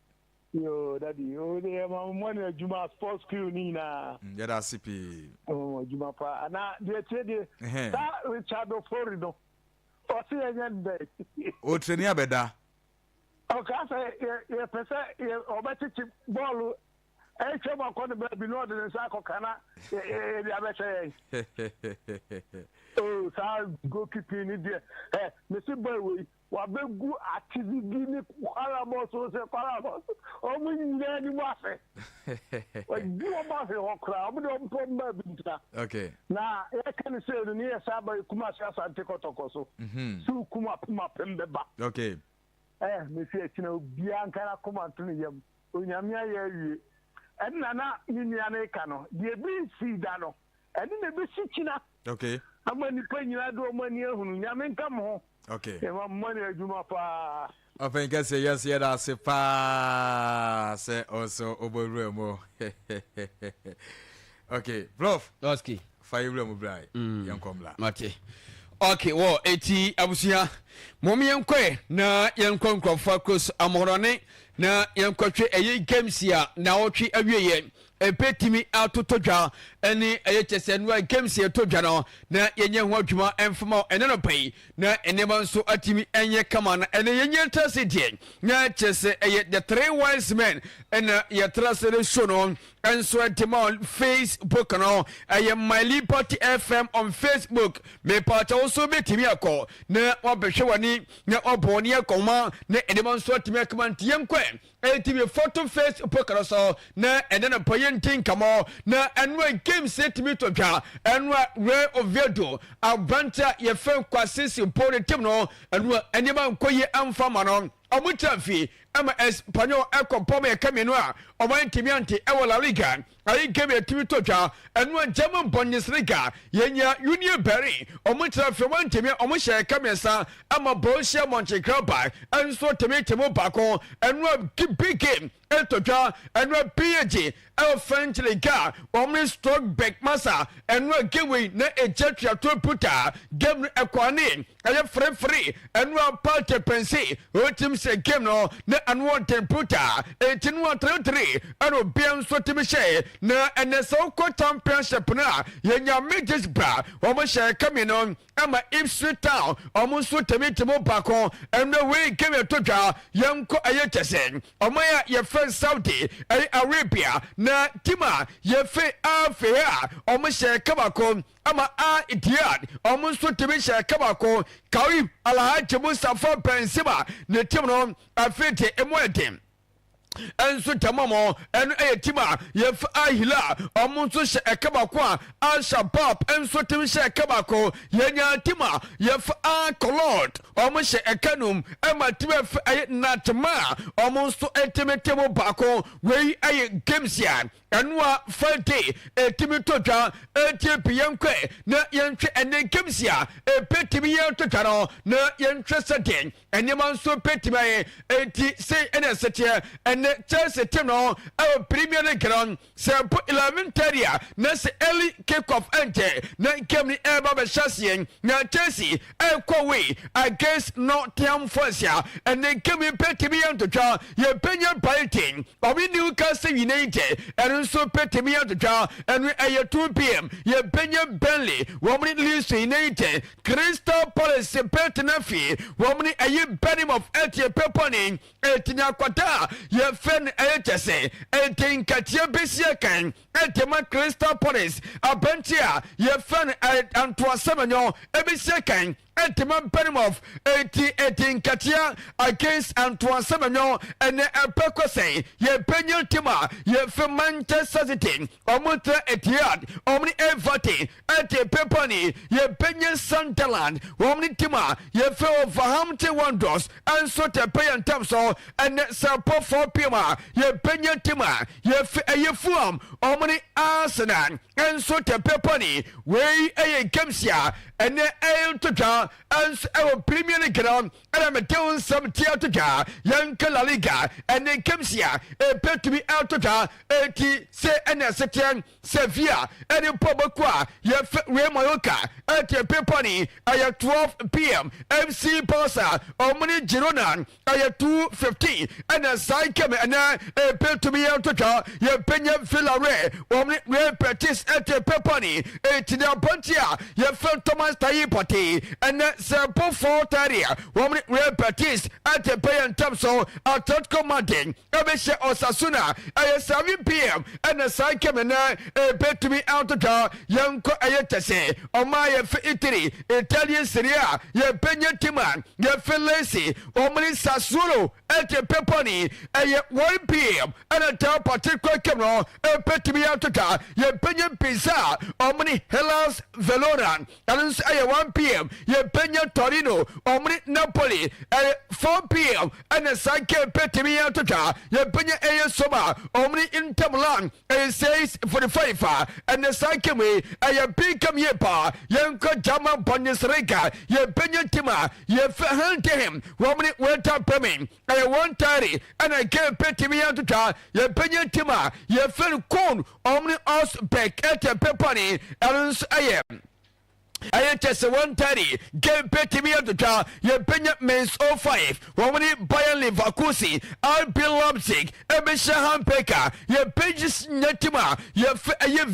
Yoo dadi o de yɛ ma mo ne adwuma sports crew ni nyinaa. Yɛda ase pii. Mo adwuma pa ana deɛ tie deɛ. Saa Richard Ofori no ɔsi yɛ nyɛ dɛ. O treni abɛda. Ɔka sɛ yɛ pɛ sɛ yɛ ɔbɛkyekye bɔɔlu Ɛretwam akɔ ne baabi na ɔde ne nsa akɔka na yɛde abɛhyɛ yɛn. Oh, saa goalkeeping ni deɛ ɛ mesi boy wei wabɛgu atizigi ne kwarabɔ so sɛ kwarabɔ so wɔn nyinaa anim ase. Wagu wɔn ahwe hɔ koraa wɔn de wɔn pɔ mmaa bi ntina. Okay. Na yɛka ne sɛ no ne yɛ saa ba Kumasi Asante Kɔtɔkɔ so. So kum apem apem bɛba. Okay. Eh, mesi akyina obiara nka n'akoma nto ne yam. Onyame ayɛ awie. Ɛnna na me nua no reka no, deɛ ebi nsii da no, ɛno na ɛbɛsi kyina. Okay. Ama nnipa nyinaa de wɔn ani ahunu. Nyame nka mo ho. Okay. Yɛma mo ne adwuma paa. Ɔpɛn kɛseɛ yɛn nso yɛda ase paa sɛ ɔnso wobɔwura mu. Okay, Prof. Lɔski. Fa yɛ wura mu bra yɛnkɔ mmra. Mate. Ok, wɔ eti abusua, mom yɛnkɔɛ na yɛnkɔ nkurɔfoɔ akuro so amɔrɔne na yɛnkɔhwɛ ɛyɛ games a naawɔtwe awieɛ ɛbɛtumi atotɔ dwa ɛne ɛyɛ kyɛ sɛ noa games a ɛtɔ dwa no na yɛnyɛ ho adwuma ɛmfama ɛne no pɛyi na nneɛma nso atumi ɛnyɛ kama na ɛne yɛnyɛ ntra se deɛ na kyɛ sɛ ɛyɛ the three wise men ɛna yɛtra se no show no nso ɛde ma on Facebook no ɛyɛ My Liberty FM on Facebook mepaakyɛ wo nso bɛtumi akɔ na wabɛhwɛ w'ani na wabɔ w'ani akɔma na nneɛma nso atumi akama nti yɛnkɔ ɛtumi foto Facebook no so na ɛne no pɔ yɛnti nkɔmmɔ na ɛno a games ɛtumi tɔ dwa ɛno a Ray Oviedo aberante a yɛfɛ Kwasi Simpo ne tim no ɛno a nneɛma nkɔ yie amfa ma no ɔmo tena fie ɛma Espanyol ɛkɔ bɔ ma ɛka mmienu a ɔmo antumi ante ɛwɔ La Liga ayi game ɛtumi tɔ dwa ɛno a German Bundesliga yɛnya Union Berlin ɔmo tena fie ɔmo antumi ɔmo hyɛ ɛka mmiɛnsa ɛma Borussia Mönchengladbach ɛnso tumi te mu baako ɛno a big game ɛtɔ dwa ɛno a PSG ɛwɔ French Ligue a wɔn ne Strasbourg masa ɛno a game wei na ɛgya tuato puta game no ɛkɔ ane ɛyɛ frefre ɛno a Partey pɛnse ɔtim sɛ game no na ano ɔden puta ɛnti no a 3-3 ɛna obia nso timi hyɛ na ɛnɛ sɛ wokɔ championship no a yɛnya Middlesbrough wɔn hyɛ kami no ɛma Ipswich Town ɔmo nso tɛmi tɛmu baako ɛnna wei game ɛtɔ dwa yɛnkɔ ɛyɛ kyɛsɛ ɔman a yɛfrɛ Saudi ɛyɛ Arabia na team a yɛfɛ afei a ɔmo hyɛ ɛka baako ama Al Ittihad ɔmo nso tɛmi hyɛ ɛka baako Karim Alhaji Mustafa Benzema ne team no afei de emu ɛden nso tɛmɔmɔ ɛno ɛyɛ tim a yɛfa ahila ɔmo nso hyɛ ɛka baako a al-shabab nso tim hyɛ ɛka baako yɛnya tim a yɛfa al-kolod wɔn hyɛ ɛka num ɛma team ɛfɛ ɛyɛ Natma a wɔn nso ɛtumi te mu baako. Wei ɛyɛ games a ɛno a Friday ɛtumi to dwa. Ɛtie pi yɛnkɔ na yɛnhwɛ ɛnɛ games a ɛbɛtumi yɛn to dwa no na yɛnhwɛ sɛdeɛ nneɛma nso bɛtumi ayɛ. Enti sei ɛna ɛsɛteɛ ɛnɛ Chelsea team no ɛwɔ Premier League no, sɛ mpo 11:30 a na sɛ early kick off ɛnkyɛ na game no ɛreba bɛhyɛ aseɛ na Chelsea ɛrekɔ away against Nottingham Forest a ɛnɛ game yi bɛtumi yɛ ntotwa. Yɛbɛnya Brighton, ɔmo Newcastle United, ɛno nso bɛtumi yɛ ntotwa, ɛno ɛyɛ 2 p.m. Yɛbɛnya Burnley, wɔn ne Leeds United. Crystal Palace bɛtena fie, wɔn ne ɛyɛ Bournemouth ɛtie pɛpɔne ɛtumi akwata a yɛfrɛ no ɛyɛ kyɛ sɛ ɛnti nkateɛ bɛsi akan ɛde Crystal Palace abɛnti a yɛfrɛ no Antoine Semenyo ɛbɛsi akan ɛde ma Bournemouth. Eti ɛdi nkateɛ against Antoine Semenyo ɛnɛ ɛpɛ kɔsɛn. Yɛbɛnya team a yɛfrɛ Manchester City, ɔmo tena Etihad, ɔmo ne Everton ɛte pepani. Yɛbɛnya Sunderland, wɔn ne team a yɛfrɛ Wolverhampton Wanderers ɛnso tɛpɛ yɛn ntam so. Ɛnɛ sɛ pɔ 4 p.m. a yɛbɛnya team a yɛfrɛ ɛyɛ Fulham, ɔmo ne Arsenal ɛnso tɛpɛ pɔni. Wei ɛyɛ games a ɛnɛ ɛyɛ ntotwa ɛnso ɛwɔ Premier League no ɛna mete wo nsɛm tia to dwa. Yɛnka La Liga, ɛne games a ɛbɛtumi ɛto dwa. Eti sɛ ɛna ɛseteɛ Sevilla ɛne mpo bɛkɔ a yɛfɛ Real Mallorca ɛte pepɔne ɛyɛ 12 p.m. FC Barca, ɔmo ne Girona ɛyɛ 2:15. Ɛna saa game ɛnɛ ɛbɛtumi yɛn to dwa. Yɛbɛnya Villarreal, wɔn ne Real Betis ɛte pepɔne. Eti ne abɔnten a yɛfɛ Thomas Tayi Partey, ɛnɛ sɛ po 4:30 a wɔn ne Real Betis ɛte pɛ yɛn ntam so. Atletico Madrid ɛbɛhyɛ Osasuna, ɛyɛ 7 p.m. Ɛna saa game ɛnɛ ɛbɛtumi ato dwa. Yɛnkɔ ɛyɛ kyɛsɛ ɔmaa yɛfɛ Italy, Italian Serie A, yɛbɛnya team a yɛfɛ Lecce, wɔn ne Sassuolo ɛte pepɔne, ɛyɛ 1 p.m. Ɛna taa particular game no ɛbɛtumi ato dwa. Yɛbɛnya Pisa, wɔn ne Hellas Verona, ɛno nso ɛyɛ 1 p.m. Yɛbɛnya Torino, wɔn ne Napoli, ɛyɛ 4 p.m. Ɛna saa game bɛtumi ato dwa. Yɛbɛnya ɛyɛ Soma, wɔn ne Inter Milan, ɛyɛ 6:45 a ɛnɛ saa game yi ɛyɛ big game yie paa. Yɛnkɔ German Bundesliga, yɛbɛnya team a yɛfɛ Heidenheim, wɔn ne Werder Bremen, ɛyɛ 1:30 ɛna game bɛtumi ato dwa. Yɛbɛnya team a yɛfɛ no Köln, wɔn ne Augsburg ɛtɛ pepɔne, ɛno nso ɛyɛ kyɛ sɛ 1:30 game bɛtumi atotwa. Yɛbɛnya Mainz 05, wɔn ne Bayer Leverkusen. RB Leipzig ɛbɛhyɛ Hamburg a yɛbɛnya team a yɛfɛ ɛyɛ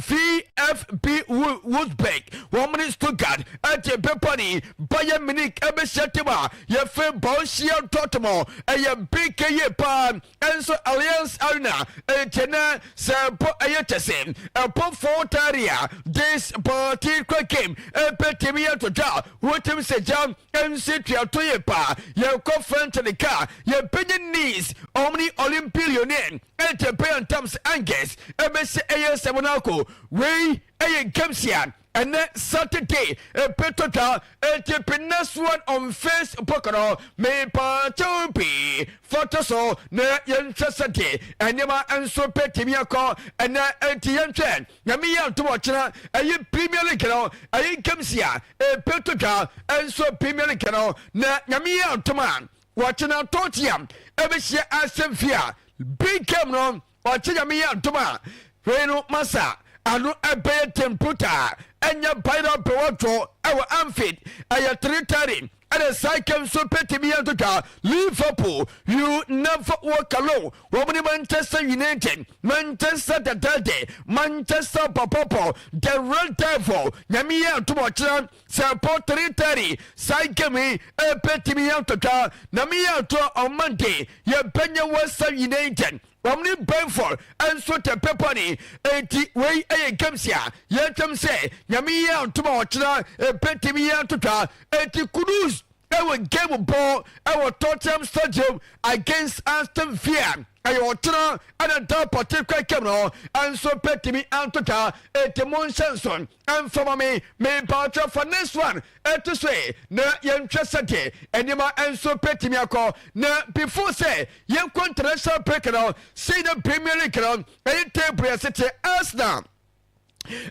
VfB Wolfsburg, wɔn ne Stuttgart ɛte pepɔne. Bayern Munich ɛbɛhyɛ team a yɛfɛ Borussia Dortmund, ɛyɛ big yie paa ɛnso Allianz Arena. Ɛkyɛ nɛ sɛ ɛbɔ ɛyɛ kyɛ sɛ ɛbɔ 4:30 a this particular game ɛbɛtumi yɛ to dwa. Wotim sɛ gya ɛnsi tuato yɛ paa. Yɛkɔ French Ligue, yɛbɛnya Nice, ɔmo ne Olympique Lyonnais ɛkyɛ pɛyɛ ntam sɛ Angers ɛbɛhyɛ ɛyɛ sɛ Monaco. Wei ɛyɛ games a ɛnɛ Saturday ɛbɛtɔ dwa. Ɛnti pe next one on Facebook no, mepaakyɛw pii fɔto so na yɛnhwɛ sɛdeɛ ɛnneɛma nso bɛtumi akɔ ɛnɛ. Ɛnti yɛnhwɛ Nyame yɛ ntom ɔkyena ɛyɛ Premier League no, ɛyɛ games a ɛbɛtɔ dwa ɛnso Premier League no. Na Nyame yɛ ntom a wɔkyena Tottenham ɛbɛhyia Aston Villa, big game no ɔkyɛ. Nyame yɛ ntom a wei no masa ano ɛbɛyɛ temputa ɛnyɛ bayerɛ bɛwɔdwo ɛwɔ Anfield, ɛyɛ 3:30 ɛna saa game nso bɛtumi yɛ ntotwa. Liverpool, you never walk alone, wɔn ne Manchester United, Manchester dadade, Manchester pɔpɔpɔ, the Red Devil. Nyame yɛ atom ɔkyerɛ sɛ pɔ 3:30 saa game yi ɛbɛtumi yɛ ntotwa. Nyame yɛ ato on Monday yɛbɛnya West Ham United, wɔn ne Brentford nso tɛ pepɔne. Eti wei yɛ games a yɛtwam sɛ Nyame yɛ atom a ɔkyerɛ ɛbɛtumi yɛ atotwa. Eti Kudus ɛwɔ game ball ɛwɔ Tottenham Stadium against Aston Villa. Ɛyɛ ɔkyena ɛna da particular game no nso bɛtumi anto dwa. Enti mo nhyɛ nso mfa ma me. Mepakyɛ fa next one ɛto so ɛ na yɛnhwɛ sɛdeɛ nneɛma nso bɛtumi akɔ. Na before sɛ yɛnkɔ international break no, sei na Premier League no ɛyɛ table yɛse te Arsenal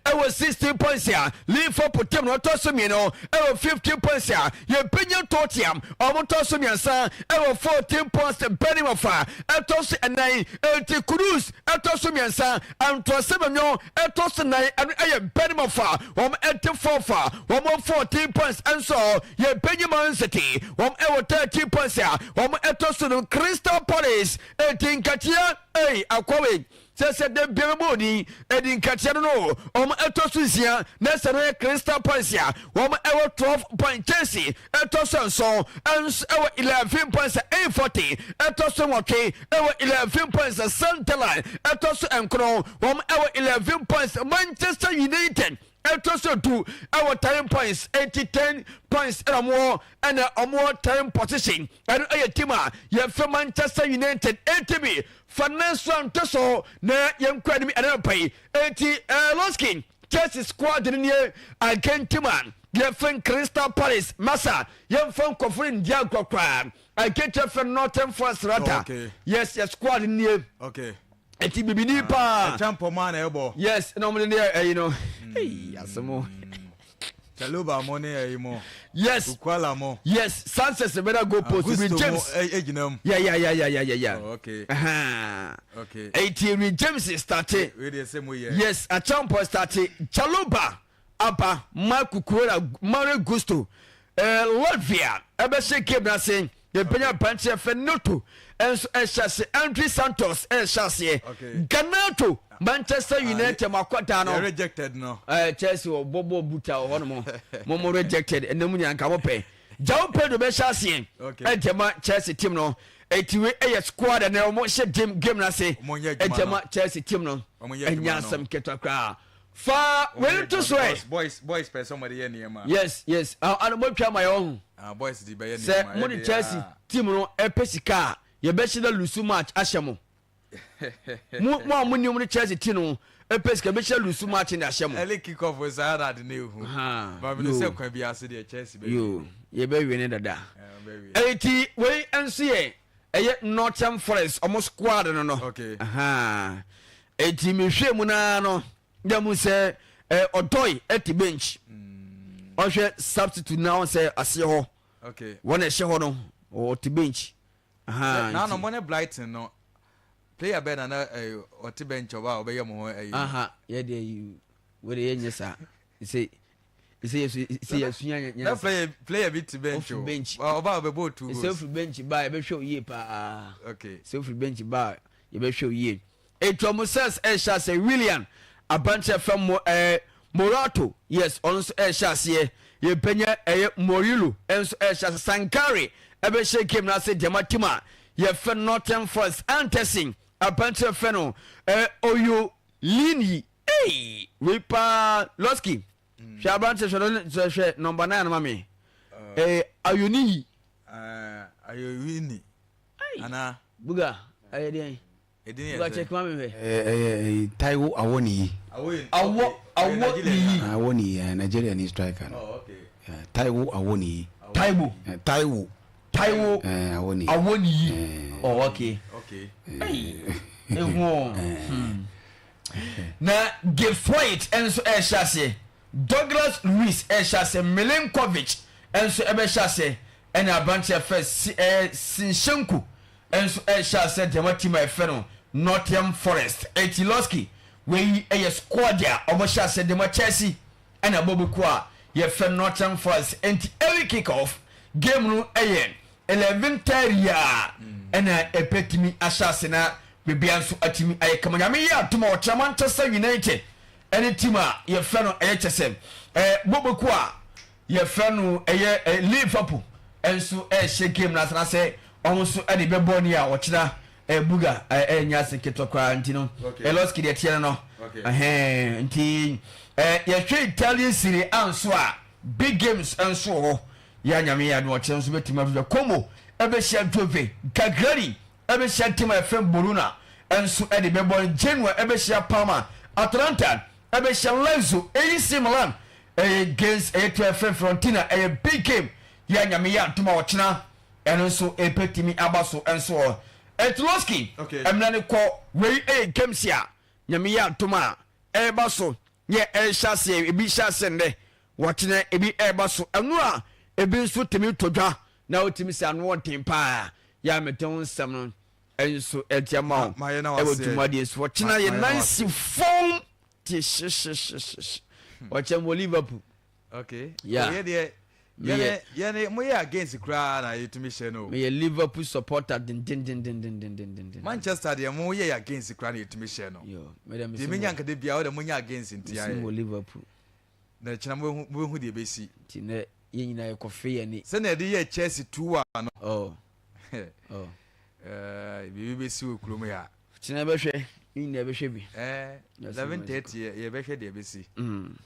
ɛwɔ 16 points a Liverpool team no ɔtɔ so mmienu ɛwɔ 15 points a yɛbɛnya Tottenham ɔmo tɔ so mmiɛnsa ɛwɔ 14 points Bournemouth a ɛtɔ so ɛnan enti Kudus ɛtɔ so mmiɛnsa Antoine Semenyo ɛtɔ so nan ɛno ɛyɛ Bournemouth a wɔn ɛte fourth a wɔn 14 points ɛnso yɛbɛnya Man City wɔn ɛwɔ 13 points a wɔn ɛtɔ so no Crystal Palace enti nkateɛ ɛyi akɔwe Sɛ sɛ da biara bɔ odin edi nkateɛ no no wɔn ɛtɔ so nsia na sɛ no yɛ Crystal Palace a wɔn ɛwɔ 12 point Chelsea ɛtɔ so nson ɛnso ɛwɔ 11 points a 40 ɛtɔ so nwɔtwe ɛwɔ 11 points Sunderland ɛtɔ so nkron wɔn ɛwɔ 11 points Manchester United ɛtɔ so du ɛwɔ 10 points eti 10 points ɛna wɔn ɛna wɔn 10 position ɛno ɛyɛ team a yɛfɛ Manchester United eti bi fa ne nso anto so na yɛnkɔ anim ɛna nɔpa yi eti ɛɛ Losky Chelsea squad no nie against team a yɛfɛ Crystal Palace masa yɛmfa nkɔfo no ndi agorɔ koraa against yɛfɛ Nottingham Forest rata Okay. yes yɛ squad no nie Okay. eti bibini paa Ɛkyɛ mpɔmɔ a na ɛbɔ. yes na wɔn de ne ɛyi no ɛyi asɛm Chaluba mo ne ɛyi mo. Yes. Ukwala mo. Yes, Sanchez bɛda goal post. Augusto Reece James. mo egyina mu. Yeah, yeah, yeah, yeah, yeah, yeah, yeah. Oh, okay. Uh-huh. Okay. Eti Reece James starte. Wei deɛ sɛ mo yɛ. Yes, Acheampong starte. Chaluba aba, Marc Cucurella, Mario Gusto. Eh, Latvia ɛbɛhyɛ game no ase. Yɛbɛnya aberanteɛ fɛ Noto nso ɛhyɛ ase. Andre Santos ɛhyɛ aseɛ. Garnacho Manchester ah, United mo akɔdaa no. Rejected no. Eh, Chelsea wɔ bɔbɔ buta wɔ hɔ nom. Mo mo rejected ɛnna mu nyinaa nka mo pɛ. João Pedro bɛhyɛ aseɛ. Ɛgyɛ ma Chelsea team no. Eti wei ɛyɛ squad ɛnna wɔn hyɛ game game no ase. Ɛgyɛ ma Chelsea team no. Ɛnya asɛm ketewa koraa. Fa wei to so ɛ. Boys boys pɛ sɛ wɔde yɛ nneɛma. Yes yes ah ano mo twa ma yɛ ɔho. Ah boys de bɛyɛ nneɛma. Sɛ mo de Chelsea team no ɛpɛ sika a yɛbɛhyɛ da lusu match ahyɛ mo. Mo mo a mo nim de Chelsea team no ɛpɛ sika yɛbɛhyɛ lusu match de ahyɛ mo. Early kick off saa na ade na ehu. Ba mi no sɛ kwan bi ase deɛ Chelsea bɛ. Yo yɛbɛ wie ne dada. Eti wei nso yɛ ɛyɛ Nottingham Forest ɔmo squad no no. Okay. Ahaa. Eti mehwɛ mu naa no na mu sɛ ɛ ɔdɔi ɛte bench. Mm. Ɔhwɛ substitute na ɔn sɛ aseɛ hɔ. Okay. Wɔn ɛhyɛ hɔ no ɔte bench. Ahaa. Na no mo ne Brighton no player bɛn na na ɔte bench ɔba a ɔbɛyɛ mo ho ɛyi. Aha yɛ deɛ yi wei de yɛ nyɛ saa. Sɛ sɛ yɛ sɛ yɛ sua yɛ na player player bi ti bench o bench ɔba ɔbɛ bɔ two goals sɛ ofiri bench ba yɛ bɛ hwɛ o yie paa okay sɛ ofiri bench ba yɛ bɛ hwɛ o yie etu ɔmo sɛs ɛhyɛ asɛ William abankyɛ fɛm mo ɛɛ Morato yes ɔno nso ɛhyɛ aseɛ yɛ bɛnyɛ ɛyɛ Morilu ɛnso ɛhyɛ ase Sankare ɛbɛhyɛ game n'ase deɛma team a yɛfɛ Nottingham Forest Anderson abankyɛ fɛ no ɛɛ Oyo Linyi Ei wei paa Lɔski hwɛ aberante hwɛ no hwɛ hwɛ nɔmba nine no ma me eh, Ayoniyi Ayoniyi ana Buga ɛyɛ deɛn Edin yɛ Buga sɛ check ma me hwɛ. Ɛyɛ ɛyɛ Taiwo Awoniyi. Awɔ Awoniyi. Awoniyi ɛyɛ Nigeria ni striker no. Oh, okay. Taiwo Awoniyi. Taiwo. Taiwo. Taiwo Awoniyi. Awoniyi. Oh, okay. Okay. Ehu o. Hmm. Na Gifford nso rehyɛ aseɛ, Douglas Luiz rehyɛ aseɛ, Milinkovic nso bɛhyɛ aseɛ, ɛna aberanteɛ a yɛfrɛ Si ɛɛ Sinchenko nso rehyɛ aseɛ de ama team a yɛfrɛ no Nottingham Forest. Eti Losky, wei yɛ squad a wɔhyɛ aseɛ de ma Chelsea ɛna bɔbɔkuo a yɛfrɛ Nottingham Forest. Enti early kick off game no yɛ 11:30 a ɛna ɛbɛtumi ahyɛ ase na biribiara nso atumi ayɛ kama. Nyame yɛ adom a ɔkyerɛ Manchester United ɛne team a yɛfrɛ no ɛyɛ kyɛ sɛ ɛɛ bɔbɔkuo a yɛfrɛ no ɛyɛ ɛ Liverpool nso ɛrehyɛ game no ase na sɛ wɔn nso ɛde bɛbɔ ni a ɔkyena ɛ buga ɛ ɛnyɛ ase ketewa koraa nti no ɛlɔski deɛ teɛ no no ɛhɛn nti ɛ yɛhwɛ Italian Serie A nso a big games nso wɔ hɔ yɛ anyame yɛ adom ɔkyena nso bɛtumi atotwa Como ɛbɛhyia Juve Cagliari. ɛbɛhyia team a yɛfrɛ no Bologna nso de bɛbɔ no. Genoa ɛbɛhyia Parma, Atalanta ɛbɛhyia Lazio, AC Milan ɛyɛ against ɛyɛ team a yɛfrɛ no Fiorentina. Ɛyɛ big game yɛ a Nyame yɛ adom a ɔkyena ɛno nso ɛbɛtumi aba so nso hɔ. Ɛtloski ɛmena no kɔ wei ɛyɛ games a Nyame yɛ adom a ɛreba so yɛ ɛrehyɛ aseɛ, ebi hyɛ aseɛ nnɛ, wɔkyena ebi ɛreba so, ɛno a ebi nso tumi tɔ dwa na wotumi sɛ ano ɔden paa yɛ a mede ho nsɛm no nso ɛde ama wo ɛwɔ dwumadie so. Wɔkyena yɛ nansi fam te hyehyehyehyehye wɔkyɛ wɔ Liverpool. Okay. Yeah. Oh, yɛ deɛ yɛne moyɛ against koraa na yɛtumi hyɛ no. Meyɛ Liverpool supporter dendendendendendenden. Manchester deɛ mo yɛ against koraa na yɛtumi hyɛ no. Yo, mede Deɛ menya nka da biara wode monyɛ against nti ayɛ. Wɔ Liverpool. Na kyena mobɛhu deɛ ɛbɛsi. Nti nɛ yɛn nyinaa yɛkɔfe yɛn ani. Sɛnea yɛde yɛɛ Chelsea 2-1 no. Oh. Oh. Eh, biribi bɛsi wɔ kurom ya. Kyena yɛbɛhwɛ, yɛn nyinaa yɛbɛhwɛ bi. Eh, 11:30 yɛbɛhwɛ deɛ ɛbɛsi. Mm.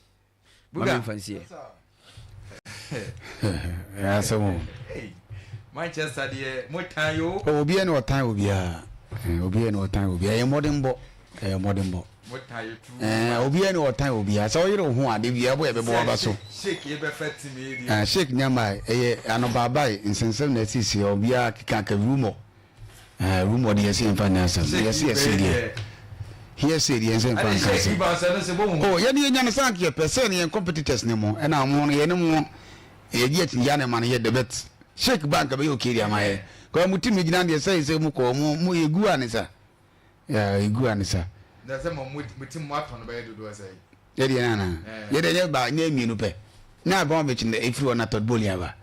Buga. Mame nfa nsiɛ. Ɛyɛ asɛm o. Manchester deɛ mo tan yo. Oh, obiara na ɔtan obiara. Eh, obiara na ɔtan obiara. Ɛyɛ mmɔdenbɔ. Ɛyɛ mmɔdenbɔ. Mo tan yo tu. Eh, obiara na ɔtan obiara. Sɛ ɔyere wo ho a, de biara bɔ yɛ bɛbɔ waba so. Shake yɛ bɛfa team yi deɛ. Eh, shake nyama ɛyɛ anobaabae nsɛnsɛm na asisi obiara keka ka rumor. Eh, rumor deɛ yɛsɛ yɛmfa nyɛ asɛm. Yɛsɛ yɛsɛ deɛ. Hearsay deɛ yɛnsɛ mfa nka asɛm. Oh, yɛne yɛnya no sɛ anka yɛpɛ sɛ ne yɛn competitors ne mo ɛna mo no yɛne mo yɛgye akyinnye na ɛma no yɛ dɛ but shake bank bɛyɛ okay deɛ ama yɛ. Kɔ mo team gyina deɛ sɛ sɛ mo kɔ mo mo yɛgu a ne sa. Yeah, yɛgu a ne sa. Na sɛ mo mo team mo atɔ no bɛyɛ dodoɔ sɛ. Yɛ deɛ nana. Yɛ deɛ nyɛ ba nyɛ mmienu pɛ. Na Abramovich na efiri hɔ na Todd Boehly aba.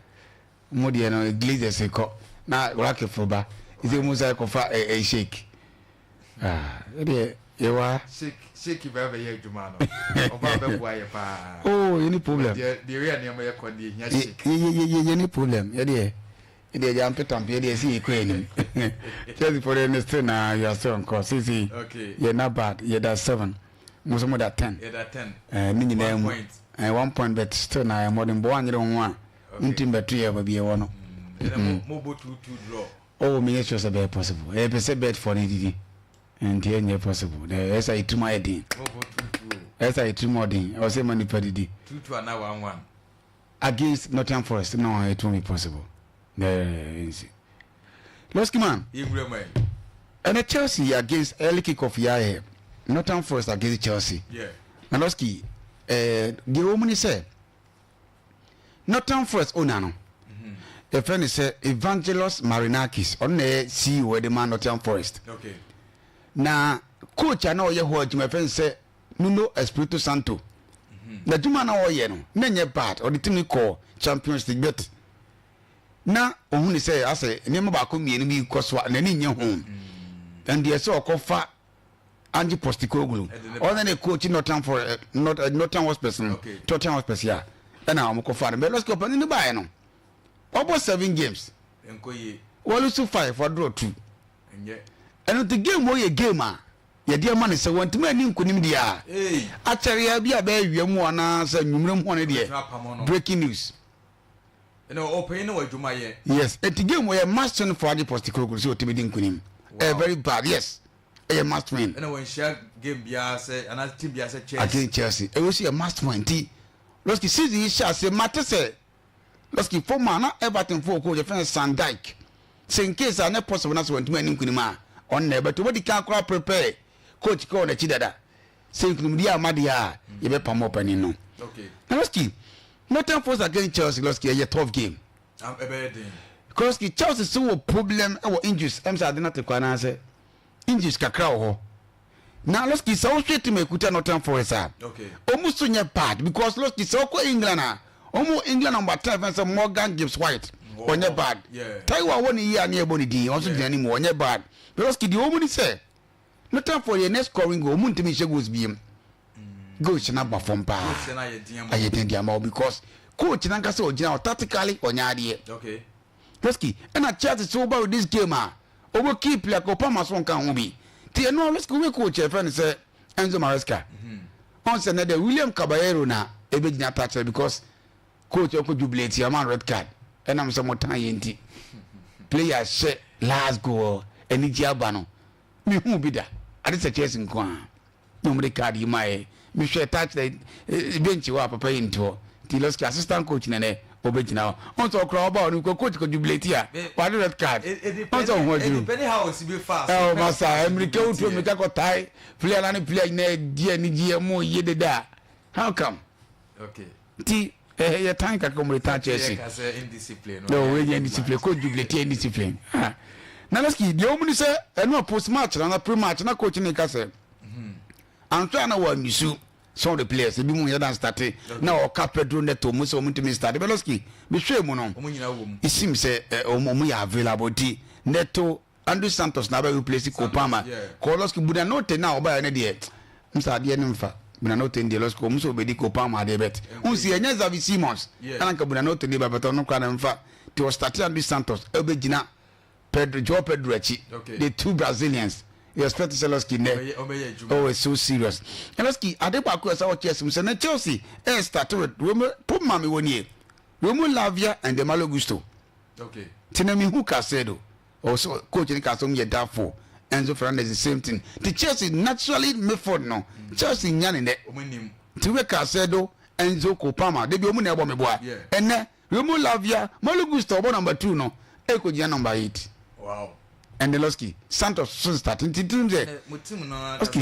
Mo deɛ no Glazers kɔ na Ratcliffe ba nti mo nsa kɔfa ɛ ɛ shake ah ɛdeɛ yɛwɔ ha. Shake shake bɛ bɛyɛ adwuma no ɔba bɛboa yɛ paa. Oh yɛ ni problem. Deɛ deɛ wia nneɛma yɛ kɔ deɛ hia shake. Yɛ yɛ yɛ yɛ ni problem yɛ deɛ yɛ deɛ gya mpetampe yɛ deɛ si yɛ kɔ anim. Chelsea for deɛ ne still na you are still on course sisi yɛ na bad yɛ da seven mo nso mo da ten. Yɛ da ten. Ɛɛ ne nyinaa mu ɛɛ one point but still na yɛ mmɔden bɔ wanyere ho a. Nti mbɛto yɛ baabi yɛwɔ no. Mo bɔ 2-2 draw. Oh menyɛ sure sɛ bɛyɛ possible. Yɛpɛ sɛ bet for no didi. Nti ɛnyɛ possible. Ɛyɛ sɛ yɛtirim ayɛ den. Mo bɔ 2-2 o. Ɛyɛ sɛ yɛtirim ɔden. Ɛwɔ sɛ ma nipa didi. 2-2 anaa 1-1. Against Nottingham Forest no it won't be possible. Nsi. Losky man. Yɛwura mu ayi. Ɛnɛ Chelsea yɛ against early kick off yɛ ayɛ Nottingham Forest against Chelsea. Yeah. Na Losky ɛɛ deɛ wɔn mu ni sɛ. Nottingham Forest owner no, yɛfrɛ no sɛ Evangelos Marinakis, ɔno na ɛyɛ CEO de ma Nottingham Forest. Okay. Na coach a na ɔyɛ hɔ adwuma yɛfrɛ no sɛ Nuno Espirito Santo. Na adwuma na ɔyɛ no, na ɛnyɛ bad, ɔde team no kɔɔ Champions League but na ohun ne sɛ asɛ nneɛma baako mmienu bi kɔ so a n'ani nyɛ ho. Ɛndeɛ sɛ ɔkɔfa Ange Postecoglou ɔne ne coach Nottingham for eh, Not, eh, Nottingham Hotspurs no okay. Tottenham Hotspurs ya ɛna wɔn kɔ fa no bɛlɛ ɔsika ɔpanin no baeɛ no ɔbɔ seven games wɔlusu five ɔdorɔ two ɛno nti game wɔ yɛ game a yɛde ama no sɛ wɔntumi ani nkonim deɛ a akyɛreɛ bi a bɛyɛ wia mu anaasɛ nwummerɛ mu hɔ no deɛ breaking news. Ɛna ɔpanyin no wɔ adwuma yɛ. Yes, eti game wɔ yɛ must win for Ange Postecoglou sɛ ɔtumi di nkonim. Ɛyɛ very bad yes. Ɛyɛ must win. Ɛna wɔnhyia game biara sɛ anaa team biara sɛ Chelsea. Against Chelsea. Ɛwɔ si yɛ must win nti Losky season yi hyɛ ase mate sɛ Losky former na Everton fo coach yɛfrɛ no Sean Dyche sɛ in case a nyɛ possible na sɛ wɔntumi anni nkonim a ɔno na ɛbɛto wɔdi kan koraa prepare coach kɔ n'akyi dada sɛ nkonimdi amma deɛ a yɛbɛpam ɔpanin no. Okay. Na Losky Nottingham Forest against Chelsea Losky ɛyɛ tough game. Ɛbɛyɛ den. Losky Chelsea so wɔ problem wɔ injuries ɛm sɛ ade no ate kɔ anaasɛ injuries kakra wɔ hɔ. Na Losky sɛ wohwɛ team a ekuta Nottingham Forest a ɔmu so nyɛ bad because Losky sɛ wokɔ England a ɔmu England number 10 fɛn sɛ Morgan Gibbs White ɔnyɛ bad. Taiwo a wɔ ne yie a ne yɛbɔ ne din ɔnso gyina ne mu ɔnyɛ bad. But Losky deɛ ɔmu ni sɛ Nottingham Forest yɛ next scoring goal ɔmu ntumi nhyɛ goals biem. Goals no aba fam paa. Ayɛ den de ama wo because coach no ankasa ɔgyina hɔ tactically ɔnyɛ adeɛ. Okay. Losky ɛna Chelsea sɛ woba with this game a ɔbɔ key player ka ɔpama so nka ho bi. Nti ɛno a Losky wobɛ coach a yɛfrɛ no sɛ Enzo Maresca. Ɔn sɛ nɛ dɛ William Caballero na ɛbɛgyina touch because coach ɔkɔ jubilate ama no red card ɛnam sɛ mo tan yɛ nti. Player hyɛ last goal. anigye aba no, mehuu bi da. Ade sɛ Chelsea nko ara na wɔde card yi maeɛ. Mehwɛ touch light bench hɔ a papa yi nte hɔ. Nti Losky assistant coach na nɛ ɔbɛgyina hɔ. Ɔn sɛ ɔkora ɔba hɔ no kɔ coach kɔ jubilate a wade red card. Ɔn sɛ ɔho adwiri. Ɛwɔ masa mmirika wotu mmirika kɔ tae player na ne player nyinaa di anigyeɛ mo ye deda a how come? Okay. Nti ɛhɛ yɛ tan kakra wɔn de tan Chelsea. No wei nyɛ indiscipline coach jubilate indiscipline. Ah. Na Losky deɛ wɔn ni sɛ ɛno a post match na pre match na coach ne ka sɛ anhwɛ a na wɔn anisu some of the players ebi mu yɛ dan starte na ɔka Pedro Neto mu sɛ wɔn ntumi starte but Losky mehwɛ mu no it seems sɛ wɔn yɛ available nti Neto Andrew Santos na abɛ replace Cole Palmer. Kɔ Losky Buonanotte na ɔbaeɛ no deɛ msa adeɛ no mfa Buonanotte no deɛ Losky wɔn sɛ ɔbɛdi Cole Palmer adeɛ bet n si ɛnyɛ Xavi Simons ɛna nka Buonanotte deɛ ba bɛtɔ no koraa na mfa ti ɔstarte Andrew Santos ɛbɛgyina Pedro Joao Pedro akyi the two Brazilians you expect sɛ Losky nɛ oh it's so serious Losky ade baako ɛsɛ wɔ Chelsea mu sɛ na Chelsea ɛyɛ start with Romeo Puma mi wɔ nie Romeo Lavia and Malo Gusto ti na mi hu Caicedo Ɔwɔ sɛ coach no ka sɛ ɔmo yɛ doubtful. Enzo Fernandez the same thing. Nti Chelsea naturally midfield no Chelsea nya ne nɛ. Nti wobɛ Caicedo, Enzo, Cole Palmer da bi ɔmo na ɛbɔ me boa. Ɛnɛ Romeo Lavia, Malo Gusto ɔbɔ number 2 no ɛkɔ gyina number 8. Ɛnde Losky, Santos so start nti tirim sɛ Losky.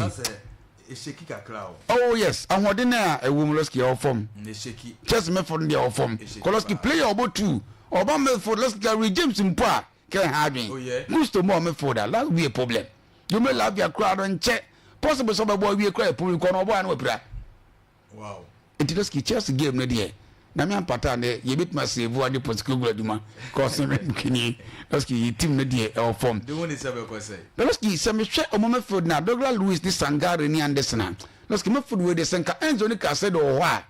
Ɛhyɛki kakra o. Oh yes, ahoɔden a ɛwɔ mu Losky ɛwɔ fam. Ɛhyɛki. Chelsea midfield no deɛ ɛwɔ fam. Kɔ player ɔbɔ two, ɔba midfield Losky ka Reece James mpo a kɛ ha adwen. Oh yeah. Gusto mu a midfield a that will be a problem. Romeo Lavia koraa no nkyɛ possible sɛ ɔbɛbɔ awie koraa yɛ problem kɔ no ɔbɔ a na wapira. Wow. Nti Losky Chelsea game no deɛ na me ampata ne yɛbɛtumi asave ade Postecoglou adwuma kɔsɛ mkini Losky yɛ team no deɛ ɛwɔ fam. De wo ne sɛ bɛkɔ sɛ. Losky sɛ mehwɛ ɔmo midfield na Douglas Luiz ne Sangare ne Anderson a Losky midfield wei deɛ sɛ nka Enzo ne Caicedo wɔ hɔ a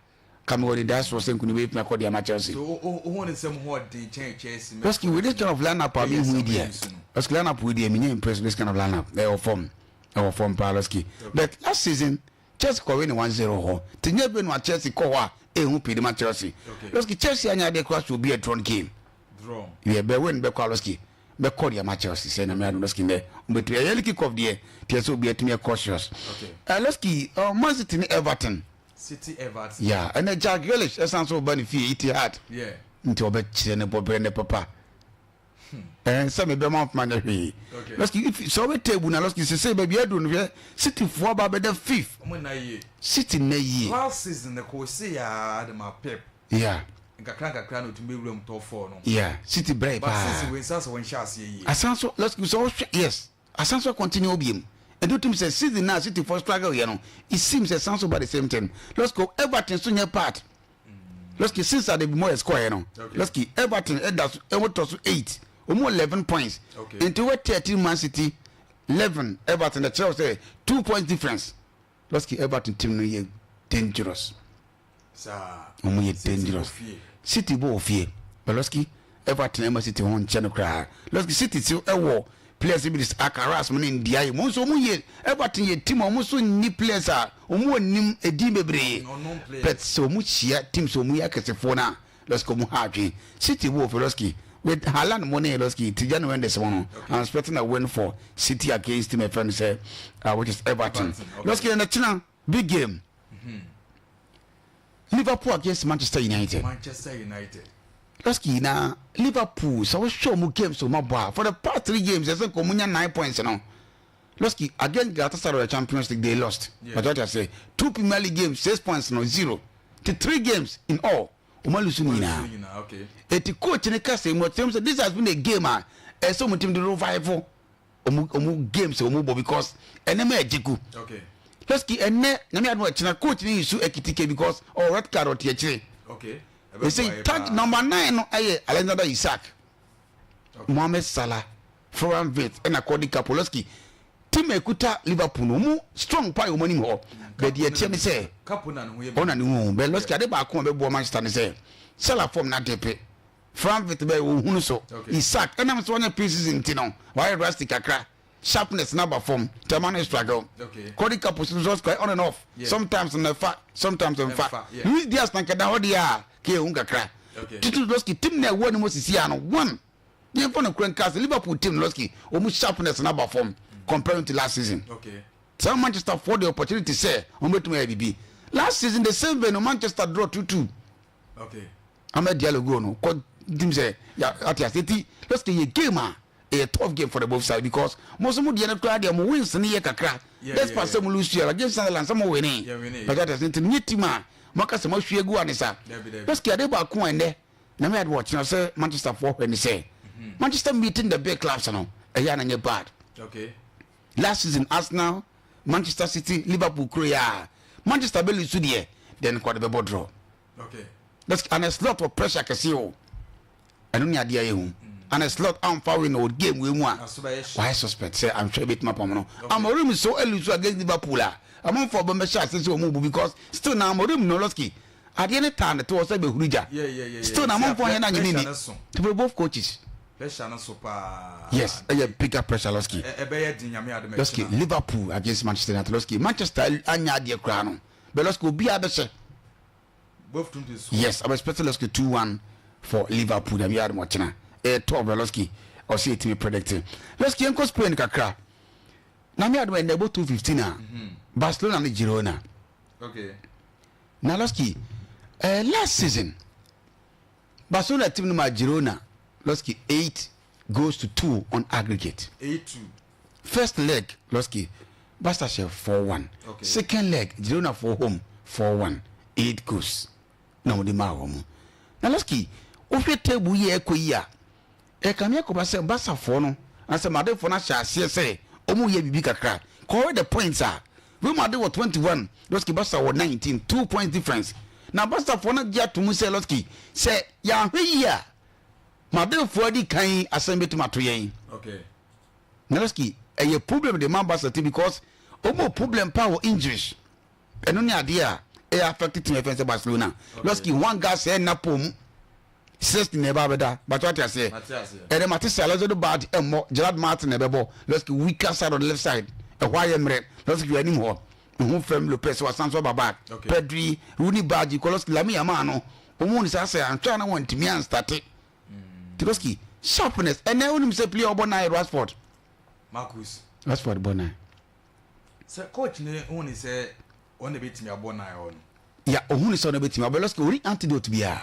ka mewɔ anidasoɔ sɛ nkunim bɛtumi akɔ de ama Chelsea. So wohu ne sɛ mo ho ɔden kyɛn Chelsea midfield? Losky with this kind of lineup a mehu yi deɛ Losky lineup wei deɛ menyɛ impressed with this kind of lineup ɛwɔ fam ɛwɔ fam paa Losky but last season Chelsea kɔ win 1-0 hɔ nti nyɛ bɛ no a Chelsea kɔ hɔ a ehu pii de ma Chelsea. Losky Chelsea anya adeɛ koraa so obi a drawn game. Yɛ bɛ win bɛ kɔ a Losky bɛ kɔ de ama Chelsea sɛ nyame adom Losky nɛ ɔbɛtumi ɛyɛ early kick off deɛ tiɛ sɛ obi atumi yɛ cautious. Losky uh, Man City ne Everton. City Everton. Yeah, ɛnɛ Jack Grealish ɛsan so ba ne fie Etihad. Yeah. Nti ɔbɛkyerɛ ne bɔberɛ ne papa. Ɛn sɛ mebɛma mfoma nyɛ hwee. Lɔski if sɛ ɔbɛ table na lɔski sese baabi aduru no hwɛ City foɔ aba abɛda fifth. Ɔmo nna yie. City nna yie. Last season no kò se yaa de ma Pep. Yeah. Nkakra nkakra na otumi bɛwura mu top four no. Yeah, City brɛ paa. But season wei nsa sɛ wɔn hyɛ aseɛ yie. Asan so lɔski sɛ ɔhwɛ yes asan so continue obiem. Ɛnti wotim sɛ season na City foɔ struggle yɛ no it seems sɛ san so ba the same thing. Lɔski Everton so nyɛ part. Lɔski since a David Moyes kɔɛ no lɔski Everton ɛda so ɛwɔ tɔ so 8 wɔn 11 points nti wɔ 13 Man City 11 Everton ɛkyerɛ sɛ 2 points difference. Lɔski Everton team no yɛ dangerous. Wɔn yɛ dangerous. City bɔ wɔ fie but lɔski Everton ɛma City ho nkyɛn no koraa. Lɔski City so ɛwɔ players bi de Alcaraz mu ne Ndiaye mu nso wɔn yɛ Everton yɛ team a wɔn nso nni players a wɔn wɔ nim edin bebree but sɛ wɔn hyia teams wɔn yɛ akɛsefoɔ no a lɔski wɔn ha adwene. City bɔ wɔ fie lɔski with Haaland mu ne lɔski Tijani Reijnders mu no I'm expecting a win for City against team ɛfɛ no sɛ which is Everton. Lɔski ɛna kyina big game. Liverpool against Manchester United. Manchester United. Lɔski na Liverpool sɛ wohwɛ ɔmo games ɔmo abɔ a for the past three games ɛsɛ nka ɔmo nya 9 points no. Lɔski against Galatasaray Champions League they lost. But what I say two Premier League games 6 points no zero to three games in all ɔmo alose no nyinaa. Eti coach ne kasa mu ɔkyerɛ mu sɛ this has been a game a ɛsɛ ɔmo team de revive ɔmo games ɔmo bɔ because ɛnɛma ɛgye gu. Lɔski ɛnɛ nyame adum ɛkyina coach ne yisu Ekitike because ɔwɔ red card ɔte akyire. Ɛsɛ tag number 9 no ɛyɛ Alexander Isak, Mohamed Salah, Florian Wirtz ɛna Cody Gakpo. Lɔski team ekuta Liverpool no ɔmo strong pa yɛ ɔmo anim hɔ bɛdi ɛkyɛ ne sɛ ɔna ne ho bɛ lɔski ade baako a bɛboa Manchester ne sɛ Salah form na depe Florian Wirtz bɛ ohun so Isak ɛnam sɛ wɔnyɛ pre-season ti no wɔayɛ rusty kakra sharpness na ba fam tɛma no struggle. Cody Gakpo so so on and off. Sometimes na fa sometimes nfa. Luis Diaz na nkɛda hɔ deɛ a kɛ ehun kakra tutu. Lɔski team na ɛwɔ ne mu sisi ano one. Yɛmfa no kura nka sɛ Liverpool team no Losky wɔn sharpness no aba fam comparing to last season. Okay. Saa Manchester foɔ the opportunity sɛ wɔn bɛtumi ayɛ biribi. Last season the same venue Manchester draw 2-2. Okay. Ahmed Diallo goal no kɔ dim sɛ ya ate ase ti Losky yɛ game a ɛyɛ tough game for the both side because mo nso mo deɛ no koraa deɛ mo wins no yɛ kakra despite sɛ mo lose yɛ against Sunderland sɛ mo winning but ate ase nti nye team a mo aka sɛ mo ahwie gu anisa. Losky ade baako a ɛnɛ Nyame ade wɔ kyena sɛ Manchester foɔ hwɛ ne sɛ Manchester meeting the big clubs no ɛyɛ ana nyɛ bad. Okay. Last season Arsenal, Manchester City, Liverpool kuro yɛ a Manchester bɛ lose deɛ then kɔ de bɛbɔ draw. Okay. That's and a slot of pressure kɛse o. Ɛno ne adeɛ ayɛ hu. And a slot amfa win wɔ game wei mu a wayɛ suspect sɛ anhwɛ bɛtumi apam no. Amorim so lose against Liverpool a amanfoɔ bɛmɛhyɛ ase sɛ wɔn bu because still na Amorim no Losky Adeɛ no taa ne to hɔ sɛ bɛhuru gya. Still na amanfoɔ nyɛ no anyɛ ne ni. To be both coaches. Pressure no so paa. Yes, ɛyɛ bigger pressure Losky. Ɛbɛyɛ den Nyame adom Losky, Liverpool against Manchester United Losky, Manchester anya adeɛ koraa no. But Losky obiara bɛhyɛ. Both teams to score. Yes, I'm expecting Losky 2-1 for Liverpool Nyame adom ɔkyena. Ɛyɛ tough but Losky ɔsɛ yɛtumi predict. Losky yɛnkɔ Spain kakra. Nyame adom ɛnɛ ɛbɔ 2:15 a Barcelona ne Girona. Okay. Na Losky, eh, last season, Barcelona team no ma Girona, Losky, 8 goals to 2 on aggregate. 8-2. First leg, Losky, Barca hyɛ 4-1. Okay. Second leg, Girona for home, 4-1. 8 goals. Na wɔde maa wɔn mu. Na Losky, wohwɛ table yi a ɛkɔ yi a, Ɛkame akɔba sɛ Barcafoɔ no anaasɛ Madridfoɔ no ahyɛ aseɛ sɛ wɔreyɛ biribi kakra. Kɔhwɛ the points a, Real Madrid wɔ 21, Losky Barca wɔ 19, 2 points difference. Na Barcafoɔ no agye ato mu sɛ Losky, sɛ yɛanhwɛ yie a, Madridfoɔ adi kan asɛm bɛtumi ato yɛn. Okay. Na Losky, ɛyɛ problem de ma Barca team because wɔn wɔ problem paa wɔ injuries. Ɛno ne adeɛ a ɛyɛ affect team ɛfɛn sɛ Barcelona. Losky, Juan Garcia nna pɔn mu. Sixth na ɛba abɛda but wate aseɛ ɛdɛ mate sɛ Alonso Bad ɛmmɔ Gerard Martin na ɛbɛbɔ Losky weaker side on the left side ɛhɔ ayɛ mmerɛ Losky hwɛ anim hɔ mehu fam Lopez wasan so aba back okay. Pedri Rooney Badji kɔ Losky Lamine Yamal no wɔn mu saa sɛ antwa na wɔn ntumi anstate mm. Losky sharpness ɛnɛ wonim sɛ player ɔbɔ nine Rashford Marcus Rashford bɔ nine sɛ coach ne hu ne sɛ Ɔno na ebetumi abɔ nine hɔ no. Ya ohun sɛ ɔno betumi abɔ Losky ɔni antidote biara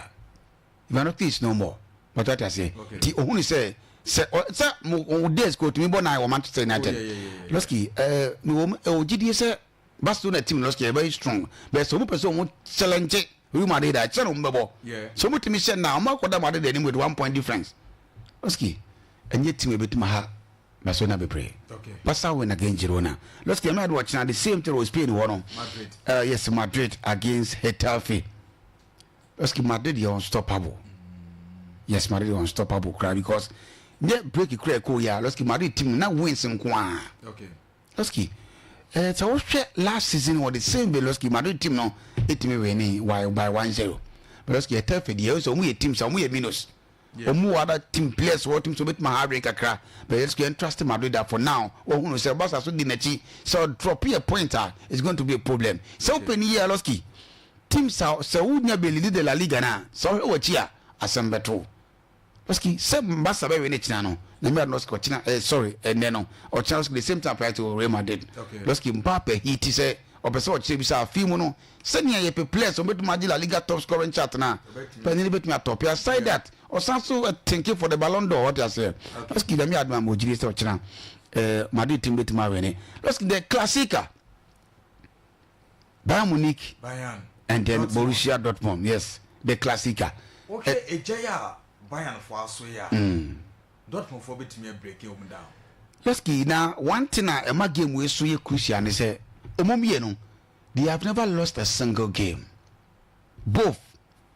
Ivanovski is no more but wate aseɛ ti ohun sɛ sɛ sɛ mo mo days ko otumi bɔ nine wɔ Manchester United Oh, yeah, yeah, yeah, yeah. Losky ɛɛ mi wɔ mu ɛwɔ gyidie sɛ Barcelona team Losky yɛ very strong but sɛ ɔmo pɛ sɛ ɔmo challenge Real Madrid a kyerɛ na ɔmo bɛbɔ Yeah. sɛ ɔmo tumi hyɛ na ɔmo akɔda Madrid anim with 1 point difference Losky ɛnyɛ team ebetumi ha Barcelona bebree. Okay. Barca win against Girona. Losky ɛmɛ adi wɔkyena the same thing wɔ Spain hɔ no. Madrid. Yes, Madrid against Getafe. Losky Madrid yɛ unstoppable. Yes, Madrid yɛ unstoppable kura because nye break kura ɛkɔ yɛ a Losky Madrid team na wins nko a. Okay. Losky sɛ wohwɛ last season wɔ the same way Losky Madrid team no etimi winning by 1-0. But Losky Getafe deɛ ɛwɔ sɛ wɔn yɛ team sɛ wɔn yɛ minus. Wɔn wɔ other team players wɔ team so obetumi aha adwene kakra but yɛn yɛn trust Madrid a for now wɔn hunu sɛ Barca so di n'akyi sɛ ɔdrop yɛ point a it's going to be a problem sɛ wopɛ ni yie Losky team sa sɛ wonya bɛ lead de La Liga na sɛ ɔhwɛ wɔ akyi a asɛm bɛto Losky sɛ Barca bɛwɛ ne kyina no na mmira Losky ɔkyina sorry ɛnɛ no ɔkyina Losky the same time prior to Real Madrid Okay. Losky Mbappe he ti sɛ ɔpɛ sɛ ɔkyerɛ bi sɛ afei mu no sɛnea yɛpɛ players ɔbɛtumi agye La Liga top scoring chart no a panyin bɛtumi atɔpe aside that ɔsan so thinking for the Ballon d'Or ɔte aseɛ Losky dɛm yɛ adoma ma ogyiri sɛ ɔkyena Madrid team bɛtumi awɛne Losky the Classica Bayern Munich Bayern. and then Dortmund. Borussia Dortmund, yes, the Classica. Wohwɛ egya yi a Bayern fo aso yi a, Dortmund fo betumi abreak wɔn down. Losky na one thing a ɛma game wei so yɛ crucial ne sɛ ɔmo mmienu they have never lost a single game, both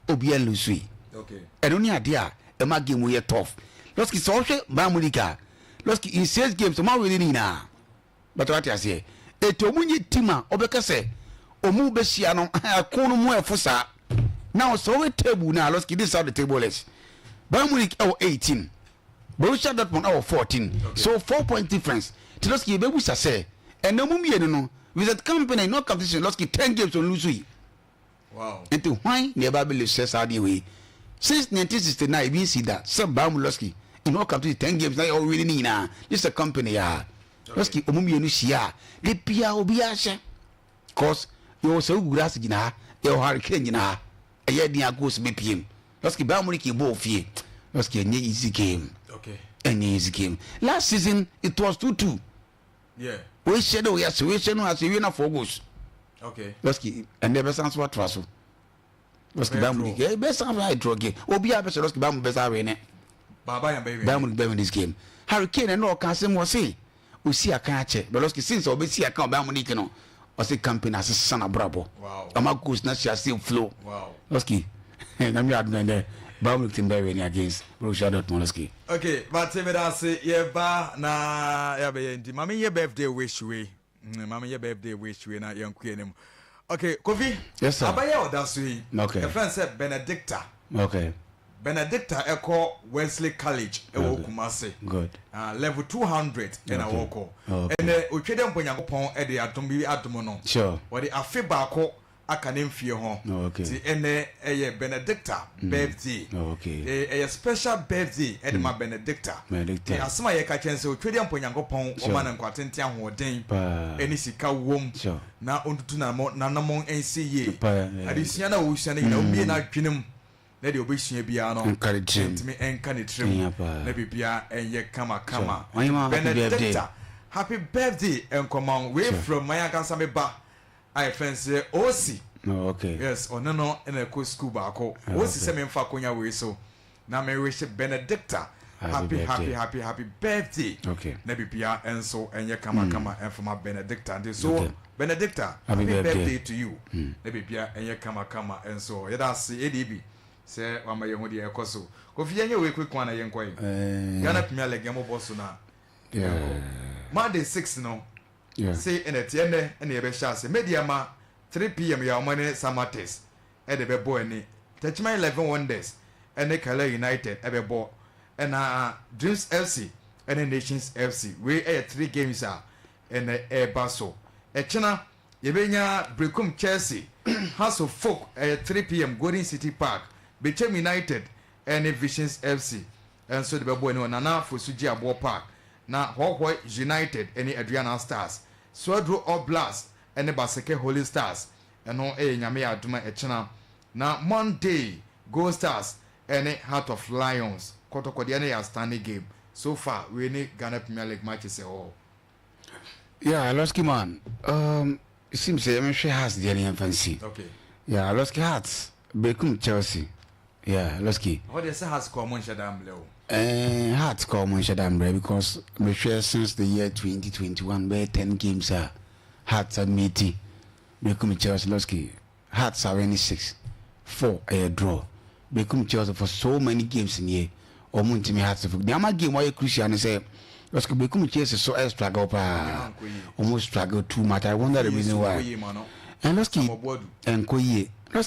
obiara lose yi. Okay. Ɛno ne adeɛ a ɛma game wei yɛ tough. Losky sɛ ɔhwɛ Bayern Munich a, Losky in six games ɔmo awin ne nyinaa but wate aseɛ etu ɔmo nye team a ɔbɛka sɛ ɔmo bɛhyia no ɛko no mu ɛfo saa. Now sɛ ɔwɛ table na Losky, this is how the table is. Bayern Munich ɛwɔ 18, Borussia Dortmund ɛwɔ 14. So 4 point difference. Ti Losky yɛbɛbusa sɛ ɛnna ɔmo mmienu no Vincent Kompany no competition Losky 10 games on lose yi. Nti hwan na ɛba abɛlɛ sɛ saa adeɛ wei since 1969 ebi nsi da sɛ Bayern Losky In all competition 10 games na yɛ ɔwin ne nyinaa. This is a company a. Lɔski ɔmo mmienu hyia a de bia obiara hyɛ. Cause yɛwɔ Serhou Guirassy gyina ha, yɛwɔ Harry Kane gyina ha. Ɛyɛ den a goals bɛpue mu. Lɔski Bayern Munich bɔ wɔ fie. Lɔski ɛnyɛ easy game. Okay. Ɛnyɛ easy game. Last season it was 2-2. Yeah. Wei hyɛ de wei ase, wei hyɛ no ase, wie na four goals. Okay. Lɔski ɛnna ɛbɛsan so atoa so. Lɔski Bayern Munich ɛbɛsan so ayɛ draw game. Obiara bɛsɛ Lɔski Bayern Munich bɛsan awɛ ne. Bayern Munich bɛwin this game. Harry Kane ɛnna ɔka asɛm wɔ se osi akan akyɛ. But Lɔski since ɔbɛsi akan Bayern Munich no ɔse campaign asesa n'abrabɔ. Ɔma goals na hyɛ ase flow. Lɔski nyame adum ɛnɛ Bayern Munich team bɛwin against Borussia Dortmund Lɔski. Okay, mate meda ase yɛba na yɛabɛyɛ nti ma menyɛ birthday wish wei ma menyɛ birthday wish wei na yɛnkɔ yɛn anim. Okay, Kofi. Yes sir. Abayɛ a ɔda so yi. Okay. Yɛfrɛ no sɛ Benedicta. Okay. Benedicta ɛkɔ Wesley College ɛwɔ okay. Kumasi. Good. Level 200 ɛna okay. wɔkɔ. Okay. Ɛnɛ otwa dɛ mpo Nyankopɔn ɛde adom bi adom no. Sure. Wɔde afe baako aka ne mfie ho. Oh, okay. Nti ɛnɛ ɛyɛ Benedicta birthday. Oh, okay. Ɛyɛ special birthday ɛde ma Benedicta. Benedicta. Nti asɛm a yɛka kyɛn sɛ Otwedeɛ mpo Nyankopɔn Sure. ɔma no nkwa tenten ahoɔden Paa. ɛne sika wom Sure. na ɔntutu n'anamɔ n'anamɔn nsi yie. Paa, yeah. Adesua no a ɔresua no nyinaa ɔmmue n'adwene mu na deɛ ɔbɛsua biara no Nka ne tirim. ntumi nka ne tirim Yeah, paa. na biribiara ɛnyɛ kama kama. Sure. Ɔnyɛ ma happy birthday. Benedicta happy birthday nkɔma wo. Wei Sure. from my ankasa me ba a yɛfrɛ no sɛ Osi. Oh, okay. Yes, ɔne no na ɛkɔ sukuu baako. Oh, Osi okay. sɛ memfa akonya wei so na merehyɛ Benedicta Happy happy happy birthday. happy happy birthday. Okay. Na biribiara nso ɛnyɛ kamakama ɛmfama Benedicta. Nti so Okay. Benedicta, Happy happy birthday. birthday to you. Na biribiara ɛnyɛ kamakama nso. Yɛda ase ADB sɛ wama yɛn ho deɛ ɛkɔ so. Kofi yɛnyɛ wei quick one na yɛnkɔ yi. Eh, Ghana Premier League yɛn bɔ so na yeah. Monday 6 no Yeah. Sei na ɛteɛ, ɛnnɛ na yɛbɛhyɛ ase. Medeama 3pm yɛ a wɔne Samatex de bɛbɔ ani. Techiman Eleven Wonders ne Karela United bɛbɔ, ɛna Dreams FC ne Nations FC. Wei yɛ three games a ɛnɛ ɛreba so. Ɛkyena yɛbɛnya Berekum Chelsea, Hearts of Folk ɛyɛ 3pm Golden City Park, Bechem United ne Visions FC nso de bɛbɔ ani wɔ Nana Fosu Gyeabour Park. Na Hɔhɔe United ne Aduana Stars, Swedru All Blacks ne Baseke Holy Stars, ɛno yɛ Nyame yɛ adom a ɛkyena. Na Monday, Gold Stars ne Heart of Lions, Kɔtɔkɔ deɛ no yɛ outstanding game so far, wei ne Ghana Premier League matches ɛwɔ hɔ. Yeah, Losky man, it seems sɛ yɛmehwɛ Hearts deɛ no yɛmfa nsi. Okay. Yeah, Losky Hearts, Berekum Chelsea. Yeah, Losky. Ɛhɔ deɛ sɛ Hearts kɔ ɔmo nhyɛ da mbrɛ o. Eh, Hearts kɔ ɔmo nhyɛ da mbrɛ because mehwɛ since the year 2021 bɛyɛ 10 games a Hearts amiti Berekum Chelsea Losky. Hearts awin 6, 4 ɛyɛ draw. Berekum Chelsea for so many games nie ɔmo ntumi Hearts fo. Deɛ ama game wayɛ crucial ne sɛ Losky Berekum Chelsea so ɛ struggle paa. Ɔmo struggle too much. I wonder the reason why. And Losky ɛnkɔ yie.